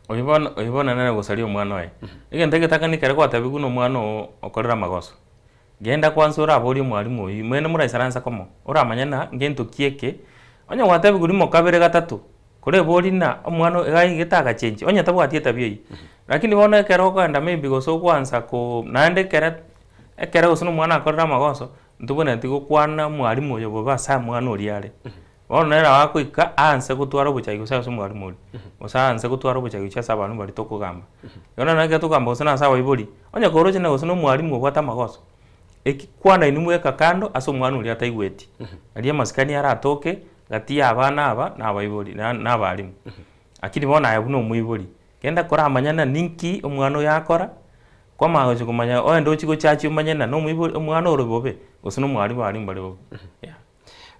Oyio bono oyio bono nere ogosaria omwana oye. Egento egetang'ani ekero gwatebiwa buna omwana oo okorire amagoso, genda kwanza oraborie omwalimu oyio, mwene moraisaransa komo, oramanye ng'a ngento ki eke, onye gwatebiwa rimo kabere gatato, Koreborie ng'a omwana oyo iga aigete agachenchia, onye tabwati etabia eyio. Lakini bono ekero okoenda maybe gose okwansa ko naende ekere ekere gose na omwana akorire amagoso, ntobwenereti gokwana omwalimu oyo bobe ase omwana oria are. Bono nere nabo agoika aanse gotwara obochai gose ase omwalimu oria, gose aanse gotwara obochai gochia ase abanto baria tokogamba. Igo nonye ekero tokogamba gose na ase abaibori, onye koroche na gose na omwalimu obwate amagoso, eki kwana inwe mweka kando ase omwana oria ataigweti, aria amasikani aratoke. Gati y'abana aba nabaibori na nabalimu. Lakini bono aye buna omoibori, genda koramanya ng'a ninki omwana oyo akora, kwamanya gochia komanya oende ochie gochachia omanye ng'a nomoibori omwana ore bobe, gose na omwalimu abalimu bare bobe, yeah.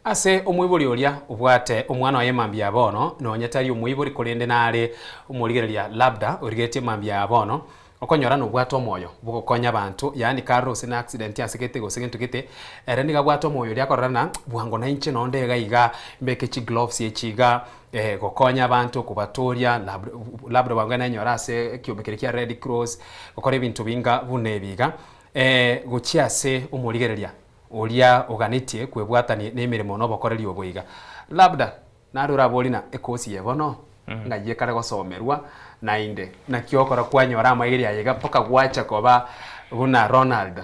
Ase omoibori oria obwate omwana oye mambia ya bono, nonye tari omoibori korende nare omorigereria labda origeretie mambia ya bono, Okonyora nobwate omoyo bw'ogokonya abanto, yaani karore gose na accident ase gete gose gento gete, ere nigo abwate omoyo oria akorora ng'a bwango nainche nonde iga iga mbeke chigloves echi iga gokonya abanto kobatoria labda labda bwango nenyore ase ekiombe keria kia Red Cross, gokora ebinto binga buna ebi iga. Gochia ase omorigereria oria oganetie kwebwatania na emeremo na obokoreri obo iga. Labda Naro oraborie ng'a ekosi eye bono ng'ai ekare gosomerwa, naende naki okora kwanyora amaigerio aye iga mpaka gwacha koba buna Ronald,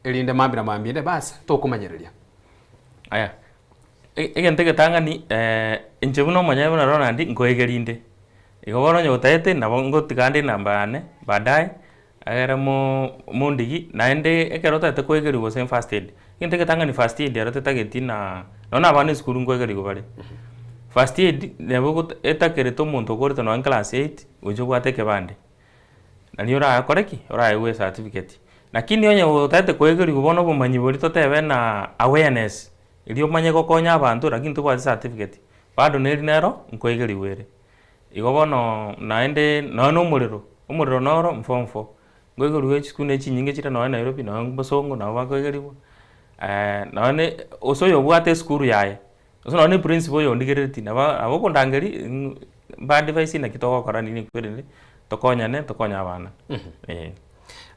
erinde mambia na mambia ende bas tokomanyereria. Aya, egento egetang'ani inche buna omonyene buna Ronald nkoegerinde, igo bono onye gotagete nabo ngotiga ande enamba yane baadaye. Egere mo mondigi, naende ekero otagete koegerigwa gose first aid, egento egetang'ani first aid ero tetageti na nonye na abana esukuru nkoegerigwa bare. First aid nabo ogot etakerete omonto okorete nonye class eight, gocha obwate ekebande. Nari orakore ki? Oraegwe ecertificate. Lakini onye otagete koegerigwa bono obomanyi boria totebe na awareness, erio omanye gokonya abanto lakini tobwati certificate, bado neri nero nkoegerigwa ere. Igo bono naende nonya na omorero, omorero noro mfo mfo, nkoigorwa chisukuru na echinyinge chire nonya Nairobi nonya bosongo nabo bakoigerigwa, nonya na gose oyobwate esukuru yaye, gose nonya na eprinciple oyondigereretie nabo nabo okondangeria mba advise naki togokora nini kwerende tokonyane tokonye abana eh.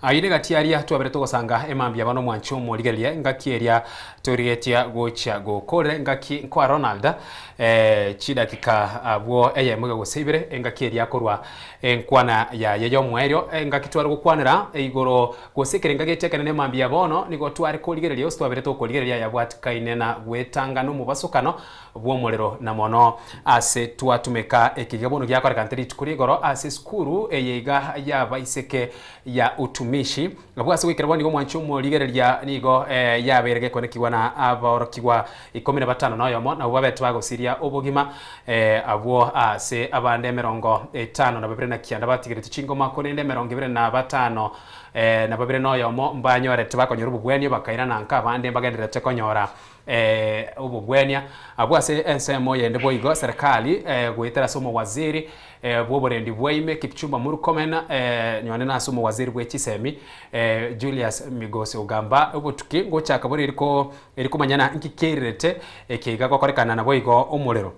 Ayio negati aria twabere togosanga emambia bono omwanchi omorigereria engaki eria torigetia gochia gokorera engaki nkoa Ronald eh, chidakika abwo eyemo iga gose ibere engaki eria akorwa enkwana yaye y'omoerio engaki tware gokwanera igoro gose ekerenga getia ekenene emambia bono nigo tware korigereria gose twabere tokorigereria yabwatikaine na gwetanga nomobasokano bw'omorero na mono ase twatumeka ekiga bono giakorekana rituko rigoro ase esukuru eye iga y'abaiseke ya utumishi. Abwo ase goikera bono nigo omwanchi omorigereria nigo eh, yabeire gekonekigwa na aborokigwa ikomi na batano na oyomo nabwo babete bagosiria obogima eh, abwo ase abande emerongo etano na babere na kianda batigeretie chingoma korende emerongo ebere na batano eh, na babere na oyomo mbanyorete bakonyora obobwenio bakairana nka abande mbagendererete konyora obobwenia. Abwo ase ensemo eyende boigo serikali goetera ase omowaziri bw'oborendi bwaime Kipchumba Murkomen nyone na ase omowaziri bwe chisemi Julius Migos Ogamba obotuki ngochaka bore eriko erikomanyana nki kererete ekeiga gokorekana naboigo omorero.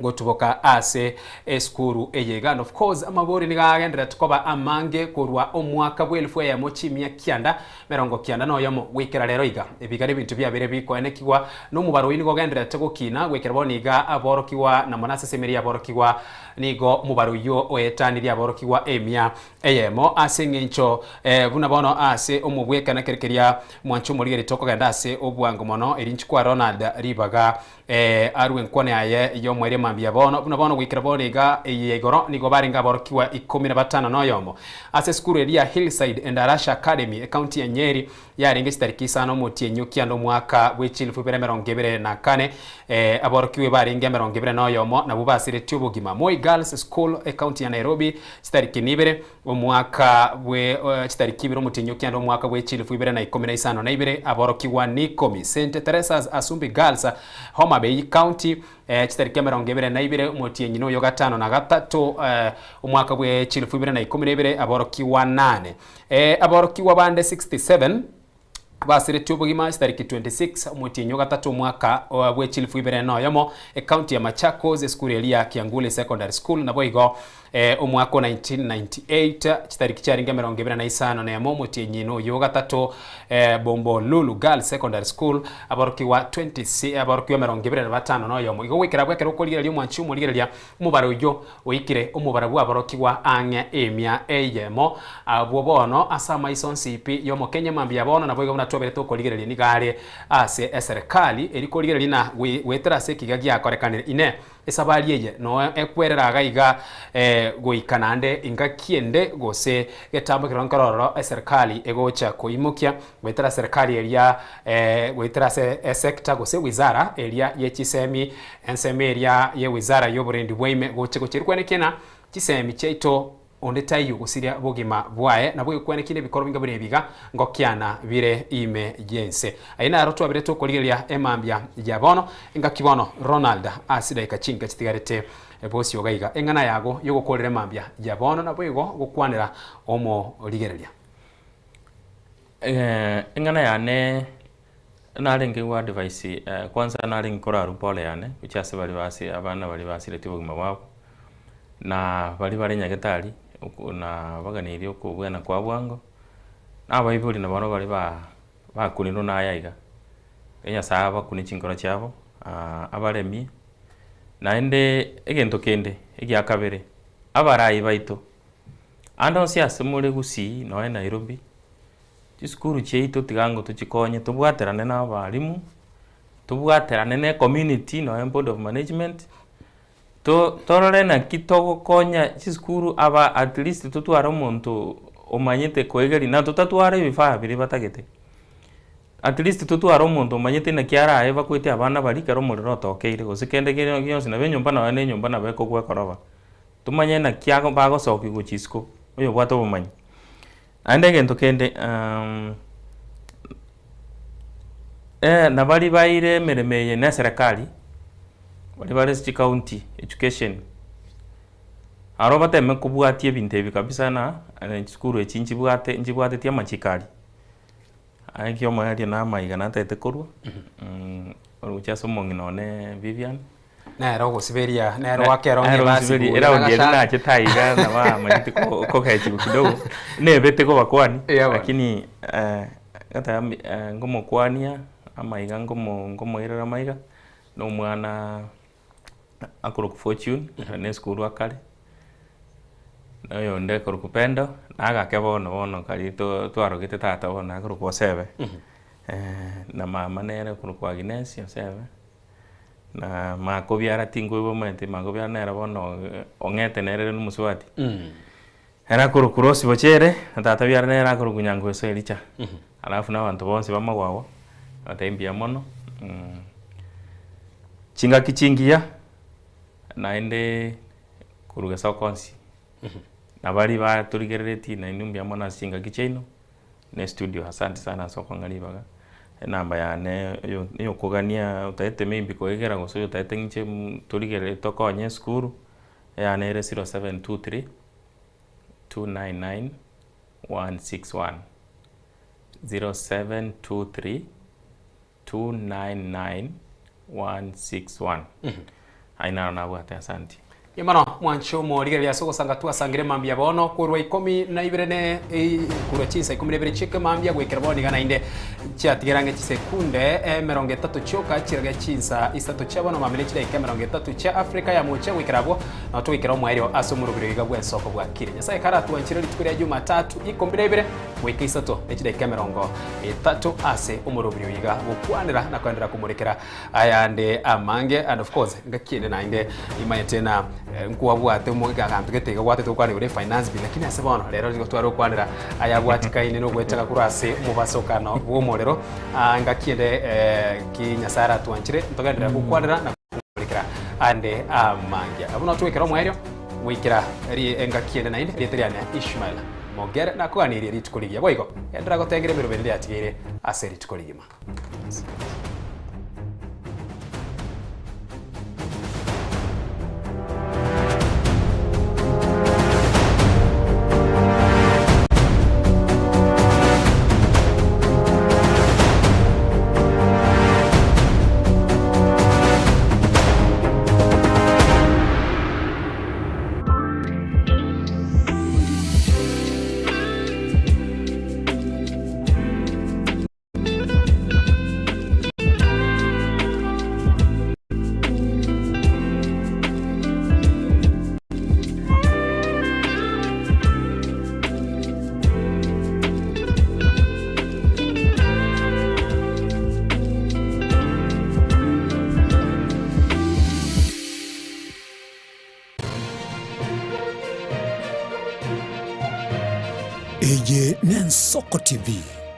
Gotuboka ase esukuru eye iga. And of course amabori nigo agendererete koba amange korwa omwaka bw'elifu eyemo chimia kianda merongo kianda na oyomo goikera rero iga. Ebi iga nebinto biabeire bikoenekigwa na omobaro oyio nigo ogendererete gokina goikera bono iga aborokigwa na mono ase esemeri y'aborokigwa nigo omobaro oyio oetanirie aborokigwa emia eyemo ase eng'encho buna bono ase omobwekano ekero keria mwanche omorigereria tokogenda ase obwango mono eri inche kwa Ronald ribaga Ee, arue enkwana yaye y'omoerio mambia bono, buna bono goikera bono iga eye ya igoro, nigo barenge aborokigwa ikomi na batano na oyomo. Ase esukuru eria ya Hillside Endarasha Academy, ekaunti ya Nyeri, yarenge chitariki isano omotienyi o kianda omwaka bwe chilifu ibere emerongo ebere na kane, ee, aborokigwa ebarenge emerongo ebere na oyomo nabwo basiretie obogima. Moi Girls School, ekaunti ya Nairobi, chitariki nibere, Omwaka bwe chitariki ibere omotienyi o kianda omwaka bwe chilifu ibere na ikomi na isano na ibere, aborokigwa n'ikomi. St Teresa's Asumbi Girls, Homa Bay County, chitariki emerongo ebere na ibere omotienyi noyo gatano na gatato omwaka bwe chilifu ibere na ikomi na ibere, aborokigwa nane. Aborokigwa bande 67 Basiretie obogima chitariki 26 omotienyi o gatato omwaka bwe chilifu ibere na oyomo, ecounty ya Machakos, esukuru eria ya Kianguli Secondary School. Naboigo omwaka o 1998 chitariki chiarenge emerongo ebere na isano na emo omotienyi na oyo o gatato, Bombolulu Girls Secondary School, aborokigwa 20 aborokigwa emerongo ebere na batano na oyomo. Igo goikera abwo ekero okorigereria omwanchi omorigereria Omobaro oyio oikire omobaro bw'aborokigwa ang'e emia eyemo. Abwo bono ase amaiso onsi pi y'Omokenya mambia bono naboigo buna twaberete okorigereria nigo are ase eserekali eri korigereria na goetera ase ekiga giakorekanire. Inee! Esabari eye noo ekwerera iga iga goika naende ingaki ende gose getambo ekero nkere ororo eserekali egocha koimokia goetera serikali eria goetera ase esector gose wizara eria ye chisemi Ensemo eria ye wizara y'oborendi bwaime gocha gochia kwenekia ng'a chisemi chiaito onde taiyo gosiria bogima bwaye, nabo gekwenekia nebikoro binga buna ebi iga ngokiana bire ime y'ense. Ayio naro twabire tokorigereria emambia ya bono, engaki bono Ronald ase chidaeka chinke chitigarete bosio iga iga. Eng'ana yago yogokorera emambia ya bono naboigo gokwanera omorigereria. Eng'ana yane Narenge go advise kwanza narenge korarwa pole yane gochia ase baria basi abana baria basiretie obogima bwabo, na baria bare nyagetari oko na baganeirie okobwena kwa bwango, na abaibori na barobwo baria ba bakunirwe naye iga, Nyasaye abakune chinkoro chiabo abaremie, naende egento kende egia kabere, abarai baito, ande onsi ase more gusii nonye Nairobi. Chisukuru chiaito tiga ng'o tochikonye tobwaterane na abalimu, tobwaterane na ecommunity nonya board of management, to torore naki togokonya chisukuru aba at least totware omonto omanyete koegeria na totatwara ebifaa biria batagete, at least totware omonto omanyete naki arae bakwete abana baria ekero omorero otokeire gose kende kere gionsi nabo enyomba nonye na enyomba nabo ekogwa ekoroba. Tomanye naki ago bagosokia gochia isiko, oyobwate obomanyi. Naende egento kende nabaria baire emeremo eye na eserekari, baria bare ase chicounty education, aro bateme kobwatia ebinto ebi kabisa na chisukuru echi nchibwate nchibwateti amachiko aria. Aye ki omoerio na amaiga natagete korwa, gochia ase omong'ina one Vivian. Nere ogosiberia, nere oakera onye Nere basi ogosiberia, buya eraundi eria nagachaka. nachete aiga nabo amanyete ko- kogechiwa kidogo, nebete kobakwani, Eya bono. lakini gateba mbi ngomokwania amaiga ngomo ngomoirera amaiga, na omwana akorokwa Fortune, ere na esukuru akare, na oyonde akorokwa Pendo, na agake bono bono karia to twarogete tata bono akorokwa Osebe, na mama nere okorokwa Agnes Osebe. Na makobiara tinkoigwa omanyete makobiara nere bono ong'ete nere rende omosubati. Ere akorokwa Rose Bochere, na tata biara nere akorokwa Nyangweso Elicha. Alafu na abanto bonsi ba Magwagwa, nabatebia mbuya mono, chingaki chingiya, naende korwa gesaku onsi, na baria batorigereretie nainwe mbuya mono ase chingaki chiaino. Ne studio asante sana ase okong'a ribaga, enamba yane eyo eyokogania otagete maybe koegera gose oyotagete ng'inche torigereri tokonye esukuru, eyane ere 0723 299 161, 0723 299 161 Ayio naro nabwate asanti. Inwe mono mwanche omorigereria ase ogosanga twasangire mambia bono korwa ikomi na ibere ne korwa chinsa ikomi na ibere chieke mambia goikera bono iga naende chiatigera ang'e chisekunde emerongo etato chioka chirage chinsa isato chia bono mambia ne chidaika emerongo etato chia Afrika ya mocha goikera abwo nao togoikera omoerio ase omorobiri oiga bw'ensoko bwakire. Nyasae karatwanchire rituko ria Jumatatu ikomi na ibere goika isato ne chidaika emerongo etato ase omorobiri oiga gokwanera na koenderera komorekera ayande amange and of course ngaki ende naende imanyete na nkwabwate aganto gete iga gwatete gokwana igoro ya finance bill lakini ase bono rero nigo tware gokwanera ayabwatikaine na ogwechaka korwa ase omobasokano bw'omorero ngaki ende ki Nyasaye aratwanchire ntogenderere gokwanera na komorekera ande amange. Abwo nabo togoikera omoerio goikera engaki ende naende erieta riane Ishmael Mogere nakoganirie rituko rigiya boigo genderera gotengera emeroberi ende yatigaire ase rituko rigima. Eye n'Ensoko TV.